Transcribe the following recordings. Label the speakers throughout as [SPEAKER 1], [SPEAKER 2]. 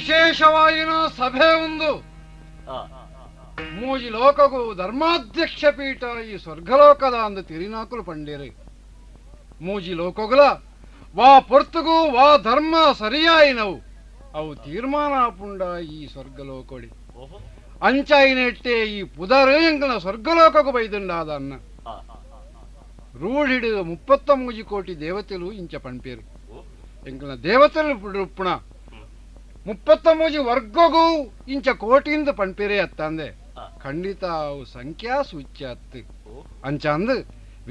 [SPEAKER 1] ವಿಶೇಷವಾಯಿನ ಸಭೆ ಒಂದು ಮೂಜಿ ಲೋಕಗೂ ಧರ್ಮಾಧ್ಯಕ್ಷ ಪೀಠ ಈ ಸ್ವರ್ಗಲೋಕದ ಅಂದು ತಿರಿನಾಕುಲು ಪಂಡೇರು. ಮೂಜಿ ಲೋಕಗುಲ ವಾ ಪೊರ್ತುಗು ವಾ ಧರ್ಮ ಸರಿಯಾಯಿನವು ಅವು ತೀರ್ಮಾನ ಪುಂಡ ಈ ಸ್ವರ್ಗಲೋಕೊಡಿ ಅಂಚಾಯಿನೆಟ್ಟೆ ಈ ಪುದರ್ ಎಂಕನ ಸ್ವರ್ಗಲೋಕಗೂ ಬೈದುಂಡಾದ ಅನ್ನ ರೂಢಿಡು 33 ಕೋಟಿ ದೇವತೆಲು ಇಂಚ ಪಣ್ಪೇರು. ಎಂಕನ ದೇವತೆಲು ರುಪ್ಪುಣ 33 ವರ್ಗಗೂ ಇಂಚ ಕೋಟಿಯಿಂದ ಪಣ್ಪೇರೆ ಅತ್ತಂದೆ ಖಂಡಿತ ಅವು ಸಂಖ್ಯಾ ಸೂಚ್ಯ ಅತ್ತು ಅಂಚ ಅಂದು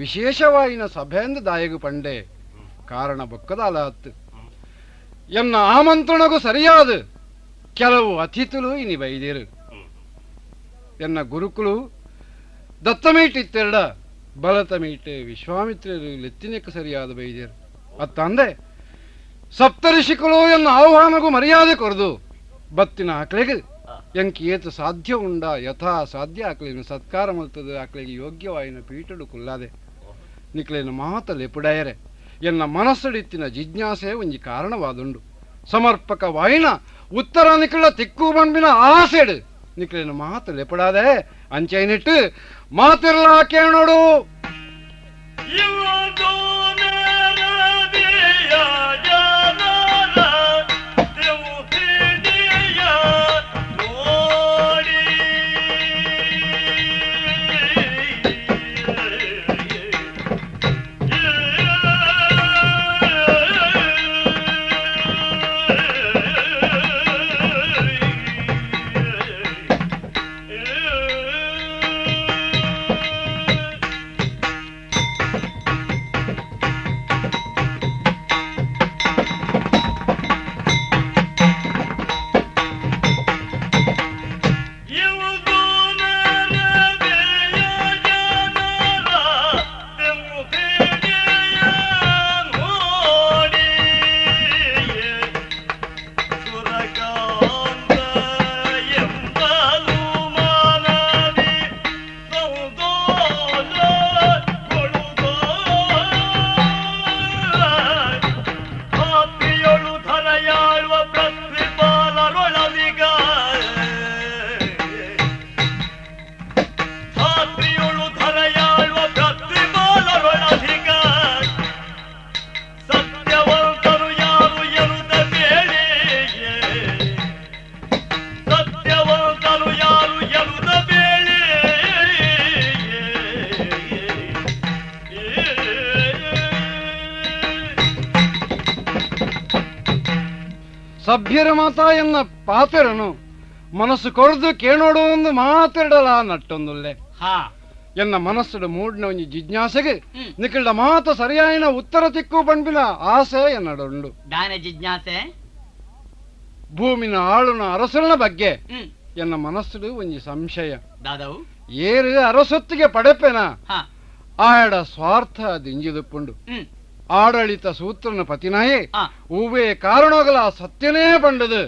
[SPEAKER 1] ವಿಶೇಷವಾಯಿನ ಸಭೆಂದು ದಾಯಗು ಪಂಡೆ ಕಾರಣ ಬೊಕ್ಕದಾಲ ಅತ್ತು. ಎನ್ನ ಆಮಂತ್ರಣಗೂ ಸರಿಯಾದ ಕೆಲವು ಅತಿಥಿಲು ಇನಿ ಬೈದೇರು. ಎನ್ನ ಗುರುಕುಲು ದತ್ತಮೀಟಿತ್ತೆರಡ ಬಲತ ಮೀಟೆ ವಿಶ್ವಾಮಿತ್ರರು ಲೆತ್ತಿನಕ್ಕೆ ಸರಿಯಾದ ಬೈದೇರು ಅತ್ತಂದೆ ಸಪ್ತಋಷಿಕುಲು ಎನ್ನ ಆಹ್ವಾನಗೂ ಮರ್ಯಾದೆ ಕೊರದು ಬತ್ತಿನ ಆಕಳಿಗೆ ಎಂಕ್ ಏತು ಸಾಧ್ಯ ಉಂಡ ಯಥಾ ಸಾಧ್ಯ ಆಕಳಿನ ಸತ್ಕಾರ ಮಲ್ತದ ಆಕಳಿಗೆ ಯೋಗ್ಯವಾಯಿನ ಪೀಠಡು ಕುಲ್ಲಾದೆ ನಿಕ್ಲೇನ ಮಾತ ಲೆಪುಡಾಯರೆ ಎನ್ನ ಮನಸ್ಸುಡಿತ್ತಿನ ಜಿಜ್ಞಾಸೆ ಒಂಜಿ ಕಾರಣವಾದುಂಡು. ಸಮರ್ಪಕ ವಾಯಿನ ಉತ್ತರ ನಿಕ್ಲ ತಿಕ್ಕು ಬಂಬಿನ ಆಸೆಡು ನಿಕ್ಲೇನ ಮಾತ ಲೆಪಡಾದೆ ಅಂಚೈನಿಟ್ಟು ಮಾತಿರ್ಲಾ ಕೇಳೋಡು. ಸಭ್ಯರ ಮಾತಾ ಎನ್ನ ಪಾತೆರನು ಮನಸ್ಸು ಕೊರದು ಕೇಳೋಡು ಒಂದು ಮಾತಿಡಲ ನಟ್ಟೊಂದುಲ್ಲೆ. ಎನ್ನ ಮನಸ್ಸುಡು ಮೂಡಿನ ಒಂಜಿ ಜಿಜ್ಞಾಸೆಗೆ ನಿಖಿಲ್ಡ ಮಾತ ಸರಿಯಾಯಿನ ಉತ್ತರ ತಿಕ್ಕು ಪಂಪಿನ ಆಸೆ ಎನ್ನಡುಂಡು.
[SPEAKER 2] ದಾನ ಜಿಜ್ಞಾಸೆ
[SPEAKER 1] ಭೂಮಿನ ಆಳುನ ಅರಸನ ಬಗ್ಗೆ ಎನ್ನ ಮನಸ್ಸುಡು ಒಂಜಿ ಸಂಶಯ. ಏರು ಅರಸೊತ್ತಿಗೆ ಪಡೆಪೆನ ಆಯಡ ಸ್ವಾರ್ಥ ದಿಂಜಿದುಪ್ಪುಂಡು. ಆಡಳಿತ ಸೂತ್ರನ ಪತಿನಾಯೇ ಹೂವೇ ಕಾರಣಗಳ ಸತ್ಯನೇ ಪಂಡದು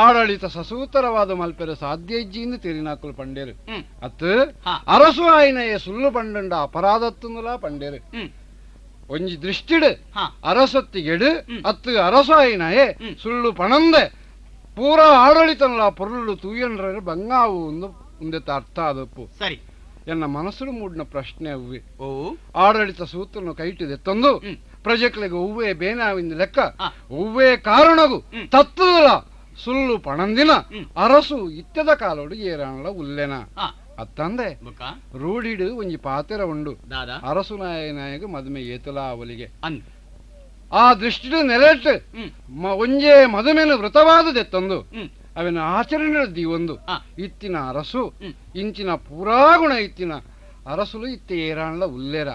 [SPEAKER 1] ಆಡಳಿತ ಸಸೂತ್ರವಾದ ಮಲ್ಪೆರ ಸಾಧ್ಯ ಇಜ್ಜಿಂದು ತಿರಿನಾಕುಲು ಪಂಡೇರು. ಅತ್ತು ಅರಸು ಆಯ್ನಯೇ ಸುಳ್ಳು ಪಂಡಂಡ ಅಪರಾಧತ್ತುಂದಲ ಪಂಡೇರು. ಒಂಜಿ ದೃಷ್ಟಿಡು ಅರಸೊತ್ತಿಗೆಡು ಅತ್ತು ಅರಸು ಆಯ್ನಯೇ ಸುಳ್ಳು ಪಣಂದೆ ಪೂರಾ ಆಡಳಿತನಲ ಪೊರುಳು ತೂಯನ್ರ ಬಂಗಾವು ಉಂದೆತ್ತ ಅರ್ಥ ಆದಪ್ಪು.
[SPEAKER 2] ಸರಿ
[SPEAKER 1] ಎನ್ನ ಮನಸ್ಸು ಮೂಡಿನ ಪ್ರಶ್ನೆ ಅವ್ವೆ. ಆಡಳಿತ ಸೂತ್ರನು ಕೈಟಿದೆ ತಂದು ಪ್ರಜೆಗಳಿಗೆ ಹೂವೇ ಬೇನಾವಿಂದ ಲೆಕ್ಕ ಹೂವೇ ಕಾರಣಗು ತತ್ತದಲ ಸುಳ್ಳು ಪಣಂದಿನ ಅರಸು ಇತ್ಯದ ಕಾಲೋಡು ಏರಾಣಲ ಉಲ್ಲೆನ ಅತ್ತಂದೆ ರೂಢಿಡು ಒಂಜಿ ಪಾತೆರ ಉಂಡು. ಅರಸು ನಾಯನಾಯಗ ಮದುಮೆ ಏತಲ ಅವಲಿಗೆ ಆ ದೃಷ್ಟಿಡು ನೆಲೆಟ್ಟು ಒಂಜೇ ಮದುಮೆನು ವೃತವಾದದೆತ್ತಂದು ಅವನ ಆಚರಣೆ ದೀವೊಂದು ಇತ್ತಿನ ಅರಸು ಇಂಚಿನ ಪೂರಾ ಗುಣ ಇತ್ತಿನ ಅರಸುಲು ಇತ್ತೆ ಏರಾಣಲ ಉಲ್ಲೇರ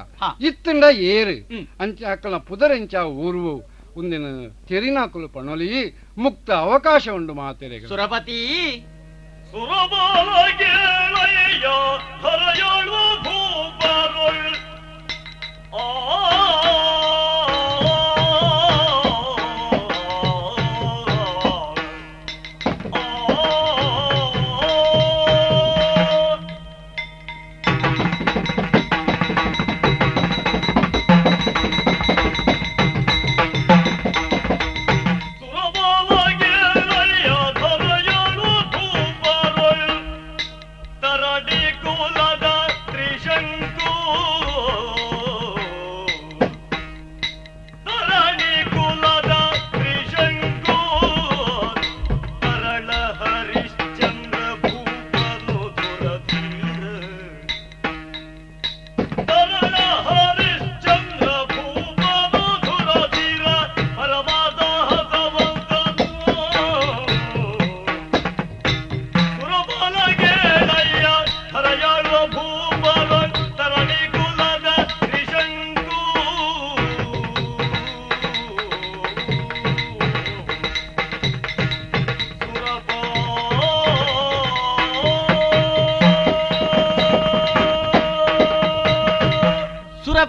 [SPEAKER 1] ಇತ್ತಂಡ ಏರು ಅಂಚ ಅಕ್ಕನ ಪುದರೆಂಚ ಊರ್ವು ಉಂದಿನ ತೆರಿನಾಕುಲು ಪಣೊಲಿ ಮುಕ್ತ ಅವಕಾಶ ಉಂಡು ಮಾತೆರೆಗೆ.
[SPEAKER 2] ಸುರಪತಿ
[SPEAKER 3] ಸುರಬಾಲಗೆಳೆಯ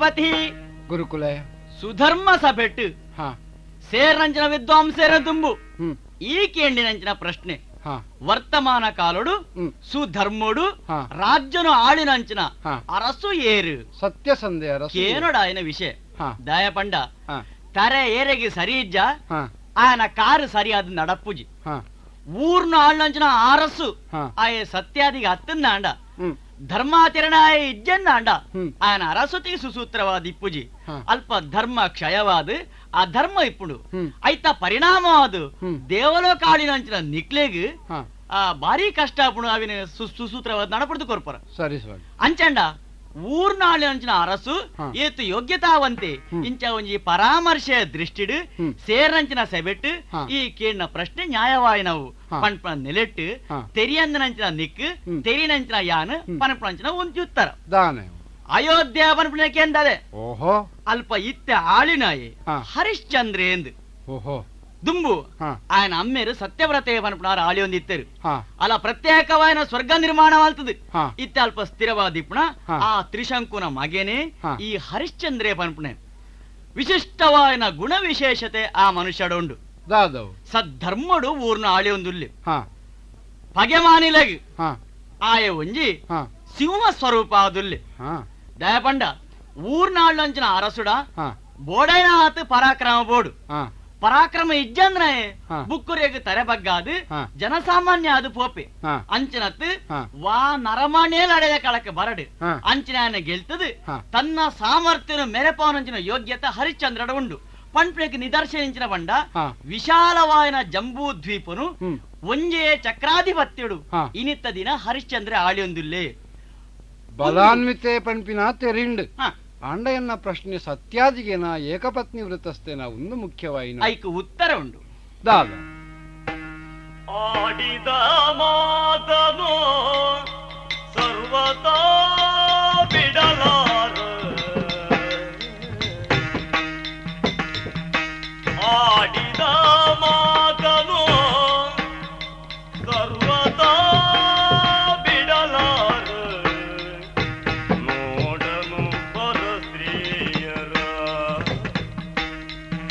[SPEAKER 2] ನರಪತಿ
[SPEAKER 1] ಗುರುಕುಲ
[SPEAKER 2] ಸುಧರ್ಮ ಸಭೆಟ್ಟು ಸೇರಂಚಿನ ವಿದ್ವಾಂಸೇರ ತುಂಬು ಈ ಕೇಂಡಿನಂಚಿನ ಪ್ರಶ್ನೆ ವರ್ತಮಾನ ಕಾಲೋಡು ಸುಧರ್ಮೋಡು ರಾಜ್ಯನು ಆಳಿನಂಚಿನ ಅರಸು ಏರು
[SPEAKER 1] ಸತ್ಯ ಸಂದೇಹ
[SPEAKER 2] ಕೇನೋಡ ఆయన ವಿಷಯ ದಯಪಂಡ ತರೆ ಏರೆಗೆ ಸರಿ ಇಜ್ಜ ఆయన ಕಾರು ಸರಿಯಾದ ನಡಪುಜಿ ಊರ್ನ ಆಳಿನಂಚಿನ ಅರಸು ಆಯ ಸತ್ಯಾದಿಗೆ ಹತ್ತಂದಾಂಡ ಧರ್ಮಾಚರಣಾಯ ಇಜ್ಜಂದಾಂಡ ఆయన ಅರಸುತಿಗೆ ಸುಸೂತ್ರವಾದ ಇಪ್ಪುಜಿ ಅಲ್ಪ ಧರ್ಮ ಕ್ಷಯವಾದ ಆ ಧರ್ಮ ಇಪ್ಪುಡು ಐತ ಪರಿಣಾಮವಾದ ದೇವಲೋಕ ಆಳಿನಂಚಿನ ನಿಕ್ಲೆಗ್ ಆ ಭಾರಿ ಕಷ್ಟ ಆಪುಣು ಅವಿನ ಸುಸೂತ್ರವಾದ ನಡಪಡ್ದು ಕೊರ್ಪರ.
[SPEAKER 1] ಸರಿ ಸರಿ.
[SPEAKER 2] ಅಂಚಂಡ ಊರ್ನ ಆಳಿನಂಚಿನ ಅರಸು ಏತು ಯೋಗ್ಯತಾವಂತೆ ಇಂಚ ಒಂಜಿ ಪರಾಮರ್ಶೆ ದೃಷ್ಟಿಡು ಸೇರಂಚಿನ ಸೆಬೆಟ್ಟು ಈ ಕೇಳಿನ ಪ್ರಶ್ನೆ ನ್ಯಾಯವಾಯಿನವು ಪನ್ಪನ ನೆಲೆಟ್ಟು ತೆರಿಯಂದನಂಚಿನ ನಿಕ್ ತೆರಿನಂಚಿನ ಯಾನ್ ಪನ್ಪನಂಚಿನ ಒಂಜಿ ಉತ್ತರ. ಅಯೋಧ್ಯ ಪನ್ಪನಕ್ಕೆ
[SPEAKER 1] ಓಹೋ
[SPEAKER 2] ಅಲ್ಪ ಇತ್ತೆ ಆಳಿನಾಯಿ ಹರಿಶ್ಚಂದ್ರ ಎಂದು
[SPEAKER 1] ಓಹೋ
[SPEAKER 2] ದುಂಬು ఆయన ಅಮ್ಮೇರು ಸತ್ಯವ್ರತೆ ಪನ್ಪನಾರು ಆಳಿ ಒಂದಿತ್ತರು ಅಲ್ಲ ಪ್ರತ್ಯೇಕವಾದ ಸ್ವರ್ಗ ನಿರ್ಮಾಣವಾಗ್ತದೆ ಇತ್ತೆ ಅಲ್ಪ ಸ್ಥಿರವಾದ ಇಪ್ಪಣ ಆ ತ್ರಿಶಂಕುನ ಮಗೇನೆ ಈ ಹರಿಶ್ಚಂದ್ರೇ ಪನ್ಪಣೆ ವಿಶಿಷ್ಟವಾದ ಗುಣ ವಿಶೇಷತೆ ಆ ಮನುಷ್ಯಡುಂಡು. ಸದ್ಧರ್ಮಡು ಊರ್ನ ಆಳಿ ಒಂದುಲ್ಲಿ ಪಗೆಮಾನಿಲಗ್ ಆಯ ಒಂಜಿ ಸಿಂಹ ಸ್ವರೂಪ ಅದುಲ್ಲಿ. ದಯಪಂಡ ಊರ್ನಾళ్ళಂಚಿನ ಅರಸುಡ ಬೋಡೈನ ಆತು ಪರಾಕ್ರಮ ಬೋಡು ಪರಾಕ್ರಮ ಇಜ್ಜಂದ್ರೆ ಬುಕ್ಕುರೇಗ್ ತರೆ ಬಗ್ಗಾದು ಜನಸಾಮಾನ್ಯ ಅದು ಪೋಪೆ ಅಂಚಿನತ್ ವಾ ನರಮಾಣೇಲ ಅಡೆಯ ಕಳಕ್ಕೆ ಬರಡು ಅಂಚಿನ ಗೆಲ್ತದು ತನ್ನ ಸಾಮರ್ಥ್ಯನ ಮೆರೆಪವನಂಚಿನ ಯೋಗ್ಯತೆ ಹರಿಶ್ಚಂದ್ರಡ ಉಂಡು. ಪಂಪ್ಲೇಕ್ ನಿದರ್ಶನಿಂಚಿನ ಬಂಡ ವಿಶಾಲವಾಯನ ಜಂಬೂ ದ್ವೀಪನು ಒಂಜೇ ಚಕ್ರಾಧಿಪತ್ಯುಡು ಇನಿತ್ತ ದಿನ ಹರಿಶ್ಚಂದ್ರ ಆಳಿಯೊಂದುಲ್ಲೇ
[SPEAKER 1] ಬಲಾನ್ವಿತೆ ಪಂಪಿನ ತೆರಿಂಡ್ ಆಂಡಯನ್ನ ಪ್ರಶ್ನೆ ಸತ್ಯಾದಿಗೆನ ಏಕಪತ್ನಿ ವೃತಸ್ಥೇನ ಒಂದು ಮುಖ್ಯವಾಯಿನ
[SPEAKER 2] ಐಕು ಉತ್ತರ ಉಂಡು.
[SPEAKER 1] ದಾದ
[SPEAKER 3] ಆಡಿದ ಮಾತನು ಸರ್ವತಾ ಬಿಡಲಾರ ಆಡಿದ ಮಾತನು ಸರ್ವತಾ ಬಿಡಲಾರ ನೋಡನು ಪರಸ್ತ್ರೀಯರ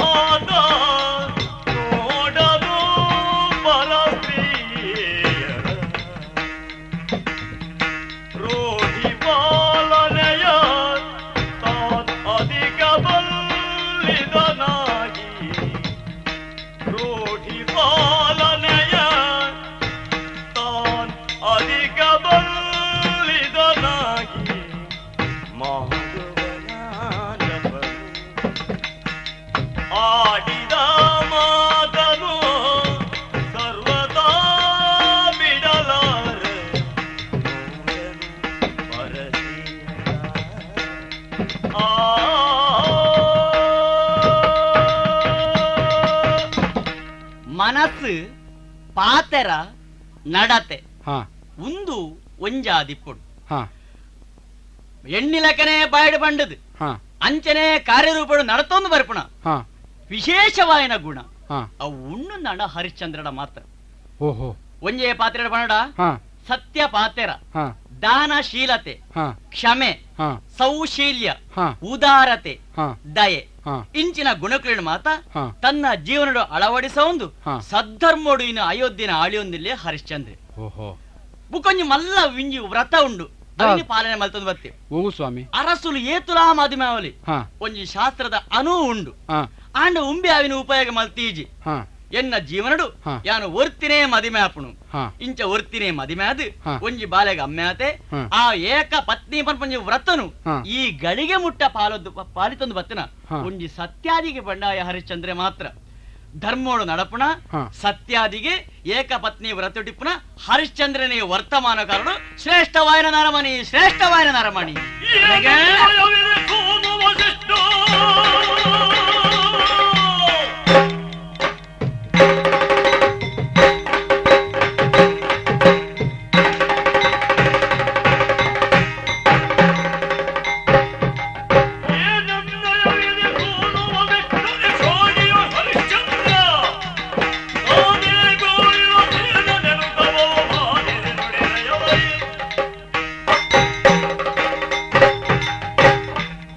[SPEAKER 3] ಆದ ನೋಡನು ಪರಸ್ತ್ರೀಯರ ರೂಢಿ ಪಾಲನೆಯ ತಾನ್ ಅಧಿಕ ಬಲ್ಲಿದನಾಗಿ ರೂಢಿ ಪಾಲನೆಯ ತಾನ್ ಅಧಿಕ ಬಲ್ಲಿದನಾಗಿ ಮಾಧವನಾದವನು ಆಡಿದ ಮಾತನು ಸರ್ವದಾ ಬಿಡಲಾರ ನೋಡನು ಪರಸ್ತ್ರೀಯರ ಆ
[SPEAKER 2] ಮನಸ್ಸು ಪಾತೆರ ನಡತೆ ಉಂದು ಒಂಜಾದಿಪ್ಪುಡು ಎಣ್ಣಿಲಕನೆ ಬಾಯ್ಡು ಬಂಡದು ಅಂಚನೆ ಕಾರ್ಯರೂಪಡು ನಡತೊಂದು ಬರ್ಪುಣ ವಿಶೇಷವಾಯಿನ ಗುಣ ಅವು ಉಣ್ಣು ನಡ ಹರಿಶ್ಚಂದ್ರಡ ಮಾತ್ರ.
[SPEAKER 1] ಓಹೋ
[SPEAKER 2] ಒಂಜೇ ಪಾತ್ರೆ ಬಣಡ ಸತ್ಯ ಪಾತೆರ ದಾನಶೀಲತೆ ಕ್ಷಮೆ ಸೌಶೀಲ್ಯ ಉದಾರತೆ ದಯೆ ಇಂಚಿನ ಗುಣಗಳನ್ನು ಮಾತ ತನ್ನ ಜೀವನಡು ಅಳವಡಿಸೊಂದು ಸದ್ಧರ್ಮೋಡು ಇನ್ನು ಅಯೋಧ್ಯೆನ ಆಳಿಯೊಂದಿಲ್ಲೇ ಹರಿಶ್ಚಂದ್ರ. ಬುಕೊಂಜಿ ಮಲ್ಲ ವಿಂಜಿ ವ್ರತ ಉಂಡು ಅದನ್ನ ಪಾಲನೆ ಮಲ್ತೊಂದು ಬತ್ತೆ.
[SPEAKER 1] ಸ್ವಾಮಿ
[SPEAKER 2] ಅರಸುಲು ಏತುಲಾ ಮಾದಿಮಾವಲಿ ಒಂಜಿ ಶಾಸ್ತ್ರದ ಅನು ಉಂಡು ಆಂಡ ಉಂಬೆ ಅವಿನ ಉಪಯೋಗ ಮಲ್ತೀಜಿ ಎನ್ನ ಜೀವನಡು ಯಾನು ಒರ್ತಿನೇ ಮದಿಮೆ ಆಪುಣು ಇಂಚ ಒರ್ತಿನೇ ಮದಿಮೆ ಅದು ಒಂಜಿ ಬಾಲೆಗ ಅಮ್ಮೆಯಾತೆ ಆ ಏಕ ಪತ್ನಿ ಪನ್ಪಂಜಿ ವ್ರತನು ಈ ಗಳಿಗೆ ಮುಟ್ಟ ಪಾಲೊದ್ದು ಪಾಲಿತೊಂದು ಬತ್ತನ ಒಂಜಿ ಸತ್ಯಾದಿಗೆ ಬಂಡಾಯ ಹರಿಶ್ಚಂದ್ರೆ ಮಾತ್ರ ಧರ್ಮೋಡು ನಡಪುಣ ಸತ್ಯಾದಿಗೆ ಏಕ ಪತ್ನಿ ವ್ರತುಟಿಪ್ಪುನ ಹರಿಶ್ಚಂದ್ರನೇ ವರ್ತಮಾನಕಾರನು ಶ್ರೇಷ್ಠವಾಯನ ನರಮಣಿ ಶ್ರೇಷ್ಠವಾಯನ ನರಮಣಿ.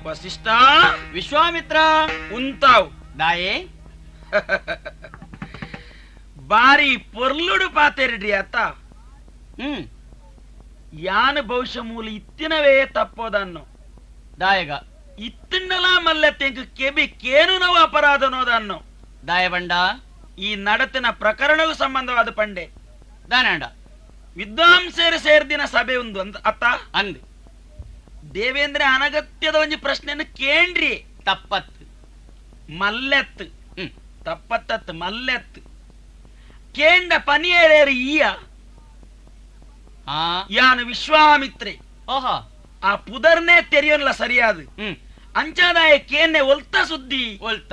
[SPEAKER 2] ವಸಿಷ್ಠ ವಿಶ್ವಾಮಿತ್ರ
[SPEAKER 4] ಉಂತಾವ್
[SPEAKER 2] ದಾಯೆ
[SPEAKER 4] ಬಾರಿ ಪೊರ್ಲುಡು ಪಾತೆರಿಡ್ರಿ ಅತ್ತ. ಯಾನ ಬಹುಶಃ ಮೂಲ ಇತ್ತಿನವೇ ತಪ್ಪೋದನ್ನು
[SPEAKER 2] ದಾಯಗ
[SPEAKER 4] ಇತ್ತಿನ್ನಲ ಮಲ್ಲತ್ತೆಂಕು ಕೆಬಿ ಕೇನು ನಾವು ಅಪರಾಧನೋದನ್ನು
[SPEAKER 2] ದಾಯ ಬಂಡ
[SPEAKER 4] ಈ ನಡತಿನ ಪ್ರಕರಣಕ್ಕೂ ಸಂಬಂಧವಾದ ಪಂಡೆ
[SPEAKER 2] ದಾನಾಂಡ
[SPEAKER 4] ವಿದ್ವಾಂಸರು ಸೇರ್ದಿನ ಸಭೆ ಒಂದು ಅಂತ ಅತ್ತ
[SPEAKER 2] ಅಂದ್
[SPEAKER 4] ದೇವೇಂದ್ರ ಅನಗತ್ಯದ ಒಂಜಿ ಪ್ರಶ್ನೆಯನ್ನು ಕೇಂದ್ರಿ
[SPEAKER 2] ತಪ್ಪತ್ತು
[SPEAKER 4] ಮಲ್ಲೆತ್ತು ತಪ್ಪತ್ತತ್ತು ಮಲ್ಲೆತ್ತು ಕೇಂಡ ಪನಿಯೇರೇರು ಈಯ ಯಾನು ವಿಶ್ವಾಮಿತ್ರೆ.
[SPEAKER 2] ಓಹೋ
[SPEAKER 4] ಆ ಪುದರ್ನೇ ತೆರೆಯೋಲ್ಲ ಸರಿಯಾದ ಅಂಚಾದಾಯ ಕೇನ್ನೆ ಒಲ್ತ ಸುದ್ದಿ
[SPEAKER 2] ಒಲ್ತ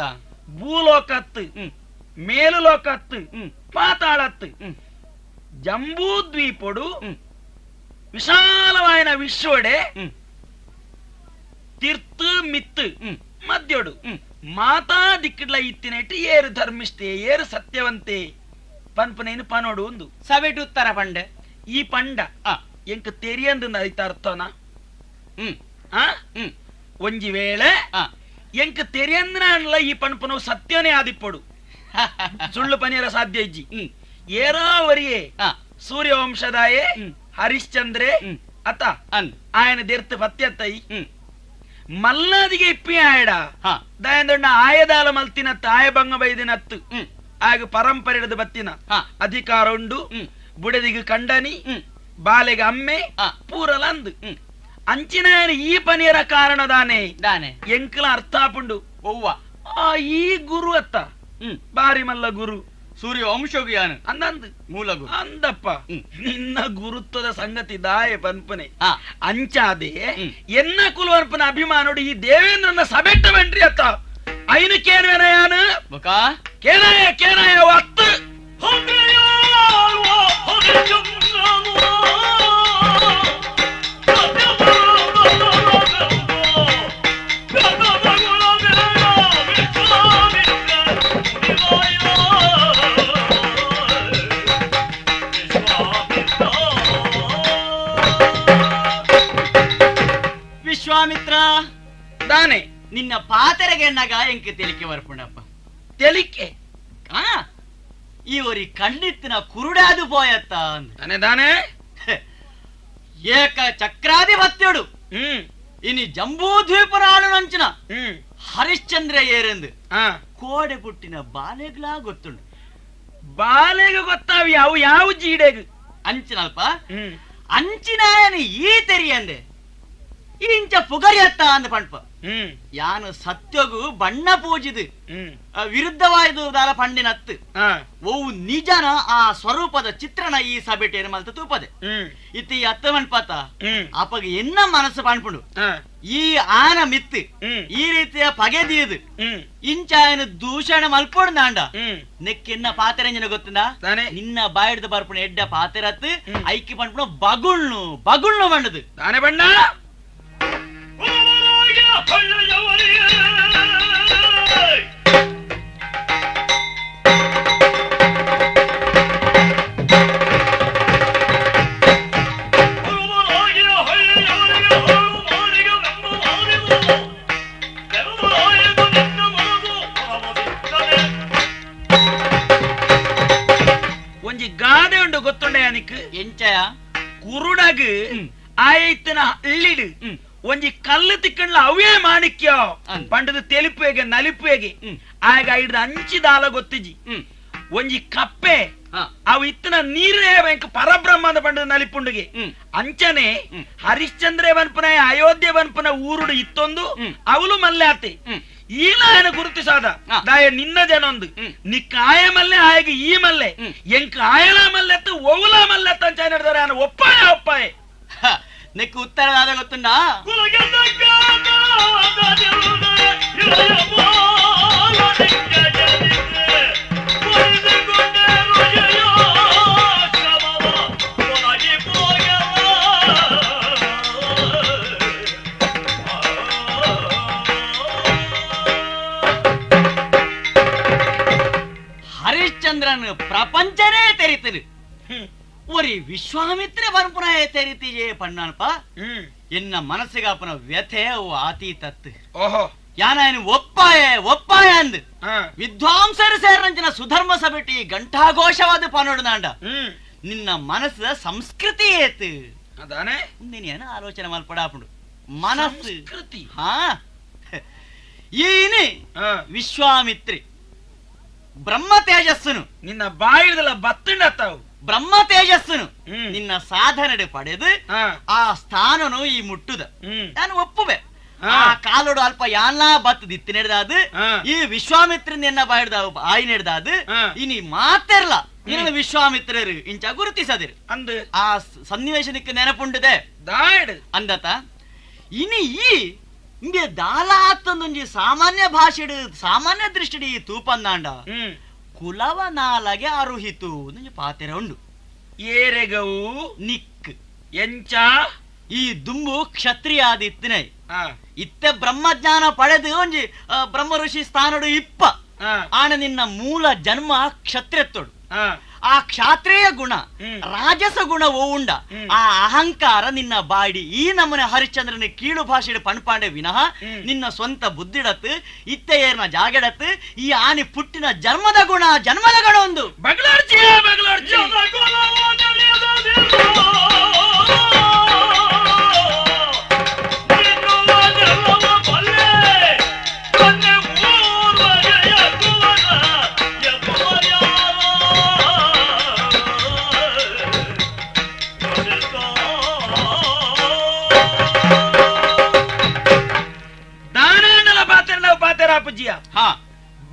[SPEAKER 4] ಭೂಲೋಕತ್ತು ಮೇಲು ಲೋಕತ್ತು ಪಾತಾಳತ್ತು ಜಂಬೂದ್ವೀಪೊಡು ವಿಶಾಲವಾಯನ ವಿಶ್ವಡೆ ತೀರ್ತು ಮಿತ್ತು ಮದ್ಯೋಡು ಮಾತಾ ದಿಕ್ಕಿಡ್ಲ ಇತ್ತಿನೆಟ್ಟು ಏರು ಧರ್ಮಿಷ್ಠೆ ಏರು ಸತ್ಯವಂತೆ ಪನ್ಪನೇನು ಪನೋಡು ಒಂದು
[SPEAKER 2] ಸವೆಟು ಉತ್ತರ ಪಂಡೆ
[SPEAKER 4] ಈ ಪಂಡ ಎಂಕ ತೆರಿಯಂದು ಐತ ಅರ್ಥನ ಒಂಜಿ ವೇಳೆ ಎಂಕ ತೆರಿಯಂದ್ರಲ್ಲ ಈ ಪಣ್ಪನವು ಸತ್ಯನೇ ಆದಿಪ್ಪಡು ಸುಳ್ಳು ಪನಿಯರ ಸಾಧ್ಯ ಇಜ್ಜಿ ಏರಾವರಿಯೇ ಸೂರ್ಯವಂಶದಾಯೇ ಹರಿಶ್ಚಂದ್ರೆ ಅತ ಆಯನ ದೆರ್ತು ಪತ್ಯತ್ತೈ ಮಲ್ನಾದಿಗೆ ಇಪ್ಪಿ ಆಯಡ ದಯಂದೊಂಡ ಆಯದಾಲ ಮಲ್ತಿನತ್ತು ಆಯ ಬಂಗ ಬೈದಿನತ್ತು ಆಗ ಪರಂಪರೆ ಹಿಡಿದು ಬತ್ತಿನ ಅಧಿಕಾರ ಉಂಡು ಬುಡದಿಗೆ ಕಂಡನಿ ಬಾಲೆಗೆ ಅಮ್ಮೆ ಪೂರಲಂದು ಅಂಚಿನ ಈ ಪನಿಯರ ಕಾರಣ ದಾನೆ
[SPEAKER 2] ದಾನೆ
[SPEAKER 4] ಎಂಕಲ ಅರ್ಥಾಪುಂಡು
[SPEAKER 2] ಒವ್ವ
[SPEAKER 4] ಆ ಈ ಗುರು ಅತ್ತ ಬಾರಿ ಮಲ್ಲ ಗುರು
[SPEAKER 2] ಸೂರ್ಯ ವಂಶಗು ಯಾನು
[SPEAKER 4] ಅಂದಂದು
[SPEAKER 2] ಮೂಲ ಗುರು
[SPEAKER 4] ಅಂದಪ್ಪ ನಿನ್ನ ಗುರುತ್ವದ ಸಂಗತಿ ದಾಯ ಪನ್ಪನೆ ಅಂಚಾದೆ ಎನ್ನ ಕುಲವನ್ಪನ ಅಭಿಮಾನೋಡು ಈ ದೇವೇಂದ್ರನ ಸಬೆಟ್ಟ ಬನ್ರಿ ಅತ್ತ ಐನು ಕೇನುವೆನ ಯಾನು ಕೇನಾಯ ಕೇನಾಯ ಅತ್ತು
[SPEAKER 2] ವಿಶ್ವಾಮಿತ್ರ
[SPEAKER 4] ದಾನೆ
[SPEAKER 2] ನಿನ್ನ ಪಾತೆರೆಗೆಣ್ಣಗ ಎಂಕ ತೆಲಿಕೆ ಬರ್ಪುಂಡಪ್ಪ
[SPEAKER 4] ತೆಲಿಕೆ
[SPEAKER 2] ಈ ಒರಿ ಕಣ್ಣಿತ್ತಿನ ಕುರುಡಾದು ಪೋಯತ್ತ
[SPEAKER 4] ದಾನೆ ದಾನೆ
[SPEAKER 2] ಏಕ ಚಕ್ರಾಧಿಪತ್ಯಡು ಇನಿ ಜಂಬೂದ್ವೀಪನಾಡು ನಂಚಿನ ಹರಿಶ್ಚಂದ್ರ ಏರೆಂದು ಕೋಡೆ ಪುಟ್ಟಿನ ಬಾಲೆಗ್ಲಾ ಗೊತ್ತುಂಡು
[SPEAKER 4] ಬಾಲೆಗ ಗೊತ್ತಾವಿ ಅವು ಯಾವ ಜೀಡೆಗ್
[SPEAKER 2] ಅಂಚಿನಲ್ಪ ಅಂಚಿನಾಯನ ಈ ತೆರಿಯಂದೆ ಇಂಚ ಪುಗರಿಯತ್ತ ಅಂದ ಪಂಪ ಯಾನು ಸತ್ಯಗು ಬಣ್ಣ ಪೂಜಿದು ವಿರುದ್ಧವಾಯ್ದು ದಾಲ ಪಂಡಿನತ್ತು ಒವು ನಿಜನ ಆ ಸ್ವರೂಪದ ಚಿತ್ರಣ ಈ ಸಭೆಟೇನು ಮಲ್ತ ತೂಪದೆ ಇತ್ತಿ ಅತ್ತ ಮಣ್ಪಾತ ಅಪಗ ಎನ್ನ ಮನಸ್ಸು ಪಣ್ಪುಂಡು ಈ ಆನ ಮಿತ್ತು ಈ ರೀತಿಯ ಪಗೆದೀದು ಇಂಚಾಯನ ದೂಷಣ ಮಲ್ಪೊಡು ನಾಂಡ ನೆಕ್ಕೆನ್ನ ಪಾತೆರಂಜನ ಗೊತ್ತಂದ ನಿನ್ನ ಬಾಯಿಡ್ದು ಬರ್ಪುಣ ಎಡ್ಡ ಪಾತೆರತ್ತು ಐಕಿ ಪಣ್ಪುಣ ಬಗುಳ್ನು ಬಗುಳ್ನು ಮಂಡದು
[SPEAKER 4] ತಾನೆ ಬಣ್ಣ ಒಂಜಿ ಗಾದೆ ಉಂಡು ಗೊತ್ತುಂಡೆ ಅನಿಕ್
[SPEAKER 2] ಎಂಚಯ
[SPEAKER 4] ಕುರುಡಗ್ ಆಯೈತನ ಹಳ್ಳಿಡು ಒಂಜಿ ಕಲ್ಲು ತಿಕ್ಕಂಡ್ಲ ಅವೇ ಮಾಣಿಕ್ಯ ಪಂಡದ ತೆಲಿಪುವೆಗೆ ನಲಿಪುವೆಗೆ ಆಗ ಐಡ್ದ ಅಂಚಿದಾಲ ಗೊತ್ತಿಜಿ ಒಂಜಿ ಕಪ್ಪೆ ಅವು ಇತ್ತನ ನೀರೇ ಪರಬ್ರಹ್ಮದ ಪಂಡದ ನಲಿಪುಂಡುಗೆ ಅಂಚನೆ ಹರಿಶ್ಚಂದ್ರೆ ಬನ್ಪನ ಅಯೋಧ್ಯೆ ಬನ್ಪನ ಊರುಡು ಇತ್ತೊಂದು ಅವಳು ಮಲ್ಲಾತೆ ಈಲಾಯನ ಗುರುತಿಸಾದ ದಾಯ ನಿನ್ನ ಜನೊಂದು ನಿಕ್ಕ ಆಯ ಮಲ್ಲೆ ಆಯಗ ಈ ಮಲ್ಲೆ ಎಂಕ ಆಯಲ ಮಲ್ಲೆತ್ತು ಒವುಲ ಮಲ್ಲೆತ್ತ ಅಂಚ ನಡೆದಾರೆ ಒಪ್ಪಾಯ ಒಪ್ಪಾಯ
[SPEAKER 2] ನೆಕ್ಕು ಉತ್ತರ ಆದ ಗೊತ್ತುಂಡಾ ಹರಿಶ್ಚಂದ್ರನ್ ಪ್ರಪಂಚನೇ ತೆರಿತನು ಒರಿ ವಿಶ್ವಾಮಿತ್ರ ಪನ್ಪುನಾಯ ತೆರಿತಿಯೇ ಪಣ್ಣನಪ ಎನ್ನ ಮನಸ್ಸಿಗಾಪನ ವ್ಯಥೆ ಅವು ಆತೀತತ್ತು.
[SPEAKER 4] ಓಹೋ
[SPEAKER 2] ಯಾನಾಯನು ಒಪ್ಪಾಯ ಒಪ್ಪಾಯ ಅಂದ್ ವಿದ್ವಾಂಸರು ಸೇರಿನಂಚಿನ ಸುಧರ್ಮ ಸಭೆಟಿ ಘಂಟಾಘೋಷವಾದ ಪನೋಡು ನಾಂಡ ನಿನ್ನ ಮನಸ್ಸು ಸಂಸ್ಕೃತಿ ಏತು
[SPEAKER 4] ಅದಾನೆ
[SPEAKER 2] ನೀನೇನು ಆಲೋಚನೆ ಮಲ್ಪಡಾಪುಂಡು ಮನಸ್ಸು
[SPEAKER 4] ಹಾ
[SPEAKER 2] ಈನಿ ವಿಶ್ವಾಮಿತ್ರಿ ಬ್ರಹ್ಮ ತೇಜಸ್ಸುನು
[SPEAKER 4] ನಿನ್ನ ಬಾಯಿದಲ್ಲ ಬತ್ತಿಂಡತ್ತಾವು
[SPEAKER 2] ಬ್ರಹ್ಮ ತೇಜಸ್ಸುನು ನಿನ್ನ ಸಾಧನೆ ಪಡೆದು ಆ ಸ್ಥಾನನು ಈ ಮುಟ್ಟುದ ನಾನು ಒಪ್ಪುವೆ. ಆ ಕಾಲೋಡು ಅಲ್ಪ ಯಾನ್ಲಾ ಬತ್ತದ ಇತ್ತಿನೆಡ್ದಾದು ಈ ವಿಶ್ವಾಮಿತ್ರನ ಎನ್ನ ಬಾಯಿಡ್ದ ಆಯಿನೆಡ್ದಾದು ಇನಿ ಮಾತೆರ್ಲ ನಿನ್ನ ವಿಶ್ವಾಮಿತ್ರರು ಇಂಚ ಗುರುತಿಸದಿರು
[SPEAKER 4] ಅಂದು
[SPEAKER 2] ಆ ಸನ್ನಿವೇಶನಕ್ಕೆ ನೆನಪುಂಡಿದೆ ಅಂದತ. ಇನಿ ಈ ಇಂಗೆ ದಾಲಾತ್ತೊಂದೊಂಜಿ ಸಾಮಾನ್ಯ ಭಾಷೆಡು ಸಾಮಾನ್ಯ ದೃಷ್ಟಿಡಿ ತೂಪಂದಾಂಡ ಕುಲವ ನಾಲಗೆ ಅರುಹಿತು ಒಂದೊಂಜಿ ಪಾತೆರ ಉಂಡು.
[SPEAKER 4] ಏರೆಗವು
[SPEAKER 2] ನಿಕ್
[SPEAKER 4] ಎಂಚ
[SPEAKER 2] ಈ ದುಂಬು ಕ್ಷತ್ರಿಯಾದ ಇತ್ತಿನ ಇತ್ತೆ ಬ್ರಹ್ಮಜ್ಞಾನ ಪಡೆದು ಒಂಜಿ ಬ್ರಹ್ಮ ಋಷಿ ಸ್ಥಾನಡು ಇಪ್ಪ ಆಣ ನಿನ್ನ ಮೂಲ ಜನ್ಮ ಕ್ಷತ್ರಿಯತ್ತೋಡು. ಆ ಕ್ಷಾತ್ರಿಯ ಗುಣ ರಾಜಸ ಗುಣ ಉಂಡ ಆ ಅಹಂಕಾರ ನಿನ್ನ ಬಾಡಿ ಈ ನಮ್ಮನೆ ಹರಿಶ್ಚಂದ್ರನ ಕೀಳು ಭಾಷೆ ಪಣ್ಪಾಂಡೆ ವಿನಃ ನಿನ್ನ ಸ್ವಂತ ಬುದ್ಧಿಡತ್ತು ಇತ್ತೆ ಏರ್ನ ಜಾಗೆಡತ್ತು ಈ ಆನೆ ಪುಟ್ಟಿನ ಜನ್ಮದ ಗುಣ ಜನ್ಮದ ಗುಣ ಒಂದು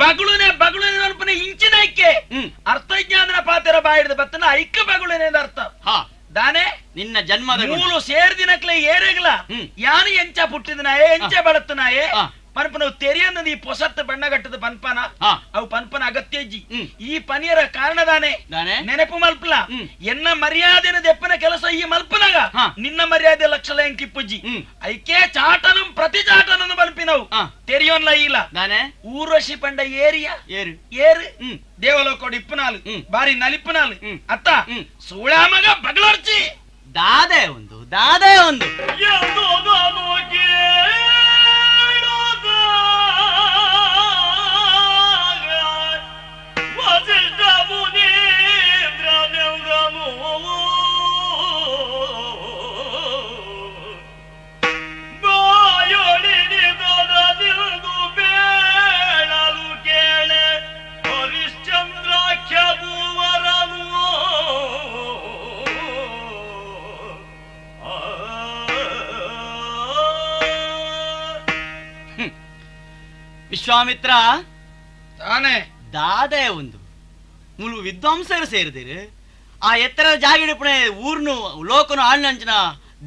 [SPEAKER 4] ಬಗುಳುನೆ ಬಗುಳುನೆ ಅನ್ಪನೆ ಇಂಚಿನ ಐಕೆ ಅರ್ಥಜ್ಞಾನದ ಪಾತ್ರ ಬಾಯಿಡ್ದ ಬತ್ತನ ಐಕ್ಯ ಬಗುಳುನೆ ಅರ್ಥ ದಾನೆ
[SPEAKER 2] ನಿನ್ನ ಜನ್ಮದ
[SPEAKER 4] ಮೂಲು ಸೇರ್ದಿನಕ್ಲೆ ಏರೆಗ್ಲ ಯಾನು ಎಂಚ ಪುಟ್ಟಿದನಾಯೆ ಎಂಚ ಬಳತ್ತನಾಯೆ ಪನ್ಪನ ತೆರಿಯಂದ ಈ ಪೊಸತ್ತು ಬಣ್ಣಗಟ್ಟದ ಪನ್ಪನ ಅವು ಪನ್ಪನ ಅಗತ್ಯಜ್ಜಿ ಈ ಪನಿಯರ ಕಾರಣದಾನೆ ನೆನಪು ಮಲ್ಪಲ ಎನ್ನ ಮರ್ಯಾದೆನ ದೆಪ್ಪನ ಕೆಲಸ ಈ ಮಲ್ಪನಾಗ ನಿನ್ನ ಮರ್ಯಾದೆ ಲಕ್ಷಲ ಎಂಕಿಪ್ಪುಜ್ಜಿ ಐಕೆ ಚಾಟನಂ ಪ್ರತಿ ಚಾಟನನ್ನು ಮಲ್ಪಿನವು ತೆರಿಯೋನ್ಲ ಇಲ್ಲ ಊರ್ವಶಿ ಪಂಡ ಏರಿಯ ಏರು ಏರು ದೇವಲೋಕೋಡು ಇಪ್ಪನಾಲು ಬಾರಿ ನಲಿಪ್ಪನಾಲು ಅತ್ತ ಸೂಳಾಮಗ ಬಗಳರ್ಚಿ
[SPEAKER 2] ದಾದೆ ಒಂದು ದಾದೆ ಒಂದು ವಿಶ್ವಾಮಿತ್ರ
[SPEAKER 4] ತಾನೆ
[SPEAKER 2] ದಾದೆ ಒಂದು ಮುಳು ವಿದ್ವಾಂಸರು ಸೇರಿದಿರು ಆ ಎತ್ತರ ಜಾಗಿಡಿಪಣೆ ಊರ್ನು ಲೋಕನು ಆಳ್ನಂಚಿನ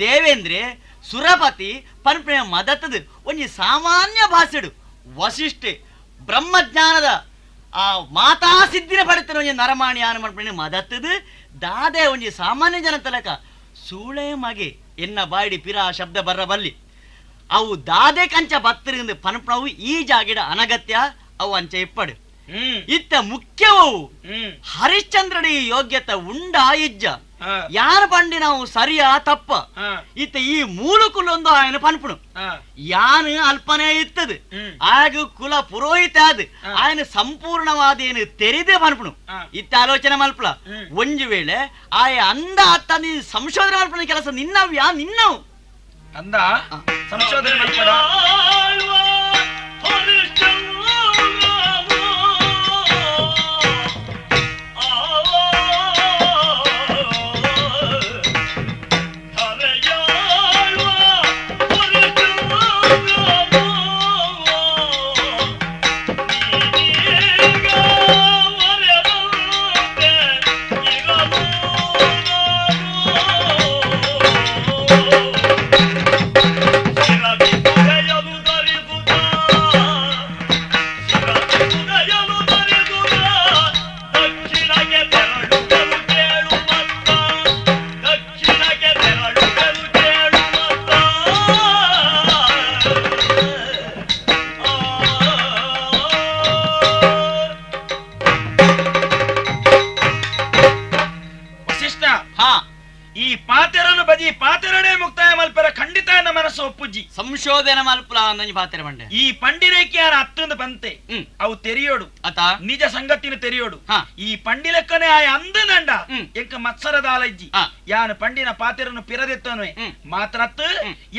[SPEAKER 2] ದೇವೇಂದ್ರೆ ಸುರಪತಿ ಪನ್ಪಣೆ ಮದತ್ತದು ಒಂಜಿ ಸಾಮಾನ್ಯ ಭಾಷೆಡು ವಸಿಷ್ಠೆ ಬ್ರಹ್ಮಜ್ಞಾನದ ಆ ಮಾತಾ ಸಿದ್ಧಿನ ಪಡೆತನ ಒಂಜಿ ನರಮಾಣಿ ಆನ ಮನ್ಪಣೆ ಮದತ್ತದು ದಾದೆ ಒಂಜಿ ಸಾಮಾನ್ಯ ಜನ ತಲಕ ಸೂಳೆ ಮಗೆ ಎನ್ನ ಬಾಯಿಡಿ ಪಿರ ಶಬ್ದ ಬರ್ರ ಬಲ್ಲಿ ಅವು ದಾದೆ ಕಂಚ ಬತ್ತರಿಂದ ಪನ್ಪಣವು ಈ ಜಾಗಿಡ ಅನಗತ್ಯ ಅವು ಅಂಚೆ ಇಪ್ಪಡು. ಇತ್ತ ಮುಖ್ಯವು ಹರಿಶ್ಚಂದ್ರನ ಯೋಗ್ಯತೆ ಉಂಡ ಇಜ್ಜ ಯಾರ ಪಂಡಿ ನಾವು ಸರಿಯಾ ತಪ್ಪ ಇತ್ತ ಈ ಮೂಲ ಕುಲೊಂದು ಆಯನ ಪನ್ಪುಣು ಯಾನು ಅಲ್ಪನೇ ಇತ್ತದು ಆಗ ಕುಲ ಪುರೋಹಿತ ಅದು ಆಯನ ಸಂಪೂರ್ಣವಾದ ಏನು ತೆರಿದೆ ಪನ್ಪುಣು ಇತ್ತ ಆಲೋಚನೆ ಮಲ್ಪಲ. ಒಂಜು ವೇಳೆ ಆಯ ಅಂದ ಅತ್ತ ನೀ ಸಂಶೋಧನೆ ಮಲ್ಪಣ ಕೆಲಸ ನಿನ್ನವು ಯಾ ನಿನ್ನವು
[SPEAKER 4] ಅಂದ ಸಂಶೋಧನೆ ಮಲ್ಪಡ. ಈ ಪಾತೆರನು ಬಜಿ ಪಾತೆರಡೆ ಮುಕ್ತಾಯ ಮಲ್ಪರ ಖಂಡಿತ ಮನಸ್ಸು ಒಪ್ಪುಜ್ಜಿ
[SPEAKER 2] ಸಂಶೋಧನೆ ಮಲ್ಪುಲ ಅಂದಂಜಿ ಪಾತೆರ ಪಂಡೆ
[SPEAKER 4] ಈ ಪಂಡಿರೇಕಿಯಾರ ಅತ್ತಂದು ಬಂತೆ ಅವು ತೆರಿಯೋಡು
[SPEAKER 2] ಅತ
[SPEAKER 4] ನಿಜ ಸಂಗತಿನ ತೆರಿಯೋಡು ಈ ಪಂಡಿಲಕ್ಕನೆ ಆಯ ಅಂದನಂಡ ಎಂಕ ಮತ್ಸರದಾಲ ಇಜ್ಜಿ ಯಾನು ಪಂಡಿನ ಪಾತೆರನು ಪಿರದೆತ್ತನು ಮಾತ್ರತ್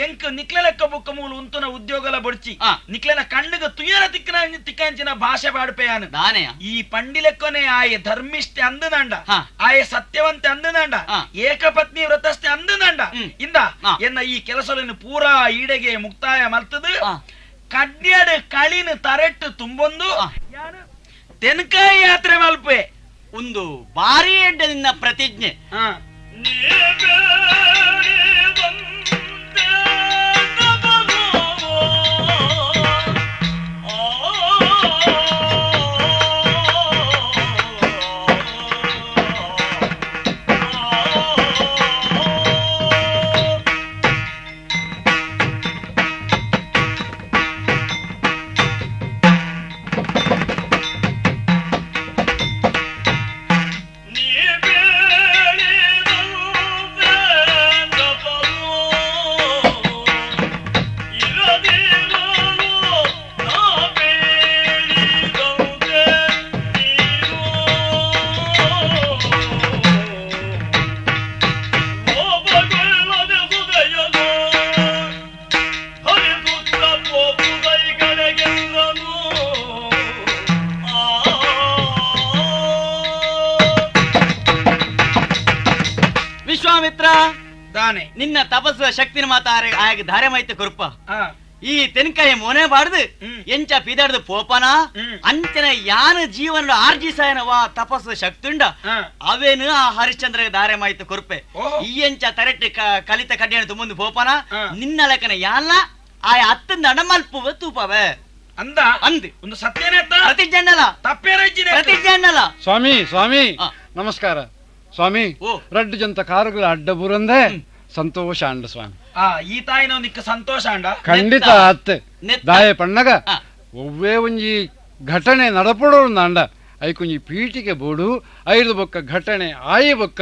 [SPEAKER 4] ಎಂಕ ನಿಕ್ಲಲೆಕ್ಕ ಬುಕ್ಕ ಮೂಲು ಉಂತುನ ಉದ್ಯೋಗಲ ಬೊಡ್ಚಿ ನಿಕ್ಲನ ಕಣ್ಣಿಗ ತುಯರ ತಿಕ್ಕನ ತಿಕ್ಕಂಚಿನ ಭಾಷೆ ಪಾಡ್ಪೆಯಾನು ಈ ಪಂಡಿಲಕ್ಕನೆ ಆಯ ಧರ್ಮಿಷ್ಠೆ ಅಂದನಂಡ ಆಯ ಸತ್ಯವಂತೆ ಅಂದನಂಡ ಏಕಪತ್ನಿ ವ್ರತಸ್ಥೆ ಅಂದನಂಡ ಇಂದ ಎನ್ನ ಈ ಕೆಲಸಗಳನ್ನು ಪೂರಾ ಈಡೆಗೆ ಮುಕ್ತಾಯ ಮಲ್ತದು ಕಡ್ಯಾಡು ಕಳಿನ ತರೆಟ್ಟು ತುಂಬೊಂದು ತೆನ್ಕಾಯಿ ಯಾತ್ರೆ ಮಲ್ಪೆ
[SPEAKER 2] ಒಂದು ಭಾರಿ ಎಡ್ಡ ನಿನ್ನ ಪ್ರತಿಜ್ಞೆ. ವಿಶ್ವಾಮಿತ್ರ
[SPEAKER 4] ದಾನೆ
[SPEAKER 2] ನಿನ್ನ ತಪಸ್ಸುವ ಶಕ್ತಿನ ಮಾತಾರೆ ಆಗ ಧಾರೆ ಮೈತ ಕುರುಪ ಈ ತೆನ್ಕಾಯಿ ಮೋನೆ ಬಾಡ್ದು ಎಂಚ ಪಿದಾಡ್ದು ಪೋಪನ ಅಂಚನ ಯಾನ ಜೀವನ ಆರ್ಜಿಸಾಯನ ವಾ ತಪಸ್ಸು ಶಕ್ತಿಂಡ ಅವೇನು ಆ ಹರಿಶ್ಚಂದ್ರ ಧಾರೆ ಮಾಯ್ತು ಕುರುಪೆ ಈ ಎಂಚ ತರೆಟ್ಟು ಕಲಿತ ಕಡ್ಡಿಯನ್ನು ತುಂಬಂದು ಪೋಪನ ನಿನ್ನ ಲೆಕ್ಕನ ಯಾನ ಆಯ ಅತ್ತಂದ ಅಣಮಲ್ಪುವ ತೂಪವೆ
[SPEAKER 4] ಅಂದ
[SPEAKER 2] ಅಂದ್
[SPEAKER 4] ಒಂದು ಸತ್ಯನೇ
[SPEAKER 2] ಪ್ರತಿಜ್ಞೆ ಅನ್ನಲ್ಲ
[SPEAKER 4] ತಪ್ಪೇರಜ್ಜಿನ
[SPEAKER 2] ಪ್ರತಿಜ್ಞೆ ಅನ್ನಲ್ಲ.
[SPEAKER 1] ಸ್ವಾಮಿ ಸ್ವಾಮಿ ನಮಸ್ಕಾರ ಸ್ವಾಮಿ. ರಡ್ಡು ಜಂತ ಕಾರುಗಳ ಅಡ್ಡ ಬುರಂದೆ ಸಂತೋಷ ಅಂಡ ಸ್ವಾಮಿ.
[SPEAKER 4] ಈ ತಾಯಿನ ಒಂದಿಕ್ಕ ಸಂತೋಷ ಅಂಡ
[SPEAKER 1] ಖಂಡಿತ ಅತ್ತೆ ದಾಯ ಪಣ್ಣಗ ಒವ್ವೇ ಒಂಜಿ ಘಟನೆ ನಡಪಡೋರು ಅಂಡ ಐಕೊಂಜಿ ಪೀಟಿಗೆ ಬೋಡು ಐದು ಬೊಕ್ಕ ಘಟನೆ ಆಯಿ ಬೊಕ್ಕ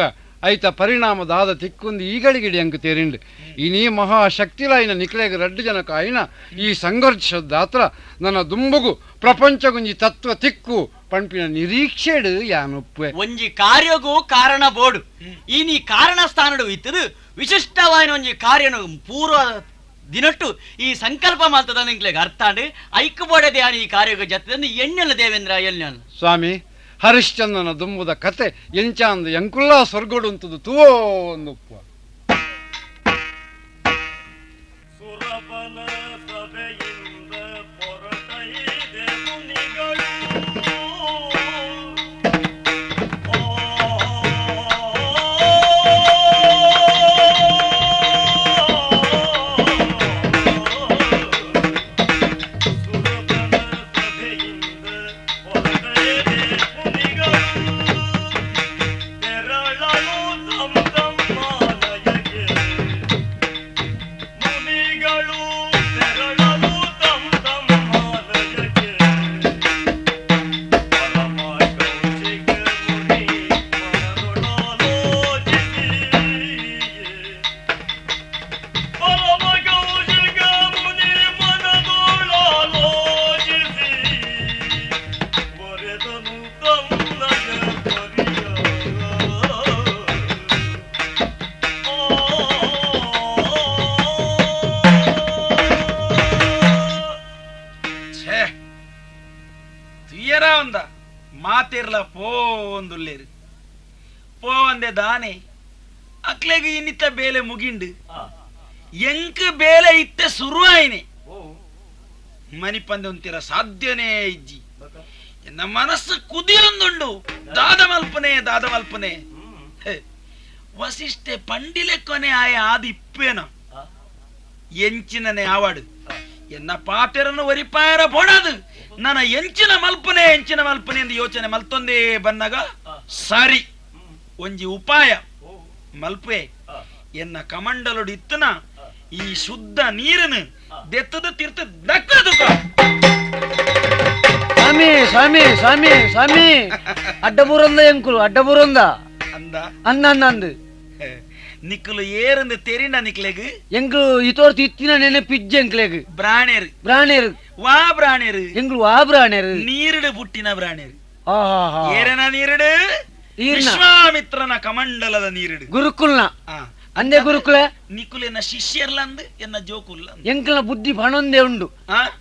[SPEAKER 1] ಐತ ಪರಿಣಾಮದಾದ ತಿಕ್ಕೊಂದು ಈಗಳಿಗಿಡಿ ಅಂಕ ತೇರಿಂಡು ಇನಿ ಮಹಾಶಕ್ತಿಲಾಯಿನ ನಿಕ್ಲೇಗ ರಡ್ಡು ಜನಕ ಆಯಿನ ಈ ಸಂಘರ್ಷದಾತ್ರ ನನ್ನ ದುಂಬುಗು ಪ್ರಪಂಚಗುಂಜಿ ತತ್ವ ತಿಕ್ಕು ಪಂಪಿನ ನಿರೀಕ್ಷೆಡು ಯಾನೊಪ್ಪೆ
[SPEAKER 2] ಒಂಜಿ ಕಾರ್ಯಗೂ ಕಾರಣ ಬೋಡು ಈ ನೀ ಕಾರಣ ಸ್ಥಾನಡು ಇತ್ತದು ವಿಶಿಷ್ಟವಾಯಿನ ಒಂಜಿ ಕಾರ್ಯನು ಪೂರ್ವ ದಿನಟ್ಟು ಈ ಸಂಕಲ್ಪ ಮಾಡ್ತದ ನಿಂಕ್ಲೆಗ್ ಅರ್ಥಾಂಡ್ ಐಕ್ ಬೋಡದೆ ಈ ಕಾರ್ಯಗೂ ಜತ್ತದಂದು ಎಣ್ಣೆಲ್ಲ ದೇವೇಂದ್ರ ಎಣ್ಣೆಲ್ಲ.
[SPEAKER 1] ಸ್ವಾಮಿ ಹರಿಶ್ಚಂದ್ರನ ದುಂಬುದ ಕತೆ ಎಂಚಾಂದು ಎಂಕುಲ್ಲಾ ಸ್ವರ್ಗೋಡುಂತದು ತೂವೋ ಒಂದು
[SPEAKER 3] ಸುರಬಲ ಸಭೆಯಿಂದ ಪೊರಟೈದೆ ಮುನಿಗಳು
[SPEAKER 4] ಮಾತಿರ್ಲ ಪೋ ಒಂದುಲ್ಲೇರು ಪೋ ಒಂದೆ ದಾನೆ ಅಕ್ಲೆಗ್ ಇನ್ನಿತ್ತ ಬೇಲೆ ಮುಗಿಂಡು ಎಂಕ್ ಬೇಲೆ ಇತ್ತೆ ಸುರುವಾಯಿನೆ ಮನಿಪಂದೆ ಒಂತಿರ ಸಾಧ್ಯನೇ ಇಜ್ಜಿ ಎನ್ನ ಮನಸ್ಸು ಕುದಿಯೊಂದುಂಡು ದಾದ ಮಲ್ಪನೆ ದಾದ ಮಲ್ಪನೆ ವಸಿಷ್ಠೆ ಪಂಡಿಲೆ ಕೊನೆ ಆಯ ಆದಿ ಇಪ್ಪೇನ ಎಂಚಿನನೆ ಆವಾಡು ಎನ್ನ ಪಾತೆರನ್ನು ಒರಿಪಾಯರ ಬೋಡದು ನನ್ನ ಎಂಚಿನ ಮಲ್ಪನೆ ಎಂಚಿನ ಮಲ್ಪನೆ ಎಂದು ಯೋಚನೆ ಮಲ್ತೊಂದೇ ಬನ್ನಗ ಸರಿ ಒಂಜಿ ಉಪಾಯ ಮಲ್ಪೆ ಎನ್ನ ಕಮಂಡಲುಡು ಇತ್ತನ ಈ ಶುದ್ಧ ನೀರನ್ನು ದೆತ್ತದ ತೀರ್ಥ ದಕ್ಕದು.
[SPEAKER 5] ಸ್ವಾಮಿ ಸ್ವಾಮಿ ಸ್ವಾಮಿ ಸ್ವಾಮಿ ಅಡ್ಡಬೂರಂದ ಎಂಕುಲು ಅಡ್ಡಬೂರಂದ
[SPEAKER 4] ಅಂದ
[SPEAKER 5] ಅಂದ ಅಂದ ಅಂದು
[SPEAKER 4] ನಿಕ್ಕಲು ಏರಂದು ತೆರಿಂಡ ನಿಕ್ಲೆಗ್
[SPEAKER 5] ಎಂಗ್ಲು ಇತೋರ್ತು ಇತ್ತಿನ ನೆನಪಿಜ್ಜೆ ಎಂಕ್ಲೆಗ್
[SPEAKER 4] ಬ್ರಾಣೇರು
[SPEAKER 5] ಬ್ರಾಣೇರು
[SPEAKER 4] ವಾ ಬ್ರಾಣೇರು
[SPEAKER 5] ಎಂಗ್ಲು ವಾ ಬ್ರಾಣೇರು
[SPEAKER 4] ನೀರುಡು ಪುಟ್ಟಿನ ಬ್ರಾಣೇರು ಏರನ ನೀರುಡು ವಿಶ್ವಾಮಿತ್ರನ ಕಮಂಡಲದ ನೀರುಡು
[SPEAKER 5] ಗುರುಕುಲ್ನ ಅಂದೆ ಗುರುಕುಲ
[SPEAKER 4] ನಿಕುಲೆನ ಶಿಷ್ಯರ್ಲ ಅಂದ್ ಎನ್ನ ಜೋಕುಲ್ಲ
[SPEAKER 5] ಎಂಕಲ್ನ ಬುದ್ಧಿ ಪಣೊಂದೇ ಉಂಡು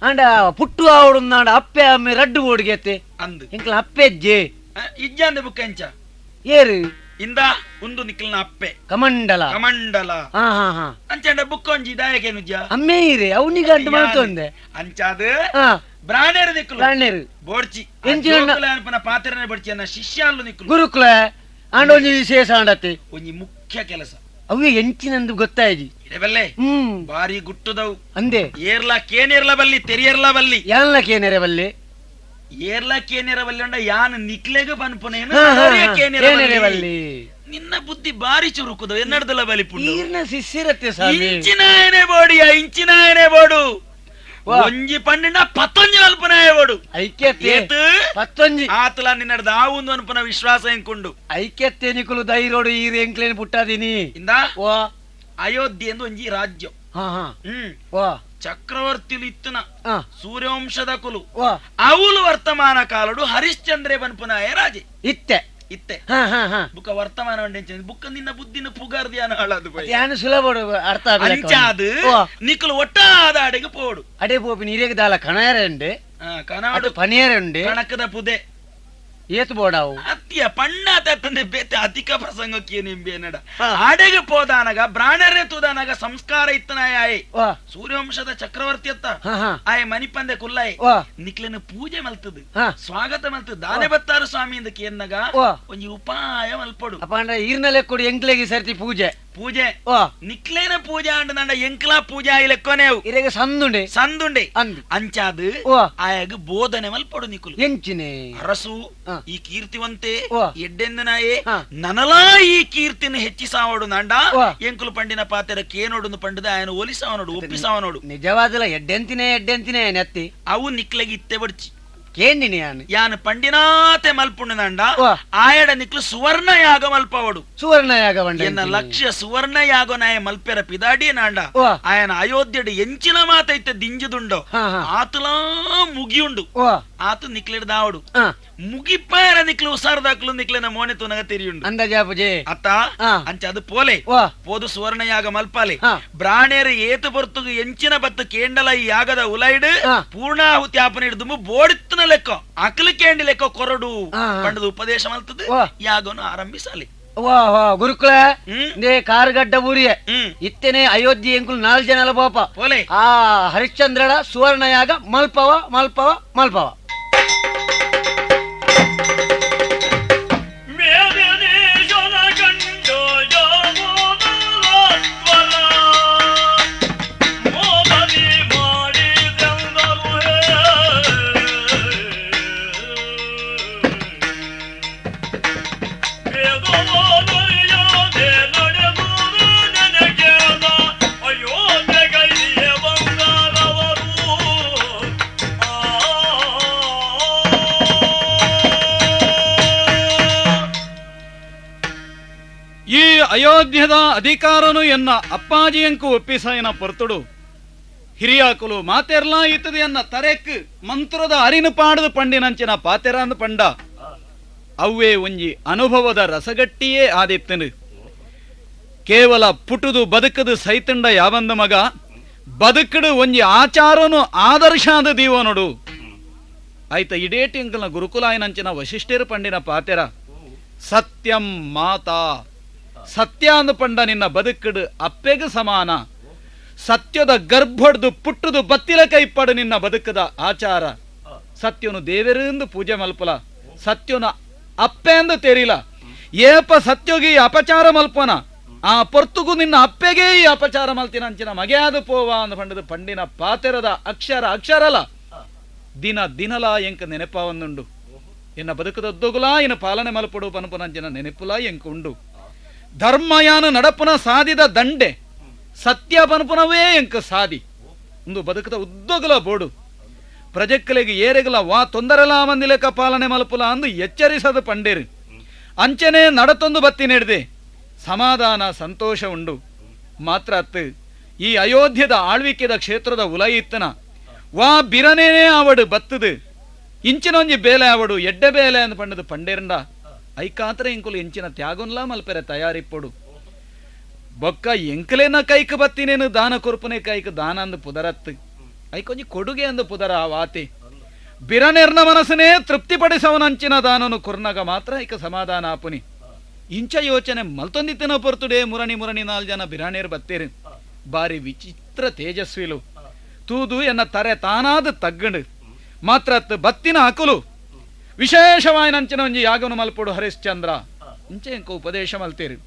[SPEAKER 5] ಅಂಡ ಪುಟ್ಟು ಆವಡು ಅಪ್ಪೆ ಅಮ್ಮೆ ರಡ್ಡು ಓಡಿಗೆತ್ತೆ
[SPEAKER 4] ಅಂದ್
[SPEAKER 5] ಎಂಕಲ್ನ ಅಪ್ಪೆಜ್ಜೆ
[SPEAKER 4] ಇಜ್ಜಂದೆ ಬುಕ್ಕಂಚ
[SPEAKER 5] ಏರು
[SPEAKER 4] ಇಂದ ಉಂದು ನಿಕಲ್ನ ಅಪ್ಪೆ
[SPEAKER 5] ಕಮಂಡಲ
[SPEAKER 4] ಕಮಂಡಲ ಅಂಚಂಡ ಬುಕ್ಕೊಂಜಿ ದಾಯಕೇನುಜ್ಜ
[SPEAKER 5] ಅಮ್ಮೆ ಇರೆ ಅವನಿಗಂಟು ಮಾಡ್ತೊಂದೆ
[SPEAKER 4] ಅಂಚಾದ ಬ್ರಾಣೇರು ನಿಕ್ಕಲು
[SPEAKER 5] ಬ್ರಾಣೇರು
[SPEAKER 4] ಬೋಡ್ಚಿ
[SPEAKER 5] ಎಂಚಿನ
[SPEAKER 4] ಪಾತ್ರನೇ ಬೋಡ್ಚಿ ಅನ್ನ ಶಿಷ್ಯ ನಿಕ್ಕಲು
[SPEAKER 5] ಗುರುಕುಲ ಆಂಡೊಂಜಿ ವಿಶೇಷ ಆಂಡತ್ತೆ
[SPEAKER 4] ಒಂಜಿ ಮುಖ್ಯ ಕೆಲಸ
[SPEAKER 5] ಅವೇ ಎಂಚಿನಂದು ಗೊತ್ತಾಯ್ಜಿ
[SPEAKER 4] ಇರಬಲ್ಲೆ ಬಾರಿ ಗುಟ್ಟುದವು
[SPEAKER 5] ಅಂದೆ
[SPEAKER 4] ಏರ್ಲಾ ಕೇನೇರ್ಲ ಬಲ್ಲಿ ತೆರಿಯರ್ಲ ಬಲ್ಲಿ
[SPEAKER 5] ಯಾನ್ಲ ಕೇನೇರೆ ಬಲ್ಲಿ
[SPEAKER 4] ಏರ್ಲ ಕೇನೇರ ಬಲ್ಲಿ ಅಂಡ ಯಾನ್ ನಿಕ್ಲೆಗ ಪನ್ಪುನೇನು ಕೇನೇರೆ ಬಲ್ಲಿ ನಿನ್ನ ಬುದ್ಧಿ ಬಾರಿ ಚುರುಕುದು ಎನ್ನಡ್ದಲ್ಲ ಬಲಿ ಪುಂಡು
[SPEAKER 5] ಈರ್ನ ಶಿಷ್ಯರತ್ತೆ ಸ್ವಾಮಿ
[SPEAKER 4] ಇಂಚಿನಾಯನೆ ಬೋಡಿಯ ಇಂಚಿನಾಯನೆ ಬೋಡು ಒಂಜಿ ಪಂಡಿನ ಪತ್ತೊಂಜಿ ಅಲ್ಪನಾಯ ಬೋಡು
[SPEAKER 5] ಐಕ್ಯತೆ ಪತ್ತೊಂಜಿ
[SPEAKER 4] ಆತಲ ನಿನ್ನಡ್ದ ಆ ಒಂದು ಅನ್ಪನ ವಿಶ್ವಾಸ ಎಂಕುಂಡು
[SPEAKER 5] ಐಕ್ಯತೆ ನಿಕುಲು ದೈರೋಡು ಈರ್ ಎಂಕ್ಲೇನ್ ಪುಟ್ಟಾದಿನಿ
[SPEAKER 4] ಇಂದ ಅಯೋಧ್ಯೆ ಎಂದು ಒಂಜಿ ರಾಜ್ಯ ಚಕ್ರವರ್ತಿಲು ಇತ್ತನ ಸೂರ್ಯವಂಶದ ಕುಲು ಅವಲು ವರ್ತಮಾನ ಕಾಲಡು ಹರಿಶ್ಚಂದ್ರೆ ಬನ್ಪುನಾಯ ರಾಜೆ
[SPEAKER 5] ಇತ್ತೆ
[SPEAKER 4] ಇತ್ತೆ ಬುಕ್ಕ ವರ್ತಮಾನ ಬುಕ್ಕ ನಿನ್ನ ಬುದ್ಧಿನ ಪುಗಾರ್ದಿಯಾನ ಹಾಳಾದು
[SPEAKER 5] ಯಾನು ಸುಲಭ ಅರ್ಥ
[SPEAKER 4] ಅಂಚಾದು ನಿಕುಲು ಒಟ್ಟಾದ ಅಡೆಗೆ ಪೋಡು
[SPEAKER 5] ಅಡೆ ಪೋಪಿ ನೀರಿಗೆ ದಾಲ ಕಣಯರೆ ಉಂಡೆ
[SPEAKER 4] ಕನಾಡು
[SPEAKER 5] ಪನಿಯರೆ ಉಂಡೆ
[SPEAKER 4] ಕಣಕದ ಪುದೆ
[SPEAKER 5] ಏತು ಬೋಡಾವು
[SPEAKER 4] ಅತ್ತಿಯ ಪಣ್ಣ ತಂದೆ ಬೇತೆ ಅಧಿಕ ಪ್ರಸಂಗಕ್ಕೆ ನಿಂಬೆ ನಡ ಅಡೆಗೆ ಪೋದಾನಗ ಬ್ರಾಣರೇ ತೂದಾನಗ ಸಂಸ್ಕಾರ ಇತ್ತನಾಯ ಸೂರ್ಯವಂಶದ ಚಕ್ರವರ್ತಿ ಅತ್ತ ಆಯ ಮನಿಪಂದೆ ಕುಲ್ಲಾಯ್ ನಿಕ್ಲೆನ ಪೂಜೆ ಮಲ್ತದ ಸ್ವಾಗತ ಮಲ್ತದ ದಾನೆ ಬತ್ತಾರು ಸ್ವಾಮಿ ಇಂದಕ್ಕೆ ಎನ್ನಗ ಒಂಜಿ ಉಪಾಯ ಮಲ್ಪಡು
[SPEAKER 5] ಅಪ್ಪ ಈರ್ನಲೆ ಕೊಡಿ ಎಂಕ್ಲೆಗೆ ಸರ್ತಿ ಪೂಜೆ
[SPEAKER 4] ಪೂಜೆ ನಿಕ್ಲೇನ ಪೂಜೆ ಅಂಡ ನಂಡ ಎಂಕ್ಲಾ ಪೂಜೆ ಆಯಿಲೆಕ್ಕೊನೆ
[SPEAKER 5] ಇರೆಗೆ ಸಂದುಂಡೆ
[SPEAKER 4] ಸಂದುಂಡೆ ಅಂಚಾದು ಆಯಾಗ ಬೋಧನೆ ಮಲ್ಪಡು ನಿಕುಲು
[SPEAKER 5] ಎಂಚಿನೆ
[SPEAKER 4] ಅರಸು ಈ ಕೀರ್ತಿವಂತೆ ಎಡ್ಡೆಂದನಾಯೇ ನನಲಾ ಈ ಕೀರ್ತಿನ ಹೆಚ್ಚಿಸಾವಡು ನಂಡ ಎಂಕುಲು ಪಂಡಿನ ಪಾತೆರ ಕೇನೋಡು ಪಂಡದ ಆಯನ ಒಲಿಸಾವನೋಡು ಒಪ್ಪಿಸಾವನೋಡು
[SPEAKER 5] ನಿಜವಾದಲ ಎಡ್ಡೆಂತಿನೇ ಎಡ್ಡೆಂತಿನೇ ನೆತ್ತಿ
[SPEAKER 4] ಅವು ನಿಕ್ಲೆಗೆ ಇತ್ತೆ ಬಡ್ಚಿ
[SPEAKER 5] ಕೇಂದಿನಿ ಯಾನು
[SPEAKER 4] ಯಾನು ಪಂಡಿನಾತೆ ಮಲ್ಪುಂಡು ಆಯಡ ನಿಕ್ಲು ಸುವರ್ಣ ಯಾಗ ಮಲ್ಪವಡು
[SPEAKER 5] ಸುವರ್ಣ ಯಾಗ
[SPEAKER 4] ಎನ್ನ ಲಕ್ಷ್ಯ ಸುವರ್ಣ ಯಾಗ ನಾಯ ಮಲ್ಪೆರ ಪಿದಾಡಿ ನಾಂಡ ಆಯನ ಅಯೋಧ್ಯೆಡು ಎಂಚಿನ ಮಾತೈತೆ ದಿಂಜುದುಂಡೋ ಆತಲಾ ಮುಗಿಯುಂಡು ಆತು ನಿಕ್ಲಿಡ್ದಾವಡು ಮುಗಿಪಾರ ನಿಕ್ಲು ಉಸಾರದಾಕ್ಲು ನಿಕ್ಲೆನ ಮೋನೆ ತುನಗ ತೆರಿಯುಂಡು
[SPEAKER 5] ಅಂದಾಜಾಪುಜೆ
[SPEAKER 4] ಅತ್ತ ಅಂಚ ಅದು ಪೋಲೆ ಪೋದು ಸುವರ್ಣ ಯಾಗ ಮಲ್ಪಾಲೆ ಬ್ರಾಣೇರು ಏತು ಬರ್ತುಗು ಎಂಚಿನ ಬತ್ತು ಕೇಂಡಲ ಈ ಯಾಗದ ಉಲೈಡು ಪೂರ್ಣಾಹುತಿ ಆಪನ ಹಿಡಿದು ಬೋಡಿತ್ತನ ಲೆಕ್ಕ ಅಕಲು ಕೇಂಡಿ ಲೆಕ್ಕ ಕೊರಡು ಪಂಡದ ಉಪದೇಶ ಮಲ್ತದ ಯಾಗನು ಆರಂಭಿಸಲಿ
[SPEAKER 5] ವಾ ವಾ ಗುರುಕುಲ ಕಾರುಗಡ್ಡ ಊರಿಯೆ ಇತ್ತನೆ ಅಯೋಧ್ಯೆ ಎಂಕುಲು ನಾಲ್ ಜನಲ ಪಾಪ
[SPEAKER 4] ಪೋಲೆ
[SPEAKER 5] ಆ ಹರಿಶ್ಚಂದ್ರಡ ಸುವರ್ಣ ಯಾಗ ಮಲ್ಪವ ಮಲ್ಪವ ಮಲ್ಪವ
[SPEAKER 6] ಈ ಅಯೋಧ್ಯದ ಅಧಿಕಾರನು ಎನ್ನ ಅಪ್ಪಾಜಿಯಂಕು ಒಪ್ಪಿಸಯನ ಪೊರ್ತುಡು ಹಿರಿಯಾಕುಲು ಮಾತೆರ್ಲಾ ಇತ್ತದೆ ಎನ್ನ ತರೆಕ್ ಮಂತ್ರದ ಅರಿನು ಪಾಡದು ಪಂಡಿನಂಚಿನ ಪಾತೆರಾಂದು ಪಂಡ ಅವ್ವೇ ಒಂಜಿ ಅನುಭವದ ರಸಗಟ್ಟಿಯೇ ಆದಿತ್ತನು. ಕೇವಲ ಪುಟುದು ಬದುಕದು ಸೈತಂಡ ಯಾವಂದ ಮಗ ಬದುಕಡು ಒಂಜಿ ಆಚಾರನು ಆದರ್ಶಾದ ದೀವನೊಡು ಆಯ್ತ ಇಡೇಟಿ ಅಂಕಲ್ನ ಗುರುಕುಲಾಯನಂಚಿನ ವಶಿಷ್ಠರು ಪಂಡಿನ ಪಾತೆರ ಸತ್ಯಂ ಮಾತಾ ಸತ್ಯ ಅಂದು ಪಂಡ ನಿನ್ನ ಬದುಕಡು ಅಪ್ಪೆಗೆ ಸಮಾನ ಸತ್ಯದ ಗರ್ಭಡ್ದು ಪುಟ್ಟುದು ಬತ್ತಿಲ ಕೈಪಡು ನಿನ್ನ ಬದುಕದ ಆಚಾರ ಸತ್ಯನು ದೇವರೆಂದು ಪೂಜೆ ಮಲ್ಪಲ ಸತ್ಯನು ಅಪ್ಪೆ ಅಂದು ತೆರಿಲ ಏಪ ಸತ್ಯೋಗಿ ಅಪಚಾರ ಮಲ್ಪನ ಆ ಪೊರ್ತುಗು ನಿನ್ನ ಅಪ್ಪೆಗೆ ಈ ಅಪಚಾರ ಮಲ್ತಿನ ಅಂಚಿನ ಮಗೆಯಾದ ಪೋವ ಅಂದು ಪಂಡದು ಪಂಡಿನ ಪಾತೆರದ ಅಕ್ಷರ ಅಕ್ಷರಲ ದಿನ ದಿನಲ ಎಂಕ ನೆನಪವನ್ನುಂಡು ಎನ್ನ ಬದುಕದೊಗ್ಗುಲಾ ಇನ್ನು ಪಾಲನೆ ಮಲ್ಪಡು ಪನಪನಂಚಿನ ನೆನಪುಲ ಎಂಕ ಉಂಡು ಧರ್ಮಯಾನ ನಡಪುನ ಸಾದಿದ ದಂಡೆ ಸತ್ಯ ಪನಪುನವೇ ಎಂಕ ಸಾದಿ ಒಂದು ಬದುಕದ ಉದ್ದೊಗಲ ಬೋಡು ಪ್ರಜೆಕ್ಕಲಿಗೆ ಏರೆಗಲ ವಾ ತೊಂದರೆಲ ಮಂದಿಲೆಕ ಪಾಲನೆ ಮಲ್ಪುಲ ಅಂದು ಎಚ್ಚರಿಸದು ಪಂಡೇರು ಅಂಚನೆ ನಡತೊಂದು ಬತ್ತಿ ನೆಡ್ದೆ ಸಮಾಧಾನ ಸಂತೋಷ ಉಂಡು. ಮಾತ್ರ ಅತ್ತು ಈ ಅಯೋಧ್ಯದ ಆಳ್ವಿಕೆದ ಕ್ಷೇತ್ರದ ಉಲಯಿತ್ತನ ವಾ ಬಿರನೇನೇ ಆವಡು ಬತ್ತದು ಇಂಚಿನೊಂಜಿ ಬೇಲೆ ಆವಡು ಎಡ್ಡೆ ಬೇಲೆ ಅಂದ್ ಪಂಡದು ಪಂಡೇರಂಡ ಐಕಾತ್ರ ಎಂಕುಲು ಇಂಚಿನ ತ್ಯಾಗೊನ್ಲಾ ಮಲ್ಪೆರೆ ತಯಾರಿಪ್ಪೊಡು. ಬೊಕ್ಕ ಎಂಕಲೇನ ಕೈಕ್ ಬತ್ತಿನೇನು ದಾನ ಕೊರ್ಪುನೆ ಕೈಕ್ ದಾನ ಅಂದ್ ಪುದರತ್ತು ಐಕೊಂಜಿ ಕೊಡುಗೆ ಅಂದು ಪುದರ ಆ ವಾತಿ ಬಿರನೆರ್ನ ಮನಸ್ಸನೇ ತೃಪ್ತಿಪಡಿಸವನಂಚಿನ ದಾನನು ಕುರ್ನಗ ಮಾತ್ರ ಐಕ ಸಮಾಧಾನ ಆಪುನಿ. ಇಂಚ ಯೋಚನೆ ಮಲ್ತೊಂದಿತ್ತಿನ ಪೊರ್ತುಡೆ ಮುರಣಿ ಮುರಣಿ ನಾಲ್ ಜನ ಬಿರಾಣೇರು ಬತ್ತೇರು. ಬಾರಿ ವಿಚಿತ್ರ ತೇಜಸ್ವಿಲು ತೂದು ಎನ್ನ ತರೆ ತಾನಾದ ತಗ್ಗಂಡು ಮಾತ್ರ ಬತ್ತಿನ ಅಕುಲು ವಿಶೇಷವಾಯಿನಂಚಿನ ಒಂಜಿ ಯಾಗನು ಮಲ್ಪೊಡು ಹರಿಶ್ಚಂದ್ರ ಇಂಚೆ ಇಂಕ ಉಪದೇಶ ಮಲ್ತೇರು.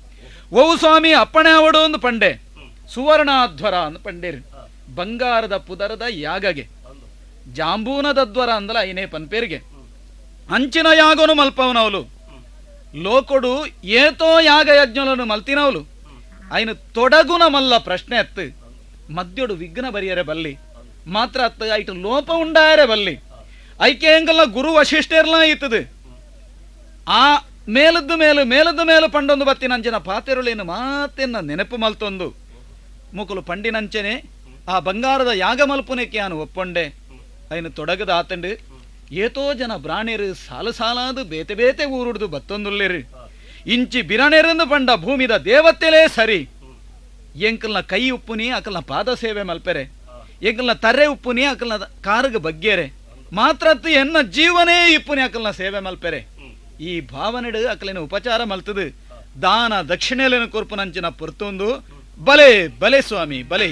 [SPEAKER 6] ಓವು ಸ್ವಾಮಿ ಅಪ್ಪಣೆ ಅವಡು ಒಂದು ಪಂಡೆ ಸುವರ್ಣಾಧ್ವರ ಅಂದ್ ಪಂಡೇರು. ಬಂಗಾರದ ಪುದರದ ಯಾಗಗೆ ಜಾಂಬೂನದದ್ವರ ಅಂದಲ ಐನೇ ಪನ್ಪೇರಿಗೆ ಅಂಚಿನ ಯಾಗನು ಮಲ್ಪವನವಲು ಲೋಕೊಡು ಏತೋ ಯಾಗ ಯಜ್ಞలను ಮಲ್ತಿನವಲು ಐನು ತೊಡಗುನ ಮಲ್ಲ ಪ್ರಶ್ನೆ ಅತ್ತು ಮದ್ಯೊಡು ವಿಘ್ನ ಬರಿಯರೆ ಬಲ್ಲಿ ಮಾತ್ರ ಅತ್ತ ಐಟು ಲೋಪ ಉಂಡಾಯರೆ ಬಲ್ಲಿ ಐಕೆ ಎಂಗಲ್ಲ ಗುರು ವಶಿಷ್ಠರ್ಲ ಇತ್ತದು ಆ ಮೇಲದ್ದು ಮೇಲು ಮೇಲದ್ದು ಮೇಲು ಪಂಡೊಂದು ಬತ್ತಿನಂಚಿನ ಪಾತೆರುಳೇನು ಮಾತೆನ್ನ ನೆನಪು ಮಲ್ತೊಂದು ಮುಕುಲು ಪಂಡಿನಂಚನೆ ಆ ಬಂಗಾರದ ಯಾಗ ಮಲ್ಪುನೆಕ್ಕೆ ನಾನು ಒಪ್ಪೊಂಡೆ. ಐನು ತೊಡಗದ ಆತಂಡು ಏತೋ ಜನ ಬ್ರಾಣೇರು ಸಾಲು ಸಾಲಾದು ಬೇತೆ ಬೇತೆ ಊರುಡ್ದು ಬತ್ತೊಂದುಲ್ಲೇರು. ಇಂಚಿ ಬಿರನೇರೆಂದು ಪಂಡ ಭೂಮಿದ ದೇವತೆಲೇ ಸರಿ ಎಂಕಲ್ನ ಕೈ ಉಪ್ಪುನಿ ಅಕಲ್ನ ಪಾದ ಸೇವೆ ಮಲ್ಪೆರೆ ಎಂಕಲ್ನ ತರೆ ಉಪ್ಪುನಿ ಅಕಲ್ನ ಕಾರುಗ ಬಗ್ಗೇರೆ ಮಾತ್ರತ್ತು ಎನ್ನ ಜೀವನೇ ಇಪ್ಪುನಿ ಅಕಲ್ನ ಸೇವೆ ಮಲ್ಪೆರೆ. ಈ ಭಾವನೆಡು ಅಕಲಿನ ಉಪಚಾರ ಮಲ್ತದು ದಾನ ದಕ್ಷಿಣೆಲೇನು ಕೊರ್ಪುನಂಚಿನ ಪೊರ್ತೊಂದು ಬಲೆ ಬಲೆ ಸ್ವಾಮಿ ಬಲೆ.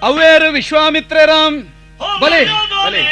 [SPEAKER 6] ಅವ್ವೇರು ವಿಶ್ವಾಮಿತ್ರರಾಮ್ ಬಲೆ ಬಲೆ.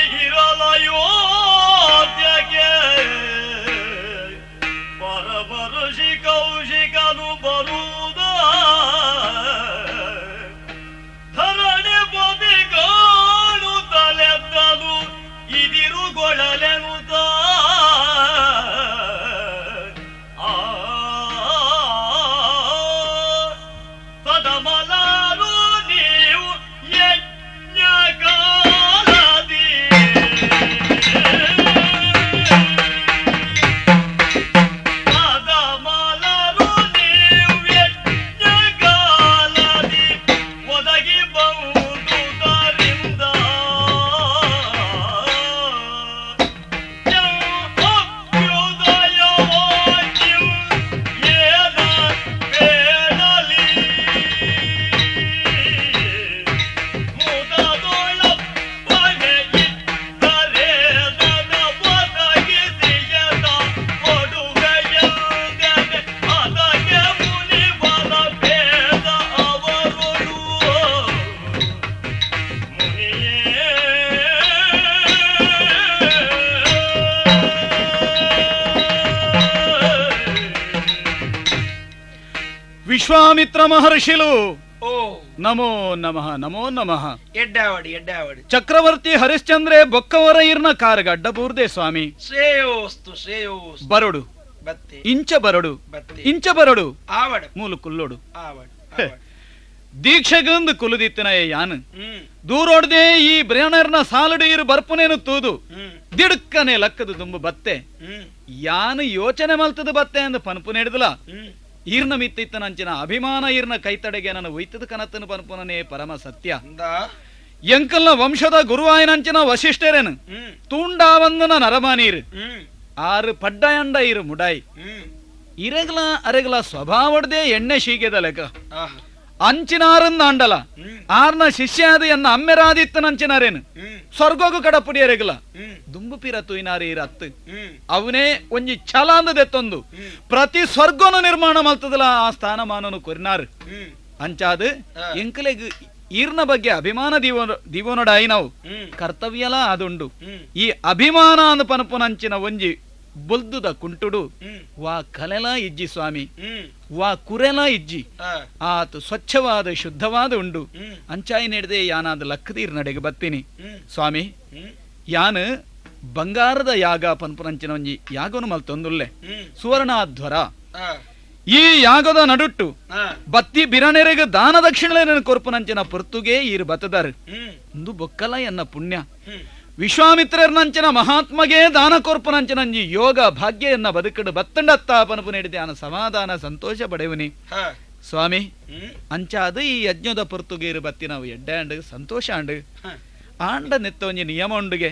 [SPEAKER 6] ವಿಶ್ವಾಮಿತ್ರ ಮಹರ್ಷಿಲು ನಮೋ ನಮಃ ನಮೋ ನಮಃ.
[SPEAKER 4] ಎಡ್ಡಾವಡಿ ಎಡ್ಡಾವಡಿ
[SPEAKER 6] ಚಕ್ರವರ್ತಿ ಹರಿಶ್ಚಂದ್ರೆ ಬೊಕ್ಕವರ ಇರ್ನ ಕಾರಗಡ್ಡ ಬೂರ್ದೆ ಸ್ವಾಮಿ.
[SPEAKER 4] ಶ್ರೇಯೋಸ್ತು ಶ್ರೇಯೋಸ್ತು.
[SPEAKER 6] ಬರಡು
[SPEAKER 4] ಬತ್ತೆ
[SPEAKER 6] ಇಂಚ ಬರಡು
[SPEAKER 4] ಬತ್ತೆ
[SPEAKER 6] ಇಂಚ ಬರಡು
[SPEAKER 4] ಆವಡ
[SPEAKER 6] ಮೂಲು ಕುಲ್ಲೋಡು
[SPEAKER 4] ಆವಡ
[SPEAKER 6] ದೀಕ್ಷೆಗಂದು ಕುಲುದಿತ್ತನ ಯಾನು ದೂರೋಡ್ದೆ ಈ ಬ್ರೇಣರ್ನ ಸಾಲುಡು ಇರು ಬರ್ಪುನೇನು ತೂದು ದಿಡುಕ್ಕನೆ ಲಕ್ಕದು ದುಂಬು ಬತ್ತೆ ಯಾನು ಯೋಚನೆ ಮಲ್ತದ ಬತ್ತೆ ಅಂದು ಪನ್ಪು ನೆಡ್ದಲ ಈರ್ನ ಮಿತ್ತಿತ್ತನಂಚಿನ ಅಭಿಮಾನ ಈರ್ನ ಕೈತಡೆಗೆ ನಾನು ಒಯ್ತದ ಕನತ್ತನು ಪನ್ಪುನನೇ ಪರಮ ಸತ್ಯ. ಎಂಕಲ್ನ ವಂಶದ ಗುರುವಾಯನಂಚಿನ ವಶಿಷ್ಠರೇನು ತೂಂಡಾವಂದನ ನರಮಾನೀರು ಆರು ಪಡ್ಡಯಂಡ ಇರು ಮುಡಾಯಿ ಇರಗಲ ಅರೆಗಲ ಸ್ವಭಾವಡ್ದೆ ಎಣ್ಣೆ ಶೀಗೆದ ಲೆಕ್ಕ ಅಂಚಿನಾರನ್ನ ಅಂಡಲ ಆರ್ನ ಶಿಷ್ಯಾದ ಎನ್ನ ಅಮ್ಮೆರಾದಿತ್ತನಂಚಿನಾರೇನು ಸ್ವರ್ಗೋಗು ಕಡಪುಡಿಯರೆಗಲ ದುಂಬು ಪಿರ ತುಯ್ನಾರಿ ಇರತ್ತು ಅವನೇ ಒಂಜಿ ಛಲ ಅಂದದೆತ್ತೊಂದು ಪ್ರತಿ ಸ್ವರ್ಗೋನು ನಿರ್ಮಾಣ ಮಲ್ತದಲ ಆ ಸ್ಥಾನಮಾನನು ಕೊರಿನಾರು. ಅಂಚಾದ ಎಂಕಲೆಗ್ ಈರ್ನ ಬಗ್ಗೆ ಅಭಿಮಾನ ದೀವನೊಡಾಯಿ ನಾವು ಕರ್ತವ್ಯಲ ಅದುಂಡು. ಈ ಅಭಿಮಾನ ಅಂದ್ ಪನಪುನಂಚಿನ ಒಂಜಿ ಬೊಲ್ದುದ ಕುಂಟುಡು ವಾ ಕಲೆಲ ಇಜ್ಜಿ ಸ್ವಾಮಿ, ವಾ ಕುರೆಲ ಇಜ್ಜಿ, ಆತ ಸ್ವಚ್ಛವಾದ ಶುದ್ಧವಾದ ಉಂಡು. ಅಂಚಾಯಿ ನೆಡ್ದೆ ಯಾನಾದ ಲಕ್ಕದೀರ್ ನಡೆಗೆ ಬತ್ತೀನಿ ಸ್ವಾಮಿ. ಯಾನು ಬಂಗಾರದ ಯಾಗ ಪನ್ಪುನಂಚಿನ ಒಂಜಿ ಯಾಗನು ಮಲ್ತೊಂದುಲ್ಲೆ ಸುವರ್ಣಾಧ್ವರ. ಈ ಯಾಗದ ನಡುಟ್ಟು ಬತ್ತಿ ಬಿರನೆರೆಗೆ ದಾನ ದಕ್ಷಿಣಲೇನ ಕೊರ್ಪುನಂಚಿನ ಪೊರ್ತುಗೆ ಈರು ಬತ್ತದಾರು. ಇಂದು ಬೊಕ್ಕಲ ಎನ್ನ ಪುಣ್ಯ. ವಿಶ್ವಾಮಿತ್ರರ್ನಂಚಿನ ಮಹಾತ್ಮಗೆ ದಾನ ಕೊರ್ಪುನಂಚಿನಂಜಿ ಯೋಗ ಭಾಗ್ಯ ಎನ್ನ ಬದುಕಡು ಬತ್ತಂಡತ್ತ ಪನಪು ನೀಡಿದೆ ಆನ ಸಮಾಧಾನ ಸಂತೋಷ ಪಡೆಯುವನಿ ಸ್ವಾಮಿ. ಅಂಚಾದ ಈ ಯಜ್ಞದ ಪೊರ್ತುಗೇರು ಬತ್ತಿ ನಾವು ಎಡ್ಡೆ ಅಂಡ್ ಸಂತೋಷ ಅಂಡ್ ಆಂಡ ನೆತ್ತ ಒಂಜಿ ನಿಯಮ ಉಂಡುಗೆ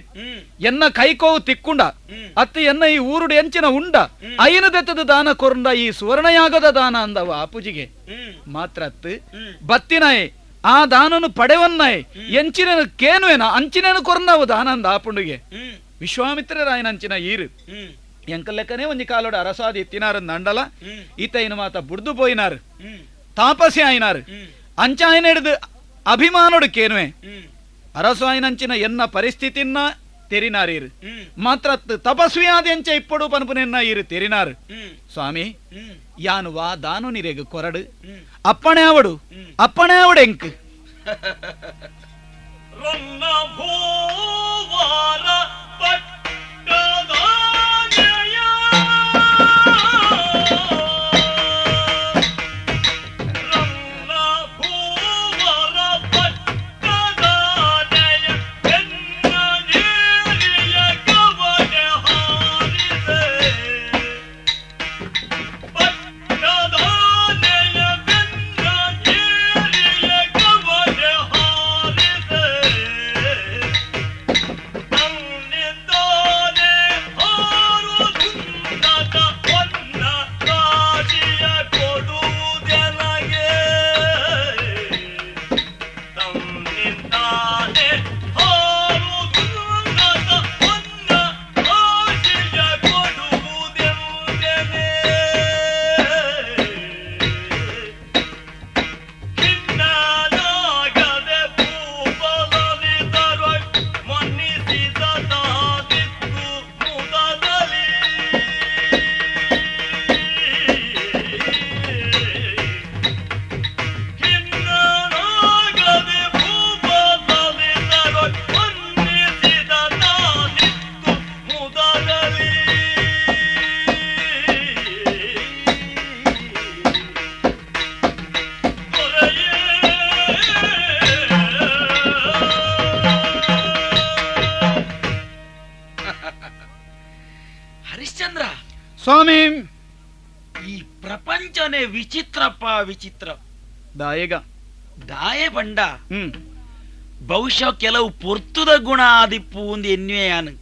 [SPEAKER 6] ಎನ್ನ ಕೈಕೋವು ತಿಕ್ಕುಂಡ ಅತ್ತ ಎನ್ನ ಈ ಊರುಡು ಎಂಚಿನ ಉಂಡ ಐನ ದೆತ್ತದ ದಾನ ಕೊರುಂಡ ಈ ಸುವರ್ಣಯಾಗದ ದಾನ ಅಂದವ ಆಪುಜಿಗೆ ಮಾತ್ರ ಅತ್ತು ಬತ್ತಿನಾಯೆ ಆ ದಾನನು ಪಡೆವನ್ನಾಯ್ ಎಂಚಿನ ಕೇನುವೇನ ಅಂಚಿನೇನು ಕೊರ್ನವು ದಾನ ಅಂದ ಆಪುಂಡುಗೆ. ವಿಶ್ವಾಮಿತ್ರರಾಯನಂಚಿನ ಈರು ಎಂಕಲೆಕ್ಕನೇ ಒಂಜಿ ಕಾಲೋಡು ಅರಸಾದಿ ಇತ್ತಿನಾರ ಅಂಡಲ ಈತ ಇನ್ನು ಮಾತ ಬುಡ್ದು ಪೋಯಿನಾರು ತಾಪಸಿ ಆಯಿನಾರು. ಅಂಚಾಯನ ಹಿಡಿದು ಅಭಿಮಾನೋಡು ಕೇನುವೆ ಅರಸು ಆಯನಂಚಿನ ಎನ್ನ ಪರಿಸ್ಥಿತಿನ ತೆರಿನಾರೀರು ಮಾತ್ರ ತಪಸ್ವಿಯಾದ ಎಂಚ ಇಪ್ಪಡು ಪನ್ಪುನೆನ್ನ ಈರು ತೆರಿನಾರು ಸ್ವಾಮಿ. ಯಾನು ವಾ ದಾನು ನಿರೆಗ್ ಕೊರಡು ಅಪ್ಪಣೆ ಅವಡು ಅಪ್ಪಣೆ ಅವಡು ಎಂಕ್
[SPEAKER 3] ರನ್ನ ಭೂವಾರ ಪಟ್ಟದಾನೆಯ ರನ್ನ ಭೂವರ ಪಟ್ಟದಾನೆಯ ಎನ್ನ ನೀರಿಯ ಕವನೆ ಹಾರಿದೆ ಪಟ್ಟದಾನೆಯ ಬೆನ್ನ ನೀರಿಯ ಕವನೆ ಹಾರಿದೆ ತನ್ನಿಂದಾನೆ ಹಾರುದುಂದದ ಹೊನ್ನ ರಾಶಿಯ ಕೊಡುವುದೆನಗೆ ತನ್ನಿಂದಾನೆ ಹಾರುದುಂದದ ಹೊನ್ನ ರಾಶಿಯ ಕೊಡುವುದೆಂದೆನೆ ಖಿನ್ನನಾಗದೆ ಭೂಪಲಲಿತರೊಳ್ ಮನ್ನಿಸಿದ ತಾದಿತ್ತು ಮುದದಲ್ಲಿ ಖಿನ್ನನಾಗದೆ ಭೂಪಲಲಿತರೊಳ್ ಮನ್ನಿಸಿದ ತಾದಿತ್ತು ಮುದದಲ್ಲಿ
[SPEAKER 4] ಹರಿಶ್ಚಂದ್ರ
[SPEAKER 6] ಸ್ವಾಮಿ,
[SPEAKER 4] ಈ ಪ್ರಪಂಚನೇ ವಿಚಿತ್ರಪ್ಪ ವಿಚಿತ್ರ.
[SPEAKER 6] ದಾಯಗ
[SPEAKER 4] ದಾಯೆ ಬಂಡ ಬಹುಶಃ ಕೆಲವು ಪೊರ್ತುದ ಗುಣ ಆದಿಪ್ಪು ಒಂದು ಎನ್ನುವೆಯಾನು.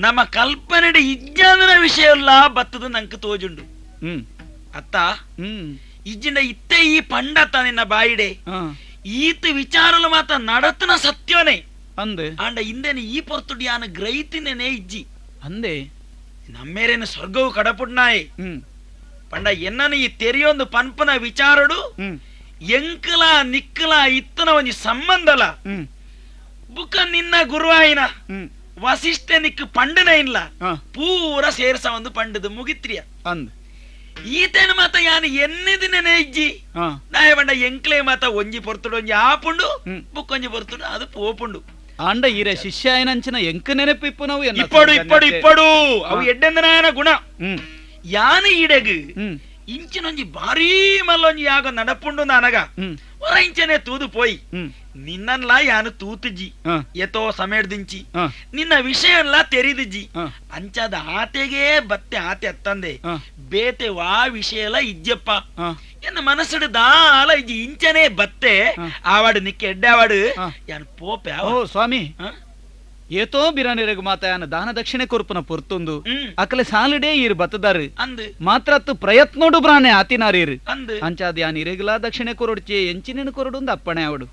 [SPEAKER 4] ನಮ್ಮ ಕಲ್ಪನೆ ಇಜ್ಞಾನದ ವಿಷಯ ಎಲ್ಲ ಬತ್ತದ ನಂಗೆ ತೋಜುಂಡು. ಅತ್ತ ಇಜ್ಜಿಂಡ ಇತ್ತೆ ಈ ಪಂಡತ ನಿನ್ನ ಬಾಯಿಡೆ ಈತ ವಿಚಾರಲು ಮಾತ್ರ ನಡತನ ಸತ್ಯನೇ
[SPEAKER 6] ಅಂದೆ
[SPEAKER 4] ಆಂಡ ಇಂದೇನೆ ಈ ಪೊರ್ತುಡು ಯಾನು ಗ್ರಹಿತಿನೇ ಇಜ್ಜಿ
[SPEAKER 6] ಅಂದೆ
[SPEAKER 4] ನಮ್ಮೇರೇನು ಸ್ವರ್ಗವು ಕಡಪುಡ್ನಾಯ್ ಪಂಡ ಎನ್ನನು ಈ ತೆರೆಯೊಂದು ಪನ್ಪನ ವಿಚಾರಡು ಎಂಕಲ ನಿಕ್ಕಲ ಇತ್ತನ ಒಂಜಿ ಸಂಬಂಧಲ ಬುಕ್ಕ ನಿನ್ನ ಗುರುವಾಯಿನ ವಸಿಷ್ಠ ನಿಕ್ ಪಂಡನ ಇಲ್ಲ ಪೂರ ಸೇರ್ಸ ಒಂದು ಪಂಡದು ಮುಗಿತ್ರಿಯ
[SPEAKER 6] ಅಂದ್
[SPEAKER 4] ಈತನ ಮಾತ ಯಾನು ಎನ್ನಿದಿನೇ ಇಜ್ಜಿ ನಾಯ ಬಂಡ ಎಂಕ್ಲೆ ಮಾತ ಒಂಜಿ ಪೊರ್ತುಡು ಒಂಜಿ ಆಪುಂಡು ಬುಕ್ಕೊಂಜಿ ಪೊರ್ತುಡು ಅದು ಪೋಪುಂಡು
[SPEAKER 6] ಆಂಡ ಈರ ಶಿಷ್ಯಾಯನಂಚಿನ ಎಂಕ ನೆನಪಿಪ್ಪು ನಾವು
[SPEAKER 4] ಇಪ್ಪಡು ಇಪ್ಪಡು ಇಪ್ಪಡು ಅವು ಎಡ್ಡೆಂದನಾಯನ ಗುಣ ಯಾನು ಈಡೆಗ್ ಇಂಚಿನೊಂಜಿ ಭಾರೀ ಮಲ್ಲೊಂಜಿ ಯಾಗ ನಡಪುಂಡು ನನಗ ಹೊರ ಇಂಚನೆ ತೂದು ಪೋಯ್ ನಿನ್ನನ್ಲ ಯಾನು ತೂತುಜಿ ಎತೋ ಸಮಯದಿಂಚಿ ನಿನ್ನ ವಿಷಯನ್ಲ ತೆರಿದುಜಿ ಅಂಚಾದ ಆತೆಗೆ ಬತ್ತೆ ಆತೆ ಅತ್ತಂದೆ ಬೇತೆ ವಾ ವಿಷಯ ಎಲ್ಲ ಇಜ್ಜಪ್ಪ ಎನ್ನ ಮನಸ್ಸುಡು ದಾಲ ಇಜ್ಜಿ ಇಂಚನೆ ಬತ್ತೆ ಆವಾಡು ನಿಕ್ಕೆ ಎಡ್ಡೆ ಆವಾಡು ಯಾನು ಪೋಪೆ
[SPEAKER 6] ಓ ಸ್ವಾಮಿ ಏತೋ ಬಿರಾನಿರೆಗ್ ಮಾತಾಯನ ದಾನ ದಕ್ಷಿಣೆ ಕೊರ್ಪುನ ಪೊರ್ತುಂದು ಅಕಲೆ ಸಾಲುಡೇ ಈರು ಬತ್ತದಾರು ಮಾತ್ರತ್ತು ಪ್ರಯತ್ನೋಡು ಬ್ರಾಣೆ ಆತಿನಾರೀರು ಅಂಚಾದ ಯಾನ್ ಇರೆಗ್ಲಾ ದಕ್ಷಿಣೆ ಕೊರೊಡ್ಚೆ ಎಂಚಿನೇನು ಕೊರಡು ಅಪ್ಪಣೆ ಅವಡು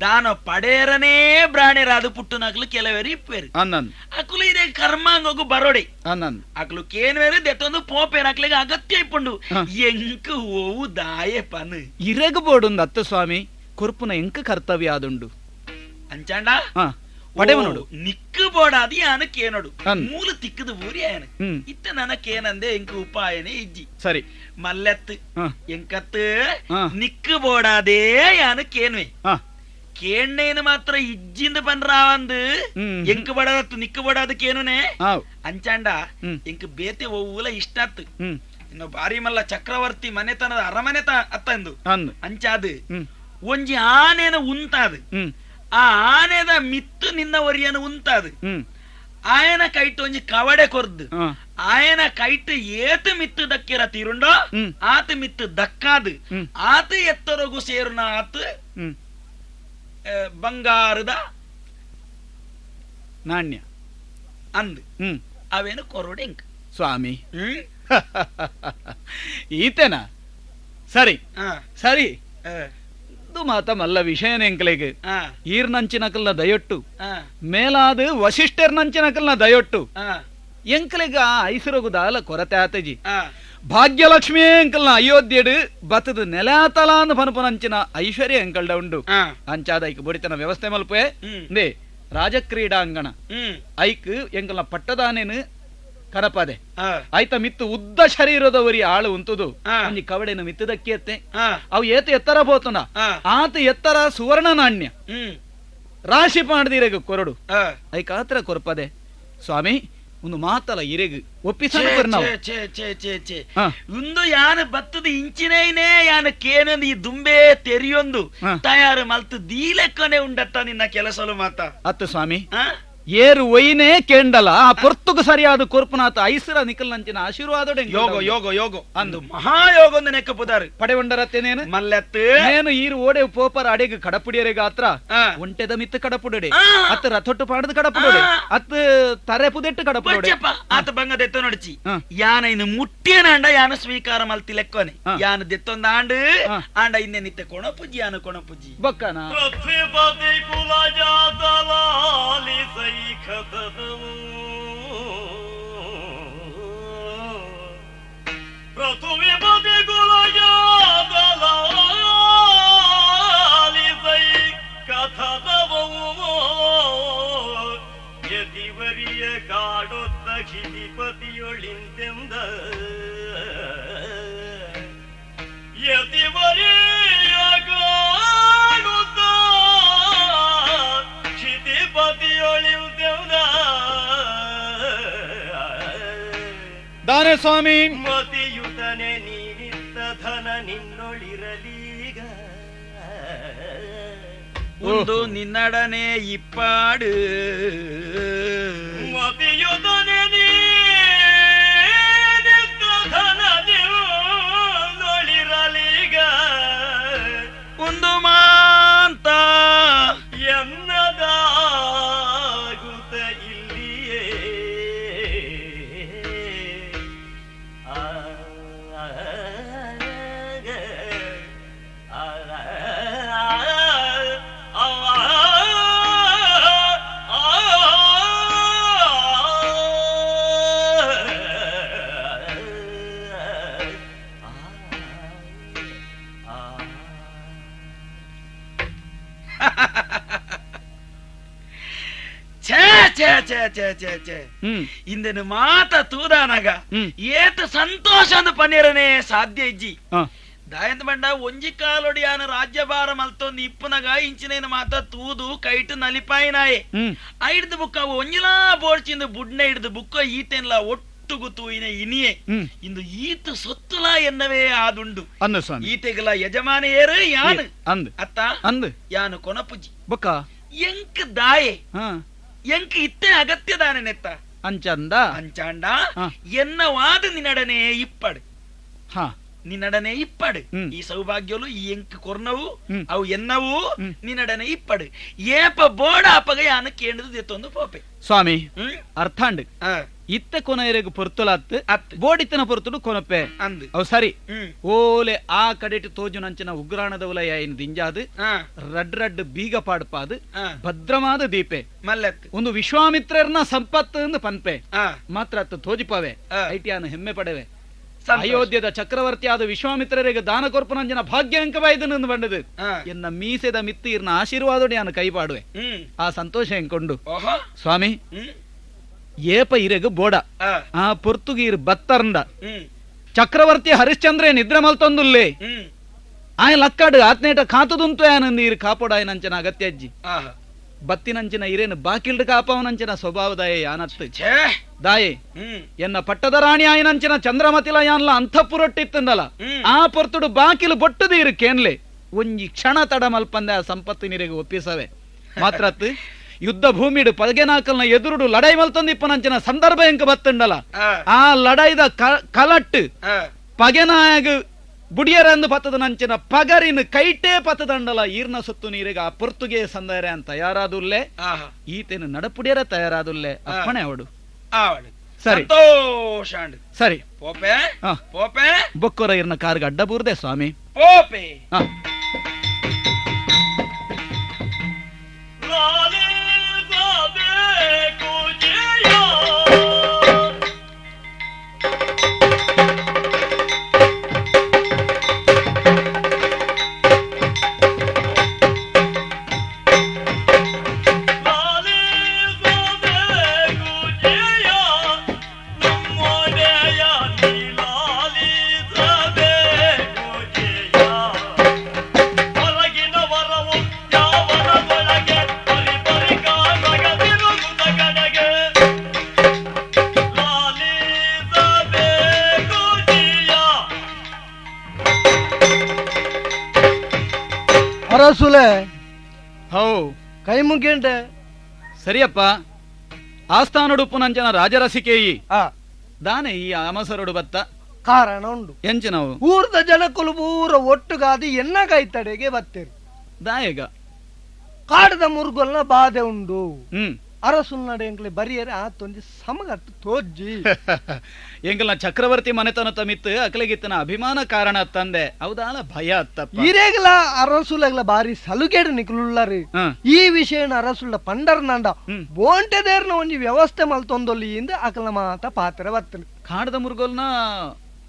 [SPEAKER 4] ದಾನ ಪಡೇರನೇ ಬ್ರಾಣೆರಾದು ಪುಟ್ಟುನಕ್ಲು ಕೆಲವೇರು ಇಪ್ಪೇರು ಅಕುಲು ಇದೇ ಕರ್ಮಾಂಗೋಗು ಬರೋಡೆ ಅಕ್ಲು ಕೇನ್ವೇರು ದೆತ್ತೊಂದು ಪೋಪೇರು ಅಕ್ಲಿಗೆ ಅಗತ್ಯ ಇಪ್ಪುಂಡು ಎಂಕ್ ಓವು ದಾಯೆ ಪನ್
[SPEAKER 6] ಇರೆಗ್ ಬೋಡುಂದು ಅತ್ತ ಸ್ವಾಮಿ ಕೊರ್ಪುನ ಎಂಕ್ ಕರ್ತವ್ಯ ಆದುಂಡು
[SPEAKER 4] ಅಂಚಾಂಡ
[SPEAKER 6] ಪಡೆವನೋಡು
[SPEAKER 4] ನಿಕ್ಕು ಬೋಡಾದಿ ಯಾನು ಕೇನೋಡು ಮೂಲ ತಿಕ್ಕದ ಊರಿ ಆಯನ ಇತ್ತ ನನ್ನ ಕೇನಂದೆ ಎಂಕ್ ಉಪಾಯನೆ ಇಜ್ಜಿ
[SPEAKER 6] ಸರಿ
[SPEAKER 4] ಮಲ್ಲೆತ್ತು ಎಂಕತ್ತು ನಿಕ್ಕು ಬೋಡಾದೇ ಯಾನು ಕೇನ್ವೆ ಕೇಣ್ಣೇನು ಮಾತ್ರ ಇಜ್ಜಿಂದ ಪನ್ರಾವಂದು ಎಂಕ್ ಬಡದತ್ತು ನಿಕ್ಕು ಬೋಡಾದ ಕೇನುನೆ ಅಂಚಾಂಡ ಎಂಕ್ ಬೇತೆ ಒವ್ವುಲ ಇಷ್ಟಾತ್ತು ಇನ್ನು ಬಾರಿ ಮಲ್ಲ ಚಕ್ರವರ್ತಿ ಮನೆತನದ ಅರಮನೆ ಅತ್ತಂದು ಅಂಚಾದು ಒಂಜಿ ಆನೇನ ಉಂತಾದು ಆ ಆನೆದ ಮಿತ್ತು ನಿನ್ನ ಒರಿಯನ ಉಂತಾದು ಆಯನ ಕೈಟ್ ಒಂಜಿ ಕವಡೆ ಕೊರ್ದು ಆಯನ ಕೈಟ್ ಏತು ಮಿತ್ತು ದಕ್ಕಿರ ತೀರುಂಡೋ ಆತ ಮಿತ್ತು ದಕ್ಕಾದು ಆತ ಎತ್ತರಗು ಸೇರುನ ಆತ ಬಂಗಾರದ
[SPEAKER 6] ನಾಣ್ಯ
[SPEAKER 4] ಅಂದ್ ಅವೇನು ಕೊರೋಡೆ ಇಂಕ್
[SPEAKER 6] ಸ್ವಾಮಿ ಈತೇನಾ ಸರಿ ಸರಿ ಮಾತ ಮಲ್ಲ ವಿಷಯನೇ ಎಂಕಲೆಗ್ ಈರ್ನಂಚಿನಕಲ್ನ ದಯೊಟ್ಟು ಮೇಲಾದ ವಸಿಷ್ಠರ್ನಂಚಿನಕಲ್ನ ದಯೊಟ್ಟು ಎಂಕಲೆಗ ಐಸರಗು ದಾಲ ಕೊರತೆ ಆತಜಿ ಭಾಗ್ಯಲಕ್ಷ್ಮಿ ಎಂಕಲ್ನ ಅಯೋಧ್ಯೆಡು ಬತ್ತದ ನೆಲಾತಲಾನ್ ಪನಪುನಂಚಿನ ಐಶ್ವರ್ಯ ಎಂಕಲ್ಡ ಉಂಡು ಅಂಚಾದ ಐಕ್ ಬೊಡಿತನ ವ್ಯವಸ್ಥೆ ಮಲ್ಪೆ ನೇ ರಾಜಕ್ರೀಡಾಂಗಣ ಐಕ್ ಎಂಕಲ್ನ ಪಟ್ಟದಾನೇನು ಕನಪದೆ ಆಯ್ತ ಮಿತ್ತು ಉದ್ದ ಶರೀರದವರಿ ಆಳು ಉಂತುದು ಒಂಜಿ ಕವಡೆನು ಮಿತ್ತದಕ್ಕಿಯತ್ತೆ ಅವು ಏತ ಎತ್ತರ ಪೋತುನ ಆತ ಎತ್ತರ ಸುವರ್ಣ ನಾಣ್ಯ ರಾಶಿ ಪಾಂಡದಿರೆಗ್ ಕೊರಡು ಐಕಾತ್ರ ಕೊರ್ಪದೆ ಸ್ವಾಮಿ ಒಂದು ಮಾತಲ ಇರೆಗ್ ಒಪ್ಪಿಸಲು
[SPEAKER 4] ಒಂದು ಯಾನು ಬತ್ತದ ಇಂಚಿನೈನೇ ಯಾನು ಕೇನೊಂದು ಈ ದುಂಬೆ ತೆರಿಯೊಂದು ತಯಾರು ಮಲ್ತು ದೀಲೆಕ್ಕನೆ ಉಂಡತ್ತ ನಿನ್ನ ಕೆಲಸಲು ಮಾತ
[SPEAKER 6] ಅತ್ತ ಸ್ವಾಮಿ ಏರು ಒಯ್ನೇ ಕೇಂಡಲ ಆ ಪೊರ್ತುಗು ಸರಿಯಾದ ಕೊರ್ಪುನಾಥ ಐಸರ ನಿಕಲ್ನಂಚಿನ ಆಶೀರ್ವಾದ
[SPEAKER 4] ಯೋಗ ಯೋಗ ಯೋಗ ಅಂದು ಮಹಾಯೋಗ ಒಂದು ನೆಕ್ಕ ಪುದಾರು
[SPEAKER 6] ಪಡೆವಂಡರತ್ತೇನೇನು
[SPEAKER 4] ಮಲ್ಲೆತ್ತು
[SPEAKER 6] ನೇನು ಈರು ಓಡೆ ಪೋಪರ ಅಡೆಗೆ ಕಡಪುಡಿಯರೆ ಗಾತ್ರ ಒಂಟೆದ ಮಿತ್ತು ಕಡಪುಡಡೆ ಅತ್ತ ರಥೊಟ್ಟು ಪಾಡದ ಕಡಪುಡಡೆ ಅತ್ತ ತರೆ ಪುದೆಟ್ಟು ಕಡಪುಡಡೆ
[SPEAKER 4] ಆತ ಬಂಗ ದೆತ್ತ ನಡಿಚಿ ಯಾನ ಇನ್ನು ಮುಟ್ಟಿಯನಾಂಡ ಯಾನ ಸ್ವೀಕಾರ ಮಲ್ತಿ ಲೆಕ್ಕೋನೆ ಯಾನ ದೆತ್ತೊಂದ ಆಂಡು ಆಂಡ ಇನ್ನೆ ನಿತ್ತೆ ಕೊಣಪುಜಿ ಯಾನ ಕೊಣಪುಜಿ
[SPEAKER 6] ಬಕ್ಕನ
[SPEAKER 3] ಯತಿವರಿಯ ಕಾಡೊತ್ತ ಕ್ಷಿತಿಪತಿಯೊಳಿಂತೆಂದ ಯತಿವರಿಯ ಕಾಡುತ್ತ ಕ್ಷಿತಿಪತಿಯೊಳಿಂತೆಂದ
[SPEAKER 6] ದಾನೆ ಸ್ವಾಮಿ
[SPEAKER 3] ಮತಿಯುತನೆ ನೀನಿತ್ತ ಧನ ನಿನ್ನೊಳಿರಲೀಗ
[SPEAKER 4] ಒಂದು ನಿನ್ನಡನೆ ಇಪ್ಪಾಡು
[SPEAKER 3] ಮತಿಯುತನೆ ನೀನಿತ್ತ ಧನ ನಿನ್ನೊಳಿರಲೀಗ
[SPEAKER 4] ಒಂದು ಮಾಂತ
[SPEAKER 3] ಎನ್ನದಾಗುತ್ತ ಇಲ್ಲಿಯೇ
[SPEAKER 4] ಇಂದನು ಮಾತ ತೂದಾನಗ ಏತ ಸಂತೋಷ ಅಂದ ಪನ್ನೇರನೆ ಸಾಧ್ಯ ಇಜ್ಜಿ ದಾಯಂತ ಬಂಡ ಒಂಜಿ ಕಾಲೊಡಿಯಾನ ರಾಜ್ಯಭಾರ ಮಲ್ತೊಂದು ಇಪ್ಪನಗ ಇಂಚಿನೇನು ಮಾತ ತೂದು ಕೈಟು ನಲಿಪಾಯಿನಾಯೆ ಐಡ್ದು ಬುಕ್ಕ ಒಂಜಿಲಾ ಬೋಡ್ಚಿಂದು ಬುಡ್ನ ಹಿಡ್ದು ಬುಕ್ಕ ಈತೆನ್ಲ ಒಟ್ಟುಗು ತೂಯಿನ ಇನಿಯೆ ಇಂದು ಈತ ಸೊತ್ತುಲ ಎನ್ನವೇ ಆದುಂಡು ಈತೆಗಲ ಯಜಮಾನ ಏರು ಯಾನು ಅತ್ತ ಅಂದು ಯಾನು ಕೊನಪುಜಿ
[SPEAKER 6] ಬುಕ್ಕ
[SPEAKER 4] ಎಂಕ್ ದಾಯೆ ಎಂಕ್ ಇತ್ತೆ ಅಗತ್ಯ ದಾನೆ ನೆತ್ತ
[SPEAKER 6] ಅಂಚಂದ
[SPEAKER 4] ಅಂಚಾಂಡ ಎನ್ನ ವಾದ ನಿನ್ನಡನೆ ಇಪ್ಪಡು
[SPEAKER 6] ಹಾ
[SPEAKER 4] ನಿನ್ನಡನೆ ಇಪ್ಪಡು ಈ ಸೌಭಾಗ್ಯಲು ಈ ಎಂಕ್ ಕೊರ್ನವು ಅವು ಎನ್ನವು ನಿನ್ನಡನೆ ಇಪ್ಪಡು ಏಪ ಬೋಡ ಅಪಗ ಯಾನ ಕೇಂದ್ರ ದೆತ್ತೊಂದು ಪೋಪೆ
[SPEAKER 6] ಸ್ವಾಮಿ ಅರ್ಥಾಂಡ್ ಇತ್ತ ಕೊನೆಯರೆಗ್ ಪೊರ್ತುಲಾತ್ ಬೋಡಿತ್ತನ ಪೊರ್ತುಡು ಕೊನಪೆ ಅಂದು ಅವು ಸರಿ ಓಲೆ ಆ ಕಡೆಟ್ ತೋಜುನಂಚಿನ ಉಗ್ರಾಣದ ಉಲಯ ಏನು ದಿಂಜಾದು ರಡ್ ರಡ್ ಬೀಗ ಪಾಡ್ಪಾದು ಭದ್ರವಾದ ದೀಪೆ
[SPEAKER 4] ಮಲ್ಲತ್
[SPEAKER 6] ಒಂದು ವಿಶ್ವಾಮಿತ್ರರ್ನ ಸಂಪತ್ತು ಎಂದು ಪನ್ಪೆ ಮಾತ್ರ ಅತ್ತ ತೋಜಿಪಾವೆ ಐಟಿಯಾನ ಹೆಮ್ಮೆ ಪಡೆವೆ ಅಯೋಧ್ಯದ ಚಕ್ರವರ್ತಿಯಾದ ವಿಶ್ವಾಮಿತ್ರರಿಗೆ ದಾನ ಕೊರ್ಪನಂಜನ ಭಾಗ್ಯ ಅಂಕವಾಯ್ದನು ಬಂಡದು ಎನ್ನ ಮೀಸೆದ ಮಿತ್ತಿ ಇರ್ನ ಆಶೀರ್ವಾದೋಡಿ ನಾನು ಕೈ ಪಾಡುವೆ ಆ ಸಂತೋಷ ಎಂಕೊಂಡು ಸ್ವಾಮಿ ಏಪ ಇರೆಗು ಬೋಡ ಆ ಪೊರ್ತುಗೀರ್ ಬತ್ತರ್ಂದ ಚಕ್ರವರ್ತಿ ಹರಿಶ್ಚಂದ್ರೆ ನಿದ್ರೆ ಮಲ್ತೊಂದುಲ್ಲೇ ಆಯ ಲಕ್ಕಾಡು ಆತ್ನೇಟ ಕಾತುದುಂತು ಆನಂದ ಇರು ಕಾಪೋಡಾಯನಂಚನ ಅಗತ್ಯ ಅಜ್ಜಿ ಬತ್ತಿನಂಚಿನ ಇರೇನು ಬಾಕಿಲ್ಡ್ ಕಾಪವನಂಚಿನ ಸ್ವಭಾವದಾಯ ಯಾನತ್ತು ದಾಯೆ ಎನ್ನ ಪಟ್ಟದ ರಾಣಿ ಆಯನಂಚಿನ ಚಂದ್ರಮತಿಲ ಯಾನ್ಲ ಅಂತಃಪುರೊಟ್ಟಿತ್ತಂದಲ ಆ ಪೊರ್ತುಡು ಬಾಕಿಲು ಬೊಟ್ಟುದು ಇರು ಕೇನ್ಲೆ ಒಂಜಿ ಕ್ಷಣ ತಡ ಮಲ್ಪಂದೆ ಆ ಸಂಪತ್ತು ನೀರಿಗೆ ಒಪ್ಪಿಸವೆ ಮಾತ್ರತ್ ಯುದ್ಧ ಭೂಮಿಡು ಪದಗೆನಾಕಲ್ನ ಎದುರುಡು ಲಡಾಯಿ ಮಲ್ತೊಂದಿಪ್ಪನಂಚಿನ ಸಂದರ್ಭ ಎಂಕ ಬತ್ತಂಡಲ ಆ ಲಡಾಯಿದ ಕಲಟ್ಟು ಪಗೆನಾಯಗ ಬುಡಿಯರಂದು ಪತ್ತದ ನಂಚಿನ ಪಗರಿನ ಕೈಟೇ ಪತ್ತದಂಡಲ ಈರ್ನ ಸುತ್ತು ನೀರಿಗೆ ಆ ಪೊರ್ತುಗೆ ಸಂದರೆ ಅಂತ ತಯಾರಾದುಲ್ಲೆ ಈತೇನು ನಡಪುಡಿಯರ ತಯಾರಾದುಲ್ಲೆ ಅಪ್ಪಣೆ ಅವಡು ಸರಿ ಸರಿ
[SPEAKER 4] ಪೋಪೆ ಪೋಪೆ
[SPEAKER 6] ಬೊಕ್ಕೊರ ಇರ್ನ ಕಾರ್ಗೆ ಅಡ್ಡ ಬೂರ್ದೆ ಸ್ವಾಮಿ
[SPEAKER 4] ಪೋಪೆ.
[SPEAKER 5] ಅರಸುಲೆ
[SPEAKER 6] how
[SPEAKER 5] ಕೈ ಮುಗಿಂಡೆ
[SPEAKER 6] ಸರಿಯಪ್ಪ. ಆಸ್ಥಾನಡುಪ್ಪು ನಂಜನ ರಾಜರಸಿಕೇಯಿ ದಾನೆ ಈ ಅಮಸರಡು ಬತ್ತ
[SPEAKER 5] ಕಾರಣ ಉಂಡು
[SPEAKER 6] ಎಂಚಿನವು
[SPEAKER 5] ಊರ್ದ ಜನಕುಲು ಪೂರ ಒಟ್ಟುಗಾದಿ ಎನ್ನ ಕೈತಡೆಗೆ ಬತ್ತೇರು
[SPEAKER 6] ದಾಯಗ
[SPEAKER 5] ಕಾಡದ ಮುರುಗೊಲ್ನ ಬಾಧೆ ಉಂಡು. ಅರಸುಲ್ ನಡೆ ಎಂಕ್ಲೆ ಬರಿಯರೆ ಆತೊಂಜಿ ಸಮಗಟ್ಟು ತೋಜ್ಜಿ
[SPEAKER 6] ಎಂಗಲ್ನ ಚಕ್ರವರ್ತಿ ಮನೆತನ ತಮಿತ್ತು ಅಕ್ಲೆಗಿತ್ತನ ಅಭಿಮಾನ ಕಾರಣ ತಂದೆ ಹೌದಾಲ ಭಯ ಅತ್ತಪ್ಪ.
[SPEAKER 5] ಇರೇಗಲ ಅರಸುಲಗ್ಲ ಬಾರಿ ಸಲುಗೇಡು ನಿಕ್ಲುಳ್ಳರು ಈ ವಿಷಯನ ಅರಸುಳ್ಳ ಪಂಡರ್ನಂಡ ಬೋಂಟೆದೇರ್ನ ಒಂಜಿ ವ್ಯವಸ್ಥೆ ಮಲ್ತೊಂದೊಲ್ಲಿ ಇಂದ ಅಕಲ ಮಾತ ಪಾತ್ರ ಬರ್ತನೆ.
[SPEAKER 6] ಕಾಡದ ಮುರುಗೋಲ್ನ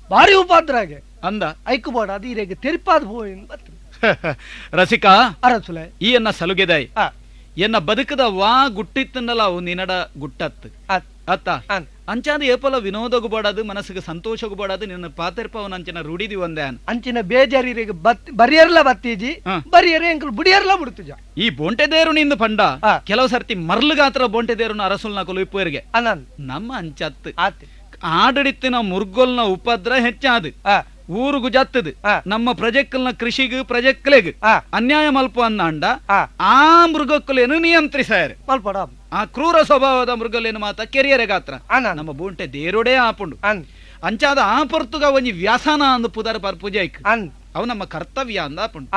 [SPEAKER 5] ಬಾರಿ ಉಪಾದ್ರಾಗೆ
[SPEAKER 6] ಅಂದ
[SPEAKER 5] ಐಕು ಬೋಡ ಅದು ಇರೇಗ ತೆರಿಪಾದ ಹೋಯಿಂದ ಬರ್ತನೆ.
[SPEAKER 6] ರಸಿಕಾ
[SPEAKER 5] ಅರಸುಲೆ
[SPEAKER 6] ಈ ಎನ್ನ ಸಲುಗೆದಾಯ್ ಎನ್ನ ಬದುಕದ ವಾ ಗುಟ್ಟಿತ್ತನ್ನಲ್ಲ ಅವು ನಿನಡ ಗುಟ್ಟತ್ತು ಅತ್ತ ಅಂಚಾದ ಏಪಲ ವಿನೋದಗು ಬೋಡದು ಮನಸ್ಸಿಗೆ ಸಂತೋಷಗು ಬೋಡದು ನಿನ್ನ ಪಾತೆರ್ಪವನ ಅಂಚಿನ ರೂಢಿದಿ ಒಂದೇ
[SPEAKER 5] ಅಂಚಿನ ಬೇಜಾರಿಗೆ ಬರಿಯರ್ಲ ಬತ್ತೀಜಿ ಬರಿಯರೆ ಎಂಕಲ್ ಬುಡಿಯರ್ಲ ಬಿಡ್ತಿಜ.
[SPEAKER 6] ಈ ಬೋಂಟೆದೇರು ನಿಂದು ಪಂಡ ಕೆಲವು ಸರ್ತಿ ಮರ್ಲುಗಾತ್ರ ಬೋಂಟೆದೇರುನ ಅರಸುಲ್ನ ಕೊಲುಪುವರಿಗೆ ನಮ್ಮ ಅಂಚತ್ತು ಆಡಳಿತಿನ ಮುರ್ಗೊಲ್ನ ಉಪದ್ರ ಹೆಚ್ಚಾದು ಊರುಗು ಜತ್ತದು ನಮ್ಮ ಪ್ರಜೆಕ್ಕಲ್ನ ಕೃಷಿಗೂ ಪ್ರಜೆಕ್ಕಲೆಗ್ ಅನ್ಯಾಯ ಮಲ್ಪ ಅಂದ ಆ ಮೃಗಕ್ಕಲೇನು ನಿಯಂತ್ರಿಸಾರೆ ಆ ಕ್ರೂರ ಸ್ವಭಾವದ ಮೃಗಲೇನು ಮಾತ ಕೆರಿಯರೆ ಗಾತ್ರ ನಮ್ಮ ಬೂಂಟೆ ದೇರೋಡೇ ಆಪುಂಡು ಅಂಚಾದ ಆ ಪೊರ್ತುಗ ಒಂಜಿ ವ್ಯಾಸನ ಅಂದು ಪುದರ್ ಪರ್ಪುಜೈಕ್ ಅವು ನಮ್ಮ ಕರ್ತವ್ಯ ಅಂದ ಆಪುಂಡು.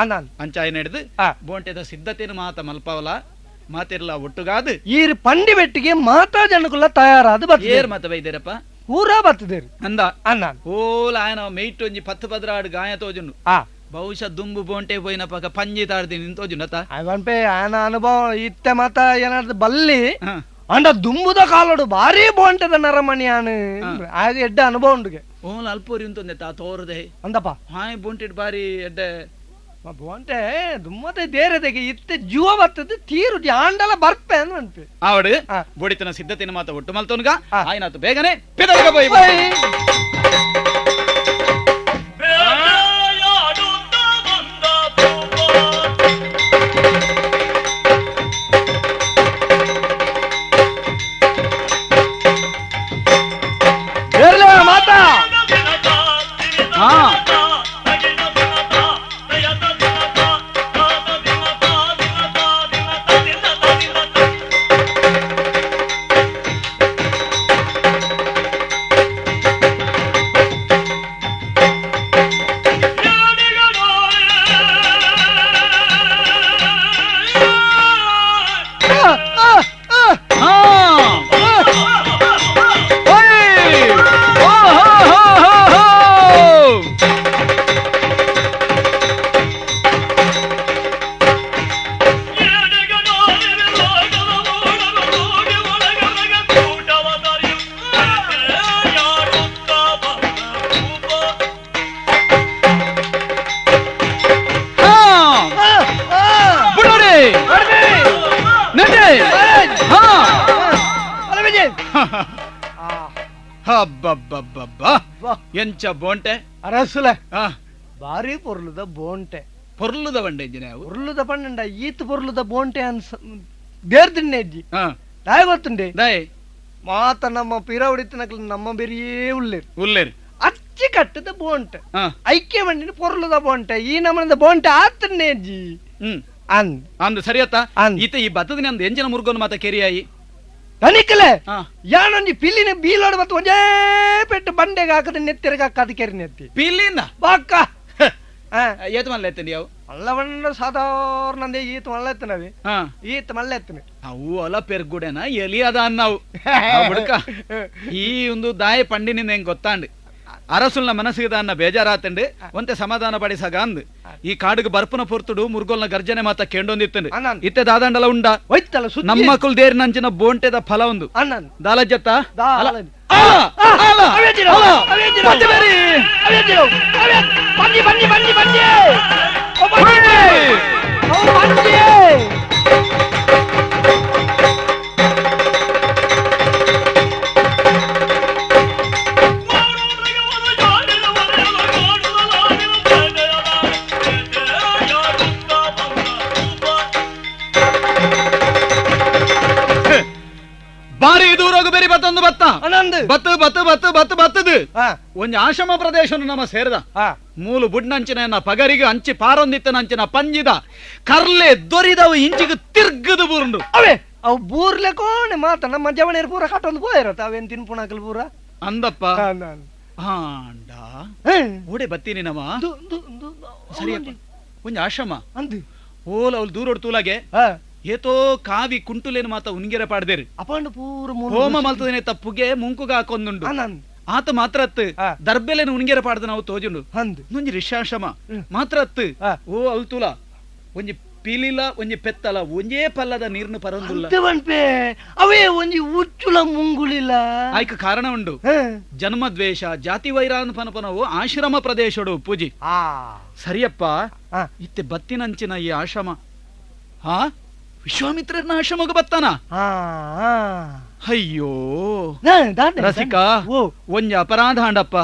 [SPEAKER 6] ಅಂಚಾಯ ನಡೆದು ಬೋಂಟೆದ ಸಿದ್ಧತೆನು ಮಾತ ಮಲ್ಪವಲ ಮಾತಿರ್ಲ ಒಟ್ಟುಗಾದು
[SPEAKER 5] ಈರು ಪಂಡಿ ಬೆಟ್ಟಿಗೆ ಮಾತಾ ಜನಕುಲ ತಯಾರಾದ
[SPEAKER 6] ಏರ್ ಮಾತ ಬೈದೇರಪ್ಪ
[SPEAKER 5] ಊರಾ ಬರ್ತದೇರು
[SPEAKER 6] ಅಂದ
[SPEAKER 5] ಅನ್ನ
[SPEAKER 6] ಓಲ ಆಯನ ಮೇಯ್ಟ್ ಒಂಜಿ ಪತ್ತು ಪದ್ರಾಡು ಗಾಯ ತೋಜುಂಡು ಬಹುಶಃ ದುಂಬು ಬೋಂಟೆ ಪೋಯಿನ ಪಕ್ಕ ಪಂಜಿ ತಾಡ್ದಿ ನಿಂತೋಜುಂಡು ಅತ್ತ
[SPEAKER 5] ಅವನ್ಪೆ ಆಯನ ಅನುಭವ ಇತ್ತೆ ಮಾತ ಏನಾದ್ರು ಬಲ್ಲಿ ಅಂಡ ದುಂಬುದ ಕಾಲಡು ಭಾರಿ ಬೋಂಟೆದ ನರಮಣಿ ಆನು ಆಗ ಎಡ್ಡೆ ಅನುಭವ ಉಂಡುಗೆ
[SPEAKER 6] ಓಲ ಅಲ್ಪೋರಿ ಉಂತೊಂದೆ ತಾ ತೋರದೆ
[SPEAKER 5] ಅಂದಪ್ಪ
[SPEAKER 6] ಹಾಯ್ ಬೋಂಟೆಡ್ ಬಾರಿ ಎಡ್ಡೆ
[SPEAKER 5] ಬೋಂಟೆ ದುಮ್ಮತೆ ದೇರದೆಗೆ ಇತ್ತೆ ಜೀವ ಬರ್ತದೆ ತೀರು ಆಂಡಲ ಬರ್ಪೆ ಅನ್ಪೆ
[SPEAKER 6] ಆವಡು ಬೋಡಿತನ ಸಿದ್ಧತೆನ ಮಾತ ಒಟ್ಟು ಮಲ್ತೋನ್ಗ ಆಯ್ನಾತು ಬೇಗನೆ ಪಿದರ್ಗ ಬೈ
[SPEAKER 5] ಮಾತಾ
[SPEAKER 6] ಹಾ ಎಂಚ ಬೋಂಟೆ
[SPEAKER 5] ಅರಸುಲೆ ಬಾರಿ ಪೊರ್ಲುದ ಬೋಂಟೆ
[SPEAKER 6] ಪೊರ್ಲುದ ಬಂಡೆ
[SPEAKER 5] ಪೊರ್ಲುದ ಪಂಡ ಈತ್ ಪೊರ್ಲುದ ಬೋಂಟೆ ಅನ್ಸ ದೇರ್ದಿನ್ನೆ ಅಜ್ಜಿ ದಾಯ್ ಗೊತ್ತುಂಡೆ
[SPEAKER 6] ದಾಯ್
[SPEAKER 5] ಮಾತ ನಮ್ಮ ಪಿರವಡಿತನಕಲು ನಮ್ಮ ಬೆರಿಯೇ ಉಲ್ಲೇರು
[SPEAKER 6] ಉಲ್ಲೇರು
[SPEAKER 5] ಅಚ್ಚಿ ಕಟ್ಟದ ಬೋಂಟೆ ಐಕ್ಯ ಮಂಡಿನ ಪೊರ್ಲುದ ಬೋಂಟೆ ಈ ನಮ್ಮನದ ಬೋಂಟೆ ಆತನ್ನೇ ಅಜ್ಜಿ. ಅಂದ್
[SPEAKER 6] ಅಂದ್ ಸರಿಯತ್ತ ಈತ ಈ ಬತ್ತದ ನಂದು ಎಂಜಿನ ಮುರುಗೋನ್ ಮಾತ ಕೆರಿಯಾಯಿ
[SPEAKER 5] ತನಿಕಲೆ ಯಾನೊಂಜಿ ಪಿಲ್ಲಿನ ಬೀಲೋಡು ಮತ್ತು ಒಂಜೇ ಪೆಟ್ಟು ಬಂಡೆಗೆ ಹಾಕದ ನೆತ್ತಿರಗ ಹಾಕದ ಕೆರಿ ನೆತ್ತಿ
[SPEAKER 6] ಪಿಲ್ಲಿನ
[SPEAKER 5] ಬಾಕ್ಕ
[SPEAKER 6] ಏತ್ ಮಲ್ಲ ಎತ್ತಂಡಿ ಅವು
[SPEAKER 5] ಮಲ್ಲ ಬಣ್ಣ ಸಾಧಾರಣ ಈತ ಮಲ್ಲ ಎತ್ತನವಿ ಈತ ಮಲ್ಲ ಎತ್ತನೆ
[SPEAKER 6] ಅವು ಅಲ ಪೆರ್ಗುಡೆನ ಎಲಿ ಅದ ಅನ್ನಾವು ಬುಡ್ಕ ಈ ಒಂದು ದಾಯ ಪಂಡಿನಿಂದ ಹೆಂಗ್ ಗೊತ್ತಾಂಡ್ ಅರಸುಲ್ನ ಮನಸ್ಸಿಗೆ ದಾನ್ನ ಬೇಜಾರಾತಂಡು ಒಂತೆ ಸಮಾಧಾನ ಪಡಿಸಾಗ ಅಂದ್ ಈ ಕಾಡಿಗೆ ಬರ್ಪನ ಪೊರ್ತುಡು ಮುರುಗೋಲ್ನ ಗರ್ಜನೆ ಮಾತ ಕೇಂಡೊಂದಿತ್ತಂಡು ಇತ್ತೆ ದಾದಂಡಲ ಉಂಡ ನಮ್ಮಕುಲ್ ದೇರಿನಂಚಿನ ಬೋಂಟೆದ ಫಲ ಒಂದು ದಾಲಜ್ಜತ್ತ ಬಾರಿ ದೂರೋಗು ಬೇರೆ ಬತ್ತೊಂದು ಬತ್ತ ಬತ್ತು ಬತ್ತು ಬತ್ತು ಬತ್ತು ಬತ್ತದು ಒಂಜಿ ಆಶ್ರಮ ಪ್ರದೇಶ ನಮ್ಮ ಸೇರಿದ ಮೂಲು ಬುಡ್ನಂಚಿನ ಪಗರಿಗೆ ಅಂಚಿ ಪಾರೊಂದಿತ್ತನಂಚಿನ ಪಂಜಿದ ಕರ್ಲೆ ದೊರಿದವು ಇಂಚಿಗೆ ತಿರ್ಗದು ಬೂರುಂಡು
[SPEAKER 5] ಅವೇ ಅವು ಬೂರ್ಲೆ ಕೋಣೆ ಮಾತ ನಮ್ಮ ಜವಣಿಯರು ಪೂರ ಕಟ್ಟೊಂದು ಪೋಯಿರತ್ತ ಅವೇನ್ ತಿನ್ಪುಣಕಲ್ ಪೂರ
[SPEAKER 6] ಅಂದಪ್ಪ ಆಂಡ ಓಡೆ ಬತ್ತೀನಿ ನಮ್ಮ ಸರಿಯಪ್ಪ ಒಂಜಿ ಆಶ್ರಮ
[SPEAKER 5] ಅಂದು
[SPEAKER 6] ಓಲ ಅವ್ಲು ದೂರೋಡು ತೂಲಾಗೆ ಏತೋ ಕಾವಿ ಕುಂಟುಲೇನು ಮಾತ ಉನ್ಗೆರೆ ಪಾಡ್ದೇರು
[SPEAKER 5] ಅಪಂಡು ಪೂರ
[SPEAKER 6] ಹೋಮ ಮಲ್ತದೇನೆ ತಪ್ಪುಗೆ ಮುಂಕುಗ ಹಾಕೊಂದುಂಡು ಆತ ಮಾತ್ರ ಅತ್ತು ದರ್ಬೆಲೇನು ಉನ್ಗೆರೆ ಪಾಡ್ದ ನಾವು ತೋಜುಂಡು ಒಂಜಿ ರಿಷಾಶ್ರಮ ಮಾತ್ರ ಅತ್ತು ಓ ಅಲ್ತುಲ ಒಂಜಿ ಪಿಲಿಲ ಒಂಜಿ ಪೆತ್ತಲ ಒಂಜೇ ಪಲ್ಲದ ನೀರ್ನು ಪರಂದುಲ್ಲ
[SPEAKER 5] ಅವೇ ಒಂಜಿ ಉಚ್ಚುಲ ಮುಂಗುಳಿಲ್ಲ
[SPEAKER 6] ಆಯ್ಕ ಕಾರಣ ಉಂಡು ಜನ್ಮದ್ವೇಷ ಜಾತಿ ವೈರಾನ್ ಪನಪನವು ಆಶ್ರಮ ಪ್ರದೇಶಡು ಪೂಜಿ ಸರಿಯಪ್ಪ ಇತ್ತೆ ಬತ್ತಿನಂಚಿನ ಈ ಆಶ್ರಮ ಹಾ ವಿಶ್ವಾಮಿತ್ರನ ಆಶ್ರಮಕ್ಕೆ ಬತ್ತಾನ ಅಯ್ಯೋ ರಸಿಕಾ ಒಂಜಿ ಅಪರಾಧ ಅಂಡಪ್ಪ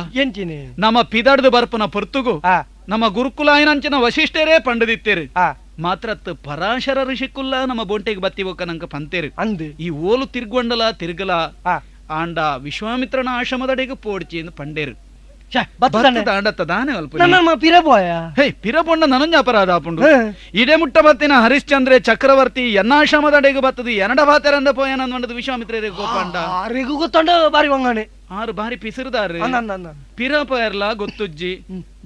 [SPEAKER 6] ನಮ್ಮ ಪಿದಡ್ದು ಬರ್ಪನ ಪೊರ್ತುಗು ನಮ್ಮ ಗುರುಕುಲಾಯನಂಚಿನ ವಶಿಷ್ಠರೇ ಪಂಡದಿತ್ತೇರು ಮಾತ್ರತ್ ಪರಾಶರ ಋಷಿಕುಲ್ಲ ನಮ್ಮ ಬೋಂಟೆಗೆ ಬತ್ತಿ ನಂಕ ಪಂತೇರು ಈ ಓಲು ತಿರ್ಗೊಂಡಲ ತಿರ್ಗಲ ಆಂಡ ವಿಶ್ವಾಮಿತ್ರನ ಆಶ್ರಮದಡೆಗೆ ಪೋಡ್ಚಿ ಎಂದು ಪಂಡೇರು ಪಿರಪೊಂಡ ನನಂಜ ಅಪರಾಧ ಆಪುಂಡು ಇಡೆ ಮುಟ್ಟ ಬತ್ತಿನ ಹರಿಶ್ಚಂದ್ರೆ ಚಕ್ರವರ್ತಿ ಎನ್ನಾಶ್ರಮದಡೆಗೆ ಬತ್ತದು ಎನ್ನಡ ಬಾತೆರಂದ ಪೋಯನಂದು ವಿಶ್ವಾಮಿತ್ರರಿಗೆ ಗೋಪಾಂಡ
[SPEAKER 5] ಗೊತ್ತೊಂಡ ಬಾರಿ ವಂಗಾಣೆ
[SPEAKER 6] ಆರು ಬಾರಿ ಪಿಸಿರುದಾರು ಪಿರಪರ್ಲ ಗೊತ್ತುಜ್ಜಿ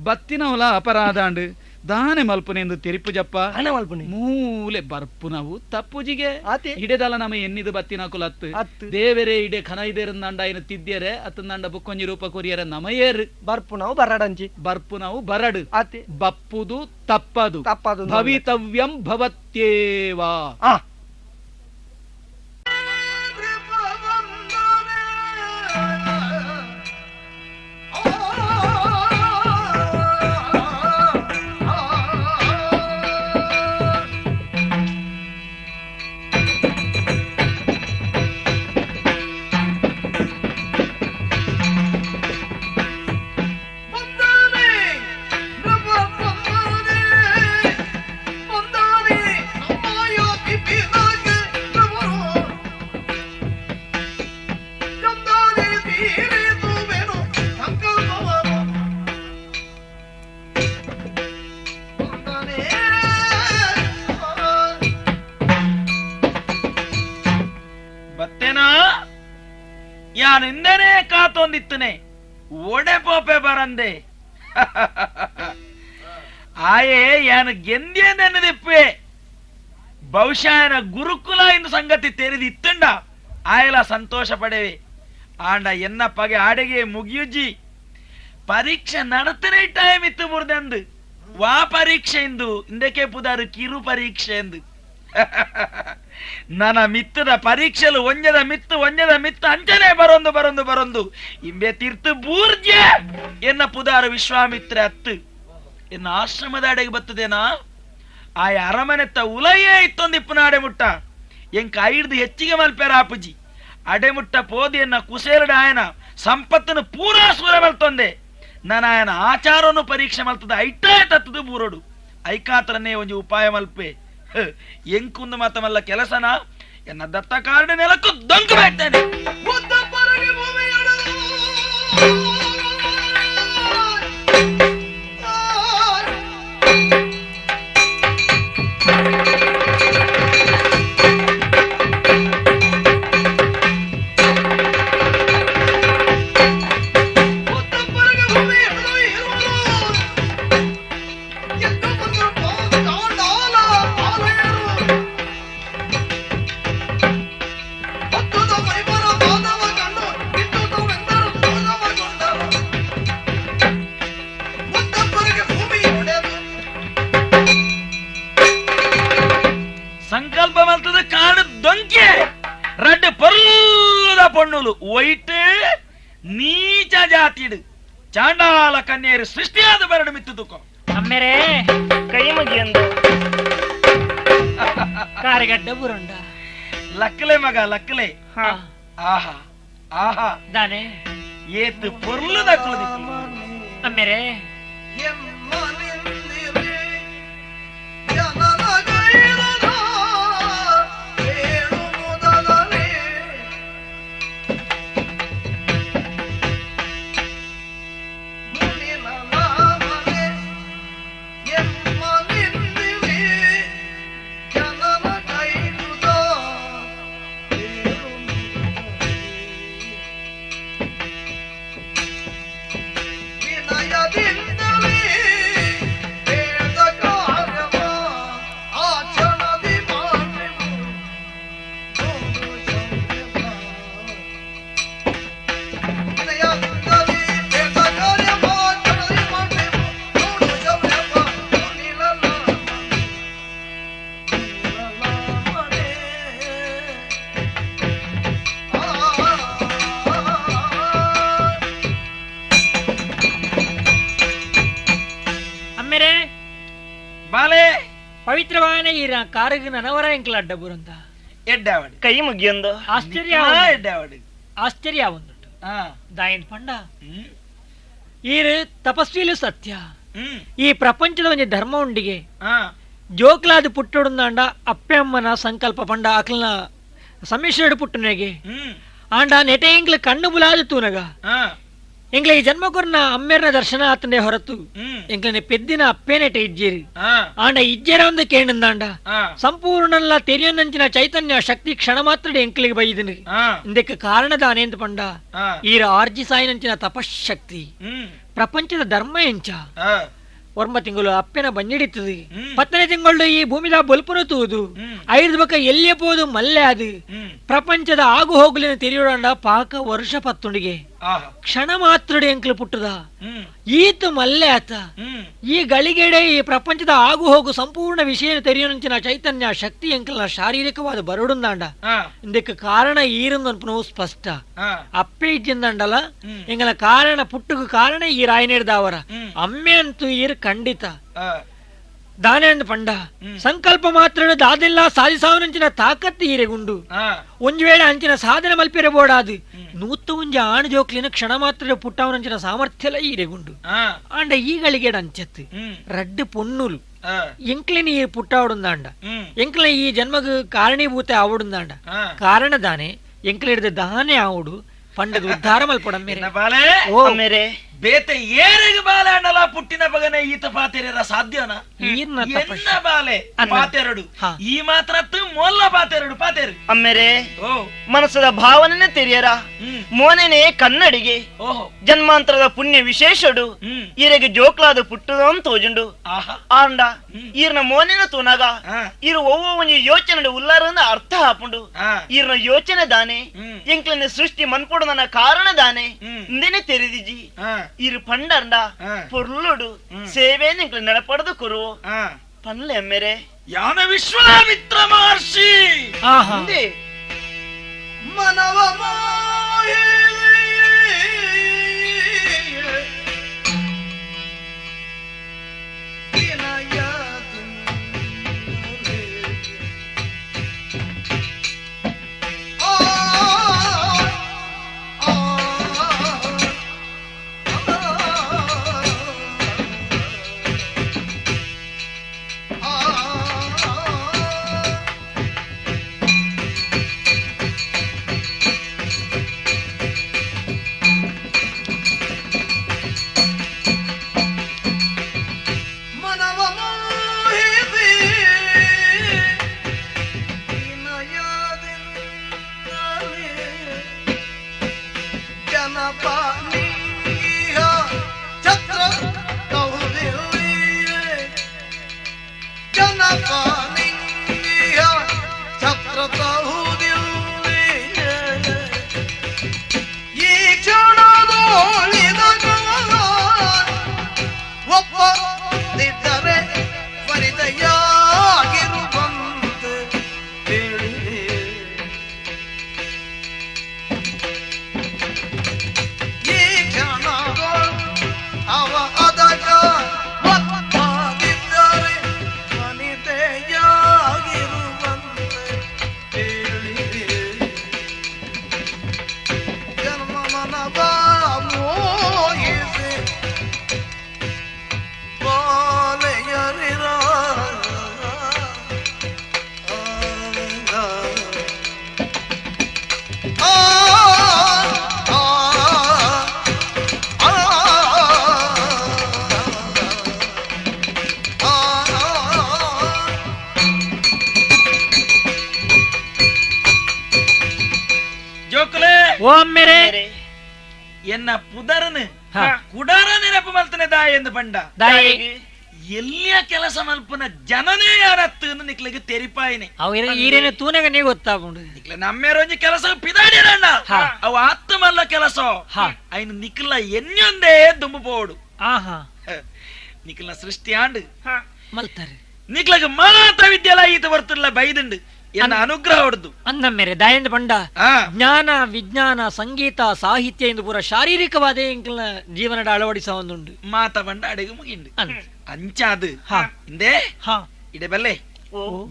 [SPEAKER 6] ಬತ್ತಿನವಲ ಅಪರಾಧಾಂಡು ದಾನೆ ಮಲ್ಪುನೆಂದು ತಿರುಪು ಜಪ್ಪ ಮೂಲೆ ಬರ್ಪುನವು ತಪ್ಪುಜಿಗೆ ಇಡೆದಲ್ಲ ನಮ್ಮ ಎನ್ನಿದು ಬತ್ತಿನ ಕುಲತ್ತು ದೇವರೇ ಇಡೆ ಖನ ಇದೇರಂದಾಂಡ ಐನ ತಿದ್ಯರೆ ಅತ್ತಂದಾಂಡ ಬುಕ್ಕೊಂಜಿ ರೂಪ ಕೊರಿಯರ ನಮಯೇರು
[SPEAKER 5] ಬರ್ಪುನವು ಬರಡಂಚಿ
[SPEAKER 6] ಬರ್ಪುನವು ಬರಡು ಬಪ್ಪುದು ತಪ್ಪದು
[SPEAKER 5] ತಪ್ಪದು
[SPEAKER 6] ಭವಿತವ್ಯಂ ಭವತ್ಯೇವಾ.
[SPEAKER 4] ಯಾನಿಂದನೇ ಕಾತೊಂದಿತ್ತನೆ ಒಡೆ ಪೋಪೆ ಬರಂದೆ ಆಯೇ ಯಾನು ಗೆಂದೇನೆನ್ನದಿಪ್ಪೆ ಬಹುಶಃ ಗುರುಕುಲ ಎಂದು ಸಂಗತಿ ತೆರೆದಿತ್ತಂಡ ಆಯಲ ಸಂತೋಷ ಪಡೆವೆ ಆಂಡ ಎನ್ನ ಪಗೆ ಆಡೆಗೆ ಮುಗಿಯುಜ್ಜಿ ಪರೀಕ್ಷೆ ನಡತನೆ ಟೈಮ್ ಇತ್ತು ಬುರ್ದೆಂದು ವಾ ಪರೀಕ್ಷೆ ಎಂದು ಇಂದಕ್ಕೆ ಪುದಾರು ಕಿರು ಪರೀಕ್ಷೆ ಎಂದು ನನ್ನ ಮಿತ್ತದ ಪರೀಕ್ಷೆಲು ಒಂಜದ ಮಿತ್ತು ಒಂಜದ ಮಿತ್ತು ಅಂಚನೆ ಬರೊಂದು ಬರೊಂದು ಬರೊಂದು ಇಂಬೆ ತೀರ್ತು ಬೂರ್ಜೆ ಎನ್ನ ಪುದಾರು ವಿಶ್ವಾಮಿತ್ರ ಅತ್ತು ಎನ್ನ ಆಶ್ರಮದ ಅಡೆಗೆ ಬತ್ತದೇನಾ ಆಯ ಅರಮನೆತ್ತ ಉಲಯೇ ಇತ್ತೊಂದಿಪ್ಪು ನಾಡೆ ಮುಟ್ಟ ಎಂಕ ಐಡ್ದು ಹೆಚ್ಚಿಗೆ ಮಲ್ಪೆರ ಆಪುಜಿ ಅಡೆಮುಟ್ಟ ಪೋದಿಯನ್ನ ಕುಸೇರಡ ಆಯನ ಸಂಪತ್ತನ್ನು ಪೂರಾ ಸೂರ ಮಲ್ತೊಂದೆ. ನಾನು ಆಯನ ಆಚಾರವನ್ನು ಪರೀಕ್ಷೆ ಮಲ್ತದ ಐಟೇ ತತ್ತದು ಬೂರೋಡು. ಐಕಾತ್ರನೇ ಒಂಜಿ ಉಪಾಯ ಮಲ್ಪೆ ಎಂಕುಂದು ಮಾತಮಲ್ಲ ಕೆಲಸನ ಎನ್ನ ದತ್ತ ಕಾರಣ ನೆಲಕ್ಕೂ ದೊಂಕು ಬೇಡ್ತೇನೆ. ಸಂಕಲ್ಪ ಮಲ್ತದ ಕಾಡು ದೊಂಕೆ ರಡ್ಡು ಪರ್ಲದ ಪೊಣ್ಣುಲು ಒಯ್ಟ್ ನೀಚ ಜಾತಿಡು ಚಾಂಡಾಲ ಕನ್ಯರು ಸೃಷ್ಟಿಯಾದ ಬರಡು ಮಿತ್ತುಕೋ.
[SPEAKER 7] ಅಮ್ಮೆರೇ ಕೈ ಮುಗಿಯಂದು ಕಾರಿಗಡ್ಡ ಬುರುಂಡ
[SPEAKER 4] ಲಕ್ಕಲೆ ಮಗ ಲಕ್ಕಲೆ. ಆಹಾ ಆಹಾ
[SPEAKER 7] ದಾನೆ
[SPEAKER 4] ಏತು ಪೊರ್ಲದ ಕುಲದಿತ್ತು.
[SPEAKER 7] ಅಮ್ಮೆರೇ ಪವಿತ್ರವಾನ ಈರ ಕಾರಗ ನನವರ ಎಂಕ್ಲ ಅಡ್ಡ ಬುರಂತ
[SPEAKER 4] ಎಡ್ಡಾವಡು
[SPEAKER 2] ಕೈ ಮುಗಿಯಂದು
[SPEAKER 7] ಆಶ್ಚರ್ಯ
[SPEAKER 4] ಎಡ್ಡಾವಡು
[SPEAKER 7] ಆಶ್ಚರ್ಯ ಒಂದುಂಟು. ದಾಯನ್ ಪಂಡ ಈರು ತಪಸ್ವಿಲು ಸತ್ಯ. ಈ ಪ್ರಪಂಚದ ಒಂಜಿ ಧರ್ಮ ಉಂಡಿಗೆ ಜೋಕ್ಲಾದ ಪುಟ್ಟುಡುಂದಾಂಡ ಅಪ್ಪೆ ಅಮ್ಮನ ಸಂಕಲ್ಪ ಪಂಡ ಅಕ್ಲನ ಸಮ್ಮಿಶ್ರಡು ಪುಟ್ಟುನೆಗೆ ಆಂಡ ನೆಟೆ ಎಂಕ್ಲ ಕಣ್ಣು ಬುಲಾದ ತೂನಗ ಎಂಕ್ಲ ಈ ಜನ್ಮಕೊರ್ನ ಅಮ್ಮೇರ್ನ ದರ್ಶನ ಆತಂಡೆ ಹೊರತು ಎಂಕ್ಲನೆ ಪೆದ್ದಿನ ಅಪ್ಪೇನೆಟೆ ಇಜ್ಜೇರಿ. ಆಂಡ ಇಜ್ಜೇರ ಒಂದು ಕೇಂಡಂದಾಂಡ ಸಂಪೂರ್ಣಲ್ಲ ತೆರಿಯೊಂದಂಚಿನ ಚೈತನ್ಯ ಶಕ್ತಿ ಕ್ಷಣ ಮಾತ್ರ ಎಂಕ್ಲಿಗೆ ಬೈದಿನಿ. ಇಂದಕ್ಕೆ ಕಾರಣದಾನೇಂತ ಪಂಡ ಈರ ಆರ್ಜಿ ಸಾಯಿನಂಚಿನ ತಪಶಕ್ತಿ ಪ್ರಪಂಚದ ಧರ್ಮ ಎಂಚ. ಒರ್ಮ ತಿಂಗಳು ಅಪ್ಪೆನ ಬಂಜಿಡಿತದೆ, ಪತ್ತನೇ ತಿಂಗಳು ಈ ಭೂಮಿದ ಬೊಲ್ಪುನ ತೂದು ಐದು ಬಕ ಎಲ್ಲಿಯ ಪೋದು ಮಲ್ಲೆ ಅದು ಪ್ರಪಂಚದ ಆಗು ಹೋಗುಲಿನ ತೆರಿಯೋಣ ಪಾಕ ವರ್ಷ ಪತ್ತುಂಡಿಗೆ ಕ್ಷಣ ಮಾತ್ರಡಿ ಎಂಕ್ಲು ಪುಟ್ಟದ ಈತ ಮಲ್ಲೆ ಆತ. ಈ ಗಳಿಗೆಡೆ ಈ ಪ್ರಪಂಚದ ಆಗು ಹೋಗು ಸಂಪೂರ್ಣ ವಿಷಯ ತೆರಿಯೋನಂಚಿನ ಚೈತನ್ಯ ಶಕ್ತಿ ಎಂಕಲ್ನ ಶಾರೀರಿಕವಾದ ಬರಡುಂದಾಂಡ. ಇದಕ್ಕೆ ಕಾರಣ ಈರುಂದನ್ಪು ಸ್ಪಷ್ಟ. ಅಪ್ಪೆ ಇಜ್ಜಿಂದಂಡಲ ಎಂಗಲ ಕಾರಣ ಪುಟ್ಟುಗು ಕಾರಣ ಈ ರಾಯನೇರ್ದಾವರ ಅಮ್ಮೆ ಅಂತೂ ಈರು ಖಂಡಿತ ದಾನೆ ಅಂದ್ ಪಂಡ ಸಂಕಲ್ಪ ಮಾತ್ರ ದಾದೆಲ್ಲ ಸಾಧಿಸಾವನಂಚಿನ ತಾಕತ್ತು ಈರೆಗುಂಡು. ಒಂಜ್ ವೇಳೆ ಅಂಚಿನ ಸಾಧನೆ ಮಲ್ಪಿರ ಬೋಡಾದು ನೂತ ಒಂಜಿ ಆಣ್ ಜೋಕ್ಲಿನ ಕ್ಷಣ ಮಾತ್ರ ಪುಟ್ಟವನಂಚಿನ ಸಾಮರ್ಥ್ಯಲ ಈರೆಗುಂಡು. ಆಂಡ ಈಗಳಿಗೆ ಅಂಚತ್ತು ರಡ್ಡು ಪೊನ್ನುಲು ಎಂಕ್ಲಿನ ಈ ಪುಟ್ಟಾವಡುಂದಾಂಡ ಎಂಕ್ಲ ಈ ಜನ್ಮಗ್ ಕಾರಣೀಭೂತ ಆವಡುಂದಾಂಡ ಕಾರಣ ದಾನೆ ಎಂಕ್ಲ ಹಿಡಿದ ದಾನೆ ಆವಡು ಪಂಡದ ಉದ್ಧಾರ ಮಲ್ಪೊಡ
[SPEAKER 2] ಮೇರೆ.
[SPEAKER 4] ಬೇತೆ ಏರೆಗೆ ಬಾಲೆ ಅಣ್ಣಲ ಪುಟ್ಟಿನ ಬಗನೆ ಈತ ಪಾತೆರ ಸಾಧ್ಯನಾ? ಎನ್ನ ಬಾಲೆ ಪಾತೆರಡು ಈ ಮಾತ್ರ ಮೊಲ್ಲ ಪಾತೆರಡು ಪಾತೆರು
[SPEAKER 2] ಅಮ್ಮೆರೆ. ಮನಸ್ಸದ ಭಾವನೆ ತೆರಿಯರ ಮೋನೆನೆ ಕನ್ನಡಿಗೆ ಜನ್ಮಾಂತರದ ಪುಣ್ಯ ವಿಶೇಷಡು ಈರೆಗೆ ಜೋಕ್ಲಾದ ಪುಟ್ಟದ ತೋಜುಂಡು. ಆಂಡ ಈರ್ನ ಮೋನೆನ ತೂನಾಗ ಈರು ಒವ್ವ ಒಂಜಿ ಯೋಚನೆ ಉಲ್ಲಾರಂದ ಅರ್ಥ ಹಾಪುಂಡು. ಈರ್ನ ಯೋಚನೆ ದಾನೆ ಎಂಕ್ಲನೆ ಸೃಷ್ಟಿ ಮನ್ಪೊಡು ನನ್ನ ಕಾರಣ ದಾನೆ ಇಂದೇನೆ ತೆರೆದಿಜಿ. ಇರು ಪಂಡಂಡ ಪೊರ್ಲುಡು ಸೇವೆ ಎಂಕ್ಲ ನಡಪಡದು ಕುರು ಪನ್ಲೆ ಅಮ್ಮೆರೆ.
[SPEAKER 4] ಯಾನ ವಿಶ್ವಾಮಿತ್ರ ಮಹರ್ಷಿ
[SPEAKER 5] ಮನವ ಆ
[SPEAKER 8] ನಿಂಗಿಯ ಛತ್ರತಹುದಿಲ್ಲಿ ಈ ಕ್ಷಣದೋಳಿದ ಒಪ್ಪದಿದ್ದರೆ ವನಿತೆಯಾಗಿರುವಂತೆ ತಿಳಿದೆ. ಈ ಕ್ಷಣದೊಳ್ ಅವ ಅದಕ ಒಪ್ಪದಿದ್ದರೆ ವನಿತೆಯಾಗಿರುವಂತೆ ತಿಳಿದೆ. ಜನ್ಮ ಮನವ ಮೋಹಿಸಿ ಬಾಲೆಯರಿರ ಆ ಆ ಆ ಆ
[SPEAKER 4] ಜೋಕುಲೆ
[SPEAKER 7] ಓ ಮೇರೆ
[SPEAKER 4] ಎನ್ನ ಪುದರನು ಕುಡಾರ ನೆನಪು ಮಲ್ತನೆ ದಾಯ ಎಂದು ಪಂಡ
[SPEAKER 7] ದಾಯಿ
[SPEAKER 4] ಎಲ್ಲಿಯ ಕೆಲಸ ಮಲ್ಪನ ಜನನೇ ಯಾರತ್ತು ನಿಕ್ಲಿಗೆ ತೆರಿಪಾಯಿನೆ
[SPEAKER 7] ಅವು ಈರೇನೆ ತೂನಗ ನೀ ಗೊತ್ತಾಪುಂಡು
[SPEAKER 4] ನಿಕ್ಲೆ ನಮ್ಮೇರೊಂಜಿ ಕೆಲಸ ಪಿದಾಡಿರಣ್ಣ ಅವು ಆತ್ಮಲ್ಲ ಕೆಲಸ ಐನು ನಿಕ್ಲ ಎನ್ಯೊಂದೇ ದುಂಬು ಪೋಡು
[SPEAKER 7] ಆಹಾ
[SPEAKER 4] ನಿಕ್ಲ ಸೃಷ್ಟಿ ಆಂಡು
[SPEAKER 7] ಮಲ್ತಾರೆ
[SPEAKER 4] ನಿಕ್ಲಗ ಮಾತ್ರ ವಿದ್ಯೆಲ ಈತ ಬರ್ತಲ್ಲ ಬೈದುಂಡು ಎನ್ನ ಅನುಗ್ರಹ ಹೊಡೆದು
[SPEAKER 7] ಅಂದ ಮೇರೆ ದಾಯಂದ ಪಂಡ ಜ್ಞಾನ ವಿಜ್ಞಾನ ಸಂಗೀತ ಸಾಹಿತ್ಯ ಎಂದು ಪೂರ ಶಾರೀರಿಕವಾದ ಎಂಕಲ್ನ ಜೀವನದ ಅಳವಡಿಸ ಒಂದುಂಡು
[SPEAKER 4] ಮಾತ ಪಂಡ ಅಡಿಗೆ ಮುಗಿಂಡು ಅಂಚಾದು ಇಂದೇ ಇಡೆ ಬಲ್ಲೆ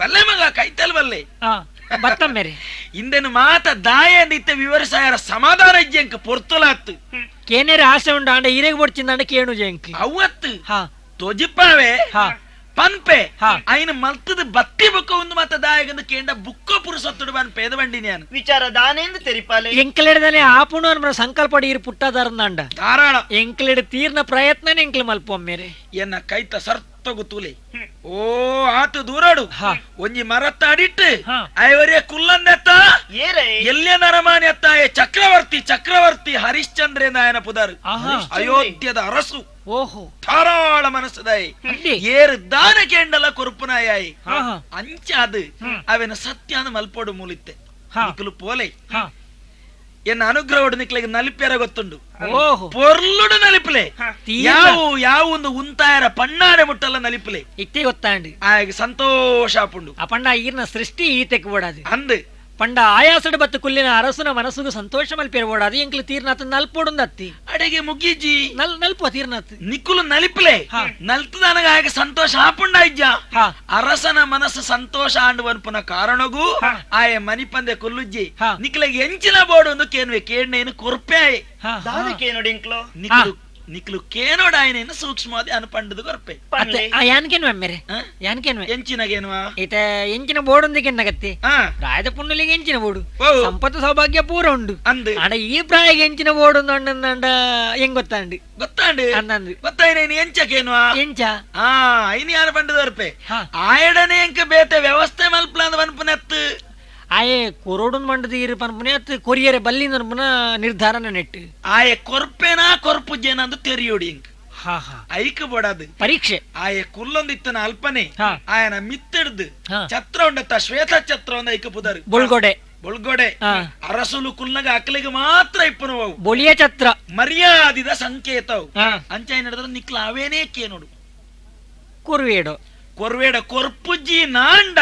[SPEAKER 4] ಬಲ್ಲೆ ಮಗ ಕೈತಲ್ ಬಲ್ಲೆ
[SPEAKER 7] ಬತ್ತ ಮೇರೆ
[SPEAKER 4] ಇಂದೆನು ಮಾತ ದಾಯ ಇತ್ತ ವಿವರಿಸಾಯರ ಸಮಾಧಾನ ಇಜ್ಜಂಕ ಪೊರ್ತುಲಾತ್ತು
[SPEAKER 7] ಕೇನೇರೆ ಆಸೆ ಉಂಡ ಅಂಡ ಈರೆಗೆ ಬೊಡ್ಚಿಂದ ಕೇಣು ಜಂಕ್
[SPEAKER 4] ಅವತ್ತು ತೊಜಿಪಾವೆ ಪನ್ಪೆ ಐನ ಮಲ್ತದ ಬತ್ತಿ ಬುಕ್ಕ ಒಂದು ಮಾತ ದಾಯಗಂದು ಕೇಂಡ ಬುಕ್ಕ ಪುರುಷೊತ್ತುಡು ಬನ್ ಪೇದ ಬಂಡಿ ನಾನು
[SPEAKER 2] ವಿಚಾರ ದಾನೇಂದು ತೆರಿಪಾಲೆ
[SPEAKER 7] ಎಂಕಲೆಡದನೆ ಆಪುಣು ಅನ್ಬ ಸಂಕಲ್ಪ ಈರು ಪುಟ್ಟದಾರಂದಾಂಡ
[SPEAKER 4] ಧಾರಾಳ
[SPEAKER 7] ಎಂಕಲೆಡ್ ತೀರ್ನ ಪ್ರಯತ್ನ ಎಂಕ್ಲೆ ಮಲ್ಪೊಮ್ಮೇರೆ
[SPEAKER 4] ಎನ್ನ ಕೈತ ಸರ್ತಗು ತೂಲೆ ಓ ಆತು ದೂರಾಡು ಒಂಜಿ ಮರತ್ತ ಅಡಿಟ್ಟು ಐವರೇ ಕುಲ್ಲಂದೆತ್ತ ಎಲ್ಲಿಯ ನರಮಾನಿ ಅತ್ತ ಚಕ್ರವರ್ತಿ ಚಕ್ರವರ್ತಿ ಹರಿಶ್ಚಂದ್ರ ನಾಯನ ಪುದಾರು ಅಯೋಧ್ಯದ ಅರಸು
[SPEAKER 7] ಓಹೋ
[SPEAKER 4] ಧಾರಾಳ ಮನಸ್ಸುದಾಯಿ ಏರು ದಾನ ಕೇಂಡಲ ಕೊರುಪುನಾಯಿ ಅಂಚಾದು ಅವೆನ ಸತ್ಯಾನ ಮಲ್ಪೋಡು ಮೂಲಿತ್ತೆ ನಿಕ್ಲು ಪೋಲೆ ಎನ್ನ ಅನುಗ್ರಹೋಡು ನಿಕ್ಲಿಗೆ ನಲಿಪ್ಯಾರ ಗೊತ್ತುಂಡು ಪೊರ್ಲುಡು ನಲಿಪ್ಲೆ ಯಾವ ಯಾವ ಒಂದು ಉಂತಾಯರ ಪಣ್ಣಾರೆ ಮುಟ್ಟಲ್ಲ ನಲಿಪ್ಲೆ
[SPEAKER 7] ಇತ್ತೇ ಗೊತ್ತಾಂಡು
[SPEAKER 4] ಆಗ ಸಂತೋಷ ಆಪುಂಡು
[SPEAKER 7] ಆ ಪಂಡ ಈರ್ನ ಸೃಷ್ಟಿ ಈತೆಕ್ ಬೋಡಾದು
[SPEAKER 4] ಅಂದು
[SPEAKER 7] ಪಂಡ ಆಯಾಸಡು ಬತ್ತು ಕುಲ್ಲಿನ ಅರಸುನ ಮನಸ್ಸುಗು ಸಂತೋಷ ಮಲ್ಪೇರ್ ಬೋಡಾದು ಎಂಕ್ಲು ತೀರ್ನಾಥ ನಲ್ಪೋಡುಂದತ್ತಿ
[SPEAKER 4] ಅಡಿಗೆ ಮುಗಿಜಿ
[SPEAKER 7] ನಲ್ ನಲ್ಪ ತೀರ್ನಾಥ್
[SPEAKER 4] ನಿಕ್ಕುಲು ನಲಿಪ್ಲೆ ನಲ್ತದನಗ ಆಗ ಸಂತೋಷ ಆಪುಂಡ ಇಜ್ಜ ಅರಸನ ಮನಸ್ಸು ಸಂತೋಷ ಆಂಡು ಅನ್ಪುನ ಕಾರಣಗೂ ಆಯ ಮನಿಪಂದೆ ಕೊಲ್ಲುಜ್ಜಿ ನಿಕ್ಲೆಗೆ ಎಂಚಿನ ಬೋಡು ಒಂದು ಕೇನ್ವೆ ಕೇಣ್ನೇನು ಕೊರ್ಪೆ
[SPEAKER 2] ಕೇನೋಡು
[SPEAKER 4] ನಿಕ್ಲು ನಿಕ್ಲು ಕೇನೋಡ ಆಯನೇನು ಸೂಕ್ಷ್ಮವಾದಿ ಅನುಪಂಡದು ಕೊರ್ಪೆ
[SPEAKER 7] ಯಾನ್ಕೇನ್ವೆ ಮೇರೆ ಯಾನ್ಕೇನ್ವೆ
[SPEAKER 4] ಎಂಚಿನಗೇನುವ
[SPEAKER 7] ಈತ ಎಂಚಿನ ಬೋಡೊಂದಿಗೆ ಎನ್ನಗತ್ತಿ ಪ್ರಾಯದ ಪುಣ್ಣಲಿಗೆ ಎಂಚಿನ ಬೋಡು ಸಂಪತ್ತು ಸೌಭಾಗ್ಯ ಪೂರ ಉಂಡು
[SPEAKER 4] ಅಂದು
[SPEAKER 7] ಆಡ ಈ ಪ್ರಾಯಗೆ ಎಂಚಿನ ಬೋಡು ಅಂಡ ಹೆಂಗ್ ಗೊತ್ತಾಂಡು
[SPEAKER 4] ಗೊತ್ತಾಂಡು
[SPEAKER 7] ಅಂದಂದು
[SPEAKER 4] ಗೊತ್ತಾಯ್ನೇನು ಎಂಚಕೇನುವ
[SPEAKER 7] ಎಂಚ
[SPEAKER 4] ಆ ಐನ್ ಯಾರು ಪಂಡದು ಕೊರ್ಪೆ ಆಯಡನೆ ಎಂಕ ಬೇತೆ ವ್ಯವಸ್ಥೆ ಮಲ್ಪಲ ಪನ್ಪುನೆತ್ತು
[SPEAKER 7] ಆಯೆ ಕೊರೋಡುನ್ ಮಂಡದ ಇರು ಪನ್ಪುನೆ ಅತ್ತು ಕೊರಿಯರೆ ಬಲ್ಲಿಂದ ಪುನ ನಿರ್ಧಾರನ ನೆಟ್ಟು
[SPEAKER 4] ಆಯೆ ಕೊರ್ಪೆನಾ ಕೊರ್ಪುಜ್ಜೇನಂದು ತೆರಿಯೋಡಿ ಇಂಕ್
[SPEAKER 7] ಹಾ ಹಾ
[SPEAKER 4] ಐಕ್ ಬೋಡಾದು
[SPEAKER 7] ಪರೀಕ್ಷೆ
[SPEAKER 4] ಆಯೆ ಕುಲ್ಲೊಂದಿತ್ತನ ಅಲ್ಪನೆ ಆಯನ ಮಿತ್ತಿಡ್ದು ಛತ್ರ ಉಂಡತ್ತ ಶ್ವೇತ ಛತ್ರ ಒಂದ ಐಕ ಪುದರ್
[SPEAKER 7] ಬೊಳ್ಗೊಡೆ
[SPEAKER 4] ಬೊಳ್ಗೊಡೆ ಅರಸುಲು ಕುಲ್ಲಗ ಅಕ್ಲಿಗೆ ಮಾತ್ರ ಇಪ್ಪನು
[SPEAKER 7] ಬೊಳಿಯ ಛತ್ರ
[SPEAKER 4] ಮರ್ಯಾದಿದ ಸಂಕೇತವು ಅಂಚ ಏನ್ ನಿಕ್ಲ ಅವೇನೇ ಕೇನೋಡು
[SPEAKER 7] ಕೊರ್ವೇಡು
[SPEAKER 4] ಕೊರ್ವೇಡ ಕೊರ್ಪುಜ್ಜಿ ನಾಂಡ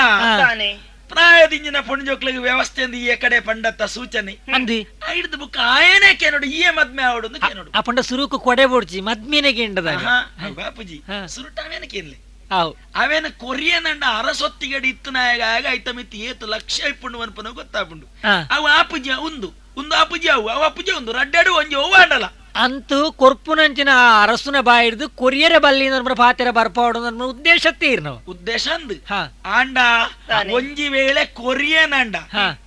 [SPEAKER 4] ಪ್ರಾಯದಿಂಜಿನ ಪುಣ್ಜೋಕ್ಲಿಗೆ ವ್ಯವಸ್ಥೆ ಈ ಕಡೆ ಪಂಡತ್ತ ಸೂಚನೆ
[SPEAKER 7] ಅಂದಿ
[SPEAKER 4] ಐಡ್ದು ಬುಕ್ ಆಯನೇ ಕೇನೋಡು ಈ ಮದ್ಮೆ ಆವಡು ಕೇನೋಡು
[SPEAKER 7] ಆ ಪಂಡ ಸುರುಕು ಕೊಡೆ ಬೋಡ್ಚಿ ಮದ್ಮೇನೆ ಕೇಂಡದಾಗ
[SPEAKER 4] ಬಾಪುಜಿ ಸುರುಟ ಅವೇನ ಕೇನ್ಲೆ
[SPEAKER 7] ಆವು
[SPEAKER 4] ಅವೇನ ಕೊರಿಯನಂಡ ಅರಸೊತ್ತಿಗಡಿ ಇತ್ತು ನಾಯಗ ಆಗ ಐತಮಿತ್ತು ಏತು ಲಕ್ಷ ಇಪ್ಪುಂಡು ಅನ್ಪನ ಗೊತ್ತಾಪುಂಡು ಅವು ಆಪುಜಿ ಉಂದು ಉಂದು ಆಪುಜಿ ಅವು ಅವು ಆಪುಜಿ ಉಂದು ರಡ್ಡಾಡು ಒಂಜಿ ಒವ್ವು ಆಂಡಲ
[SPEAKER 7] ಅಂತೂ ಕೊರ್ಪುನಂಚಿನ ಅರಸುನ ಬಾಯಿಡ್ದು ಕೊರಿಯರ ಬಲ್ಲಿ ಪಾತೆರ ಬರ್ಪಾಡು ನಮ್ಮ ಉದ್ದೇಶ ತೀರ್ನವು
[SPEAKER 4] ಉದ್ದೇಶ ಅಂದು ಆಂಡ ಒಂಜಿ ವೇಳೆ ಕೊರಿಯನಂಡ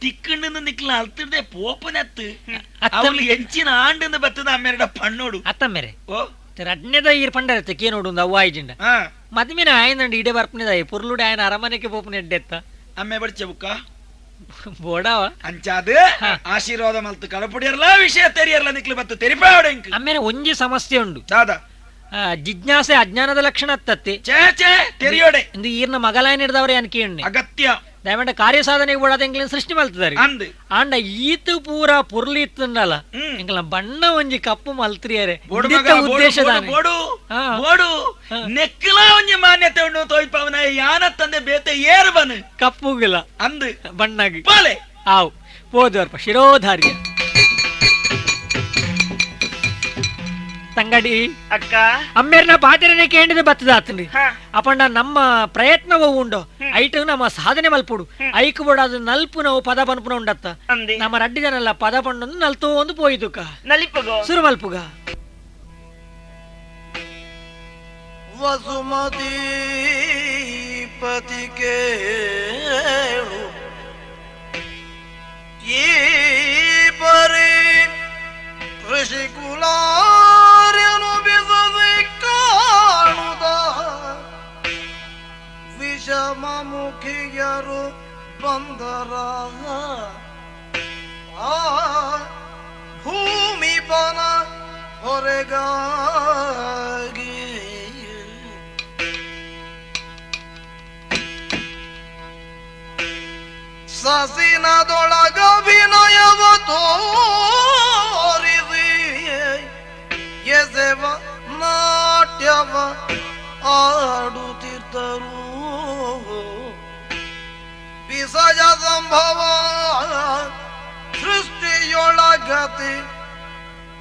[SPEAKER 4] ತಿಕ್ಕಂಡು ನಿಕ್ಲ ಅಲ್ತಿಡ್ದೆ ಪೋಪನೆತ್ತು ಅವಳು ಎಂಚಿನ ಆಂಡಂದು ಬತ್ತದ ಅಮ್ಮೆರಡ ಪಣ್ಣೋಡು
[SPEAKER 7] ಅತ್ತಮ್ಮೆರೆ
[SPEAKER 4] ಓ
[SPEAKER 7] ರಡ್ನೆದ ಈರ್ ಪಂಡರತ್ತೆ ಕೇನೋಡು ಒಂದು ಅವ್ವ ಆಯ್ಜಿಂಡ ಮದ್ಮಿನ ಆಯ್ನಂಡ ಇಡೆ ಬರ್ಪನೆದಾಯಿ ಪುರ್ಲುಡೆ ಆಯನ ಅರಮನೆಗೆ ಪೋಪನೆ ಎಡ್ಡೆತ್ತ
[SPEAKER 4] ಅಮ್ಮೆ ಬಡ್ಚೆ ಬುಕ್ಕ
[SPEAKER 7] ಬೋಡಾವ
[SPEAKER 4] ಅಂಚಾದ ಆಶೀರ್ವಾದ ಮಲ್ತು ಕಡಪುಡಿಯರ್ಲ ವಿಷಯ ತೆರಿಯರ್ಲ ನಿಕ್ಲು ಬತ್ತು ತೆರಿಪಾವಡೆ
[SPEAKER 7] ಆಮೇಲೆ ಒಂಜಿ ಸಮಸ್ಯೆ ಉಂಡು
[SPEAKER 4] ದಾದಾ
[SPEAKER 7] ಜಿಜ್ಞಾಸೆ ಅಜ್ಞಾನದ ಲಕ್ಷಣ ತತ್ತಿ
[SPEAKER 4] ತೆರಿಯೋಡೆ
[SPEAKER 7] ಇಂದು ಈರ್ನ ಮಗಲಾಯನ ಹಿಡ್ದವ್ರೆ ಅನ್ಕೀಣ್ಣೆ
[SPEAKER 4] ಅಗತ್ಯ
[SPEAKER 7] ದಯಮಂಡ ಕಾರ್ಯ ಸಾಧನೆಗೆ ಬೋಡಾದ ಎಂಕ್ಲಿನ ಸೃಷ್ಟಿ ಮಲ್ತದಾರೆ ಆಂಡ ಈತು ಪೂರ ಪೊರ್ಲು ಇತ್ತಂದಲ್ಲ ಎಂಕ್ಲ ಬಣ್ಣ ಒಂಜಿ ಕಪ್ಪು ಮಲ್ತ್ರಿಯರೆ ಉದ್ದೇಶ
[SPEAKER 4] ಬೋಡು ನೆಕ್ಕಲ ಒಂಜಿ ಮಾನ್ಯತೆ ಉಂಡು ತೋಯ್ಪವನ ಯಾನ ತಂದೆ ಬೇತೆ ಏರು ಬನ್
[SPEAKER 7] ಕಪ್ಪುಗಿಲ್ಲ
[SPEAKER 4] ಅಂದು
[SPEAKER 7] ಬಣ್ಣಗೆ
[SPEAKER 4] ಪಾಲೆ
[SPEAKER 7] ಆವು ಪೋದರ್ಪ ಶಿರೋಧಾರ್ಯ ತಂಗಡಿ
[SPEAKER 4] ಅಕ್ಕ
[SPEAKER 7] ಅಮ್ಮೇರ್ನ ಪಾತಿರನೆ ಕೇಂದ್ರದ ಬತ್ತದಾತ್ರಿ ಅಪಂಡ ನಮ್ಮ ಪ್ರಯತ್ನವೂ ಉಂಡು ಐಟು ನಮ್ಮ ಸಾಧನೆ ಮಲ್ಪುಡು ಐಕು ಬೋಡ ಅದು ನಲ್ಪು ನಾವು ಪದ ಪನ್ಪುನ ಉಂಡತ್ತ ನಮ್ಮ ರಡ್ಡಿ ಜನಲ್ಲ ಪದ ಪಂಡೊಂದು ನಲ್ತೋ ಒಂದು ಪೋಯ್ದುಕ
[SPEAKER 4] ನಲಿಪುಗ
[SPEAKER 7] ಸುರು ಮಲ್ಪುಗ
[SPEAKER 8] ವಸುಮತಿ ಪತಿ ಕೇಳು ಈ ಪರಿ ಋಷಿಕುಲಾರ್ಯನು ಬಿಸಸಿ ಕಾಣುದ ವಿಷಮ ಮುಖಿಯರು ಬಂದರ ಆ ಭೂಮಿ ಬನ ಹೊರೆಗಾಗಿ ಸಸಿನದೊಳಗ ವಿನಯವ ತೋರಿಸಿ ಎಸೆವ ನಾಟ್ಯವ ಆಡುತ್ತಿದ್ದರು ವಿಸಯ ಸಂಭವ ಸೃಷ್ಟಿಯೊಳಗತಿ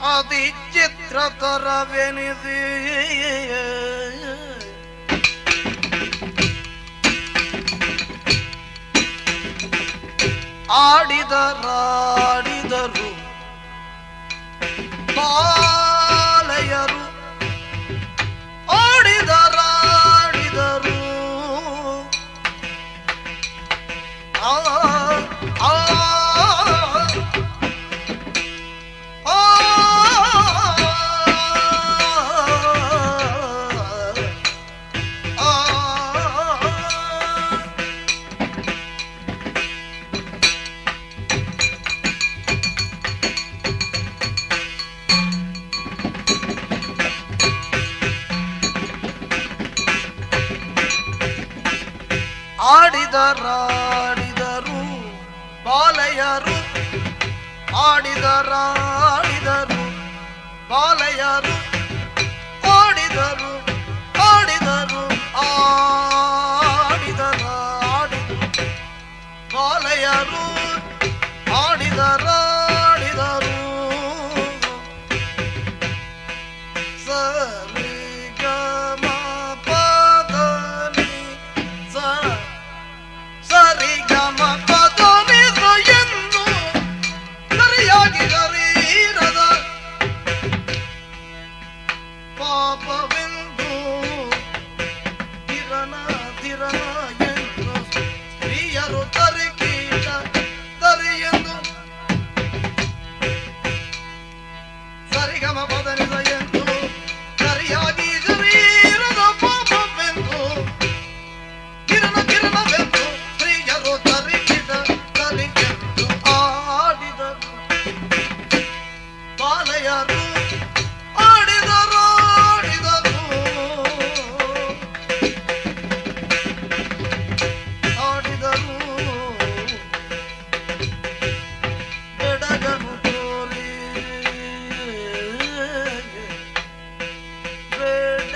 [SPEAKER 8] ಅತಿ ಚಿತ್ರತರವೆನಿಸಿ ಆಡಿದರಾಡಿದರು ಬಾಲೆಯರು ಆಡಿದರಾಡಿದರು ಆ ಆ ಆ ಆಡಿದರಾಡಿದರು ಬಾಲೆಯರು ಆಡಿದರಾಡಿದರು ಬಾಲೆಯರು ಆಡಿದರು ಆಡಿದರು ಆಡಿದರಾಡಿದರು ಬಾಲೆಯರು ಆಡಿದರಾಡಿದರು ಸರಿ ಗ ಮ ಪ the ನಿ ಸ ಸರಿ ಗ ಮ ಪ the ನಿ ಸ ಎಂದು ಸರಿಯಾಗಿ ಶರೀರದ ಪಾಪವೆಂದು ಧಿರನ ಧಿರನ ಎಂದು ಸ್ತ್ರೀಯರು ತರಿಕೀಟ ತರಿಯೆಂದು ಸರಿಗಮ ಪದನಿದ ಎಂದು ಸರಿಯಾಗಿ ಶರೀರದ ಪಾಪವೆಂದು ಕಿರಣ ಕಿರಣವೆಂದು ಸ್ತ್ರೀಯರು ತರಿಕಿದ ತರಿಕೆಂದು ಆಡಿದರು ಬಾಲೆಯರು ಆಡಿದರು ಆಡಿದರು ಆಡಿದರು ಬೆಡಗನು ತೋರಿ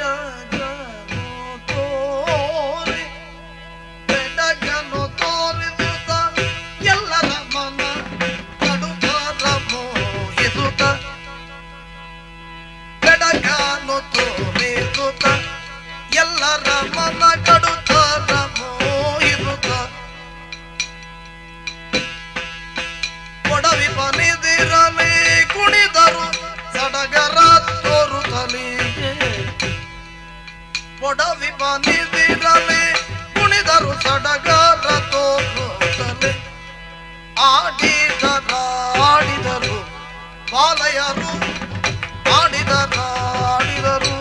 [SPEAKER 8] ಬೆಡಗನು ತೋರಿ ಬೆಡಗನು ತೋರಿಸುತ್ತ ಎಲ್ಲರ ಮನ ಕಡುಬರ ಮೋಹಿಸುತ್ತ ಬೆಡಗನು ತೋರಿಸುತ್ತ ಎಲ್ಲರ ಮನ ಕಡುತ್ತರ ಮೋಹಿಸುತ್ತ ಕೊಡವಿ ಪನಿದಿರಲಿ ಕುಣಿದರು ಸಡಗರ ತೋರುತ್ತಲಿ ಕೊಡವಿ ಪನಿದಿರಲಿ ಕುಣಿದರು ಸಡಗರ ತೋರುತ್ತಲಿ ಆಡಿದರಾಡಿದರು ಬಾಲಯರು ಆಡಿದರಾಡಿದರು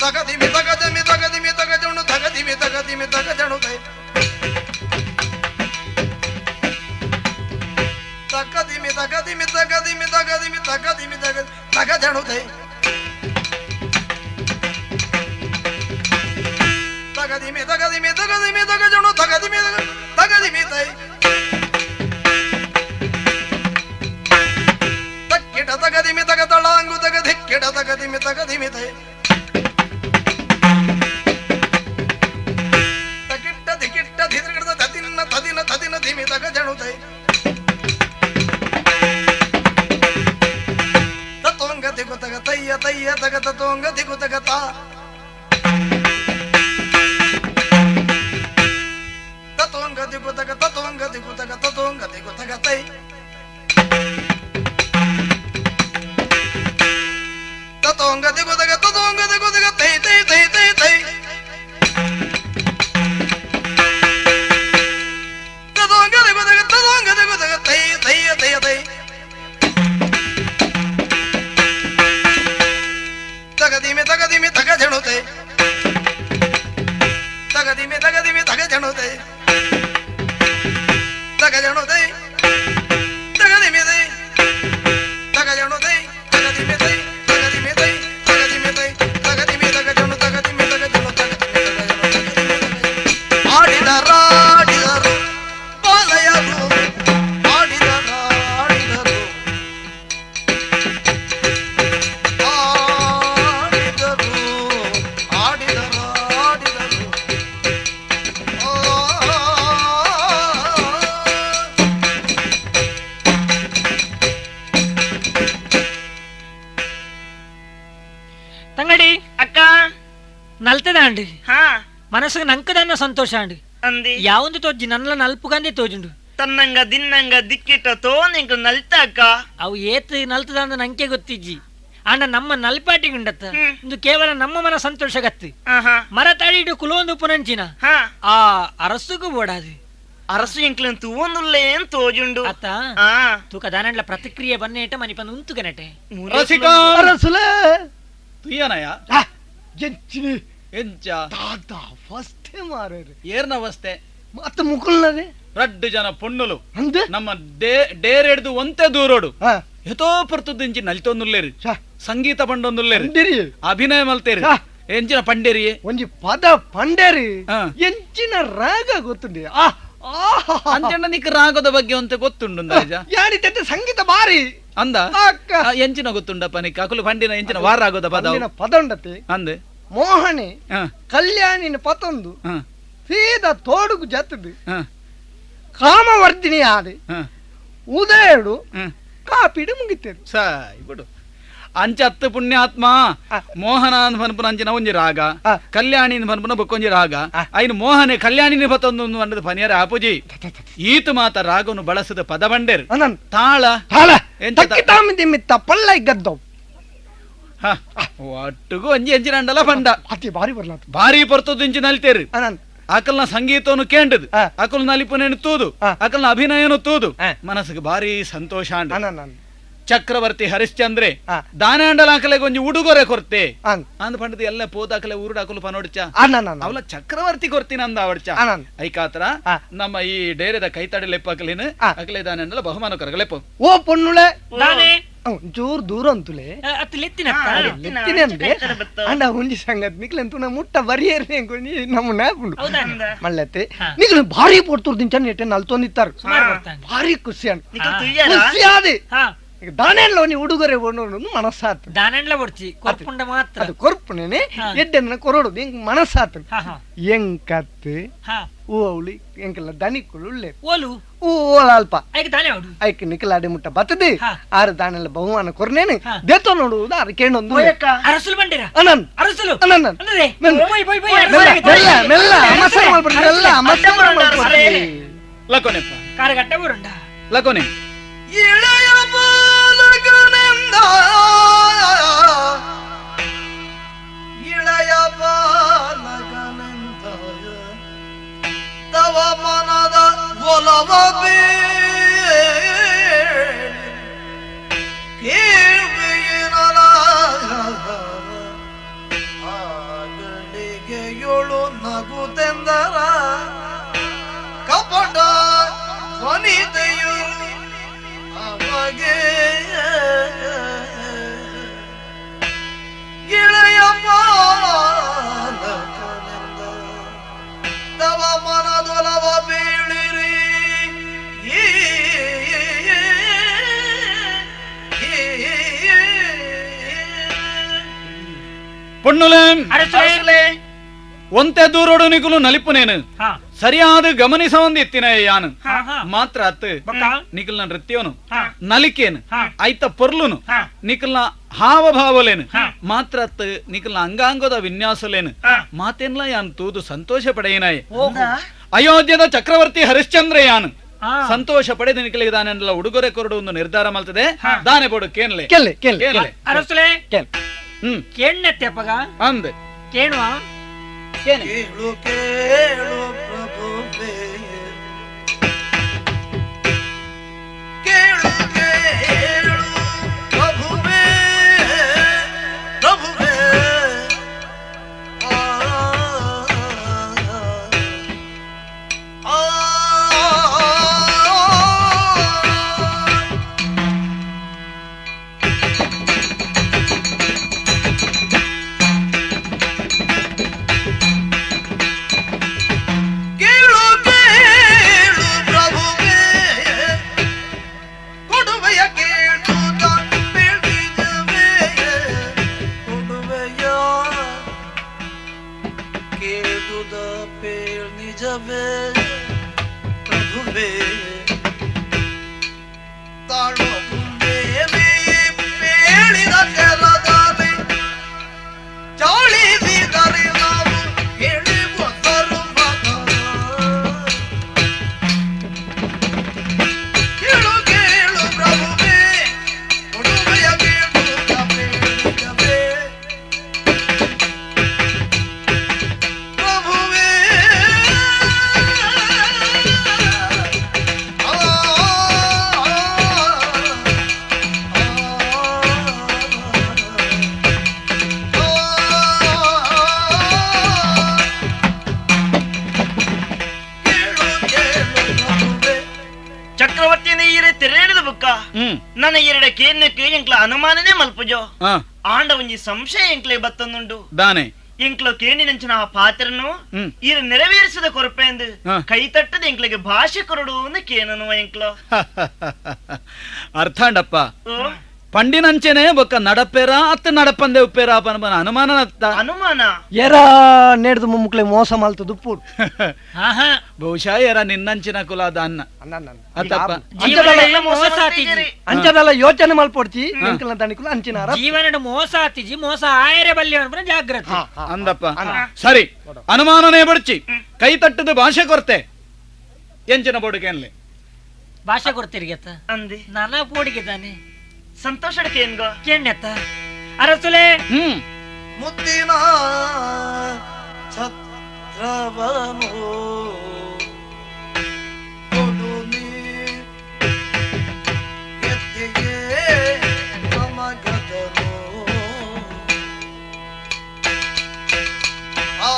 [SPEAKER 8] ತಗದಿಮಿ ತಗಜಮಿ ತಗದಿಮಿ ತಗಜಣು ತಗದಿಮಿ ತಗದಿಮಿ ತಗಜಣು ತೈ ತಗದಿಮಿ ತಗದಿಮಿ ತಗದಿಮಿ ತಗದಿಮಿ ತಗದಿಮಿ ತಗ ತಗಜಣು ತೈ ತಗದಿಮಿ ತಗಜಣು ತಗದಿಮಿ ತಗದಿಮಿ ತೈ ತಕ್ಕಿಟ ತಗದಿಮಿ ತಗ ತಳಾಂಗು ತಗ ಧಿಕ್ಕಿಟ ತಗದಿಮಿ ತಗದಿಮಿ ತೈ ತಕಿಟ್ಟ ಧಿಕಿಟ್ಟ ಧಿದ್ರಗಿಡದ ತದಿನ್ನ ತದಿನ ತದಿನ ಧಿಮಿ ತಗಜಣು ತೈ ತತ್ವಂಗ ದಿಗು ತಗ ತಯ್ಯ ತಯ್ಯ ತಗ ತತ್ವಂಗ ದಿಗು ತಗ ತಾ ತತ್ವಂಗ ದಿಗು ತಗ ತತ್ವಂಗ ದಿಗು ತಗ ತತ್ವಂಗ ದಿಗು ತಗ ತೈ ತತ್ವಂಗ ದಿಗು ತಗ ತತ್ವಂಗ ದಿಗು ತಗ ತೈ ತೈ ತೈ ತೈ ತೈ ತತ್ವಂಗ ದಿಗು ತಗ ತತ್ವಂಗ ದಿಗು ತಗ ತೈ ತೈ ತೈ ತೈ ತಗದಿಮೆ ತಗದಿಮೆ ತಗ ಜಣುತೆ ತಗದಿಮೆ ತಗದಿಮೆ ತಗ ಜಣುತೆ ತಗ ಜಣುತೆ ತಗದಿಮೆ ತೈ ತಗ ಜಣುತೆ ತಗದಿಮೆ ತೈ ತಗದಿಮೆ ತೈ ತಗದಿಮೆ ತೈ ತಗದಿಮೆ ತಗ ಜಣು ತಗದಿಮೆ ತಗ ಜಣು ತಗದಿಮೆ ತಗ ಜಣು ಆಡಿದರಾಡಿದರು ಬಾಲಯರು ಆಡಿದರಾಡಿದರು ಆಡಿದರು ಆಡಿದರಾಡಿದರು.
[SPEAKER 7] ತಂಗಡಿ
[SPEAKER 4] ಅಕ್ಕ
[SPEAKER 7] ನಲ್ತದಾಂಡಿ
[SPEAKER 4] ಹಾ
[SPEAKER 7] ಮನಸ್ಸಿಗೆ ನಂಕದನ್ನ ಸಂತೋಷ ಅಂಡಿ
[SPEAKER 4] ಅಂದಿ
[SPEAKER 7] ಯಾವೊಂದು ತೋಜಿ ನನ್ನ ನಲ್ಪುಗಂದೇ ತೋಜುಂಡು
[SPEAKER 4] ತನ್ನಂಗ ದಿನ್ನಂಗ ದಿಕ್ಕಿಟ ತೋ ನಿಂಕ ನಲ್ತ ಅಕ್ಕ
[SPEAKER 7] ಅವು ಏತ್ ನಲ್ತದ ಅಂದ ನಂಕೆ ಗೊತ್ತಿಜ್ಜಿ ಆಂಡ ನಮ್ಮ ನಲ್ಪಾಟಿಗುಂಡತ್ತ ಇಂದು ಕೇವಲ ನಮ್ಮ ಮನ ಸಂತೋಷ ಗತ್ತಿ ಮರ ತಾಡಿಡು ಕುಲೊಂದು ಪುನಂಚಿನ ಆ ಅರಸುಗೂ ಬೋಡಾದು
[SPEAKER 4] ಅರಸು ಎಂಕ್ಲನ್ ತೂವೊಂದುಲ್ಲೇನ್ ತೋಜುಂಡು
[SPEAKER 7] ಅತ್ತ ತೂಕ ದಾನಂಡ್ಲ ಪ್ರತಿಕ್ರಿಯೆ ಬನ್ನೇಟ ಮನಿಪಂದು ಉಂತು ಗನಟೆ
[SPEAKER 6] ರಸಿಕಾ
[SPEAKER 5] ಅರಸುಲೆ
[SPEAKER 6] ತುಯ್ಯನಯ
[SPEAKER 5] ಎಂಚಿನಿ
[SPEAKER 6] ಎಂಚ
[SPEAKER 5] ದಾದ ಫಸ್ಟ್ ಮಾರೇರಿ
[SPEAKER 6] ಏರ್ನ ಅವಸ್ಥೆ
[SPEAKER 5] ಮತ್ತ ಮುಕುಲ್ನದೆ
[SPEAKER 6] ರಡ್ಡು ಜನ ಪೊಣ್ಣುಲು
[SPEAKER 5] ಅಂದೆ
[SPEAKER 6] ನಮ್ಮ ಡೇರೆಡ್ದು ಒಂತೆ ದೂರೋಡು ಎತೋ ಪರ್ತುದಿಂಚಿ ನಲಿತೊಂದುಲ್ಲೇರಿ ಸಂಗೀತ ಪಂಡೊಂದುಲ್ಲೇರಿ
[SPEAKER 5] ಪಂಡೇರಿ
[SPEAKER 6] ಅಭಿನಯ ಮಲ್ತೇರಿ ಎಂಚಿನ ಪಂಡೇರಿ
[SPEAKER 5] ಒಂಜಿ ಪದ ಪಂಡೇರಿ ಎಂಚಿನ ರಾಗ ಗೊತ್ತುಂಡಿ ಆ
[SPEAKER 6] ಅಂಚಣ್ಣ ನಿಕ್ ರಾಗದ ಬಗ್ಗೆ ಒಂತೆ ಗೊತ್ತುಂಡು
[SPEAKER 5] ಯಾಣಿತಂತೆ ಸಂಗೀತ ಬಾರಿ
[SPEAKER 6] ಅಂದ ಎಂಚಿನ ಗೊತ್ತುಂಡಪ್ಪ ನಿಕ್ ಅಕುಲು ಪಂಡಿನ ಎಂಚಿನ ವಾರ ಆಗೋದ ಪದ
[SPEAKER 5] ಪದ ಉಂಡತೆ
[SPEAKER 6] ಅಂದೆ
[SPEAKER 5] ಮೋಹನೆ ಕಲ್ಯಾಣಿನ ಪತೊಂದು ಸೀದಾ ತೋಡುಗು ಜತ್ತದು ಕಾಮವರ್ಧಿನಿ ಆದೆ ಉದಯಡು ಕಾಪಿಡು ಮುಗಿತೇರು
[SPEAKER 6] ಸಾಯ್ ಬಿಡು ಅಂಚತ್ತು ಪುಣ್ಯಾತ್ಮ ಮೋಹನ ಪನ್ಪುನ ಅಂಚಿನ ಒಂಜಿ ರಾಗ ಕಲ್ಯಾಣಿ ಪನ್ಪುನ ಬೊಕ್ಕೊಂಜಿ ರಾಗ ಐನು ಮೋಹನೆ ಕಲ್ಯಾಣಿನ ಪತ್ತೊಂದು ಪಂಡದ ಪನಿಯರ ಆಪುಜಿ ಈತ ಮಾತ ರಾಗನು ಬಳಸದ ಪದ ಬಂಡೇರು ತಾಳ
[SPEAKER 5] ತಾಳ ಪಳ್ಳ ಗದ್ದವು
[SPEAKER 6] ಒಟ್ಟಿಗೂ ಒಂಜಿ ಎಂಚಿನ ಅಂಡಲ ಪಂಡ
[SPEAKER 5] ಅತಿ ಬಾರಿ ಬರ್ಲ
[SPEAKER 6] ಭಾರಿ ಪರ್ತದ್ದು ಇಂಚಿ ನಲಿತೇರು ಅಕಲ್ನ ಸಂಗೀತವನ್ನು ಕೇಂಡದು ಅಕಲ್ ನಲಿಪುನೇನು ತೂದು ಅಕಲ್ನ ಅಭಿನಯನು ತೂದು ಮನಸ್ಸಿಗೆ ಭಾರಿ ಸಂತೋಷ ಚಕ್ರವರ್ತಿ ಹರಿಶ್ಚಂದ್ರೆ ದಾನಾಂಡಲ ಆಕಲೆಗೆ ಒಂಜಿ ಉಡುಗೊರೆ ಕೊರ್ತೆ ಅಂದ್ ಪಂಡದ ಎಲ್ಲ ಪೋದಾಕಲೆ ಊರುಡಾಕಲು ಪನೋಡ್ಚ ಅವಲ ಚಕ್ರವರ್ತಿ ಕೊರ್ತಿನ ಅಂದ ಅವಡ್ಚ ಐಕಾತ್ರ ನಮ್ಮ ಈ ಡೇರೆದ ಕೈತಡಿ ಲೆಪ್ಪಾಕಲಿನ ಅಕಲೆ ದಾನಾಂಡಲ ಬಹುಮಾನ ಕೊರಗಲೆಪ್ಪ
[SPEAKER 5] ಓ ಪೊನ್ನುಳೆ ಒಂಚೂರು ದೂರ ಅಂತುಲೆ ಅಂಡ ಒಂಜಿ ಸಂಗತ್ ನಿಕ್ಲೆಂತು ನಾ ಮುಟ್ಟ ಬರಿಯರ್ನೆ ನಮ್ಮ ನ್ಯಾಪುಂಡು ಮಲ್ಲತ್ತೆ ನಿಕ್ಲು ಭಾರಿ ಪೊರ್ತುರ್ ದಿಂಚ ನೆಟ್ಟೆ ನಲ್ತೊಂದಿತ್ತಾರೆ ಭಾರಿ ಖುಷಿ ಅಂಡ್ ಖುಷಿ ಆದೆ ದಾನೆಲ್ಲ ನೀ ಉಡುಗೊರೆ ಒಣ್ಣು ಮನಸ್ಸಾತು
[SPEAKER 7] ದಾನೆಲ್ಲ ಬಡ್ಚಿ ಕೊರ್ಪುಂಡ ಮಾತ್ರ
[SPEAKER 5] ಅದು ಕೊರ್ಪುನೇನೆ ಎಡ್ಡೆನ್ನ ಕೊರಡು ಎಂಕ್ ಮನಸ್ಸಾತು ಎಂಕತ್ತು ಓ ಅವಳಿ ಎಂಕೆಲ್ಲ ದನಿಕುಲು ಉಳ್ಳೆ
[SPEAKER 7] ಓಲು
[SPEAKER 5] ಓ ಓಲ ಅಲ್ಪ
[SPEAKER 7] ಐಕ್ ದಾನೆ ಅವಡು
[SPEAKER 5] ಐಕ್ ನಿಕಲಾಡೆ ಮುಟ್ಟ ಬತ್ತದೆ ಆರು ದಾನೆಲ್ಲ ಬಹುಮಾನ ಕೊರ್ನೇನೆ ದೇತೋ ನೋಡುವುದು ಆರು ಕೇಣೊಂದು
[SPEAKER 7] ಅರಸುಲು ಬಂಡಿರ
[SPEAKER 5] ಅನನ್
[SPEAKER 7] ಅರಸುಲು
[SPEAKER 5] ಅನನ್
[SPEAKER 7] ಅಂದರೆ
[SPEAKER 5] ಮೆಲ್ಲ ಮೆಲ್ಲ ಅಮಸರ ಮಲ್ಪಡಿ ಮೆಲ್ಲ ಅಮಸರ ಮಲ್ಪಡಿ
[SPEAKER 6] ಲಕೋನೆಪ್ಪ
[SPEAKER 7] ಕಾರಗಟ್ಟ ಬರುಂಡ
[SPEAKER 6] ಲಕೋನೆ
[SPEAKER 8] ಇಳೆಯ ಬಾಲಕನೆಂದ ಇಳೆಯ ಬಾಲಕನೆಂದ ತವ ಮನದ ಒಲವ ಆಗಳಿಗೆಯೊಳು ನಗುತೆಂದರ ಕಪಟ ವನಿತೆಯು ಅವಗೆ ಇಳೆಯ ಬಾಲಕನೆಂದ ತವ
[SPEAKER 6] ಪೊಣ್ಣುಲೆ ಒಂತೆ ದೂರೋಡು ನಿಕುಲು ನಲಿಪುನೇನು ಸರಿಯಾದ ಗಮನಿಸವಂದು ಇತ್ತಿನ ಯಾನು ಮಾತ್ರ ಅತ್ತು ನಿಕಲ್ನ ನೃತ್ಯವನು ನಲಿಕೇನು ಐತ ಪೊರ್ಲುನು ನಿಕಲ್ನ ಹಾವಭಾವಲೇನು ಮಾತ್ರ ಅತ್ತು ನಿಕಲ್ನ ಅಂಗಾಂಗದ ವಿನ್ಯಾಸಲೇನು ಮಾತೇನ್ಲ ಯಾನ್ ತೂದು ಸಂತೋಷ ಪಡೆಯಿನಾಯೆ. ಅಯೋಧ್ಯದ ಚಕ್ರವರ್ತಿ ಹರಿಶ್ಚಂದ್ರ ಯಾನು ಸಂತೋಷ ಪಡೆದ ನಿಕಲಿಗೆ ದಾನೆಲ್ಲ ಉಡುಗೊರೆ ಕೊರಡು ಒಂದು ನಿರ್ಧಾರ ಮಾಡ್ತದೆ. ದಾನೆ ಬೋಡು ಕೇನ್ಲೆ
[SPEAKER 7] ಕೇಣ್ಣತ್ತೆಪ್ಪಗ
[SPEAKER 6] ಅಂದೆ
[SPEAKER 7] ಕೇಣುವ
[SPEAKER 8] ಕೇಳು ಕೇಳು ಪ್ರಭುವೇ ಕೇಳು ಕೇಳು ಪ್ರಭುವೇ ಪ್ರಭುವೇ ಆ ಆ ಪ್ರಭುವೇ ತಾಳು ಬೇಳಿದ ಕೆರದಾನೆ ಚಾಳಿಸಿದರೆ ನಾವು ಕೇಳುವ ಸರ್ವದ ಕೇಳು ಕೇಳು ಪ್ರಭುವೇ ಕೊಡುವೆಯ ಕೇಳುವ ಪ್ರಭುವೇ
[SPEAKER 4] ಚಕ್ರವರ್ತಿನ ಈರೆ ತೆರೆಡಿದ ಬುಕ್ಕ ನನ್ನ ಎರಡ ಕೇನ್ನಕ್ಕೆ ಎಂಕ್ಲ ಅನುಮಾನನೇ ಮಲ್ಪುಜೋ ಆಂಡ ಒಂಜಿ ಸಂಶಯ ಎಂಕ್ಲೆ ಬತ್ತಂದುಂಡು
[SPEAKER 6] ದಾನೆ
[SPEAKER 4] ಎಂಕ್ಲ ಕೇಣಿನಂಚಿನ ಆ ಪಾತ್ರನು ಈರ ನೆರವೇರಿಸಿದ ಕೊರಪೆ ಎಂದು ಕೈ ತಟ್ಟದ ಎಂಕ್ಲೆಗೆ ಭಾಷೆ ಕೊರಡು ಅಂದು ಕೇನನು ಎಂಕ್ಲ
[SPEAKER 6] ಅರ್ಥಾಂಡಪ್ಪ ಪಂಡಿನಂಚೆನೆ ಬೊಕ್ಕ ನಡಪೇರ ಅತ್ತ ನಡಪಂದೆ ಉಪ್ಪೇರ ಪನ್ಪನ ಅನುಮಾನ
[SPEAKER 4] ಅನುಮಾನ
[SPEAKER 5] ಎರ ನೇಡ್ದು ಮುಮ್ಮುಕ್ಲೆ ಮೋಸ ಮಲ್ತದು ಪೂರ್
[SPEAKER 6] ಬಹುಶಃ ಎರ ನಿನ್ನಂಚಿನ ಕುಲಾದ ಅನ್ನ
[SPEAKER 5] ಅಂಚದಲ್ಲ ಯೋಚನೆ ಮಲ್ಪೊಡ್ಚಿ ತಣಿಕುಲ ಅಂಚಿನ
[SPEAKER 7] ಜೀವನದ ಮೋಸ ಆತಿಜಿ ಮೋಸ ಆಯರೆ ಬಲ್ಯ ಜಾಗ್ರತೆ
[SPEAKER 6] ಅಂದಪ್ಪ. ಸರಿ ಅನುಮಾನನೇ ಬಡ್ಚಿ ಕೈ ತಟ್ಟದ ಭಾಷೆ ಕೊರತೆ ಎಂಚಿನ ಬೋಡುಗೇನ್ಲೆ
[SPEAKER 7] ಭಾಷೆ ಕೊಡ್ತಿರ್ಗೆತ್ತ
[SPEAKER 4] ಅಂದೆ
[SPEAKER 7] ನಾನಾ ಪೋಡಿಗೆ ತಾನೆ
[SPEAKER 4] ಸಂತೋಷ ಕೇನ್ಗೋ
[SPEAKER 7] ಕೇಣ್ಣೆತ್ತ ಅರಸುಲೆ
[SPEAKER 8] ಮುತ್ತಿನ ಛತ್ರವನು ಕೊಡು ನೀ ಎತ್ತಿಗೆ ನಮಗದನು ಆ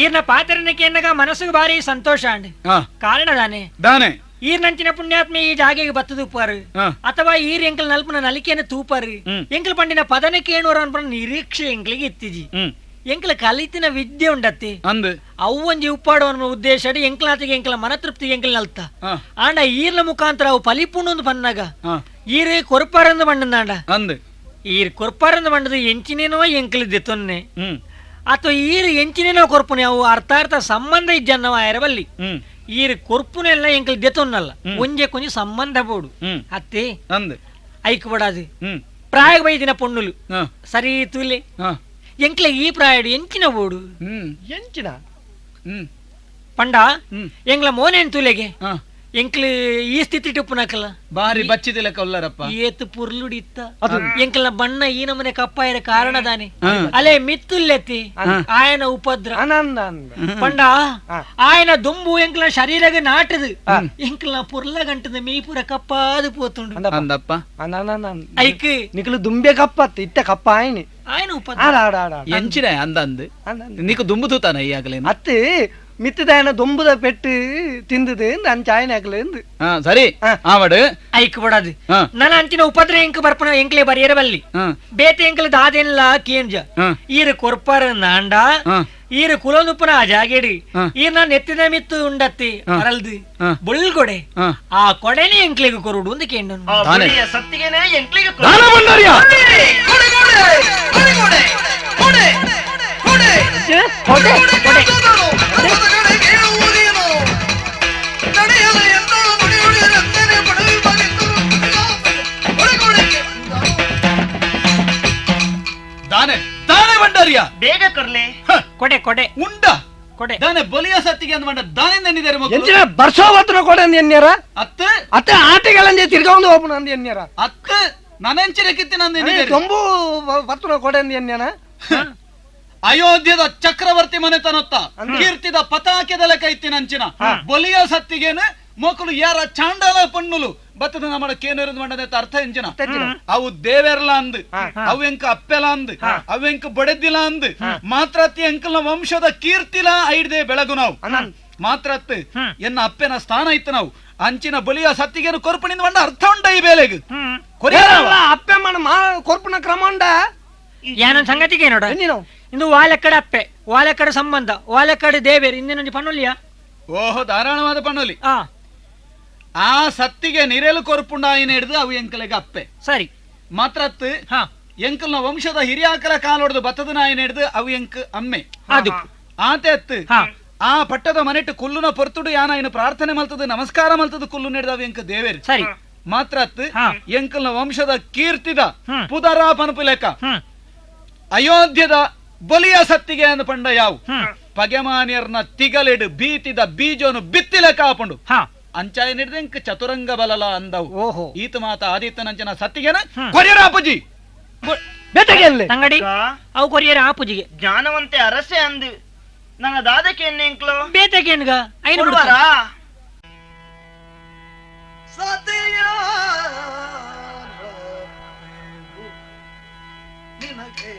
[SPEAKER 7] ಈರ್ನ ಪಾತ್ರನಕ್ಕೆ ಎನ್ನಗ ಮನಸ್ಸಿಗೆ ಭಾರಿ ಸಂತೋಷ ಅಂಡ್ ಕಾರಣ ದಾನೆ
[SPEAKER 6] ದಾನೆ
[SPEAKER 7] ಈರ್ನಂಚಿನ ಪುಣ್ಯಾತ್ಮೆ ಈ ಜಾಗೆಗೆ ಬತ್ತದುಪ್ಪಾರು ಅಥವಾ ಈರ್ ಎಂಕಲ್ ನಲ್ಪನ ನಲಿಕೆಯನ್ನು ತೂಪಾರು ಎಂಕಲ್ ಪಂಡಿನ ಪದನಕ್ಕೆ ಏಣೂರ ಅನ್ಪನ ನಿರೀಕ್ಷೆ ಎಂಕ್ಲಿಗೆ ಇತ್ತಿಜಿ ಎಂಕಲ ಕಲಿತಿನ ವಿದ್ಯೆ ಉಂಡತ್ತಿ
[SPEAKER 6] ಅಂದ್
[SPEAKER 7] ಅವು ಒಂಜಿ ಉಪ್ಪಾಡು ಅನ್ನೋ ಉದ್ದೇಶ ಎಂಕ್ಲಾತಿಗೆ ಎಂಕಲ ಮನ ತೃಪ್ತಿಗೆ ಎಂಕಲ್ ನಲ್ತ ಆಂಡ ಈರ್ನ ಮುಖಾಂತರ ಅವು ಪಲಿಪುಣ್ಣು ಪನ್ನಾಗ ಈರ್ ಕೊರ್ಪಾರಂದು ಮಂಡಂದಾಂಡ
[SPEAKER 6] ಅಂದ್
[SPEAKER 7] ಈರ್ ಕೊರ್ಪಾರಂದು ಮಂಡದು ಎಂಚಿನೇನೋ ಎಂಕಲಿದ್ದೆ ತೊನ್ನೆ ಅಥವಾ ಈರು ಎಂಚಿನೇನೋ ಕೊರ್ಪುನೆ ಅವು ಅರ್ಥಾರ್ಥ ಸಂಬಂಧ ಇಜ್ಜನ್ನವ ಆಯರಬಲ್ಲಿ ಈರು ಕೊರ್ಪುನೆಲ್ಲ ಎಂಕಲ್ ದೆತೊನ್ನಲ್ಲ ಒಂಜೆ ಕೊಂಚ ಸಂಬಂಧ ಬೋಡು ಅತ್ತೆ ಐಕ್ ಬಡಾದು ಪ್ರಾಯ ಬೈದಿನ ಪೊಣ್ಣುಲು ಸರಿ ತೂಲೆ ಎಂಕ್ಲೆ ಈ ಪ್ರಾಯಡು ಎಂಚಿನ ಬೋಡು
[SPEAKER 5] ಎಂಚಿನ
[SPEAKER 7] ಪಂಡ ಎಂಗ್ಲ ಮೋನೇನ್ ತೂಲೆಗೆ ಎಂಕ್ಲು ಈ ಸ್ಥಿತಿ ಟಿಪ್ಪುನಕಲ್ಲ
[SPEAKER 6] ಬಾರಿ ಬಚ್ಚಿದಿಲ್ಲ ಕೊಲ್ಲರಪ್ಪ
[SPEAKER 7] ಏತು ಪುರ್ಲುಡಿತ್ತ ಎಂಕ್ಲ ಬಣ್ಣ ಈ ನಮನೆ ಕಪ್ಪಾಯರ ಕಾರಣ ದಾನೆ ಅಲೆ ಮಿತ್ತುಲ್ಲೆತ್ತಿ ಆಯನ ಉಪದ್ರ ಪಂಡ ಆಯನ ದುಂಬು ಎಂಕ್ಲ ಶರೀರಗ ನಾಟದು ಎಂಕ್ಲ ಪುರ್ಲ ಗಂಟದ ಮೀಪುರ ಕಪ್ಪಾದು ಪೋತುಂಡು
[SPEAKER 6] ಅಂದಪ್ಪ
[SPEAKER 7] ಐಕ್
[SPEAKER 5] ನಿಕ್ಲು ದುಂಬೆ ಕಪ್ಪತ್ತು ಇತ್ತ ಕಪ್ಪ ಆಯ್ನಿ
[SPEAKER 7] ಆಯನ ಉಪದ್ರ
[SPEAKER 6] ಎಂಚಿನ ಅಂದ ಅಂದ್ ನಿಕ್ ದುಂಬು ತೂತಾನ ಈಗಾಗಲೇ
[SPEAKER 5] ಅತ್ತೆ ಮಿತ್ತದಾಯನ ದೊಂಬುದ ಪೆಟ್ಟು ತಿಂದದು ನನ್ ಚಾಯನ ಹಾಕಲು
[SPEAKER 6] ಸರಿ ಆವಡು
[SPEAKER 7] ಐಕ್ ಬಡದು ನನ್ನ ಅಂಚಿನ ಉಪದ್ರ ಎಂಕ್ ಬರ್ಪನ ಎಂಕ್ಲೆ ಬರಿಯರ ಬಲ್ಲಿ ಬೇತೆ ಎಂಕ್ಲೆ ದಾದೆಲ್ಲ ಕೇಂಜ ಈರು ಕೊರ್ಪರ ನಾಂಡ ಈರು ಕುಲನುಪ್ಪನ ಆ ಜಾಗೇಡಿ ಈರ್ ನಾನು ಎತ್ತಿದ ಮಿತ್ತು ಉಂಡತ್ತಿ ಅರಲ್ದು ಬೊಳ್ಗೊಡೆ ಆ ಕೊಡೆನೆ ಎಂಕ್ಲೆಗೆ ಕೊರುಡು ಅಂತ ಕೇಂಡನು
[SPEAKER 4] ಸತ್ತಿಗೆನೆ ಎಂಕ್ಲೆಗೆ
[SPEAKER 6] ದಾನೆ ದಾನೆ ಬಂಡಾರಿಯ
[SPEAKER 4] ಬೇಗ ಕೊರ್ಲೆ
[SPEAKER 7] ಕೊಡೆ ಕೊಡೆ
[SPEAKER 6] ಉಂಡ
[SPEAKER 7] ಕೊಡೆ
[SPEAKER 6] ದಾನೆ ಬಲಿಯ ಸತ್ತಿಗೆ ಅಂದ ಬಂಡ ದಾನೆ ನೆನ್ನಿದ್ದಾರೆ ಮಕ್ಕಳು
[SPEAKER 5] ಎಂಚಿನ ಬರ್ಸೋ ಕೊಡೆ ಅಂದ ಎನ್ಯಾರ
[SPEAKER 6] ಅತ್ತ
[SPEAKER 5] ಅತ್ತ ಆಟೆಗಳಂಜೆ ತಿರ್ಗೊಂದು ಹೋಗ್ಬಣ ಅಂದ ಎನ್ಯಾರ
[SPEAKER 6] ಅತ್ತ ನಾನೆಂಚಿನ ಕಿತ್ತಿನ ಅಂದ ಎನ್ನಿದ್ದಾರೆ
[SPEAKER 5] ದೊಂಬು ಬತ್ತನ ಕೊಡೆ ಅಂದ ಎನ್ಯಾನ
[SPEAKER 6] ಅಯೋಧ್ಯದ ಚಕ್ರವರ್ತಿ ಮನೆತನೊತ್ತ ಕೀರ್ತಿದ ಪತಾಕೆದ ಲೆಕ್ಕ ಇತ್ತಿನಂಚಿನ ಬಲಿಯ ಸತ್ತಿಗೇನ ಮಕ್ಕಳು ಯಾರ ಚಾಂಡಾಲ ಪಣ್ಣುಲು ಬತ್ತದ ನಮ್ಮ ಕೇನರದ ಮಂಡದ ಅರ್ಥ ಎಂಚಿನ ಅವು ದೇವೆರ್ಲ ಅಂದ್ ಅವು ಎಂಕ ಅಪ್ಪೆಲ ಅಂದ್ ಅವೆಂಕ ಬಡೆದಿಲ್ಲ ಅಂದ್ ಮಾತ್ರತ್ತಿ ಎಂಕಲ್ನ ವಂಶದ ಕೀರ್ತಿಲ ಐಡ್ದೆ ಬೆಳಗು ನಾವು ಮಾತ್ರತ್ ಎನ್ನ ಅಪ್ಪೆನ ಸ್ಥಾನ ಇತ್ತು ನಾವು ಅಂಚಿನ ಬಲಿಯ ಸತ್ತಿಗೇನು ಕೊರ್ಪಣಿಂದ ಮಂಡ ಅರ್ಥ ಉಂಟ ಈ ಬೇಲೆಗೆ
[SPEAKER 5] ಅಪ್ಪೆ ಮಣ ಕೊರ್ಪಣ ಕ್ರಮ ಉಂಡ
[SPEAKER 7] ಯಾನೊಂದು ಸಂಗತಿಗೆ ನೋಡ ಇಂದು ವಾಲೆಕ್ಕಡ ಅಪ್ಪೆ ವಾಲೆಕ್ಕಡ ಸಂಬಂಧ ವಾಲೆಕ್ಕಡ ದೇವೇರು ಇಂದಿನೊಂದು ಪಣ್ಣೊಲಿಯ
[SPEAKER 6] ಓಹೋ ಧಾರಾಳವಾದ ಪಣ್ಣೊಲಿ ಆ ಸತ್ತಿಗೆ ನಿರೆಲು ಕೊರ್ಪುಂಡಾಯಿನ ಹಿಡಿದು ಅವು ಎಂಕಲೆಗೆ ಅಪ್ಪೆ
[SPEAKER 7] ಸರಿ
[SPEAKER 6] ಮಾತ್ರತ್ ಎಂಕಲ್ನ ವಂಶದ ಹಿರಿಯಾಕರ ಕಾಲೊಡೆದು ಬತ್ತದ ನಾಯಿನ ಹಿಡಿದು ಅವು ಎಂಕ್ ಅಮ್ಮೆ
[SPEAKER 7] ಅದು
[SPEAKER 6] ಆತೆ ಅತ್ತು ಆ ಪಟ್ಟದ ಮನೆಟ್ಟು ಕುಲ್ಲುನ ಪೊರ್ತುಡು ಯಾನ ಇನ್ನು ಪ್ರಾರ್ಥನೆ ಮಲ್ತದ ನಮಸ್ಕಾರ ಮಲ್ತದ ಕುಲ್ಲು ಹಿಡಿದು ಅವು ಎಂಕ ದೇವೇರು
[SPEAKER 7] ಸರಿ
[SPEAKER 6] ಮಾತ್ರತ್ ಎಂಕಲ್ನ ವಂಶದ ಕೀರ್ತಿದ ಪುದರ ಪನಪು ಲೆಕ್ಕ ಅಯೋಧ್ಯದ ಬಲಿಯ ಸತ್ತಿಗೆ ಅಂದ ಪಂಡ ಯಾವು ಪಗೆಮಾನ್ಯರ್ನ ತಿಗಲಿಡು ಭೀತಿದ ಬೀಜವನ್ನು ಬಿತ್ತಿಲ ಕಾಪಂಡು ಅಂಚಾಯ ಹಿಡಿದ ಚತುರಂಗ ಬಲಲ ಅಂದವು.
[SPEAKER 5] ಓಹೋ
[SPEAKER 6] ಈತ ಮಾತ ಆದಿತ್ಯನಂಚನ ಸತ್ತಿಗೆನ ಕೊರಿಯರ ಆಪುಜಿ
[SPEAKER 7] ತಂಗಡಿ ಅವು ಕೊರಿಯರ ಆಪುಜಿಗೆ
[SPEAKER 4] ಜ್ಞಾನವಂತೆ ಅರಸೆ ಅಂದು ನನ್ನ ದಾದಕ್ಕೆ ಎನ್ನೆಂಕ್ಲು
[SPEAKER 7] ಬೇತಕೇನ್ಗ ಐನು
[SPEAKER 8] ಸತಿಯ ನಿನಗೆ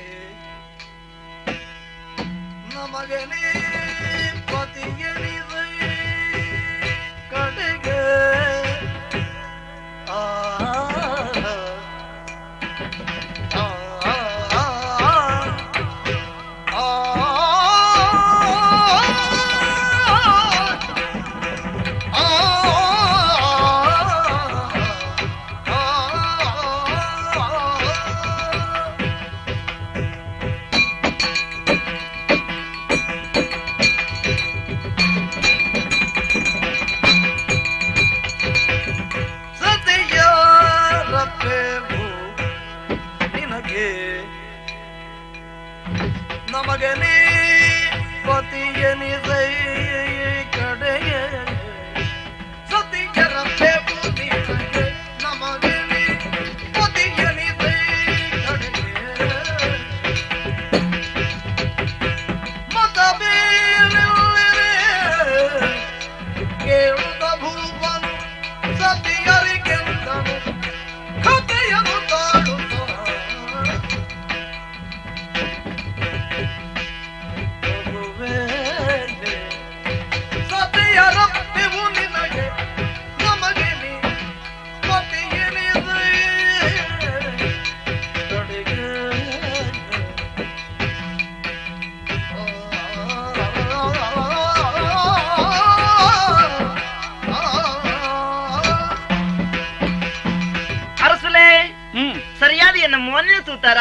[SPEAKER 8] ನಮಗೆ ನೀ ಪತಿಯನಿದೆ ಕಡೆಗೆ ಆ ನಮಗೆ ನೀ ಪತಿಯನಿದೆ ಕಡೆಗೆ ಸತಿಯರ ನಿನಗೆ ನಮಗೆ ನೀ ಪತಿಯನಿದೆ ಕಡೆಗೆ ಮತಬೇರಿಲ್ಲಿರೆ ಕೇಳುತ್ತ ಭೂಪನು ಸತಿಯರಿಗೆಂದನು ಕಥೆಯನ್ನು ತಾಳುತ್ತ
[SPEAKER 4] ಅರಸುಲೇ, ಸರಿಯಾದ ಎನ್ನ ಮೋನೆ ತೂತಾರ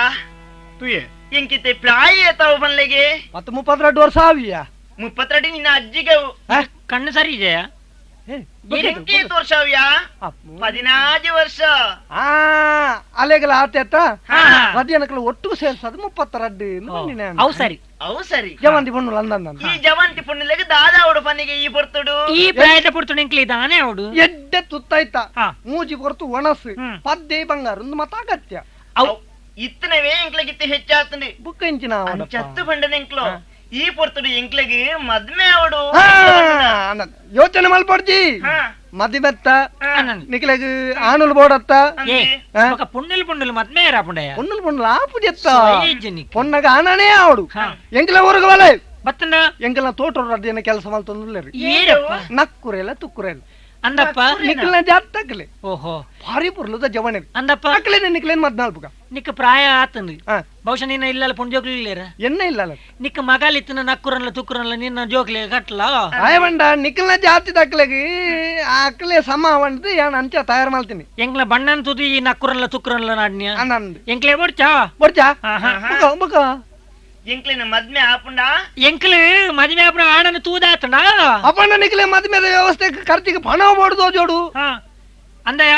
[SPEAKER 6] ತುಯೆ.
[SPEAKER 4] ಎಂಕಿತೆ ಪ್ರಾಯ ತಾವು ಬನ್ಲೆಗೆ
[SPEAKER 5] ಮತ್ತೆ 32 ವರ್ಷ ಆವಿಯ
[SPEAKER 4] 32 ನಿನ್ನ ಅಜ್ಜಿಗೆ
[SPEAKER 7] ಕಣ್ಣು ಸರಿ ಇದೆಯಾ?
[SPEAKER 4] ವರ್ಷವ್ಯಾ 14 ವರ್ಷ.
[SPEAKER 5] ಅಲೆಗಲ ಆತೇತ ಮಧ್ಯಾಹ್ನಕ್ಕಲ್ಲ ಒಟ್ಟು ಸೇರ್ಸದು 32.
[SPEAKER 7] ಅವು ಸರಿ
[SPEAKER 4] ಅವು ಸರಿ.
[SPEAKER 5] ಜವಂತಿ ಪಣ್ಣು ಅಂದ
[SPEAKER 4] ಈ ಜವಂತಿ ಪಣ್ಣುಲೆಗೆ ದಾದಾ ಅವಡು ಪನ್ನಿಗೆ ಈ ಪೊರ್ತುಡು
[SPEAKER 7] ಈ ಪ್ರಾಯದ ಪೊರ್ತುಡು ಎಂಕ್ಲಿ ದಾನೆ ಅವಡು
[SPEAKER 5] ಎಡ್ಡೆ ತುತ್ತಾಯ್ತ ಮೂಜಿ ಪೊರ್ತು ಒಣಸು ಪದ್ದೆ ಬಂಗಾರ ಒಂದು ಮತ ಅಗತ್ಯ
[SPEAKER 4] ಅವು ಇತ್ತನವೇ ಎಂಕ್ಲಗಿತ್ತ ಹೆಚ್ಚಾತಂಡಿ
[SPEAKER 5] ಬುಕ್ಕ ಇಂಚಿನ
[SPEAKER 4] ಚತ್ತು ಬಂಡನ ಎಂಕ್ಲೋ ಈ ಪೊರ್ತುಡು ಎಂಕ್ಲಗೆ ಮದ್ಮೆ ಅವಡು
[SPEAKER 5] ಯೋಚನೆ ಮಲ್ಪಡ್ಜಿ ಮದಿಮೆತ್ತ ನಿಕ್ಲೆಗ್ ಆನುಲ್ ಬೋಡತ್ತ
[SPEAKER 7] ಪುಣ್ಣಲ್ ಪುಣ್ಣಲ್ ಮದ್ಮೆ ಪುಂಡಯ್ಯ
[SPEAKER 5] ಪುಣ್ಣಲ್ ಪುಣ್ಣಲ್ ಆಪು ಜೆತ್ತ ಪೊನ್ನಗ ಆನನೇ ಆವಡು ಎಂಕ್ಲ ಊರುಗ ಬಲೆ
[SPEAKER 7] ಬತ್ತನ
[SPEAKER 5] ಎಂಕ್ಲ ತೋಟ ಅಡ್ಡಿನ ಕೆಲಸ ಮಲ್ತೊಂದುಲ್ಲೇರಿ ನಕ್ಕುರೆಲ್ಲ ತುಕ್ಕುರೆಲ್ಲ
[SPEAKER 7] ಅಂದಪ್ಪ
[SPEAKER 5] ನಿಕ್ಲ ಜಾತಕ್ಲೆ
[SPEAKER 7] ಓಹೋ
[SPEAKER 5] ಭಾರಿ ಪುರ್ಲುದ ಜವಣೆ
[SPEAKER 7] ಅಂದಪ್ಪ
[SPEAKER 5] ಅಕ್ಲೆ ನಿಕ್ಲೇನ್ ಮದ್ನಾಲ್ಪುಗ
[SPEAKER 7] ನಿಕ್ಕ ಪ್ರಾಯ ಆತಂದು ಬಹುಶಃ ನಿನ್ನ ಇಲ್ಲ ಪುಣ್ ಜೋಕ್ಲಿ ಇಲ್ಲೇರ
[SPEAKER 5] ಎನ್ನ ಇಲ್ಲ
[SPEAKER 7] ನಿಕ್ಕ ಮಗಾಲಿತ್ತಿನ ನಕ್ಕುರನ್ಲ ತುಕ್ಕುರನ್ಲ ನಿನ್ನ ಜೋಕ್ಲಿ ಕಟ್ಲ
[SPEAKER 5] ಆಯವಂಡ ನಿಕ್ಲ ಜಾತಿ ದಕ್ಲೆಗೆ ಅಕ್ಲೆ ಸಮ ಅವಂಡ್ದು ಯಾನ್ ಅಂಚ ತಯಾರು ಮಾಡ್ತೀನಿ
[SPEAKER 7] ಎಂಕ್ಲ ಬಣ್ಣನ್ ತುದಿ ಈ ನಕ್ಕುರನ್ಲ ತುಕ್ಕುರನ್ಲ ನಾಡ್ನ್ಯ
[SPEAKER 5] ಅನಂದ್
[SPEAKER 7] ಎಂಕ್ಲೆ ಬೊಡ್ಚಾ
[SPEAKER 5] ಬೊಡ್ಚಾ ಬುಕ ಬುಕ
[SPEAKER 4] ಎಂಕ್ಲಿನ ಮದ್ಮೆ ಆಪುಂಡ
[SPEAKER 7] ಎಂಕ್ಲು ಮದ್ಮೆ ಆಪುಣ ಆಣನ ತೂದಾತಂಡ
[SPEAKER 5] ಅಪ್ಪಣ್ಣ ನಿಕ್ಲೆ ಮದ್ಮೆದ ವ್ಯವಸ್ಥೆ ಖರ್ಚಿಗೆ ಪಣ ಬೋಡ್ದೋ ಜೋಡು
[SPEAKER 7] ಅಂದಯ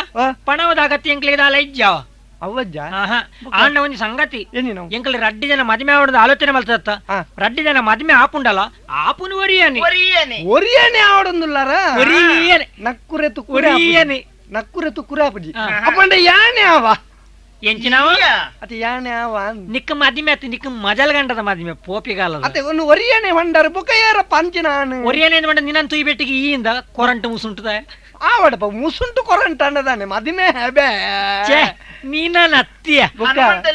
[SPEAKER 7] ಪಣವದ ಅಗತ್ಯ ಎಂಕ್ಲಿಗೆ ದಾಲ ಇಜ್ಜ
[SPEAKER 5] ಅವಜ್ಜ
[SPEAKER 7] ಆಂಡ ಒಂಜಿ ಸಂಗತಿ ಎಂಕ್ಲೆ ರಡ್ಡಿ ಜನ ಮದ್ಮೆ ಆವಡದ ಆಲೋಚನೆ ಮಲ್ತತ್ತ ರಡ್ಡಿ ಜನ ಮದ್ಮೆ ಆಪುಂಡಲ ಆಪುನು ಒರಿಯನೆ
[SPEAKER 4] ಒರಿಯನೆ
[SPEAKER 5] ಒರಿಯನೆ ಆವಡೊಂದುಲ್ಲಾರ
[SPEAKER 7] ಒರಿಯನೆ
[SPEAKER 5] ನಕ್ಕುರೆ ತುಕ್ಕುರೆ
[SPEAKER 7] ಒರಿಯನೆ
[SPEAKER 5] ನಕ್ಕುರೆ ತುಕ್ಕುರೆ ಆಪುಜಿ ಅಪ್ಪಂಡ ಯಾನೆ ಆವ
[SPEAKER 7] ಎಂಚಿನವ
[SPEAKER 5] ಅತಿ ಯಾನೆ ಆವ
[SPEAKER 7] ನಿಕ್ಕ ಮದಿಮೆ ಅತಿ ನಿಕ್ಕ ಮಜಲ್ ಗಂಡದ ಮದಿಮೆ ಪೋಪಿಗಾಲದ
[SPEAKER 5] ಅತೆ ಒಂದು ಒರಿಯನೆ వంಡರ್ ಬುಕಯರ ಪಂಚಿನಾನು
[SPEAKER 7] ಒರಿಯನೆ వంಡ ನಿನ್ನನ್ ತುಯಿ ಬೆಟ್ಟಿಗೆ ಈಯಿಂದ ಕೊರಂಟು ಮುಸುಂಟುದ
[SPEAKER 5] ಆವಡಪ್ಪ ಮುಸುಂಟು ಕೊರಂಟ ಅನ್ನದಾನೆ ಮದಿಮೆ ಹೆಬೆ
[SPEAKER 7] ಛೇ ನೀನ ಅತ್ತಿಯ
[SPEAKER 4] ಹನುಮಂತ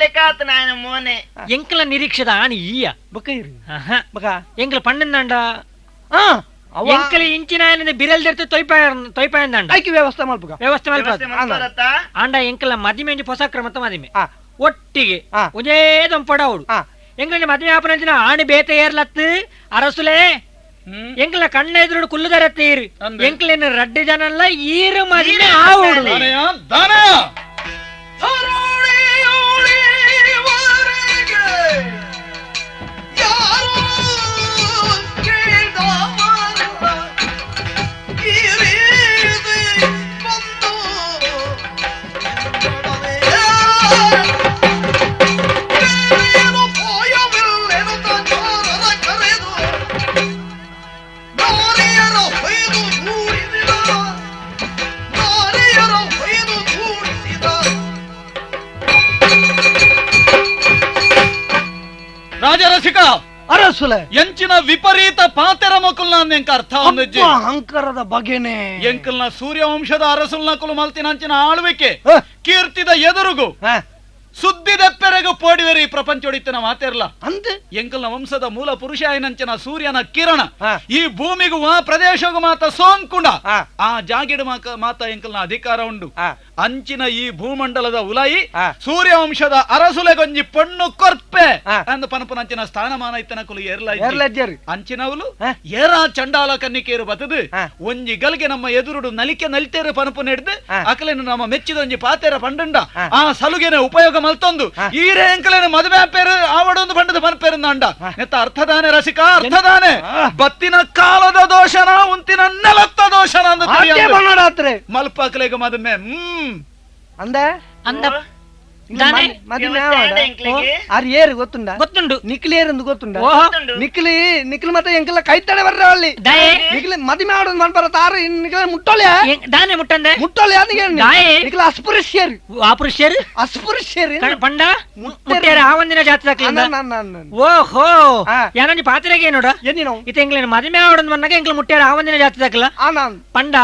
[SPEAKER 4] ಮೋನೆ
[SPEAKER 7] ಎಂಕಲ ನಿರೀಕ್ಷದ ಆಣಿ ಈಯ
[SPEAKER 5] ಬುಕೈರಿ ಬಕ
[SPEAKER 7] ಎಂಕಲ ಪಣ್ಣಂದಾಂಡ ಎಂಕಲ ಇಂಚಿನ ಬಿರಲ್ ದೆರ್ತು ತೊಯ್ಪಾಯ ತೊಯ್ಪಾಯಂದಾಂಡ
[SPEAKER 5] ಐಕಿ ವ್ಯವಸ್ಥೆ ಮಲ್ಪುಗ
[SPEAKER 7] ವ್ಯವಸ್ಥೆ ಮಲ್ಪ ಆಂಡ ಎಂಕಲ ಮದಿಮೆ ಒಂಜಿ ಹೊಸ ಕ್ರಮತ ಮದಿಮೆ ಒಟ್ಟಿಗೆ ಒಂಜೇ ದೊಂಪಡ ಅವಡು ಎಂಕಲ ಮದಿಮೆ ಆಪನಂಚಿನ ಆಣಿ ಬೇತೆ ಏರ್ಲತ್ತು ಅರಸುಲೇ ಎಂಕಲ ಕಣ್ಣ ಎದುರು ಕುಲ್ಲುದರತ್ತೀರು ಎಂಕಲೇನು ರಡ್ಡಿ ಜನಲ್ಲ ಈರು ಮದಿಮೆ ಆವಡು
[SPEAKER 6] ರಾಜರಸಿಕ
[SPEAKER 5] ಅರಸುಲೆ
[SPEAKER 6] ಎಂಚಿನ ವಿಪರೀತ ಪಾತೆರ ಮಕುಲ್ನ ಎಂಕ ಅರ್ಥ
[SPEAKER 5] ಅಹಂಕಾರದ ಬಗೆನೆ
[SPEAKER 6] ಎಂಕಲ್ನ ಸೂರ್ಯವಂಶದ ಅರಸುಲ್ನ ಕುಲು ಮಲ್ತಿನಂಚಿನ ಆಳ್ವಿಕೆ ಕೀರ್ತಿದ ಎದುರುಗು ಸುದ್ದಿದೆಪ್ಪೆರೆಗು ಪೋಡಿವೆರಿ ಈ ಪ್ರಪಂಚೊಡಿತ್ತಿನ ಮಾತೆರ್ಲ
[SPEAKER 5] ಅಂತೆ
[SPEAKER 6] ಎಂಕಲ್ನ ವಂಶದ ಮೂಲ ಪುರುಷ ಏನಂಚಿನ ಸೂರ್ಯನ ಕಿರಣ ಈ ಭೂಮಿಗೂ ಆ ಪ್ರದೇಶಗೂ ಮಾತ ಸೋಂಕುಂಡ ಆ ಜಾಗಿಡು ಮಾತ ಎಂಕಲ್ನ ಅಧಿಕಾರ ಉಂಡು ಅಂಚಿನ ಈ ಭೂಮಂಡಲದ ಉಲಾಯಿ ಸೂರ್ಯವಂಶದ ಅರಸುಲೆಗೊಂಜಿ ಪಣ್ಣು ಕೊರ್ಪೆ ಅಂದ ಪನಪನಂಚಿನ ಸ್ಥಾನಮಾನ ಇತ್ತನ ಕುಲು ಏರ್ಲ ಅಂಚಿನವಲು ಏರಾ ಚಂಡಾಲ ಕನ್ನಿಕೇರು ಬತದು ಒಂಜಿ ಗಲ್ಗೆ ನಮ್ಮ ಎದುರುಡು ನಲಿಕೆ ನಲಿತೇರು ಪನಪು ನೆಡ್ದು ಅಕಲೇನು ನಮ್ಮ ಮೆಚ್ಚಿದ ಒಂಜಿ ಪಾತೆರ ಪಂಡುಂಡ ಆ ಸಲುಗೆನೆ ಉಪಯೋಗ ಮಲ್ತೊಂದು ಈರೇ ಎಂಕಲೇನು ಮದುವೆ ಪೇರು ಆವಡೊಂದು ಬಂಡದ ಪನ್ಪೇರು ಅಂಡ ನೆತ್ತ ಅರ್ಥದಾನೆ ರಸಿಕ ಅರ್ಥದಾನೆ ಬತ್ತಿನ ಕಾಲದ ದೋಷನ ಉಂತಿನ ನೆಲತ್ತ ದೋಷನ
[SPEAKER 5] ಅಂತ
[SPEAKER 6] ಮಲ್ಪಾಕ್ಲೇಗ ಮದುವೆ
[SPEAKER 5] ಅಂದ
[SPEAKER 7] ಅಂದ
[SPEAKER 5] ಏರು ಗೊತ್ತುಂಡ
[SPEAKER 7] ಗೊತ್ತುಂಡು
[SPEAKER 5] ನಿಕ್ಲಿ ಏರು ಗೊತ್ತುಂಡ ನಿಕ್ಲಿ ನಿಕ್ಲಿ ಮತ್ತೆ ಎಂಕಲ ಕೈತಡೆ ಬರ್ರ ಅಲ್ಲಿ ನಿಕ್ಲಿ ಮದಿಮೆ ಆಡೋದು ಮನ್ಪರ ತಾರು ನಿಕ್ಲ ಮುಟ್ಟೋಲೆ
[SPEAKER 7] ದಾನೆ ಮುಟ್ಟಂದೆ
[SPEAKER 5] ಮುಟ್ಟೋಲೆ ಅದಕ್ಕೆ ನಿಕ್ಲ ಅಸ್ಪೃಶ್ಯರು
[SPEAKER 7] ಅಪೃಶ್ಯರು
[SPEAKER 5] ಅಸ್ಪೃಶ್ಯರು
[SPEAKER 7] ಪಂಡ ಮುಟ್ಟೇರ ಆ ಒಂದಿನ ಜಾತಿ ದಾಖಲಿಂದ ಓಹೋ ಯಾನೊಂಜಿ ಪಾತ್ರೆಗೆ ನೋಡ ಇತ್ತ ಎಂಕ್ಲೇನು ಮದಿಮೆ ಆಡೋದು ಬಂದಾಗ ಎಂಕ್ಲ ಮುಟ್ಟೇರ ಆ ಒಂದಿನ ಜಾತಿ ದಾಖಲ ಪಂಡ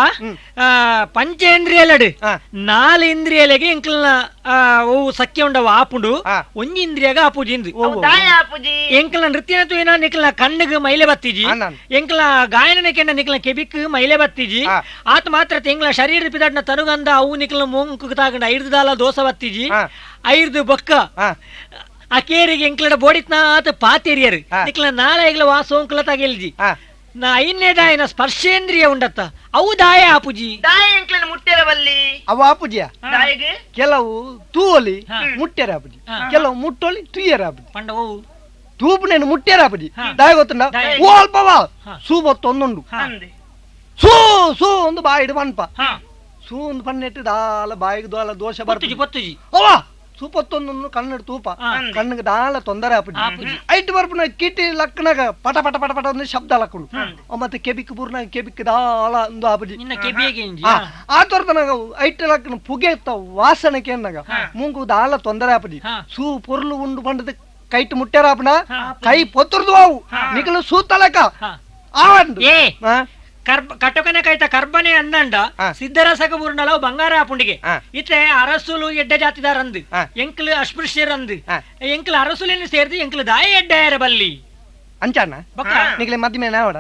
[SPEAKER 7] ಪಂಚೇಂದ್ರಿಯಲಡು ನಾಲ್ ಇಂದ್ರಿಯಲೆಗೆ ಎಂಕ್ಲನ ಓ ಸಖ್ಯ ಉಂಡವ ಆಪುಂಡು ಒಂಜಿ ಇಂದ್ರಿಯಾಗ ಆಪುಜಿ ಎಂಕಲ್ನ ನೃತ್ಯನ ತೂಯಿನ ನಿಕ್ಲ ಕಣ್ಣಿಗೆ ಮೈಲೆ ಬತ್ತಿಜಿ ಎಂಕಲ ಗಾಯನನ ಕೆಂಡ ನಿಕ್ಲ ಕೆಬಿಕ್ ಮೈಲೆ ಬತ್ತಿಜಿ ಆತ ಮಾತ್ರ ಎಂಗ್ಲ ಶರೀರ ಪಿದಾಟ್ನ ತನುಗಂದ ಅವು ನಿಕ್ಲ ಮೂಂಕು ತಾಗಂಡ ಐರ್ದು ದಾಲ ದೋಸ ಬತ್ತಿಜಿ ಐರ್ದು ಬೊಕ್ಕ ಆ ಕೇರಿಗೆ ಎಂಕ್ಲಡ ಬೋಡಿತ್ನ ಆತ ಪಾತೇರಿಯರು ನಿಕ್ಲ ನಾಳೆ ಎಂಗ್ಲ ವಾ ಸೋಂಕುಲ ತಗೆಲ್ಜಿ ನಾ ಐನೇದಾಯನ ಸ್ಪರ್ಶೇಂದ್ರಿಯ ಉಂಡತ್ತ ಅವು ದಾಯ ಆಪುಜಿ
[SPEAKER 4] ದಾಯ ಎಂಕ್ಲನ ಮುಟ್ಟೆರವಲ್ಲಿ
[SPEAKER 5] ಅವು ಆಪುಜಿಯ
[SPEAKER 4] ದಾಯಗೆ
[SPEAKER 5] ಕೆಲವು ತೂವಲಿ ಮುಟ್ಟೆರ ಆಪುಜಿ ಕೆಲವು ಮುಟ್ಟೋಲಿ ತುಯ್ಯರ ಆಪುಜಿ
[SPEAKER 7] ಪಂಡ ಓ
[SPEAKER 5] ತೂಪುನೇನು ಮುಟ್ಟೆರ ಆಪುಜಿ ದಾಯ ಗೊತ್ತುಂಡ ಓ ಅಲ್ಪವಾ ಸೂ ಬತ್ತೊಂದುಂಡು ಸೂ ಸೂ ಒಂದು ಬಾಯಿಡು ಪನ್ಪ ಸೂ ಒಂದು ಪನ್ನೆಟ್ಟು ದಾಲ ಬಾಯಿಗೆ ದೋಲ ದೋಷ
[SPEAKER 7] ಬರ್ತುಜಿ ಪತ್ತುಜಿ
[SPEAKER 5] ಅವಾ ಸೂಪತ್ತೊಂದೊಂದು ಕಣ್ಣು ತೂಪ ಕಣ್ಣಿಗೆ ದಾಲ ತೊಂದರೆ ಆಪುಜಿ ಐಟ್ ಬರ್ಪುನ ಕಿಟಿ ಲಕ್ಕನಾಗ ಪಟ ಪಟ ಪಟ ಪಟ ಒಂದು ಶಬ್ದ ಲಕ್ಕುಂಡು ಮತ್ತೆ ಕೆಬಿಕ್ ಬೂರ್ನಾಗ ಕೆಬಿಕ್ ದಾಲ ಒಂದು ಆಪುಜಿ ಆ ತೋರ್ತನಾಗ ಐಟ್ ಲಕ್ಕನ ಪುಗೆ ವಾಸನೆ ಕೇನಾಗ ಮೂಂಗು ದಾಲ ತೊಂದರೆ ಆಪುಜಿ ಸೂ ಪೊರ್ಲು ಉಂಡು ಬಂಡದ ಕೈಟ್ ಮುಟ್ಟೆರಾಪುನ ಕೈ ಪೊತ್ತುರ್ದು ಅವು ನಿಕಲು ಸೂತಲಕ ಆವಂಡು
[SPEAKER 7] ಕಟಕನೆ ಕೈತ ಕರ್ಬನೆ ಅಂದಂಡ ಸಿದ್ಧರಸಕ ಬೂರ್ನಲ ಬಂಗಾರ ಆಪುಂಡಿಗೆ ಇತ್ತೆ ಅರಸುಲು ಎಡ್ಡೆ ಜಾತಿದಾರಂದು ಎಂಕ್ಲು ಅಸ್ಪೃಶ್ಯರಂದು ಎಂಕ್ಲು ಅರಸುಲೇನು ಸೇರ್ದು ಎಂಕ್ಲು ದಾಯ ಎಡ್ಡೆಯರ ಬಲ್ಲಿ
[SPEAKER 5] ಅಂಚಾನ ನಿಕ್ಲೆ ಮದಿಮೆ ನಾವಡ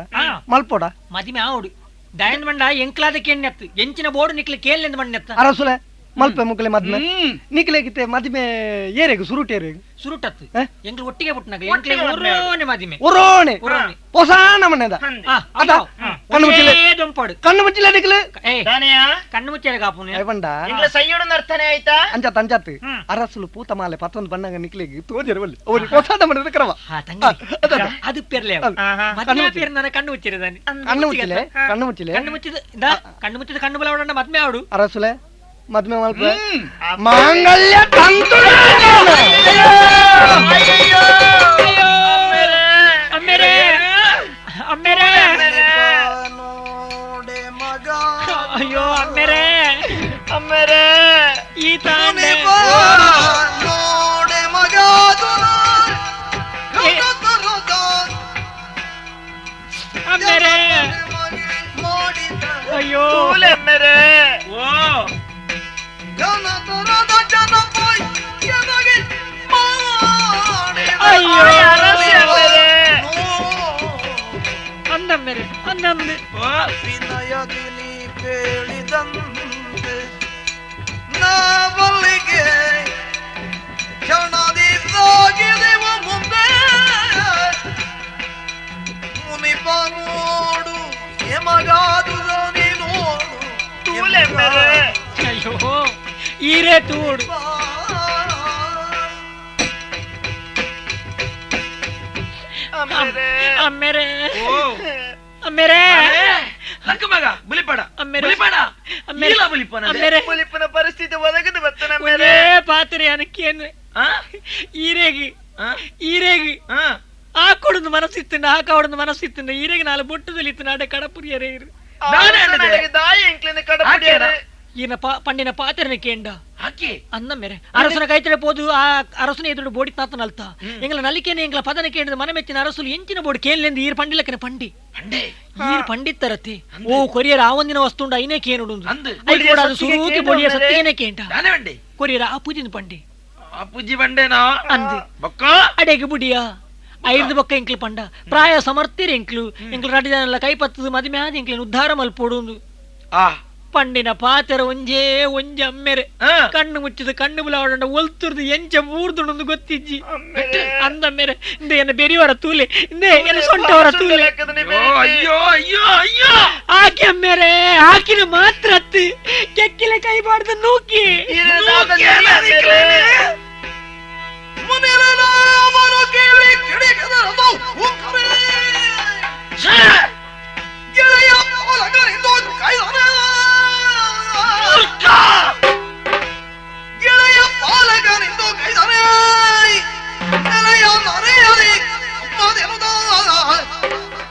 [SPEAKER 5] ಮಲ್ಪೋಡ
[SPEAKER 7] ಮದಿಮೆ ಆವಡು ದಾಯನ್ ಮಂಡ ಎಂಕ್ಲಾದ ಕೆಣ್ಣೆತ್ತು ಎಂಚಿನ ಬೋರ್ಡು ನಿಕ್ಲೆ ಕೇಳ್ನೆಂದು ಮಣ್ಣೆತ್ತ
[SPEAKER 5] ಅರಸುಲೆ ಮಲ್ಪೆ ಮುಕ್ಲೆ ಮದ್ಮೆ ನಿಕ್ಲೆಗಿತ್ತೆ ಮದಿಮೆ ಏರೆಗು ಸುರುಟ್ ಏರೆಗು
[SPEAKER 7] ಸುರುಟತ್ತು ಎಂಕ್ಲು ಒಟ್ಟಿಗೆ ಪುಟ್ಟನಾಗ ಎಂಕ್ಲೆ ಒರೋನೆ ಮದಿಮೆ
[SPEAKER 5] ಒರೋನೆ ಹೊಸಾನ ಮನೆದ ಅದ ಕಣ್ಣು ಮುಚ್ಚಿಲೆ
[SPEAKER 7] ದೊಂಪಾಡು
[SPEAKER 5] ಕಣ್ಣು ಮುಚ್ಚಿಲೆ ನಿಕ್ಲೆ
[SPEAKER 7] ಕಣ್ಣು ಮುಚ್ಚಿಲೆ ಕಾಪುನೆ
[SPEAKER 5] ಬಂಡ
[SPEAKER 4] ಎಂಕ್ಲೆ ಸೈಯೋಡು ಅರ್ಥನೇ ಆಯ್ತಾ
[SPEAKER 5] ಅಂಚಾತ್ ಅಂಚಾತ್ ಅರಸುಲು ಪೂತ ಮಾಲೆ ಪತ್ತೊಂದು ಬಣ್ಣಂಗ ನಿಕ್ಲೆಗೆ ತೋಜರವಲ್ಲಿ ಅವ್ರಿಗೆ ಹೊಸಾದ ಮನೆದ ಕ್ರಮ
[SPEAKER 7] ಅದು ಪೆರ್ಲೆ ಮದ್ಮೆ ಪೇರ್ ನನ್ನ ಕಣ್ಣು ಮುಚ್ಚಿರದಾನೆ
[SPEAKER 5] ಕಣ್ಣು ಮುಚ್ಚಿಲೆ ಕಣ್ಣು ಮುಚ್ಚಿಲೆ
[SPEAKER 7] ಕಣ್ಣು ಮುಚ್ಚಿದ ಕಣ್ಣು ಮುಚ್ಚಿದ ಕಣ್ಣು ಬಲವಡಂಡ ಮದ್ಮೆ ಆಡು
[SPEAKER 5] ಅರಸುಲೆ ಮದ್ಮೆ ಮಲ್ಪೆ ಮಾಂಗಲ್ಯ ತಂತು
[SPEAKER 7] ಅಮ್ಮೇರೆ ಅಮ್ಮೇರೆ ಅಯ್ಯೋ ಅಮ್ಮೇರೆ
[SPEAKER 4] ಅಮ್ಮೇರೆ
[SPEAKER 7] ಈ ತಾಂಡೆ
[SPEAKER 8] ನೋಡೆ ಮಗ
[SPEAKER 7] ಅಮ್ಮೇರೆ ಅಯ್ಯೋ
[SPEAKER 4] ಅಮ್ಮೇರೆ ಓ
[SPEAKER 7] ಅಂದಮ್ಮೆರೆ ಅಂದಂದೆ
[SPEAKER 8] ವಿನಯದಿಲಿ ಕೇಳಿದಂತೆ ನಾವಲ್ಲಿಗೆ ಕ್ಷಣದಿ ಸಾಗಿದೆವು ಮುಂದೆ ಮುನಿಪ ನೋಡು ಎಮಗಾದುದ ನೀನೋಡು
[SPEAKER 7] ಅಯ್ಯೋ ಈರೇ ತೂಡು ಅಮ್ಮೇರೆ ಅಮ್ಮೇರೆ
[SPEAKER 4] ಲಕ್ಕ ಮಗ ಬುಲಿಪಡ ಬುಲಿಪಡ ಅಮ್ಮೇರೆ ಬುಲಿಪನ
[SPEAKER 7] ಅಮ್ಮೇರೆ
[SPEAKER 4] ಬುಲಿಪನ ಪರಿಸ್ಥಿತಿ ಒದಗದು ಬತ್ತನ ಅಮ್ಮೇರೆ
[SPEAKER 7] ಪಾತ್ರೆ ಅನಕೇನು ಈರೇಗಿ ಈರೇಗಿ ಆ ಕೊಡೊಂದು ಮನಸ್ಸಿತ್ತುಂಡ ಆ ಕಾವಡೊಂದು ಮನಸ್ಸಿತ್ತುಂಡ ಈರೇಗಿ ನಾಲ್ ಬೊಟ್ಟುದಲಿತ್ತು ನಾಡೆ ಕಡಪುರಿಯರೇ ಇರು ಈನ ಪಂಡಿನ ಪಾತ್ರನ ಕೇಂಡ ಅಂದ ಮೇರೆ ಅರಸನ ಕೈತಡೆ ಪೋದು ಆ ಅರಸನ ಎದುರು ಬೋಡಿ ತಾತನ ಅಲ್ತ ಎಂಗ್ಲ ನಲಿಕೇನೆ ಎಂಗ್ಲ ಪದನ ಕೇಂದ್ರ ಮನ ಮೆಚ್ಚಿನ ಅರಸುಲು ಎಂಚಿನ ಬೋಡಿ ಕೇನ್ಲೆಂದು ಈರ್ ಪಂಡಿಲಕ್ಕನೆ ಪಂಡಿ ಈರ್ ಪಂಡಿತ್ತರತ್ತೆ ಓ ಕೊರಿಯರ್ ಆ ಒಂದಿನ ವಸ್ತುಂಡ ಐನೇ ಕೇನುಡು ಅದು ಸುರೂಕಿ ಬೋಡಿಯ ಸತ್ತಿಗೆನೆ ಕೇಂಡ ಕೊರಿಯರ್ ಆ ಪೂಜಿನ ಪಂಡಿ
[SPEAKER 4] ಆ ಪೂಜಿ ಬಂಡೇನಾ
[SPEAKER 7] ಅಂದು ಅಡೆಗೆ ಬುಡಿಯ ಐದು ಬೊಕ್ಕ ಎಂಕ್ಲು ಪಂಡ ಪ್ರಾಯ ಸಮರ್ಥಿರ ಎಂಕ್ಲು ಎಂಕ್ಲು ರಡಿದಾನಲ್ಲ ಕೈ ಪತ್ತದು ಮದುವೆ ಆದ ಎಂಕ್ಲು ಉದ್ಧಾರ ಮಲ್ಪೋಡು ಪಂಡಿನ ಪಾತೆರ ಒಂಜೇ ಒಂಜೆ ಅಮ್ಮೆರೆ ಕಣ್ಣು ಮುಚ್ಚಿದ ಕಣ್ಣು ಬುಲಾವಡ ಒಲ್ತುರ್ದು ಎಂಚ ಮೂರ್ದುಂಡು ಗೊತ್ತಿಜ್ಜಿ ಅಂದ ಮೇರೆ ಇಂದೆ ಎನ್ನ ಬೆರಿಯವರ ತೂಲೆ ಇಂದೆ ಎನ್ನ ಸೊಂಟವರ ತೂಲೆ
[SPEAKER 4] ಅಯ್ಯೋ ಅಯ್ಯೋ ಅಯ್ಯೋ
[SPEAKER 7] ಆಕೆ ಅಮ್ಮೆರೆ ಆಕಿನ ಮಾತ್ರ ಅತ್ತು ಕೆಕ್ಕಿಲೆ ಕೈ ಬಾರ್ದು ನೂಕಿ
[SPEAKER 8] ಗೆಳೆಯ ಪಾಲಕನಿಂದು ಕೈದನೆ ನೆಲೆಯ ನರೆಯಲಿ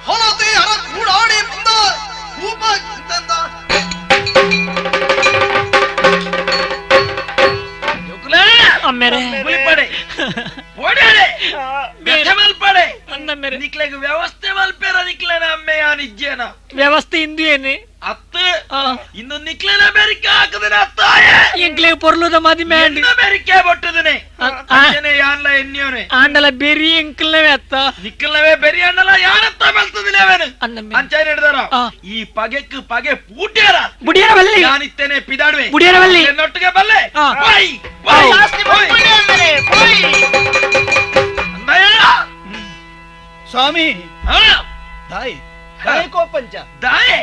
[SPEAKER 8] ಹೊಲತೆ ಅರ ಕೂಡಾಡಿ ಬಂದ ಕೂಪ ತಂದ
[SPEAKER 7] ಅಮ್ಮೆರೆ
[SPEAKER 4] ಬುಲಿಪಡೆ ಓಡಾಡೆ ಬೆಟ್ಟ ಮಲ್ಪಡೆ
[SPEAKER 7] ಅಂದಮ್ಮೆರೆ
[SPEAKER 4] ನಿಕ್ಲೆಗ್ ವ್ಯವಸ್ಥೆ ಮಲ್ಪೇರ ನಿಕ್ಲೆನ ಅಮ್ಮೆಯ ನಿಜ್ಜೇನ
[SPEAKER 7] ವ್ಯವಸ್ಥೆ ಇಂದು ಏನೆ
[SPEAKER 4] ಅತ್ತು ಇಂದು ನಿಕ್ಲೆನ ಬೆರಿಕೆ ಹಾಕದನೆ ಅತ್ತಾಯ
[SPEAKER 7] ಎಂಕ್ಲೆ ಪೊರ್ಲುದ ಮದಿಮೆ
[SPEAKER 4] ಎನ್ನ ಬೆರಿಕೆ ಬೊಟ್ಟದನೆ ಅಂಚನೆ ಯಾನ್ಲ ಎನ್ನಿಯೋನೆ
[SPEAKER 7] ಆಂಡಲ ಬೆರಿ ಎಂಕ್ಲವೇ ಅತ್ತ
[SPEAKER 4] ನಿಕ್ಕಲ್ನವೇ ಬೆರಿ ಅಂಡಲ ಯಾನತ್ತ ಬೆಳ್ತದಿಲ್ಲ ಅವೇನು
[SPEAKER 7] ಅಂದಮ್ಮೆ
[SPEAKER 4] ಅಂಚನೆ ಹಿಡ್ದಾರ ಈ ಪಗೆಕ್ ಪಗೆ ಪೂಟ್ಯಾರ
[SPEAKER 7] ಬುಡಿಯರ ಬಲ್ಲಿ
[SPEAKER 4] ಯಾನಿತ್ತೇನೆ ಪಿದಾಡುವೆ
[SPEAKER 7] ಬುಡಿಯರ ಬಲ್ಲಿ
[SPEAKER 4] ಎನ್ನೊಟ್ಟಿಗೆ ಬಲ್ಲೆ ಬಾಯ್ ಬಾಯ್ ಬಾಯ್ ಅಂದಯ್ಯ
[SPEAKER 6] ಸ್ವಾಮಿ ತಾಯಿ ಕೋಪಂಚ
[SPEAKER 4] ದಾಯೆ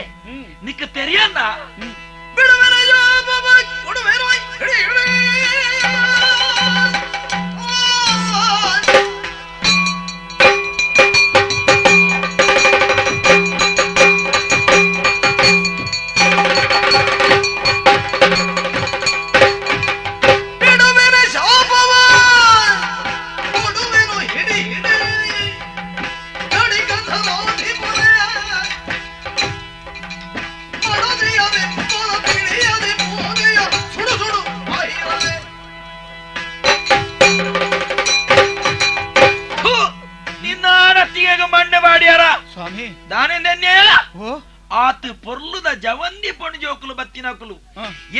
[SPEAKER 4] ನಿಕ್ಕ ತೆರಿಯನ್ನ
[SPEAKER 6] ಸ್ವಾಮಿ
[SPEAKER 4] ಆತ ಪೊರ್ಲುದ ಜವಂದಿ ಪೊಣ್ಣು ಜೋಕುಲು ಬತ್ತಿನಕುಲು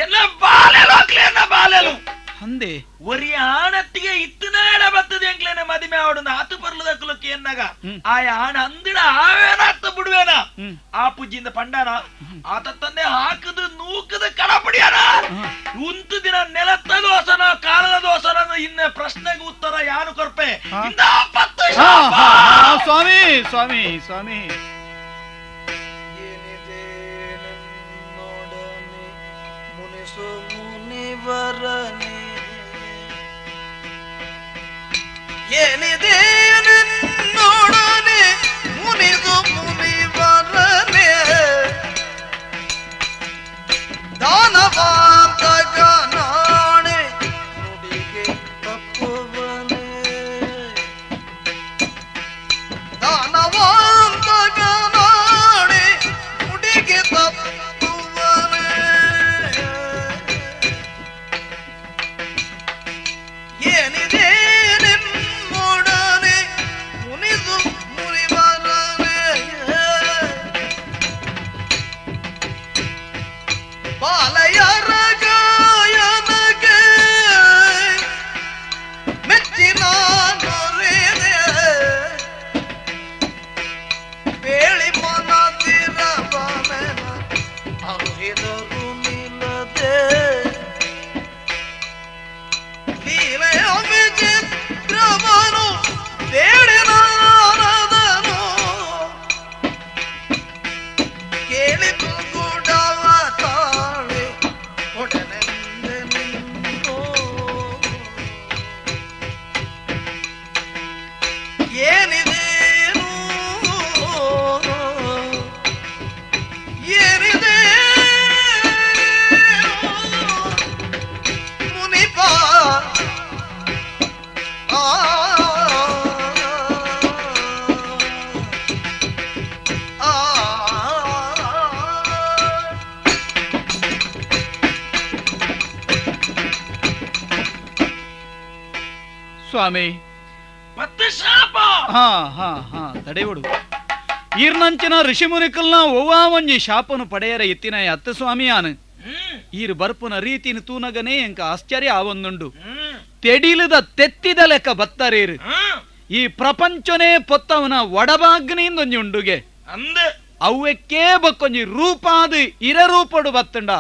[SPEAKER 4] ಎಲ್ಲ ಬಾಲೆಲು ಅಕ್ಲೇನ ಬಾಲೆಲು
[SPEAKER 6] ಅಂದೆ
[SPEAKER 4] ಒರಿ ಆಣತ್ತಿಗೆ ಇತ್ತನಾಡ ಬತ್ತದ ಎಂಕ್ಲೇನ ಮದಿಮೆ ಆವಡುನ ಆತ ಪೊರ್ಲುದಕುಲು ಕೇನ್ನಾಗ ಆಯ ಆಣ ಅಂದಿಡ ಆವೇನ ಅತ್ತ ಬಿಡುವೇನ ಆ ಪುಜ್ಜಿಂದ ಪಂಡಾನ ಆತ ತಂದೆ ಹಾಕದು ನೂಕದ ಕಡಪಡಿಯಾನ ಉಂತು ದಿನ ನೆಲತ್ತ ದೋಸನ ಕಾಲದ ದೋಸನ ಇನ್ನ ಪ್ರಶ್ನೆಗೆ ಉತ್ತರ ಯಾನು ಕೊರ್ಪೆ
[SPEAKER 6] ಸ್ವಾಮಿ ಸ್ವಾಮಿ ಸ್ವಾಮಿ
[SPEAKER 8] ಮುನಿಸು ಮುನಿವರನೆ ಏನಿದೆ ನೋಡನೆ ಮುನಿದು ಮುನಿವರನೆ ದಾನವಾಂತಕ ನಾಣೆ ನುಡಿಗೆ ತಪ್ಪುವನೆ ದಾನವಾಂತಕ ನಾಣೆ ನುಡಿಗೆ ತಪ್ಪುವನೆ ಏನಿದೆ ನಿಮ್ಮೊಡನೆ ಮುನಿದು ಮುನಿವರನೆ ಬಾಲಯರ ಗಾಯನಗೆ ಮೆಚ್ಚಿನ ನೊರೆದೆ ಬೇಳಿ ಮನದಿರವನೆನ ಅರುಹಿದರು ನಿಲ್ಲದೆ ಲೀಲೆಯ ವಿಚಿತ್ರವನು ಬೇಡಿನಾರದನು ಕೇಳಿತು ಗುಡವ ತಾಳೆ ಒಡನೆಂದೆ ನಿನ್ನೋ ಏನಿದೇನು ಏನಿದೆ ಮುನಿಪ ಆ ಆ
[SPEAKER 6] ಸ್ವಾಮಿ
[SPEAKER 4] ಪತ್ತು ಶಾಪ
[SPEAKER 6] ಹಾ ಹಾ ಹಾ ತಡೆಯುಡು ಈರ್ನಂಚಿನ ಋಷಿಮುನಿಕಲ್ನ ಒವ್ವಾ ಒಂಜಿ ಶಾಪನು ಪಡೆಯರ ಇತ್ತಿನ ಅತ್ತ ಸ್ವಾಮಿಯಾನು ಈರು ಬರ್ಪುನ ರೀತಿನ ತೂನಗನೇ ಎಂಕ ಆಶ್ಚರ್ಯ ಆವೊಂದುಂಡು ತೆಡಿಲದ ತೆತ್ತಿದ ಲೆಕ್ಕ ಬತ್ತರೇರು ಈ ಪ್ರಪಂಚನೇ ಪೊತ್ತವನ ಒಡಬಾಗ್ನಿಂದೊಂಜಿ ಉಂಡುಗೆ
[SPEAKER 4] ಅಂದ
[SPEAKER 6] ಅವ್ವೆಕ್ಕೇ ಬಕ್ಕೊಂಜಿ ರೂಪಾದ ಇರರೂಪಡು ಬತ್ತುಂಡ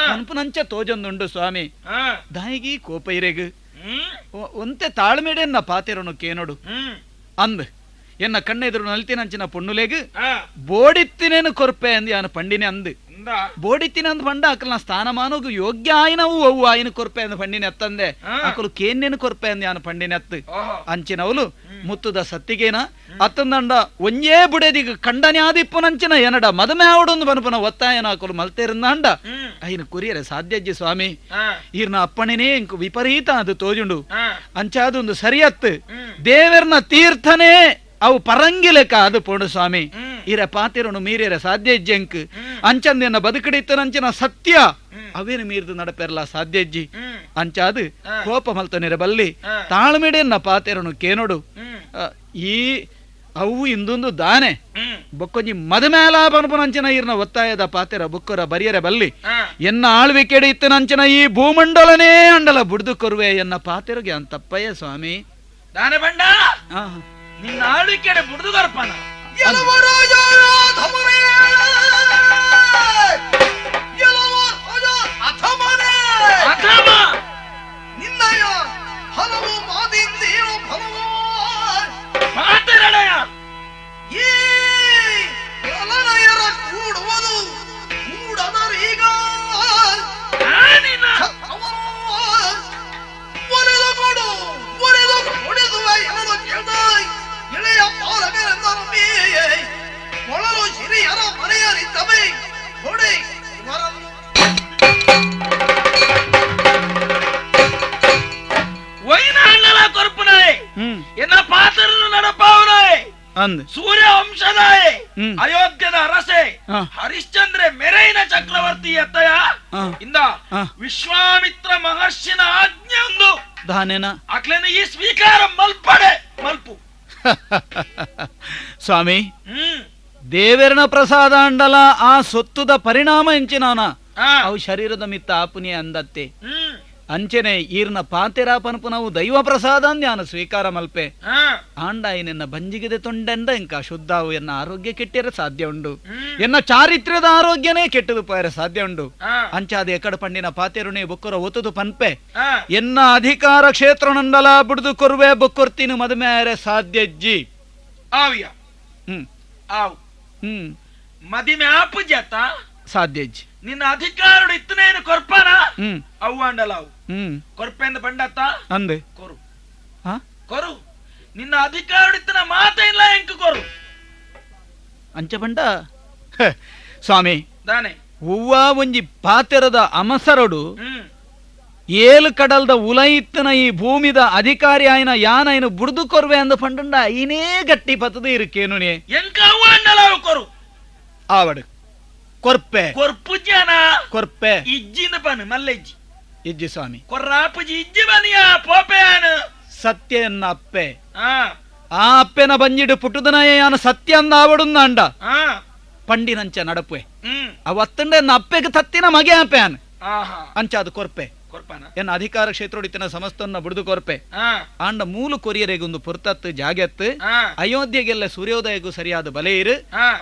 [SPEAKER 6] ಅನ್ಪುನಂಚ ತೋಜೊಂದುಂಡು ಸ್ವಾಮಿ ದಾಯಿಗಿ ಕೋಪ ಇರೆಗು ಒಂತೆ ತಾಳ್ಮೆಡೆನ್ನ ಪಾತೆರನು ಕೇನೋಡು ಅಂದ್ ಎನ್ನ ಕಣ್ಣೆದುರು ನಲ್ತಿನಂಚಿನ ಪೊಣ್ಣುಲೆಗ್ ಬೋಡಿತ್ತಿನೇನು ಕೊರ್ಪೆ ಅಂದ್ ಯಾನು ಪಂಡಿನೆ ಅಂದ್ ಬೋಡಿತ್ತಿನ ಅಂದ್ ಪಂಡ ಅಕಲ್ನ ಸ್ಥಾನಮಾನಗು ಯೋಗ್ಯ ಆಯ್ನವು ಅವು ಆಯ್ನ ಕೊರ್ಪೆ ಅಂದ್ ಪಂಡಿನೆ ಅತ್ತಂದೆ ಅಕಲು ಕೇನ್ನೇನು ಕೊರ್ಪೆ ಅಂದ್ ಯಾನು ಪಂಡಿನೆ ಅತ್ತು ಅಂಚಿನವಲು ಮುತ್ತುದ ಸತ್ತಿಗೇನ ಅತ್ತಂದಂಡ ಒಂಜೇ ಬುಡೆದಿಗ ಕಂಡನ್ಯಾದಿಪ್ಪನಂಚಿನ ಎನಡ ಮದಮೆ ಆವಡೊಂದು ಬನಪನ ಒತ್ತಾಯನ ಅಕಲು ಮಲ್ತೇರಂದಾಂಡ ಐನ ಕುರಿಯರೆ ಸಾಧ್ಯಜ್ಜಿ ಸ್ವಾಮಿ ಈರ್ನ ಅಪ್ಪಣೆನೇ ಇಂಕು ವಿಪರೀತ ಅದು ತೋಜುಂಡು ಅಂಚಾದೊಂದು ಸರಿಯತ್ತು ದೇವರ್ನ ತೀರ್ಥನೇ ಅವು ಪರಂಗಿಲೆಕ ಅದು ಪೋಡು ಸ್ವಾಮಿ ಇರ ಪಾತಿರನು ಮೀರಿರ ಸಾಧ್ಯ ಇಜ್ಜಂಕ್ ಅಂಚಂದೆನ್ನ ಬದುಕಡಿತ್ತನಂಚಿನ ಸತ್ಯ ಅವೇನು ಮೀರಿದು ನಡಪೆರ್ಲ ಸಾಧ್ಯ ಇಜ್ಜಿ ಅಂಚಾದು ಕೋಪ ಮಲ್ತನಿರ ಬಲ್ಲಿ ತಾಳ್ಮೆಡೆನ್ನ ಪಾತಿರನು ಕೇನೋಡು ಈ ಅವು ಇಂದೊಂದು ದಾನೆ ಬೊಕ್ಕೊಂಜಿ ಮದಮೇಲ ಪನಪುನಂಚಿನ ಈರ್ನ ಒತ್ತಾಯದ ಪಾತೆರ ಬುಕ್ಕರ ಬರಿಯರ ಬಲ್ಲಿ ಎನ್ನ ಆಳ್ವಿಕೆಡೆ ಇತ್ತನಂಚಿನ ಈ ಭೂಮಂಡಲನೇ ಅಂಡಲ ಬುಡ್ದು ಕೊರುವೆ ಎನ್ನ ಪಾತೆರಗೆ ಅಂತಪ್ಪಯ್ಯ ಸ್ವಾಮಿ
[SPEAKER 4] ದಾನೆ ಬಂಡ ನಿನ್ನ ಆಳ್ವಿಕೆಡೆ ಬುಡ್ದು ಕೊರ್ಪನ
[SPEAKER 8] ನಿನ್ನಯ ಹಲವು ಮಾದಿಂದೇನು ಫಲವೋ
[SPEAKER 4] ಮಾತರಡಯ
[SPEAKER 8] ಈ ಕಲನ ಹಿರಿಯರ ಮನೆಯಲ್ಲಿದ್ದವೇ ಹೊಡೆ ಇವರನ್ನು.
[SPEAKER 4] ವೈನಾಂಡಲ ಕೊರ್ಪುನಾಯೆ ಎನ್ನ ಪಾತ್ರನು ನಡಪಾವನಾಯೆ
[SPEAKER 6] ಅಂದ್
[SPEAKER 4] ಸೂರ್ಯ ವಂಶದಾಯೆ ಅಯೋಧ್ಯದ ಅರಸೆ ಹರಿಶ್ಚಂದ್ರ ಮೆರೈನ ಚಕ್ರವರ್ತಿ ಎತ್ತಯ ಇಂದ ವಿಶ್ವಾಮಿತ್ರ ಮಹರ್ಷಿನ ಆಜ್ಞೆ ಒಂದು
[SPEAKER 6] ದಾನೇನ
[SPEAKER 4] ಅಕ್ಲೇನ ಈ ಸ್ವೀಕಾರ ಮಲ್ಪಡೆ ಮಲ್ಪು.
[SPEAKER 6] ಸ್ವಾಮಿ ದೇವೇರನ ಪ್ರಸಾದ ಅಂಡಲ ಆ ಸೊತ್ತುದ ಪರಿಣಾಮ ಎಂಚಿನಾನ ಅವು ಶರೀರದ ಮಿತ್ತ ಆಪುನಿ ಅಂದತ್ತೆ ಅಂಚನೆ ಈರ್ನ ಪಾತೆರ ಪನ್ಪು ನಾವು ದೈವ ಪ್ರಸಾದ ಜ್ಞಾನ ಸ್ವೀಕಾರ ಮಲ್ಪೆ ಆಂಡಾಯಿ ನಿನ್ನ ಬಂಜಿಗಿದೆ ತೊಂಡೆಂದ ಇಂಕ ಶುದ್ಧಾವು ಎನ್ನ ಆರೋಗ್ಯ ಕೆಟ್ಟಿರ ಸಾಧ್ಯ ಉಂಡು ಎನ್ನ ಚಾರಿತ್ರ್ಯದ ಆರೋಗ್ಯನೇ ಕೆಟ್ಟದು ಪೋಯರ ಸಾಧ್ಯ ಉಂಡು ಅಂಚಾದ ಎಕಡ ಪಂಡಿನ ಪಾತೆರುಣೆ ಬೊಕ್ಕರ ಒತ್ತುದು ಪನ್ಪೆ ಎನ್ನ ಅಧಿಕಾರ ಕ್ಷೇತ್ರನಂದಲ ಬುಡ್ದು ಕೊರುವೆ ಬೊಕ್ಕೊರ್ತಿನ ಮದುವೆ ಸಾಧ್ಯ ಜಿ
[SPEAKER 4] ಆವಿಯ ಆವು ಮದಿಮೆ ಆಪು ಜತ
[SPEAKER 6] ಸಾಧ್ಯ ಜಿ
[SPEAKER 4] ನಿನ್ನ ಅಧಿಕಾರ ಇತ್ತನೇನು ಕೊರ್ಪನ ಅವ್ವಾಂಡಲಾವು ಕೊರ್ಪೆಂದ ಬಂಡತ್ತ
[SPEAKER 6] ಅಂದೆ
[SPEAKER 4] ಕೊರು ಕೊರು ನಿನ್ನ ಅಧಿಕಾರ ಇತ್ತನ ಮಾತ ಇಲ್ಲ ಎಂಕು ಕೊರು
[SPEAKER 6] ಅಂಚ ಬಂಡ ಸ್ವಾಮಿ
[SPEAKER 4] ದಾನೆ
[SPEAKER 6] ಹೂವ ಒಂಜಿ ಪಾತೆರದ ಅಮಸರಡು ಏಳು ಕಡಲ್ದ ಉಲೈತ್ತನ ಈ ಭೂಮಿದ ಅಧಿಕಾರಿ ಆಯ್ನ ಯಾನೈನು ಬುಡ್ದು ಕೊರ್ವೆ ಅಂದ ಪಂಡಂಡ ಐನೇ ಗಟ್ಟಿ ಪತ್ತದ ಇರುಕೇನು
[SPEAKER 4] ಎಂಕ ಅವ್ವಾಂಡಲಾವು ಕೊರು
[SPEAKER 6] ಆವಡು ಕೊರ್ಪೆ
[SPEAKER 4] ಕೊರ್ಪು ಜನ
[SPEAKER 6] ಕೊರ್ಪೆ
[SPEAKER 4] ಇಜ್ಜಿನ ಪನ್ ಮಲ್ಲೆಜ್ಜಿ
[SPEAKER 6] ಇಜ್ಜಿ ಸ್ವಾಮಿ
[SPEAKER 4] ಕೊರ್ರಾಪುಜಿ ಇಜ್ಜಿ ಬನಿಯ ಪೋಪೆಯಾನ
[SPEAKER 6] ಸತ್ಯ ಎನ್ನ ಅಪ್ಪೆ ಆ ಅಪ್ಪೆನ ಬಂಜಿಡು ಪುಟ್ಟುದನಯ ಯಾನ ಸತ್ಯ ಅಂದ ಆವಡುಂದಾಂಡ ಪಂಡಿನಂಚ ನಡಪೆ ಅವತ್ತಂಡ ಎನ್ನ ಅಪ್ಪೆಗೆ ತತ್ತಿನ ಮಗೆ ಅಪ್ಪೆಯಾನ ಅಂಚ ಅದು ಕೊರ್ಪೆ ಎನ್ನ ಅಧಿಕಾರ ಕ್ಷೇತ್ರೋಡಿತನ ಸಮಸ್ತನ್ನ ಬುಡ್ದು ಕೊರ್ಪೆ ಆಂಡ ಮೂಲು ಕೊರಿಯರೆಗೊಂದು ಪೊರ್ತತ್ತು ಜಾಗೆತ್ತು ಅಯೋಧ್ಯೆಗೆಲ್ಲ ಸೂರ್ಯೋದಯಗೂ ಸರಿಯಾದ ಬಲೆ ಇರು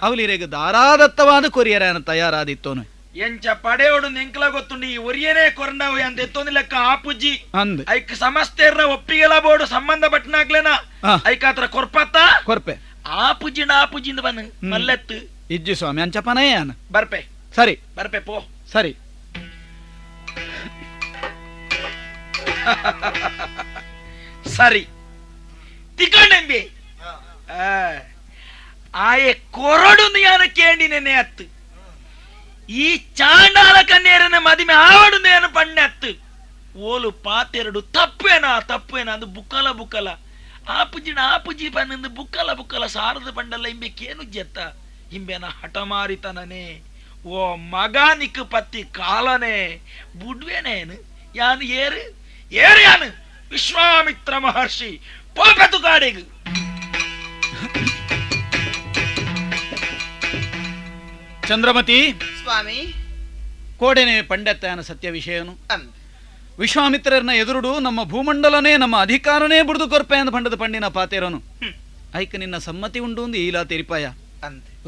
[SPEAKER 6] ಅವಲಿರೆಗು ದಾರಾದತ್ತವಾದ ಕೊರಿಯರ ತಯಾರಾದಿತ್ತೋನು
[SPEAKER 4] ಎಂಚ ಪಡೆಯೋಡು ನಿಂಕ್ಲ ಗೊತ್ತುಂಡು ಈ ಒರಿಯನೇ ಕೊರಂಡವು ಅಂತ ಎತ್ತೊಂದು ಲೆಕ್ಕ ಆಪುಜಿ
[SPEAKER 6] ಅಂದ್
[SPEAKER 4] ಐಕ್ ಸಮಸ್ತೆರ್ನ ಒಪ್ಪಿಗೆಲ ಬೋಡು ಸಂಬಂಧ ಪಟ್ಟನಾಗ್ಲೇನ ಐಕಾತ್ರ ಕೊರ್ಪತ್ತ
[SPEAKER 6] ಕೊರ್ಪೆ
[SPEAKER 4] ಆಪುಜಿನ ಆಪುಜಿಂದ ಬನ್ ಮಲ್ಲೆತ್ತು
[SPEAKER 6] ಇಜ್ಜಿ ಸ್ವಾಮಿ ಅಂಚಪನೇ
[SPEAKER 4] ಬರ್ಪೆ
[SPEAKER 6] ಸರಿ
[SPEAKER 4] ಬರ್ಪೆ ಪೋ
[SPEAKER 6] ಸರಿ
[SPEAKER 4] ಸರಿ ತಿಕೊಂಡೆಂಬಿ ಆಯೆ ಕೊರಡು ಯಾನ ಕೇಂಡಿ ನೆನೆ ಅತ್ತು ಈ ಚಾಂಡಾಲ ಕನ್ಯರನ ಮದಿಮೆ ಆವಡು ನೇನು ಪಣ್ಣೆ ಅತ್ತು ಓಲು ಪಾತೆರಡು ತಪ್ಪೇನಾ ತಪ್ಪೇನಾ ಅಂದು ಬುಕ್ಕಲ ಬುಕ್ಕಲ ಆಪುಜಿನ ಆಪುಜಿ ಪನ್ನಂದು ಬುಕ್ಕಲ ಬುಕ್ಕಲ ಸಾರದ ಪಂಡಲ್ಲ ಇಂಬೆಕೇನು ಜೆತ್ತ ಇಂಬೆನ ಹಠಮಾರಿತನನೇ ಓ ಮಗ ನಿಕ್ಕು ಪತ್ತಿ ಕಾಲನೇ ಬುಡ್ವೇನೇನು ಯಾನು ಏರು ಏರು ಯಾನು ವಿಶ್ವಾಮಿತ್ರ ಮಹರ್ಷಿ ಪೋಪೆತು ಕಾಡಿಗು.
[SPEAKER 6] ಚಂದ್ರಮತಿ
[SPEAKER 8] ಸ್ವಾಮಿ
[SPEAKER 6] ಕೋಡೆನೆ ಪಂಡತ್ತಾನ ಸತ್ಯ ವಿಷಯನು ವಿಶ್ವಾಮಿತ್ರರನ್ನ ಎದುರುಡು ನಮ್ಮ ಭೂಮಂಡಲನೇ ನಮ್ಮ ಅಧಿಕಾರನೇ ಬುಡ್ದು ಕೊರ್ಪೆ ಅಂದ ಪಂಡದ ಪಂಡಿನ ಪಾತೇರನು ಐಕ ನಿನ್ನ ಸಮ್ಮತಿ ಉಂಡು ಒಂದು ಈಲಾ ತೆರಿಪಾಯ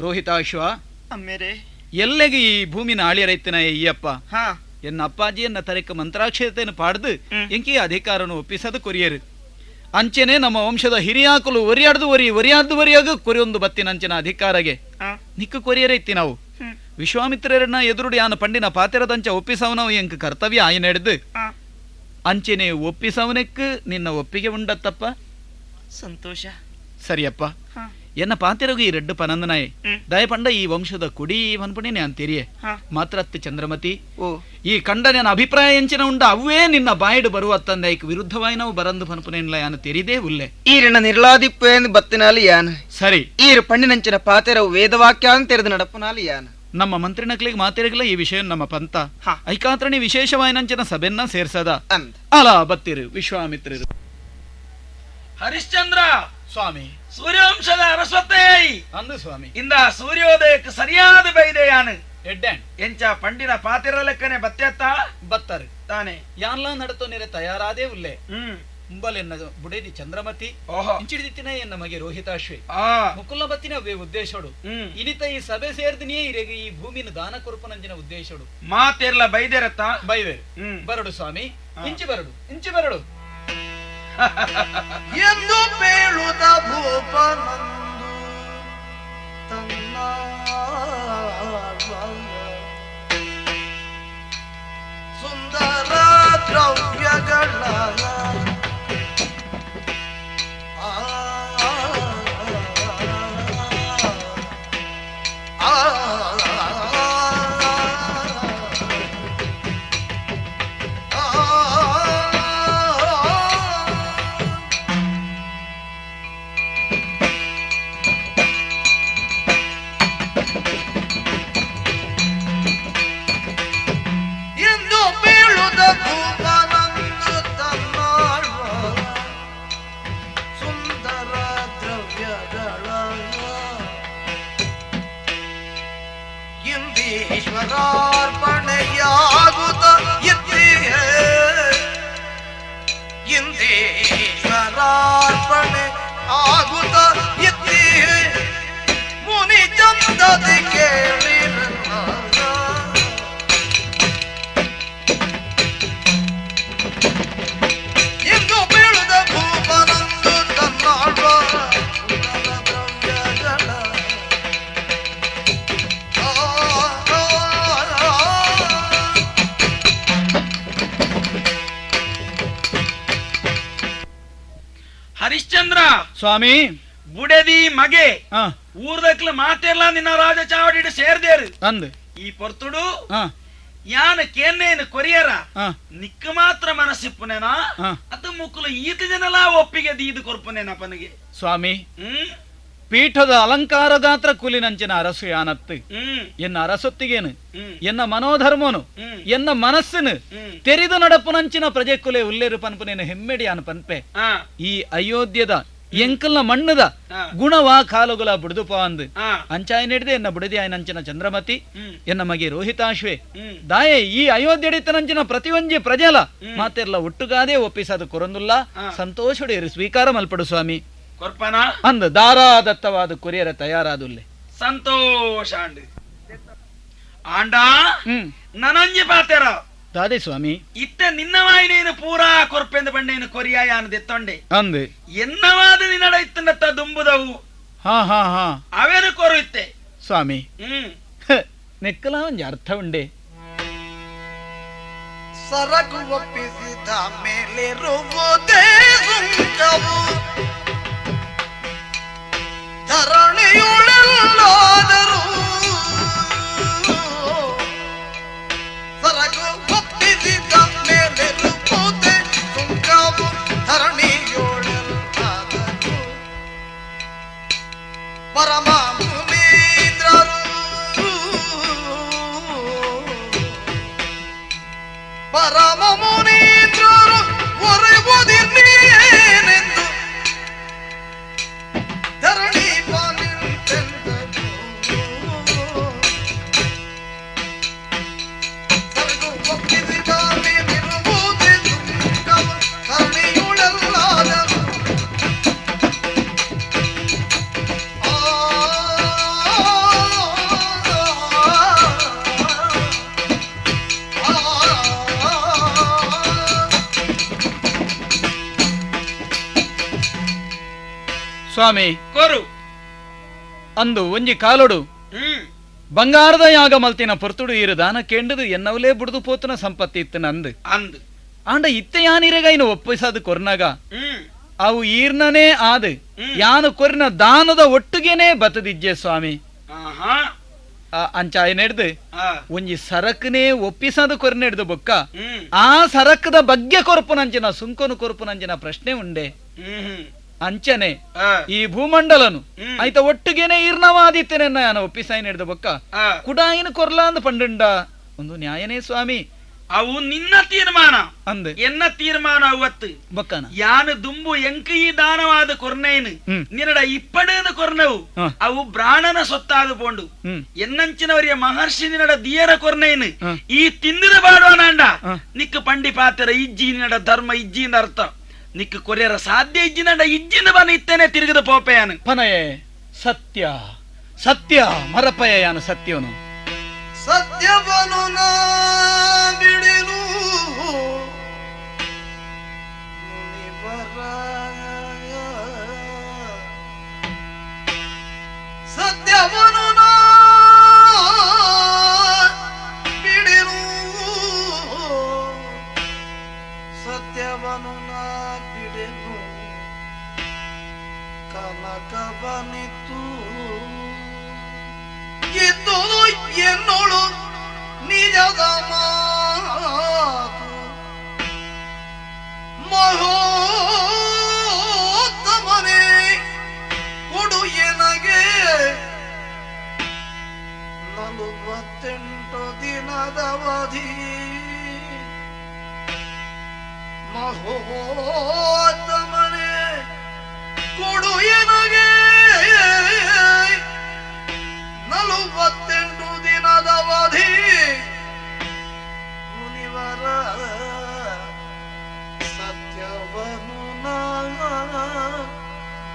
[SPEAKER 6] ರೋಹಿತಾಶ್ವ ಎಲ್ಲೆಗೆ ಈ ಭೂಮಿನ ಆಳಿಯರೈತಿನ ಈಯಪ್ಪ ಎನ್ನ ಅಪ್ಪಾಜಿಯನ್ನ ತರಕ ಮಂತ್ರಾಕ್ಷತೆಯನ್ನು ಪಾಡ್ದು ಎಂಕಿ ಅಧಿಕಾರನು ಒಪ್ಪಿಸದು ಕೊರಿಯರು ಅಂಚೆನೆ ನಮ್ಮ ವಂಶದ ಹಿರಿಯಾಕಲು ಒರಿಯಾಡ್ದು ಒರಿ ಒರಿಯಾದ್ದು ಒರಿಯಾಗ ಕೊರಿಯೊಂದು ಬತ್ತಿನಂಚಿನ ಅಧಿಕಾರಗೆ ನಿಕ್ಕ ಕೊರಿಯರೈತಿ ನಾವು ವಿಶ್ವಾಮಿತ್ರರನ್ನ ಎದುರುಡು ಯಾನ ಪಂಡಿನ ಪಾತೆರದಂಚ ಒಪ್ಪಿಸವನವು ಎಂಕ ಕರ್ತವ್ಯ ಆಯನ ಹಿಡ್ದು ಅಂಚೆನೆ ಒಪ್ಪಿಸವನಕ್ಕೆ ನಿನ್ನ ಒಪ್ಪಿಗೆ ಉಂಡತ್ತಪ್ಪ
[SPEAKER 4] ಸಂತೋಷ
[SPEAKER 6] ಸರಿಯಪ್ಪ ಎನ್ನ ಪಾತೆರಗು ಈ ರೆಡ್ಡು ಪನಂದನಾಯೆ ದಯಪಂಡ ಈ ವಂಶದ ಕುಡಿ ಪನ್ಪುಣಿ ಅಂತೀರಿಯೇ ಮಾತ್ರತ್ತು ಚಂದ್ರಮತಿ ಈ ಕಂಡ ನನ್ನ ಅಭಿಪ್ರಾಯ ಎಂಚಿನ ಉಂಡ ಅವೇ ನಿನ್ನ ಬಾಯಿಡು ಬರುವ ತಂದೆ ಐಕ್ ವಿರುದ್ಧವಾಗಿ ನಾವು ಬರಂದು ಪನ್ಪುನೇನ್ಲ ಯಾನು ತೆರಿದೇ ಉಲ್ಲೆ
[SPEAKER 8] ಈರಣ್ಣ ನಿರ್ಲಾದಿಪ್ಪೇಂದು ಬತ್ತಿನಾಲಿ ಯಾನ್
[SPEAKER 6] ಸರಿ
[SPEAKER 8] ಈರು ಪಣ್ಣಿನಂಚಿನ ಪಾತೆರವು ವೇದವಾಕ್ಯ ತೆರೆದು ನಡಪುನಾಲಿ ಯಾನ್
[SPEAKER 6] ನಮ್ಮ ಮಂತ್ರಿನಕ್ಲಿಗೆ ಮಾತಿರಗಲ ಈ ವಿಷಯ ನಮ್ಮ ಪಂತ ಐಕಾತ್ರಣಿ ವಿಶೇಷವಾಯಿನಂಚಿನ ಸಭೆಯನ್ನ ಸೇರ್ಸದ ಅಲ ಬತ್ತಿರು ವಿಶ್ವಾಮಿತ್ರರು
[SPEAKER 4] ಹರಿಶ್ಚಂದ್ರ
[SPEAKER 6] ಸ್ವಾಮಿ
[SPEAKER 4] ಸೂರ್ಯವಂಶದ ಅರಸ್ವತ್ತೇ
[SPEAKER 6] ಅಂದು ಸ್ವಾಮಿ
[SPEAKER 4] ಇಂದ ಸೂರ್ಯೋದಯಕ್ಕೆ ಸರಿಯಾದ ಬೈದೆ ಯಾನು
[SPEAKER 6] ಎಂಚ
[SPEAKER 4] ಪಂಡಿನ ಪಾತಿರ ಲೆಕ್ಕನೆ ಬತ್ತೆತ್ತ
[SPEAKER 6] ಬತ್ತಾರೆ
[SPEAKER 4] ತಾನೆ
[SPEAKER 6] ಯಾನ್ಲಾ ನಡತೋ ನೆರೆ ತಯಾರಾದೇ ಉಲ್ಲೆ ಮುಂಬಲ್ ಎನ್ನ ಬುಡೇದಿ ಚಂದ್ರಮತಿ ಇಂಚಿಡಿದಿತ್ತಿನ ಎನ್ನ ಮಗೆ ರೋಹಿತಾಶ್ವೆ ಮುಕುಲ ಬತ್ತಿನ ಅವೇ ಉದ್ದೇಶಡು ಇನಿತ ಈ ಸಭೆ ಸೇರ್ದಿನಿಯೇ ಇರೆಗೆ ಈ ಭೂಮಿನ ದಾನ ಕೊರಪನಂಜಿನ ಉದ್ದೇಶಡು
[SPEAKER 4] ಮಾತೆರ್ಲ ಬೈದೇರತ್ತ
[SPEAKER 6] ಬೈದೇರು ಬರಡು ಸ್ವಾಮಿ ಇಂಚಿ ಬರಡು ಇಂಚಿ ಬರಡು
[SPEAKER 8] ಎಂದು ಬೇಳುದ ಭೂಪನಂದು ತನ್ನ ಸುಂದರ ದ್ರವ್ಯಗಳ ಆ ಆ ಹಿತದಿ ಕೇಳಿರಲ್ಲ. ಇಂದು ಬೀಳುದ ಭೂಪನಂದು ತನ್ನಾಳ್ವ ದ್ರವ್ಯಗಳ
[SPEAKER 4] ಹರಿಶ್ಚಂದ್ರ
[SPEAKER 6] ಸ್ವಾಮಿ
[SPEAKER 4] ಬುಡದಿ ಮಗೆ ಊರ್ದಕ್ಲ ಮಾತೆಲ್ಲ ನಿನ್ನ ರಾಜ ಚಾವಡಿಡು ಸೇರ್ದೇರು
[SPEAKER 6] ಅಂದ್
[SPEAKER 4] ಈ ಪೊರ್ತುಡು ಯಾನ ಕೇನ್ನೇನು ಕೊರಿಯರ ನಿಕ್ಕ ಮಾತ್ರ ಮನಸ್ಸಿಪ್ಪುನೇನಾ ಅದು ಮುಕ್ಕುಲು ಈತ ಜನಲ ಒಪ್ಪಿಗೆ ದೀದು ಕೊರ್ಪುನೇನ ಪನಿಗೆ.
[SPEAKER 6] ಸ್ವಾಮಿ ಪೀಠದ ಅಲಂಕಾರ ಗಾತ್ರ ಕುಲಿನಂಚಿನ ಅರಸು ಯಾನತ್ತು ಎನ್ನ ಅರಸೊತ್ತಿಗೇನು ಎನ್ನ ಮನೋಧರ್ಮನು ಎನ್ನ ಮನಸ್ಸಿನ ತೆರಿದು ನಡಪುನಂಚಿನ ಪ್ರಜೆಕುಲೆ ಉಲ್ಲೇರು ಪನ್ಪುನೇನು ಹೆಮ್ಮೆಡಿ ಯಾನು ಪನ್ಪೆ. ಈ ಅಯೋಧ್ಯದ ಎಂಕಲ್ನ ಮಣ್ಣದ ಗುಣವಾ ಕಾಲುಗುಲ ಬುಡುದುಪ ಅಂದು ಅಂಚಾಯ ನೆಡ್ದೆ ಎನ್ನ ಬುಡದಿ ಆಯನಂಚಿನ ಚಂದ್ರಮತಿ ಎನ್ನ ಮಗೆ ರೋಹಿತಾಶ್ವೆ ದಾಯೆ ಈ ಅಯೋಧ್ಯಡಿತನಂಚಿನ ಪ್ರತಿಯೊಂಜಿ ಪ್ರಜೆಲ ಮಾತೆರ್ಲ ಒಟ್ಟುಗಾದೆ ಒಪ್ಪಿಸದು ಕೊರಂದುಲ್ಲ ಸಂತೋಷಡು ಸ್ವೀಕಾರ ಮಲ್ಪಡು ಸ್ವಾಮಿ
[SPEAKER 4] ಕೊರ್ಪನ
[SPEAKER 6] ಅಂದ ದಾರಾದತ್ತವಾದ ಕೊರಿಯರ ತಯಾರಾದುಲ್ಲೆ
[SPEAKER 4] ಸಂತೋಷ ಆಂಡಾ ನನಂಜಿ ಪಾತೆರ
[SPEAKER 6] ದಾದೆ ಸ್ವಾಮಿ
[SPEAKER 4] ಇತ್ತ ನಿನ್ನವಾಯಿನೇನು ಪೂರಾ ಕೊರ್ಪೆಂದು ಬಂಡೇನು ಕೊರಿಯಾಯ ದೆತ್ತೊಂಡೆ
[SPEAKER 6] ಅಂದೆ
[SPEAKER 4] ಎನ್ನವಾದ ನಿನ್ನಡ ಇತ್ತನತ್ತ ದುಂಬುದವು
[SPEAKER 6] ಹಾ ಹಾ ಹಾ
[SPEAKER 4] ಅವೇನು ಕೊರು ಇತ್ತೆ
[SPEAKER 6] ಸ್ವಾಮಿ ನೆಕ್ಕಲ ಒಂಜಿ ಅರ್ಥ ಉಂಡೆ.
[SPEAKER 8] ಸರಕು ಒಪ್ಪಿಸಿದ ಮೇಲಿರುವುದೇ ಸುಂಕವು ಧರಣಿಯುಳೆಲ್ಲಾದರೂ ಸರಕು ಒಪ್ಪಿಸಿದ ಮೇಲಿರುವುದೇ ಸುಂಕವು ಧರಣಿಯುಳೆಲ್ಲಾದರೂ ಪರಮ ಮುನೀಂದ್ರರು ಪರಮ ಮುನೀಂದ್ರರು ಒರೆಯುವುದಿನ್ನೇನೆಂದು ಧರಣಿ ಪಾಲಿಂತೆಂದನು. ಸರಕು ಒಪ್ಪಿಸಿದ ಮೇಲಿರುವುದೇ ಸುಂಕವು ಧರಣಿಯುಳೆಲ್ಲಾದರೂ
[SPEAKER 6] ಸ್ವಾಮಿ
[SPEAKER 4] ಕೊರು
[SPEAKER 6] ಅಂದು ಒಂಜಿ ಕಾಲೊಡು ಬಂಗಾರದ ಯಾಗ ಮಲ್ತಿನ ಪೊರ್ತುಡು ಇರು ದಾನ ಕೆಂಡದು ಎನ್ನವಲೇ ಬುಡ್ದು ಪೋತನ ಸಂಪತ್ತಿ ಇತ್ತು ನಂದು
[SPEAKER 4] ಅಂದು
[SPEAKER 6] ಆಂಡ ಇತ್ತೆ ಯಾನಿರಗ ಇನ್ನು ಒಪ್ಪಿಸದು ಕೊರ್ನಾಗ ಅವು ಈರ್ನನೇ ಆದು ಯಾನು ಕೊರಿನ ದಾನದ ಒಟ್ಟುಗೆನೇ ಬತದಿಜ್ಜೆ ಸ್ವಾಮಿ. ಅಂಚಾಯ ನೆಡ್ದು ಒಂಜಿ ಸರಕನೇ ಒಪ್ಪಿಸದು ಕೊರ್ನೆಡ್ದು ಬೊಕ್ಕ ಆ ಸರಕದ ಬಗ್ಗೆ ಕೊರ್ಪುನಂಚಿನ ಸುಂಕನು ಕೊರ್ಪುನಂಚಿನ ಪ್ರಶ್ನೆ ಉಂಡೆ. ಅಂಚನೆ ಈ ಭೂಮಂಡಲನು ಆಯ್ತ ಒಟ್ಟುಗೇನೆ ಈರ್ಣವಾದಿತ್ತೇನೆ ನಾನು ಒಪ್ಪಿಸಾಯಿ ಹಿಡ್ದು ಬೊಕ್ಕ ಕುಡಾಯಿನ ಕೊರ್ಲಾ ಅಂದ್ ಪಂಡುಂಡ ಒಂದು ನ್ಯಾಯನೇ ಸ್ವಾಮಿ.
[SPEAKER 4] ಅವು ನಿನ್ನ ತೀರ್ಮಾನ
[SPEAKER 6] ಅಂದ್
[SPEAKER 4] ಎನ್ನ ತೀರ್ಮಾನ ಅವತ್ತು
[SPEAKER 6] ಬೊಕ್ಕನ
[SPEAKER 4] ಯಾನು ದುಂಬು ಎಂಕ ಈ ದಾನವಾದ ಕೊರ್ನೇನು ನಿನ್ನಡ ಇಪ್ಪಡೇನು ಕೊರ್ನವು ಅವು ಬ್ರಾಣನ ಸೊತ್ತಾದ ಪೋಂಡು ಎನ್ನಂಚಿನವರಿಯ ಮಹರ್ಷಿ ನಿನ್ನಡ ದಿಯರ ಕೊರ್ನೇನು ಈ ತಿಂದಿದ ಬಾಡುವನಾಂಡ ನಿಕ್ಕ ಪಂಡಿ ಪಾತ್ರ ಇಜ್ಜಿ ನಿನ್ನಡ ಧರ್ಮ ಇಜ್ಜಿಂದ ಅರ್ಥ ನಿಕ್ಕ ಕೊರಿಯರ ಸಾಧ್ಯ ಇಜ್ಜಿನಂಡ ಇಜ್ಜಿನ ಬನ ಇತ್ತೇನೆ ತಿರುಗದ ಪೋಪೆಯಾನು
[SPEAKER 6] ಪನಯೇ ಸತ್ಯ ಸತ್ಯ ಮರಪಯ ಯಾನು ಸತ್ಯವನು
[SPEAKER 8] ಸತ್ಯವನು ನಾ ಬಿಡೆನು ಮುನಿವರ ಸತ್ಯವನು ನಾ ಬಿಡೆನು ಸತ್ಯವನು ನಾ ಬಿಡೆನು ಕನಕವನಿತು ಇದ್ದು ಎನ್ನೋಳು ನಿಜದ ಮಾತು ಮಹೋತ್ತಮನೇ ಕೊಡು ಎನಗೆ 48 ದಿನದವಧಿ ಮಹೋತ್ತಮನೇ ಕೊಡು ಎನಗೆ 48 ದಿನದವಧಿ ಮುನಿವರ ಸತ್ಯವನು ನಾ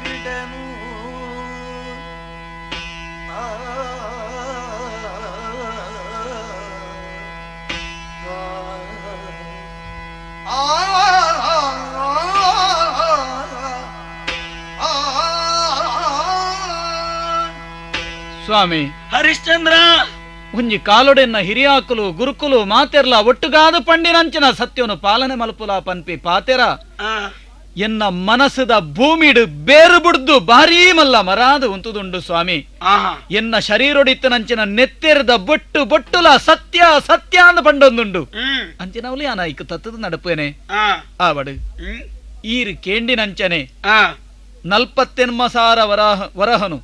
[SPEAKER 8] ಬಿಡೆನು. ಆ
[SPEAKER 6] ಸ್ವಾಮಿ
[SPEAKER 4] ಹರಿಶ್ಚಂದ್ರ,
[SPEAKER 6] ಒಂಜಿ ಕಾಲೊಡೆನ್ನ ಹಿರಿಯಾಕುಲು ಗುರುಕುಲು ಮಾತೆರ್ಲ ಒಟ್ಟುಗಾದ ಪಂಡಿನಂಚಿನ ಸತ್ಯನು ಪಾಲನೆ ಮಲ್ಪುಲ ಪನ್ಪಿ ಪಾತೆರ ಎನ್ನ ಮನಸ್ಸದ ಭೂಮಿಡು ಬೇರು ಬುಡ್ದು ಭಾರೀ ಮಲ್ಲ ಮರಾದ ಉಂತುದುಂಡು ಸ್ವಾಮಿ. ಎನ್ನ ಶರೀರೊಡಿತ್ತನಂಚಿನ ನೆತ್ತೆರದ ಬೊಟ್ಟು ಬೊಟ್ಟುಲ ಸತ್ಯ ಸತ್ಯ ಅಂದ ಪಂಡೊಂದುಂಡು. ಅಂಚಿನವಲಿ ಆನ ಇಕ್ ತತ್ತದ ನಡಪೇನೆ ಆವಡು ಈರು ಕೇಂಡಿನಂಚನೆ 48,000 ವರಹನು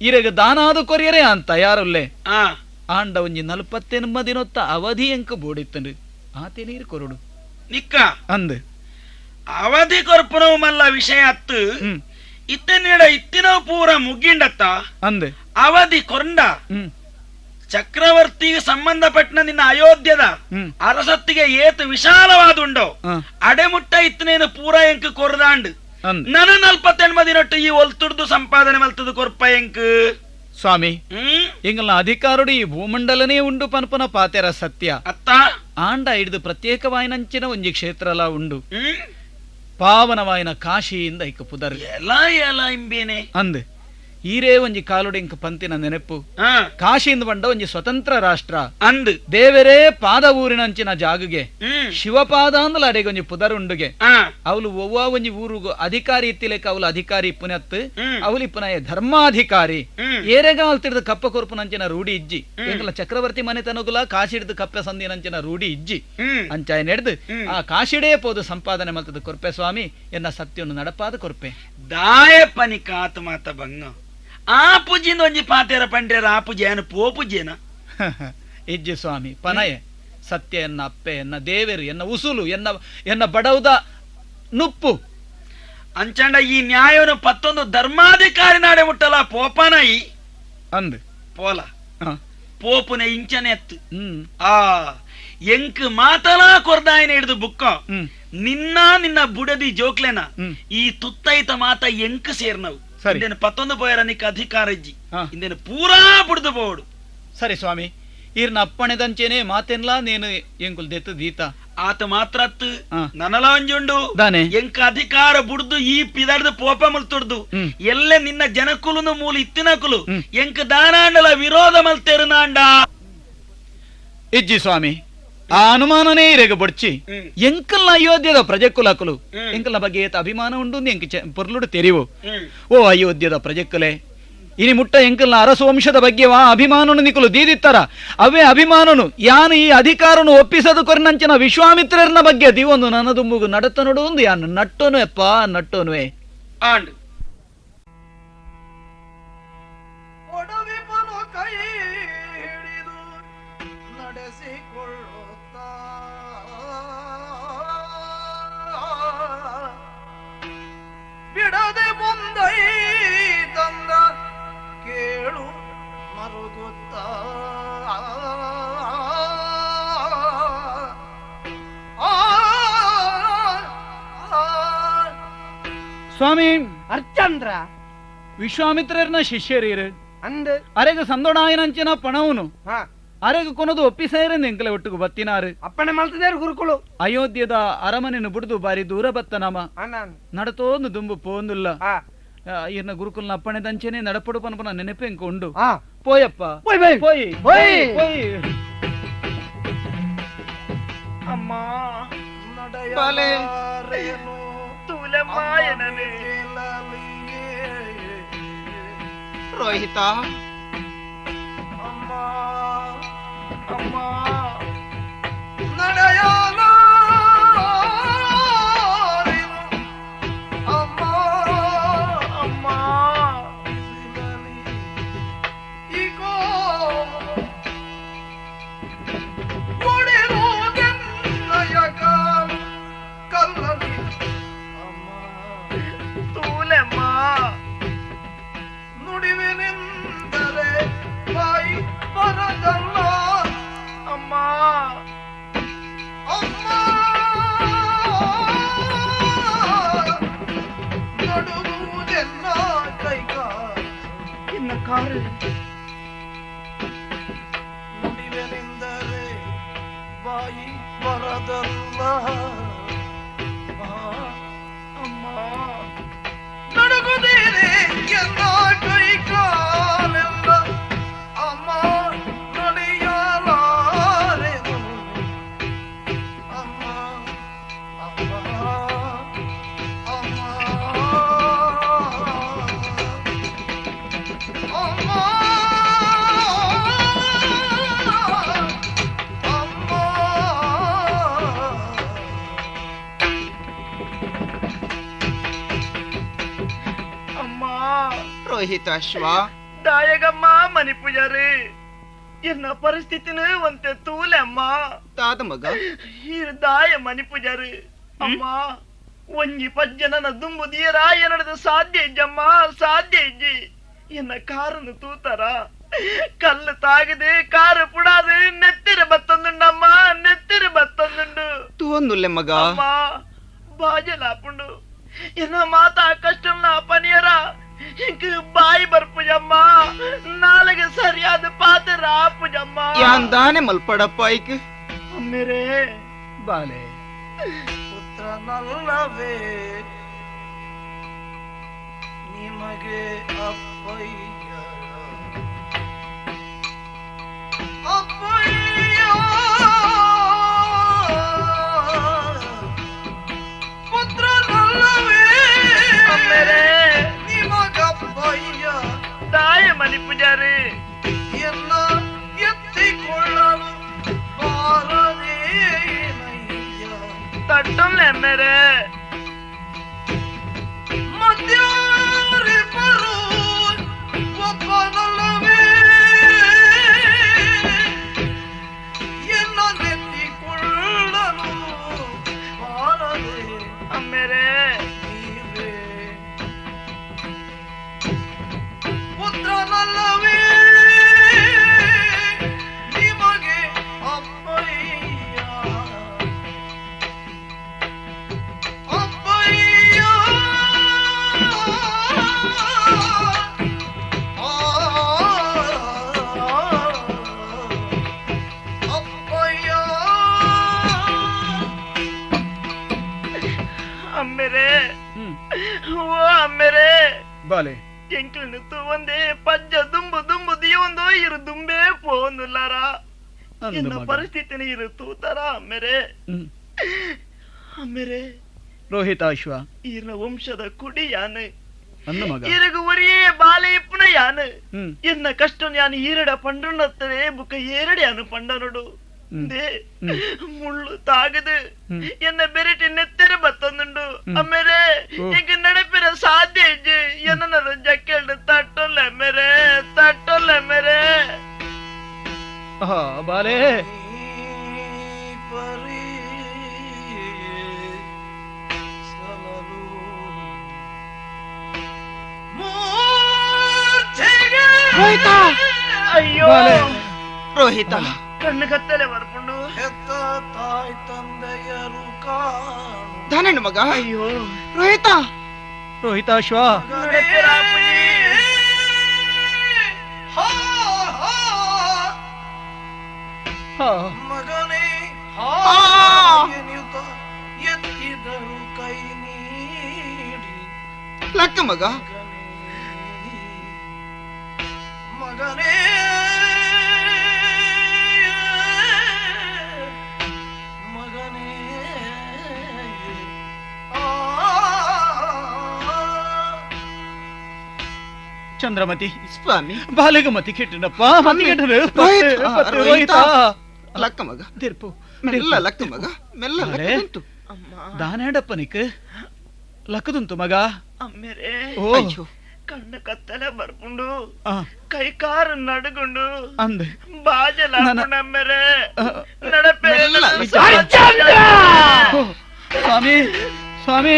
[SPEAKER 6] ಈರೆಗ ದಾನಾದು ಕೊರಿಯರೆ ಅಂತ ತಯಾರುಲ್ಲೆ. ಆಂಡ ಒಂಜಿ 48 ದಿನೊತ್ತ ಅವಧಿ ಎಂಕ ಬೋಡಿತ್ತಂಡು ಆತೆ ನೀರು ಕೊರಡು
[SPEAKER 4] ನಿಕ್ಕ
[SPEAKER 6] ಅಂದ್
[SPEAKER 4] ಅವಧಿ ಕೊರ್ಪುನವು ಮಲ್ಲ ವಿಷಯ ಅತ್ತು ಇತ್ತನೇಡ ಇತ್ತಿನವು ಪೂರ ಮುಗ್ಗಿಂಡತ್ತ
[SPEAKER 6] ಅಂದ್
[SPEAKER 4] ಅವಧಿ ಕೊಂಡ ಚಕ್ರವರ್ತಿಗೆ ಸಂಬಂಧಪಟ್ಟ ನಿನ್ನ ಅಯೋಧ್ಯದ ಅರಸತ್ತಿಗೆ ಏತು ವಿಶಾಲವಾದುಂಡೋ ಅಡೆಮುಟ್ಟ ಇತ್ತನೇನು ಪೂರ ಎಂಕ್ ಕೊರದಾಂಡು ನನ 48 ದಿನೊಟ್ಟು ಈ ಒಲ್ತುಡ್ದು ಸಂಪಾದನೆ ಮಲ್ತದು ಕೊರ್ಪ ಎಂಕ್.
[SPEAKER 6] ಸ್ವಾಮಿ, ಎಂಗಲ್ನ ಅಧಿಕಾರುಡು ಈ ಭೂಮಂಡಲನೇ ಉಂಡು ಪನ್ಪನ ಪಾತೆರ ಸತ್ಯ
[SPEAKER 4] ಅತ್ತ.
[SPEAKER 6] ಆಂಡ ಹಿಡಿದು ಪ್ರತ್ಯೇಕವಾಯಿನಂಚಿನ ಒಂಜಿ ಕ್ಷೇತ್ರಲ ಉಂಡು ಪಾವನವಾಯಿನ ಕಾಶಿಯಿಂದ ಇಕ್ಕ ಪುದರ್ ಅಂದ್ ಈರೇ ಒಂಜಿ ಕಾಲುಡು ಇಂಕ ಪಂತಿನ ನೆನಪು. ಕಾಶಿಯಿಂದ ಬಂಡ ಒಂಜಿ ಸ್ವತಂತ್ರ ರಾಷ್ಟ್ರ
[SPEAKER 4] ಅಂದ್
[SPEAKER 6] ದೇವರೇ ಪಾದ ಊರಿನಂಚಿನ ಜಾಗುಗೆ ಶಿವಪಾದ ಅಂದಲ ಅಡೆಗೆ ಒಂಜಿ ಪುದರ್ ಉಂಡುಗೆ. ಅವಳು ಒವ್ವ ಒಂಜಿ ಊರುಗು ಅಧಿಕಾರಿ ಇತ್ತಿಲೇಕ ಅವಳು ಅಧಿಕಾರಿ ಪುನತ್ ಅವಲಿ ಪುನಃ ಧರ್ಮಾಧಿಕಾರಿ ಏರೆಗಾಲ್ ತಿರ್ದು ಕಪ್ಪ ಕೊರ್ಪುನಂಚಿನ ರೂಢಿ ಇಜ್ಜಿ. ಎಂಕಲ ಚಕ್ರವರ್ತಿ ಮನೆತನಗುಲ ಕಾಶಿಡ್ದು ಕಪ್ಪೆ ಸಂದಿನಂಚಿನ ರೂಢಿ ಇಜ್ಜಿ. ಅಂಚಾಯ ನೆಡ್ದು ಆ ಕಾಶಿಡೇ ಪೋದು ಸಂಪಾದನೆ ಮಲ್ತದ ಕೊರ್ಪೆ ಸ್ವಾಮಿ, ಎನ್ನ ಸತ್ಯವನ್ನು ನಡಪಾದ ಕೊರ್ಪೆ.
[SPEAKER 4] ದಾಯ ಪನಿ ಕಾತು ಮಾತ ಬಂಗ ಆ ಪೂಜಿಂದ ಒಂಜಿ ಪಾತೆರ ಪಂಡ್ರೆ ಆ ಪೂಜೆ ಏನು ಪೋ ಪೂಜೆನ
[SPEAKER 6] ಇಜ್ಜಿ ಸ್ವಾಮಿ. ಪನಯೆ ಸತ್ಯ ಎನ್ನ ಅಪ್ಪೆ ಎನ್ನ ದೇವರು ಎನ್ನ ಉಸುಲು ಎನ್ನ ಎನ್ನ ಬಡವುದ ನುಪ್ಪು
[SPEAKER 4] ಅಂಚಂಡ ಈ ನ್ಯಾಯವನ್ನು ಪತ್ತೊಂದು ಧರ್ಮಾಧಿಕಾರಿ ನಾಡೆ ಮುಟ್ಟಲ ಪೋಪನಾಯಿ
[SPEAKER 6] ಅಂದ್
[SPEAKER 4] ಪೋಲ ಪೋಪುನ ಇಂಚನೆ ಎತ್ತು ಆ ಎಂಕ್ ಮಾತಲಾ ಕೊರ್ದಾಯನ ಹಿಡಿದು ಬುಕ್ಕ ನಿನ್ನ ನಿನ್ನ ಬುಡದಿ ಜೋಕ್ಲೆನ ಈ ತುತ್ತೈತ ಮಾತ ಎಂಕ್ ಸೇರ್ನವು ಇಂದೇನು ಪತ್ತೊಂದು ಪೋಯರ ನಿಕ್ಕ ಅಧಿಕಾರ ಇಜ್ಜಿ ಇಂದೇನು ಪೂರಾ ಬುಡ್ದು ಪೋಡು.
[SPEAKER 6] ಸರಿ ಸ್ವಾಮಿ, ಈರ್ನ ಅಪ್ಪಣೆದಂಚೇನೆ ಮಾತೆನ್ಲಾ ನೇನು ಎಂಕುಲ್ ದೆತ್ತು ದೀತ
[SPEAKER 4] ಆತ ಮಾತ್ರ ನನಲ ಒಂಜುಂಡು ಎಂಕ ಅಧಿಕಾರ ಬುಡ್ದು ಈ ಪಿದರ್ದು ಪೋಪ ಮಲ್ತುಡ್ದು ಎಲ್ಲ ನಿನ್ನ ಜನಕುಲು ಮೂಲ ಇತ್ತಿನಕುಲು ಎಂಕ ದಾನಾಂಡಲ ವಿರೋಧ ಮಲ್ತೇರು ನಾಂಡ
[SPEAKER 6] ಇಜ್ಜಿ ಸ್ವಾಮಿ. ಆ ಅನುಮಾನನೇ ಇರೆಗ ಬೊಡ್ಚಿ ಎಂಕಲ್ನ ಅಯೋಧ್ಯದ ಪ್ರಜೆಕುಲಕುಲು ಎಂಕಲ್ನ ಬಗ್ಗೆ ಏತ ಅಭಿಮಾನ ಉಂಡು ಎಂಕ ಪೊರ್ಲುಡು ತೆರಿವು. ಓ ಅಯೋಧ್ಯದ ಪ್ರಜೆಕ್ಕುಲೆ, ಇನಿ ಮುಟ್ಟ ಎಂಕಲ್ನ ಅರಸು ವಂಶದ ಬಗ್ಗೆ ವಾ ಅಭಿಮಾನನು ನಿಕುಲು ದೀದಿತ್ತರ ಅವೇ ಅಭಿಮಾನನು ಯಾನು ಈ ಅಧಿಕಾರನು ಒಪ್ಪಿಸದು ಕೊರ್ನಂಚಿನ ವಿಶ್ವಾಮಿತ್ರರನ ಬಗ್ಗೆ ದಿವೊಂದು ನನದುಂಬುಗು ನಡತನಡು ಒಂದು ಯಾನು ನಟ್ಟೋನು ಎಪ್ಪ ನಟ್ಟೋನುವೆ.
[SPEAKER 4] ಆಂಡ್
[SPEAKER 8] ಕೈ ಹಿಡಿದು ನಡೆಸಿಕೊಳ್ಳುತ್ತ ಬಿಡದೆ ಮುಂದೈ ತಂದ ಕೇಳು ಮರುಗುತ್ತ
[SPEAKER 6] ಸ್ವಾಮಿ
[SPEAKER 5] ಅರ್ಚಂದ್ರ
[SPEAKER 6] ವಿಶ್ವಾಮಿತ್ರರನ್ನ ಶಿಷ್ಯರೀರು
[SPEAKER 5] ಅಂದ
[SPEAKER 6] ಅರೆಗ ಸಂದೋಣಾಯನಂಚಿನ ಪಣವನು ಅರೆಗ ಕೊನದು ಒಪ್ಪಿಸೇರನ್ ಎಂಕಲೆ ಒಟ್ಟುಗು ಬತ್ತಿನಾರು
[SPEAKER 5] ಅಪ್ಪಣೆ ಮಲ್ತದೇರು ಗುರುಕುಳು.
[SPEAKER 6] ಅಯೋಧ್ಯದ ಅರಮನೆನು ಬುಡ್ದು ಬಾರಿ ದೂರ ಬತ್ತನಮ ನಡತೋಂದು ದುಂಬು ಪೋಂದುಲ್ಲ ಇರ್ನ ಗುರುಕುಲ್ನ ಅಪ್ಪಣೆ ದಂಚೆನೆ ನಡಪಡು ಪನಪನ ನೆನಪೆ ಎಂಕ ಉಂಡು. ಪೋಯಪ್ಪ ಪೋಯ್ ಪೋಯ್ ಪೋಯ್.
[SPEAKER 4] ಅಮ್ಮ
[SPEAKER 2] ರೋಹಿತ
[SPEAKER 8] ಅಮ್ಮ ಅಮ್ಮ ನಡೆಯಲಾರೆನು ಅಮ್ಮ ಅಮ್ಮ ಈಗೋ ಒಡೆರೋದೆನ್ನಯ ಕಲ್ಲಲಿ ಅಮ್ಮ
[SPEAKER 4] ತೂಲೆಮ್ಮ
[SPEAKER 8] ನುಡಿವೆನೆಂದರೆ ಬಾಯಿ ಬರದಲ್ಲ
[SPEAKER 4] ಅಮ್ಮ
[SPEAKER 9] ರೋಹಿತಾಶ್ವ
[SPEAKER 4] ದಾಯಗಮ್ಮ ಮನಿಪುಜಾರಿ ಎನ್ನ ಪರಿಸ್ಥಿತಿನ ಒಂತೆ ತೂಲೆ ಅಮ್ಮ
[SPEAKER 9] ತಾದ ಮಗ
[SPEAKER 4] ದಾಯ ಮನಿಪುಜಾರಿ ಅಮ್ಮ ಒಂಜಿ ಪಜ್ಜನನ ದುಂಬು ದಿಯರ ಎನ್ನಡದ ಸಾಧ್ಯ ಇಜ್ಜಮ್ಮ ಸಾಧ್ಯ ಇಜ್ಜಿ ಎನ್ನ ಕಾರನ್ನು ತೂತಾರ ಕಲ್ಲು ತಾಗದೆ ಕಾರು ಪುಡಾದೆ ನೆತ್ತಿರ ಬತ್ತೊಂದುಂಡಮ್ಮ ನೆತ್ತಿರ ಬತ್ತೊಂದುಂಡು
[SPEAKER 9] ತೂವೊಂದುಲ್ಲೆ ಮಗ
[SPEAKER 4] ಅಮ್ಮ ಬಾಜಲಾಪುಂಡು ಎನ್ನ ಮಾತಾ ಕಷ್ಟಂನ ಪನಿಯರ ಇಂಕ್ ಬಾಯಿ ಬರ್ಪುಜಮ್ಮ ನಾಳೆಗೆ ಸರಿಯಾದ ಪಾತ್ರ ಆಪುಜಮ್ಮ
[SPEAKER 9] ಯಾಂದಾನೆ ಮಲ್ಪಡಪ್ಪ ಐಕ್
[SPEAKER 4] ಅಮ್ಮೇರೆ
[SPEAKER 6] ಬಾಲೆ
[SPEAKER 8] ಪುತ್ರನಲ್ಲವೇ ನಿಮಗೆ ಅಪ್ಪಯ್ಯ ಅಪ್ಪಯ್ಯ ಪುತ್ರನಲ್ಲವೇ
[SPEAKER 4] ಅಮ್ಮೇರೆ
[SPEAKER 8] ನಿಮಗಪ್ಪಯ್ಯ
[SPEAKER 4] ತಾಯ ಮನಿ ಪೂಜಾರಿ
[SPEAKER 8] ಎಲ್ಲ ಎತ್ತಿಕೊಳ್ಳಲು ಬಾರದೇನಯ್ಯ
[SPEAKER 4] ತಟ್ಟೊಲ್ಲೆ ಅಮ್ಮೇರೆ
[SPEAKER 8] ಮಧ್ಯಾರಿಬ್ಬರು ಒಬ್ಬನಲ್ಲವೇ ಎನ್ನ ನೆತ್ತಿಕೊಳ್ಳಲು ಬಾರದೆ
[SPEAKER 4] ಅಮ್ಮೇರೆ
[SPEAKER 8] ನೀವೇ ಪುತ್ರನಲ್ಲವೇ ನಿಮಗೆ ಅಪ್ಪಯ್ಯ ಅಪ್ಪಯ್ಯ ಅಪ್ಪಯ್ಯ
[SPEAKER 4] ಅಮ್ಮೇರೆ ಓ ಅಮ್ಮೇರೆ
[SPEAKER 6] ಬಾಲೆ
[SPEAKER 4] ಎಂಕ್లను ತೂವಂದೆ ಪಜ್ಜ ದುಂಬು ದುಂಬು ದಿಯೊಂದು ಇರು ದುಂಬೇ ಪೋಂದುಲ್ಲಾರ
[SPEAKER 6] ಅಂದು
[SPEAKER 4] ಎನ್ನ
[SPEAKER 6] ಮಗ.
[SPEAKER 4] ಪರಿಸ್ಥಿತಿನ ಇರು ತೂತಾರ ಅಮ್ಮೇರೆ ಅಮ್ಮೇರೆ
[SPEAKER 6] ರೋಹಿತಾಶ್ವ
[SPEAKER 4] ಈರ್ನ ವಂಶದ ಕುಡಿ ಯಾನು
[SPEAKER 6] ಅಂದು ಮಗ
[SPEAKER 4] ಇರಗು ಒರಿಯೇ ಬಾಲೆ ಇಪ್ಪುನ ಯಾನು ಎನ್ನ ಕಷ್ಟ ಯಾನು ಈರಡ ಪಂಡ್ರನ್ನತ್ತರೆ ಬುಕ್ಕ ಏರಡೆ ಯಾನು ಪಂಡನುಡು they ಮುಳ್ಳು ತಾಗದು ಎನ್ನ ಬೆರೆಟಿ ನೆತ್ತೆರೆ ಬತ್ತೊಂದುಂಡು ಅಮ್ಮೇರೆ ಎಂಕ್ ನಡೆಪಿರ ಸಾಧ್ಯ ಇಜ್ಜಿ ಎನ್ನ ಜಕ್ಕೆಲ್ಡು ತಟ್ಟೊಲ್ಲೆ ಅಮ್ಮೇರೆ ತಟ್ಟೊಲ್ಲೆ ಅಮ್ಮೇರೆ
[SPEAKER 6] ಬಾಲೆ
[SPEAKER 8] ಪರಿ ಸಲಲು ಮೂರ್ಛೆಗೆ
[SPEAKER 4] ಅಯ್ಯೋ
[SPEAKER 6] ಬಾಲೆ.
[SPEAKER 9] ರೋಹಿತ
[SPEAKER 4] ಕಣ್ಣು ಕತ್ತಲೆ ಬರ್ಪುಂಡು
[SPEAKER 8] ಹೆತ್ತ ತಾಯ್ ತಂದೆಯರು ಕಾಣು
[SPEAKER 9] ದಾನಣ್ಣ ಮಗ
[SPEAKER 4] ಅಯ್ಯೋ
[SPEAKER 9] ರೋಹಿತ
[SPEAKER 6] ರೋಹಿತಾಶ್ವ
[SPEAKER 4] ನಡೆಪಿರ ಅಪ್ಪುಜಿ.
[SPEAKER 8] ಹಾ ಹಾ
[SPEAKER 6] ಹಾ.
[SPEAKER 8] ಮಗನೇ
[SPEAKER 9] ಆ.
[SPEAKER 8] ಎನ್ನುತ್ತ ಎತ್ತಿದರು ಕೈ ನೀಡಿ
[SPEAKER 9] ಲಕ್ಕ ಮಗ
[SPEAKER 8] ಮಗನೇ ಮಗನೇ ಆ
[SPEAKER 6] ಚಂದ್ರಮತಿ
[SPEAKER 9] ಸ್ವಾಮಿ
[SPEAKER 6] ಬಾಲೆಗ ಮತಿ ಕೆಟ್ಟನಪ್ಪ ಮತಿ ಕೆಟ್ಟನು
[SPEAKER 9] ರೋಹಿತ,
[SPEAKER 6] ರೋಹಿತ
[SPEAKER 9] ಲಕ್ಕ ಮಗ
[SPEAKER 6] ತಿರ್ಪು
[SPEAKER 9] ಮೆಲ್ಲ ಲಕ್ಕ ಮಗ ಮೆಲ್ಲ
[SPEAKER 6] ಅರೆ.
[SPEAKER 9] ಲಕ್ಕದುಂಟು
[SPEAKER 6] ದಾನೇಡಪ್ಪನಿಕ್ ಲಕ್ಕದುಂಟು ಮಗ
[SPEAKER 4] ಅಮ್ಮೇರೆ
[SPEAKER 6] ಓ
[SPEAKER 9] ಅಯ್ಯೋ
[SPEAKER 4] ಕಣ್ಣು ಕತ್ತಲೆ ಬರ್ಪುಂಡು
[SPEAKER 6] ಆ,
[SPEAKER 4] ಕೈ ಕಾರು ನಡುಗುಂಡು
[SPEAKER 6] ಅಂದೆ
[SPEAKER 4] ಬಾಜಲ
[SPEAKER 6] ನನ್ನ-
[SPEAKER 4] ಅಮ್ಮೇರೆ
[SPEAKER 6] ಆ,
[SPEAKER 4] ನಡಪೆ
[SPEAKER 9] ಮೆಲ್ಲ.
[SPEAKER 6] ಓ, ಸ್ವಾಮಿ ಸ್ವಾಮಿ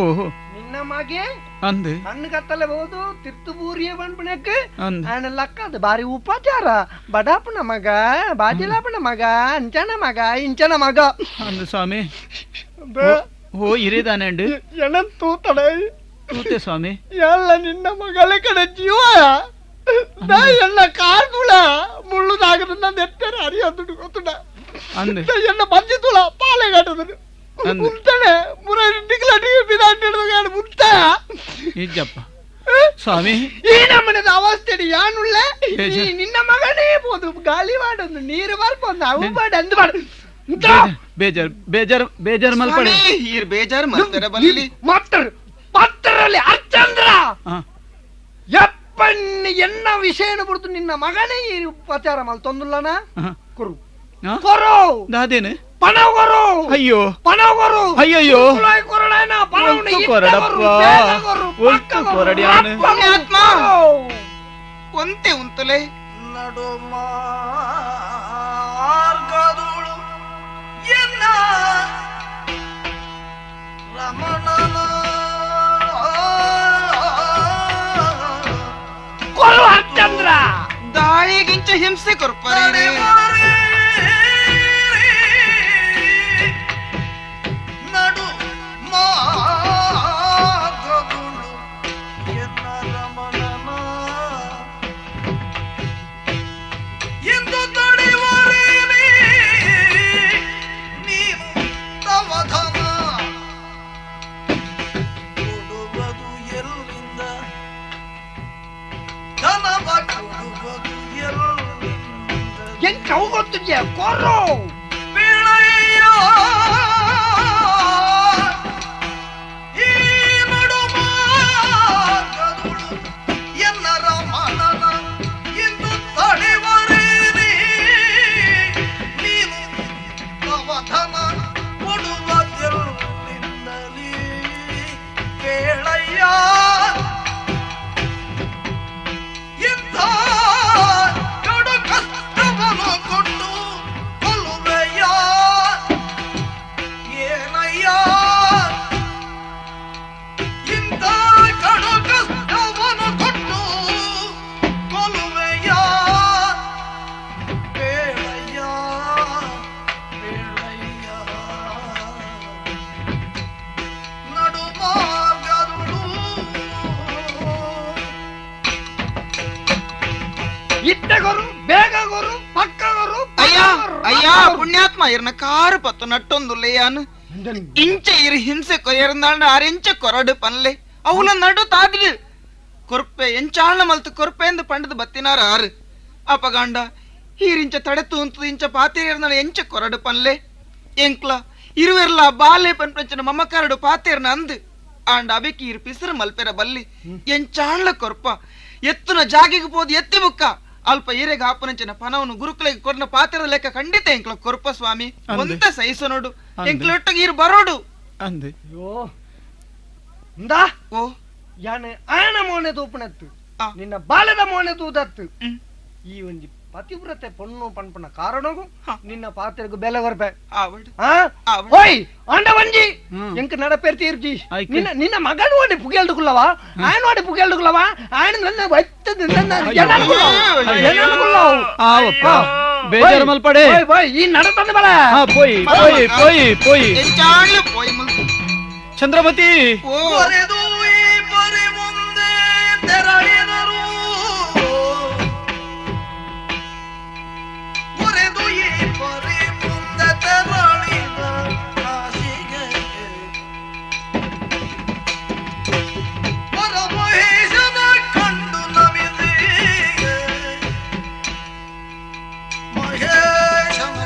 [SPEAKER 6] ಓಹೋ
[SPEAKER 5] ನಿನ್ನ ಮಗೆ
[SPEAKER 6] ಅಂದೆ
[SPEAKER 5] ಕಣ್ಣು ಕತ್ತಲೆ ಬಹುದು ತಿರ್ತು ಬೂರಿಯ ಬಂಡ್ಪಣಕ್ಕೆ
[SPEAKER 6] ಅಂದೆ
[SPEAKER 5] ಆನ ಲಕ್ಕದ ಬಾರಿ ಉಪಚಾರ ಬಡಾಪನ ಮಗ ಬಾಜಿಲಾಪನ ಮಗ ಅಂಚನ ಮಗ ಇಂಚನ ಮಗ
[SPEAKER 6] ಅಂದು ಸ್ವಾಮಿ ಓ ಇರೇದಾನೆ
[SPEAKER 5] ಎಣನ್ ತೂತಡೆ
[SPEAKER 6] ತೂತೆ ಸ್ವಾಮಿ
[SPEAKER 5] ಎಲ್ಲ ನಿನ್ನ ಮಗಳ ಕಡೆ ಜೀವ ನಾ ಎಲ್ಲ ಕಾರ್ಗುಳ ಮುಳ್ಳುದಾಗದ ನನ್ನ ಎತ್ತರ ಅರಿಯೊಂದು ಗೊತ್ತುಂಡ
[SPEAKER 6] ಅಂದೆ
[SPEAKER 5] ಎನ್ನ ಬಂಜಿತುಳ ಪಾಲೆಗಾಟದ ಉಂತಾನೆ ಮುರ ಬಿದಾಂಟಿಡ್ದು ಉಂತ
[SPEAKER 6] ನಿಜಪ್ಪ ಸ್ವಾಮಿ
[SPEAKER 5] ಈ ನಮ್ಮನೆದ ಅವಸ್ಥೆ ಯಾನುಳ್ಳ ನಿನ್ನ ಮಗನೇ ಬೋದು ಗಾಳಿ ಮಾಡೊಂದು ನೀರು ಮಲ್ಪೊಂದು ಅವು ಮಾಡು ಅಂದು ಮಾಡು
[SPEAKER 6] ಬೇಜಾರ್ ಬೇಜಾರ್ ಬೇಜಾರ್ ಮಲ್ಪಡೆ
[SPEAKER 9] ಈರ್ ಬೇಜಾರ್ ಮಲ್ತರ ಬಲ್ಲಿ
[SPEAKER 5] ಮಾತ್ರ ಪತ್ತರಲ್ಲಿ ಅರ್ಚಂದ್ರ ಎಪ್ಪಣ್ಣ ಎನ್ನ ವಿಷಯನ ಬಿಡ್ತು ನಿನ್ನ ಮಗನೇ ಈ ಉಪಚಾರ ಮಲ್ತೊಂದುಲ್ಲನ ಕೊರು ಕೊರು
[SPEAKER 6] ದಾದೇನು
[SPEAKER 5] ಪಣ ಕೊರು
[SPEAKER 6] ಅಯ್ಯೋ
[SPEAKER 5] ಪಣ ಕೊರು
[SPEAKER 6] ಅಯ್ಯಯ್ಯೋ
[SPEAKER 5] ಕೊರಡನ
[SPEAKER 6] ಕೊರಡಪ್ಪ ಕೊರಡ್ಯಾನು
[SPEAKER 9] ಪುಣ್ಯಾತ್ಮ ಒಂತೆ ಉಂತಲೆ
[SPEAKER 8] ನಡು ಮಾರ್ಗದೋಳು ಎನ್ನ ರಮಣನ
[SPEAKER 5] ಕೊರು ಹರಿಶ್ಚಂದ್ರ
[SPEAKER 9] ದಾಳಿಗಿಂಚ ಹಿಂಸೆ ಕೊರ್ಪರೆ
[SPEAKER 8] ನಡು ಮಾರ್ಗದೋಳು ಎನ್ನ ರಮಣನ ಎಂದು ತಡೆವರೇನೆ ನೀನು ತವಧನ ಕೊಡುವುದು ಎಲ್ಲಿಂದ ಧನವ ಕೊಡುವುದು ಎಲ್ಲಿಂದ
[SPEAKER 5] ಎಂಕ ಅವು ಗೊತ್ತಿದ್ಯಾ ಕೊರು
[SPEAKER 8] ಪಿಳಯ್ಯ ಈ ನಡು ಮಾರ್ಗದೊಳು ಎನ್ನ ರಮಣನ ಎಂದು ತಡೆವರೇನೆ ನೀನು ತವಧನ ಕೊಡುವುದೆಲ್ಲಿಂದಲೇ ಕೇಳಯ್ಯ ಇಂಥ ಕಡು ಕಷ್ಟವನ್ನು ಕೊಟ್ಟು ಕೊಲ್ಲುವೆಯ ಏನಯ್ಯ ಇಂಥ ಕಡು ಕಷ್ಟವನ್ನು ಕೊಟ್ಟು ಕೊಲ್ಲುವೆಯ ಬೇಳಯ್ಯ ಬೇಳಯ್ಯ ನಡು ಮಾರ್ಗದುಳು
[SPEAKER 5] ಇಟ್ಟಗೊರು ಬೇಗಗೊರು ಪಕ್ಕಗೊರು
[SPEAKER 9] ಅಯ್ಯ ಅಯ್ಯ ಪುಣ್ಯಾತ್ಮ ಇರ್ನ ಕಾರು ಪತ್ತು ನಟ್ಟೊಂದುಲ್ಲೆಯಾನು ಇಂಚ ಇರು ಹಿಂಸೆ ಕೊಯ್ಯರ್ನಾಂಡ ಆರೆಂಚ ಕೊರಡು ಪನ್ಲೆ ಅವಲ ನಡು ತಾದಿಡು ಕೊರ್ಪೆ ಎಂಚಾಣ ಮಲ್ತು ಕೊರ್ಪೆ ಎಂದು ಪಂಡದು ಬತ್ತಿನಾರ ಆರು ಅಪಗಾಂಡ ಹೀರಿಂಚ ತಡೆತು ಉಂತು ಇಂಚ ಪಾತೇರ್ನಾಡ ಎಂಚ ಕೊರಡು ಪನ್ಲೆ ಎಂಕ್ಲ ಇರುವೆರ್ಲ ಬಾಲೆ ಪನ್ಪಂಚನ ಮಮಕಾರಡು ಪಾತೇರ್ನ ಅಂದು ಆಂಡ ಅಬೆಕಿ ಇರು ಪಿಸರು ಮಲ್ಪೆರ ಬಲ್ಲಿ ಎಂಚಾಣ್ಲ ಕೊರ್ಪ ಎತ್ತುನ ಜಾಗಿಗೆ ಪೋದು ಎತ್ತಿ ಬುಕ್ಕ ಅಲ್ಪ ಈರೆಗೆ ಆಪನಂಚಿನ ಪನವನು ಗುರುಕುಲಿಗೆ ಕೊರ್ನ ಪಾತ್ರದ ಲೆಕ್ಕ ಖಂಡಿತ ಎಂಕ್ಲ ಕೊರ್ಪ ಸ್ವಾಮಿ ಒಂತ ಸಹಿಸ ನೋಡು ಎಂಕ್ಲೊಟ್ಟಿಗೆ ಈರು ಬರೋಡು
[SPEAKER 6] ಅಂದೆ
[SPEAKER 5] ಅಯ್ಯೋ ಇಂದಾ
[SPEAKER 9] ಓ
[SPEAKER 5] ಯಾನೆ ಆಯನ ಮೋನೆ ತೂಪಣತ್ತು ನಿನ್ನ ಬಾಲದ ಮೋನೆ ತೂದತ್ತು ಈ ಒಂಜಿ ಪತಿವ್ರತೆ ಪೊಣ್ಣು ಪನ್ಪನ ಕಾರಣಗೂ ನಿನ್ನ ಪಾತ್ರೆಗೂ ಬೆಲೆ ಕೊರ್ಪೆ ಓಯ್ ಆಂಡ ಒಂಜಿ ಎಂಕ ನಡಪೇರ್ ತೀರ್ಜಿ ನಿನ್ನ ನಿನ್ನ ಮಗನು ಓಡಿ ಪುಗೇಲ್ದುకుಲ್ಲವಾ ఆయన ಓಡಿ ಪುಗೇಲ್ದುకుಲ್ಲವಾ ఆయన ನನ್ನ ವೈತ್ತದ ನನ್ನ
[SPEAKER 6] ಆವಪ್ಪ ಬೇಜಾರು ಮಲ್ಪಡೆ
[SPEAKER 5] ಓಯ್ ಓಯ್ ಈ ನಡತಂದ ಬಲ
[SPEAKER 6] ಪೋಯಿ ಪೋಯಿ ಪೋಯಿ ಪೋಯಿ
[SPEAKER 9] ಎಂಚಾಣ್ಲ ಪೋಯಿ ಮಲ್ತು
[SPEAKER 6] ಚಂದ್ರಮತಿ
[SPEAKER 8] ಕೊರೆದು ಈ ಪರಿ ಮುಂದೆ ತೆರಳಿದರು ಕೊರೆದು ಈ ಪರಿ ಮುಂದೆ ತೆರಳಿದ ಕಾಶಿಗೆ ಪರಮಹೇಶನ ಕಂಡು ನಮಿಸಿ ಮಹೇಶನ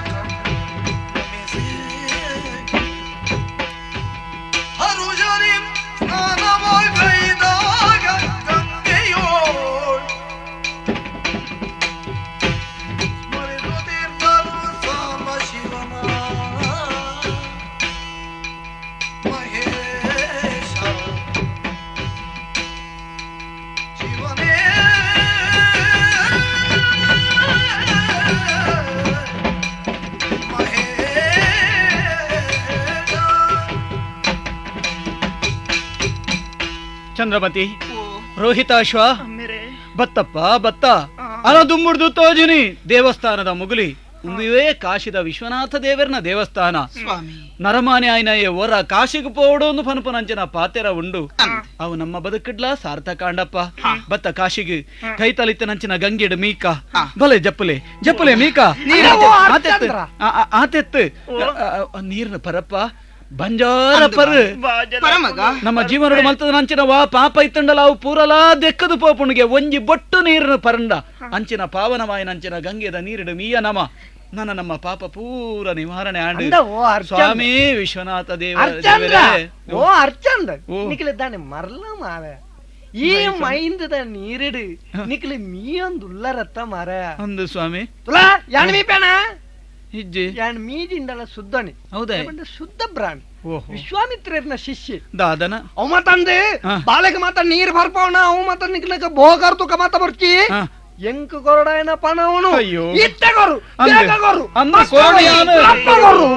[SPEAKER 8] ಕಂಡು ನಮಿಸಿ ಹರುಷರಿ ಸ್ನಾನವಾಗೈದಾಗ ಗಂಗೆಯೋಳ್ ಸ್ಮರಿಸುತ್ತಿದ್ದರು ಸಾಂಬ ಶಿವನ ಮಹೇಶ ಶಿವನೇ
[SPEAKER 6] ಚಂದ್ರಮತಿ ರೋಹಿತಾಶ್ವ ಬತ್ತಪ್ಪ ಬತ್ತ ಅನದುಮ್ಮುಡ್ದು ತೋಜಿನಿ ದೇವಸ್ಥಾನದ ಮುಗುಲಿ ಉಂದುವೇ ಕಾಶಿದ ವಿಶ್ವನಾಥ ದೇವರನ ದೇವಸ್ಥಾನ ನರಮಾನೆ ಆಯ್ನಯ್ಯ ಒರ ಕಾಶಿಗೆ ಪೋಡು ಪನುಪನಂಚಿನ ಪಾತೆರ ಉಂಡು ಅವು ನಮ್ಮ ಬದುಕಿಡ್ಲ ಸಾರ್ಥಕಾಂಡಪ್ಪ ಬತ್ತ ಕಾಶಿಗೆ ಕೈ ತಲಿತನಂಚಿನ ಗಂಗೆಡು ಮೀಕ ಬಲೆ ಜಪ್ಪಲೆ ಜಪ್ಪಲೆ ಮೀಕ ಆತೆತ್ತು ನೀರ್ನ ಪರಪ್ಪ. ಬಂಜಾರ ಪರ್ ನಮ್ಮ ಜೀವನದ ಮಲ್ತದ ಅಂಚಿನ ವಾ ಪಾಪ ಇತ್ತಂಡಲ ಅವು ಪೂರಲಾ ದೆಕ್ಕದು ಪೋಪುಣಿಗೆ ಒಂಜಿ ಬೊಟ್ಟು ನೀರನ್ನು ಪರಂಡ ಅಂಚಿನ ಪಾವನವಾಯಿನ ಅಂಚಿನ ಗಂಗೆದ ನೀರಿಡು ಮೀಯ ನಮ ನನ್ನ ನಮ್ಮ ಪಾಪ ಪೂರ ನಿವಾರಣೆ ಆಂಡು ಸ್ವಾಮಿ ವಿಶ್ವನಾಥ ದೇವ
[SPEAKER 5] ಓ ಅರ್ಚಂದ ನಿಖಲಿದ್ದಾನೆ ಮರಲ ಮಾರ ಈ ಮೈಂದದ ನೀರಿಡು ನಿಖಲಿ ಮೀಯೊಂದುಲ್ಲರತ್ತ ಮಾರ
[SPEAKER 6] ಅಂದು ಸ್ವಾಮಿ
[SPEAKER 5] ತುಲಾ ಯಾನ್ ಮೀಪೇಣ
[SPEAKER 6] ಇಜ್ಜಿ
[SPEAKER 5] ಯಾನ್ ಮೀಜಿಂದಲ ಶುದ್ಧನಿ
[SPEAKER 6] ಹೌದಾ
[SPEAKER 5] ಶುದ್ಧ ಬ್ರಾಹ್ಮಣ ವಿಶ್ವಾಮಿತ್ರನ ಶಿಷ್ಯ
[SPEAKER 6] ದಾದನ
[SPEAKER 5] ಅವ ಮಾತಂದೆ ಬಾಲಕ ಮಾತ ನೀರ್ ಬರ್ಪವನ ಅವ ಮಾತ ನಿಖಲಕ ಭೋಗಾರ್ ತುಕ ಮಾತ ಬರ್ಚಿ ಎಂಕ್ ಕೊರಡಾಯನ ಪಣವನು ಇಟ್ಟೆಗೊರು ಬೇಗಗೊರು ಅಪ್ಪಗೊರು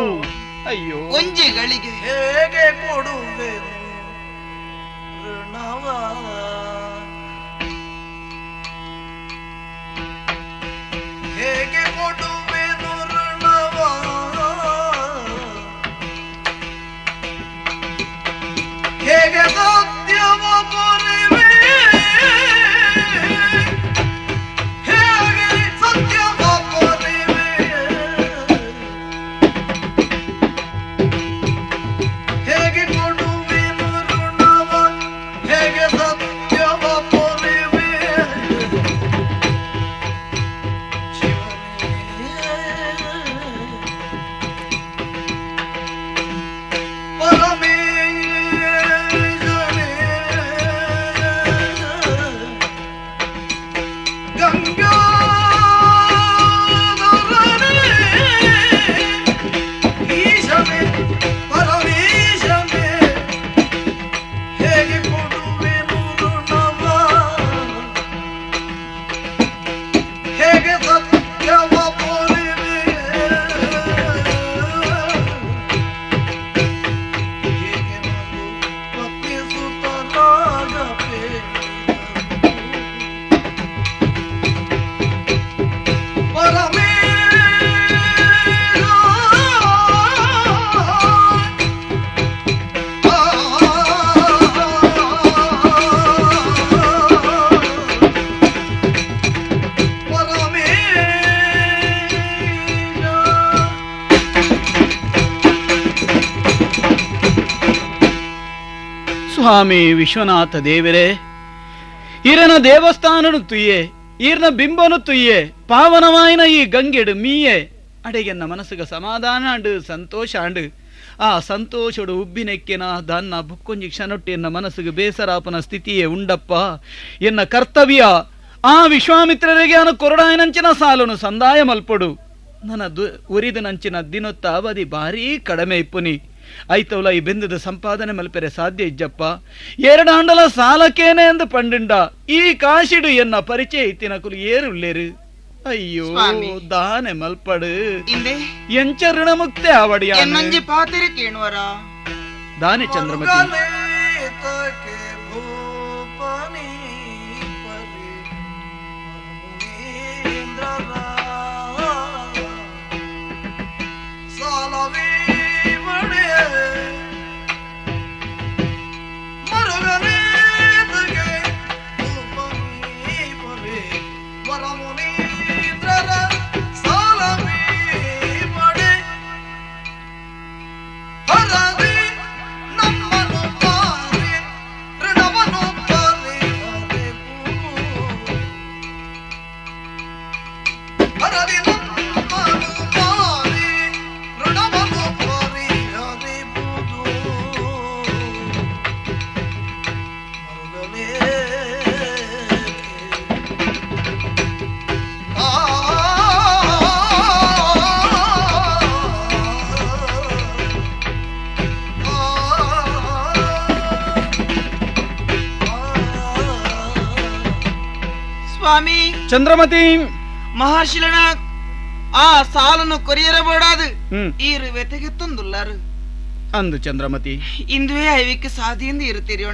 [SPEAKER 6] ಅಯ್ಯೋ
[SPEAKER 9] ಒಂಜೆಗಳಿಗೆ
[SPEAKER 8] ಹೇಗೆ ಕೊಡುವೆನು ಋಣವ ಹೇಗೆ ಕೊಡುವೆನು ಋಣವ ಹೇಗೆ ಸತ್ಯವ ಪೊರೆವೆ ಹೇಗೆ ಸತ್ಯವ ಪೊರೆವೆ ಹೇಗೆ ಕೊಡುವೆನು ಋಣವ ಹೇಗೆ ಸತ್ಯವ ಪೊರೆವೆ ಹೇಗೆ ಸತ್ಯವ ಪೊರೆವೆ ಹೇಗೆ ಮಗು ಪತ್ನಿಸುತ್ತರಾಗ
[SPEAKER 6] ಸ್ವಾಮಿ ವಿಶ್ವನಾಥ ದೇವರೇ, ಈರನ ದೇವಸ್ಥಾನನು ತುಯ್ಯೆ, ಈರ್ನ ಬಿಂಬನು ತುಯ್ಯೆ, ಪಾವನವಾಯಿನ ಈ ಗಂಗೆಡು ಮೀಯೆ ಅಡೆಗೆನ್ನ ಮನಸ್ಸುಗ ಸಮಾಧಾನ ಅಂಡು ಸಂತೋಷ ಅಂಡು. ಆ ಸಂತೋಷಡು ಉಬ್ಬಿನೆಕ್ಕೆನ ದಾನ್ನ ಬುಕ್ಕೊಂಜಿ ಕ್ಷಣೊಟ್ಟು ಎನ್ನ ಮನಸ್ಸಿಗೆ ಬೇಸರಾಪನ ಸ್ಥಿತಿಯೇ ಉಂಡಪ್ಪ. ಎನ್ನ ಕರ್ತವ್ಯ ಆ ವಿಶ್ವಾಮಿತ್ರರಿಗೆ ಅನು ಕೊರಡಾಯನಂಚಿನ ಸಾಲನು ಸಂದಾಯ ಮಲ್ಪಡು. ನನ್ನ ಉರಿದನಂಚಿನ ದಿನೊತ್ತ ಅವಧಿ ಭಾರೀ ಕಡಿಮೆ ಇಪ್ಪುನಿ. ಐತೌಲ ಈ ಬೆಂದದ ಸಂಪಾದನೆ ಮಲ್ಪೆರೆ ಸಾಧ್ಯ ಇಜ್ಜಪ್ಪ. ಎರಡಾಂಡಲ ಸಾಲಕೇನೆ ಎಂದು ಪಂಡಿಂಡ ಈ ಕಾಶಿಡು ಎನ್ನ ಪರಿಚಯ ಇತ್ತಿನ ಕುಲು ಏರುಳ್ಳೇರು. ಅಯ್ಯೋ ದಾನೆ ಮಲ್ಪಡು ಎಂಚ ಋಣಮುಕ್ತೆ ಆವಡಿಯ
[SPEAKER 9] ಪಾತಿರೆ ಕೇಣುವರ
[SPEAKER 6] ದಾನೆ ಚಂದ್ರಮತಿ.
[SPEAKER 9] ಸ್ವಾಮಿ
[SPEAKER 6] ಚಂದ್ರಮತಿ
[SPEAKER 9] ಮಹರ್ಷಿಲನ ಆ ಸಾಲನ್ನು ಕೊರಿಯರಬೇಡಾದು ಈರು ವ್ಯತೆಗೆ ತಂದುಲ್ಲಾರು
[SPEAKER 6] ಅಂದು ಚಂದ್ರಮತಿ.
[SPEAKER 9] ಇಂದುವೇ ಐವಿಕ್ಕೆ ಸಾಧಿಯಿಂದ ಇರುತ್ತೀರಿ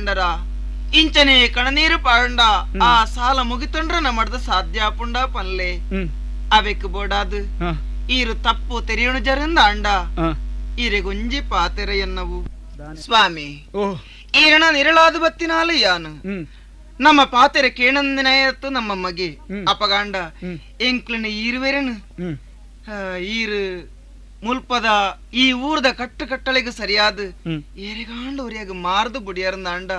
[SPEAKER 9] ಇಂಚನೆ ಕಣನೀರು ಪಾಂಡ ಆ ಸಾಲ ಮುಗಿತೊಂಡ್ರ ನಮ್ಮಡ್ದ ಸಾಧ್ಯ ಪುಂಡ ಪನ್ಲೆ ಅವೆಕ್ ಬೋಡಾದು ಈರು ತಪ್ಪು ತೆರೆಯೋಣ ಜರಿಂದ ಅಂಡ ಈರೆಗೊಂಜಿ ಪಾತೆರೆ ಎನ್ನವು ಸ್ವಾಮಿ. ಈರಣ ನಿರಳಾದು ಬತ್ತಿನಾಲು ಯಾನು ನಮ್ಮ ಪಾತೆರೆ ಕೇಣಂದಿನಯತ್ತು ನಮ್ಮ ಮಗೆ ಅಪಗಾಂಡ ಎಂಕ್ಲನ ಈರುವೆರನು ಈರು ಮುಲ್ಪದ ಈ ಊರ್ದ ಕಟ್ಟು ಕಟ್ಟಳೆಗೆ ಸರಿಯಾದ ಏರೆಗಾಂಡ ಒರಿಯಾಗ ಮಾರ್ದು ಬುಡಿಯರಂದಾಂಡ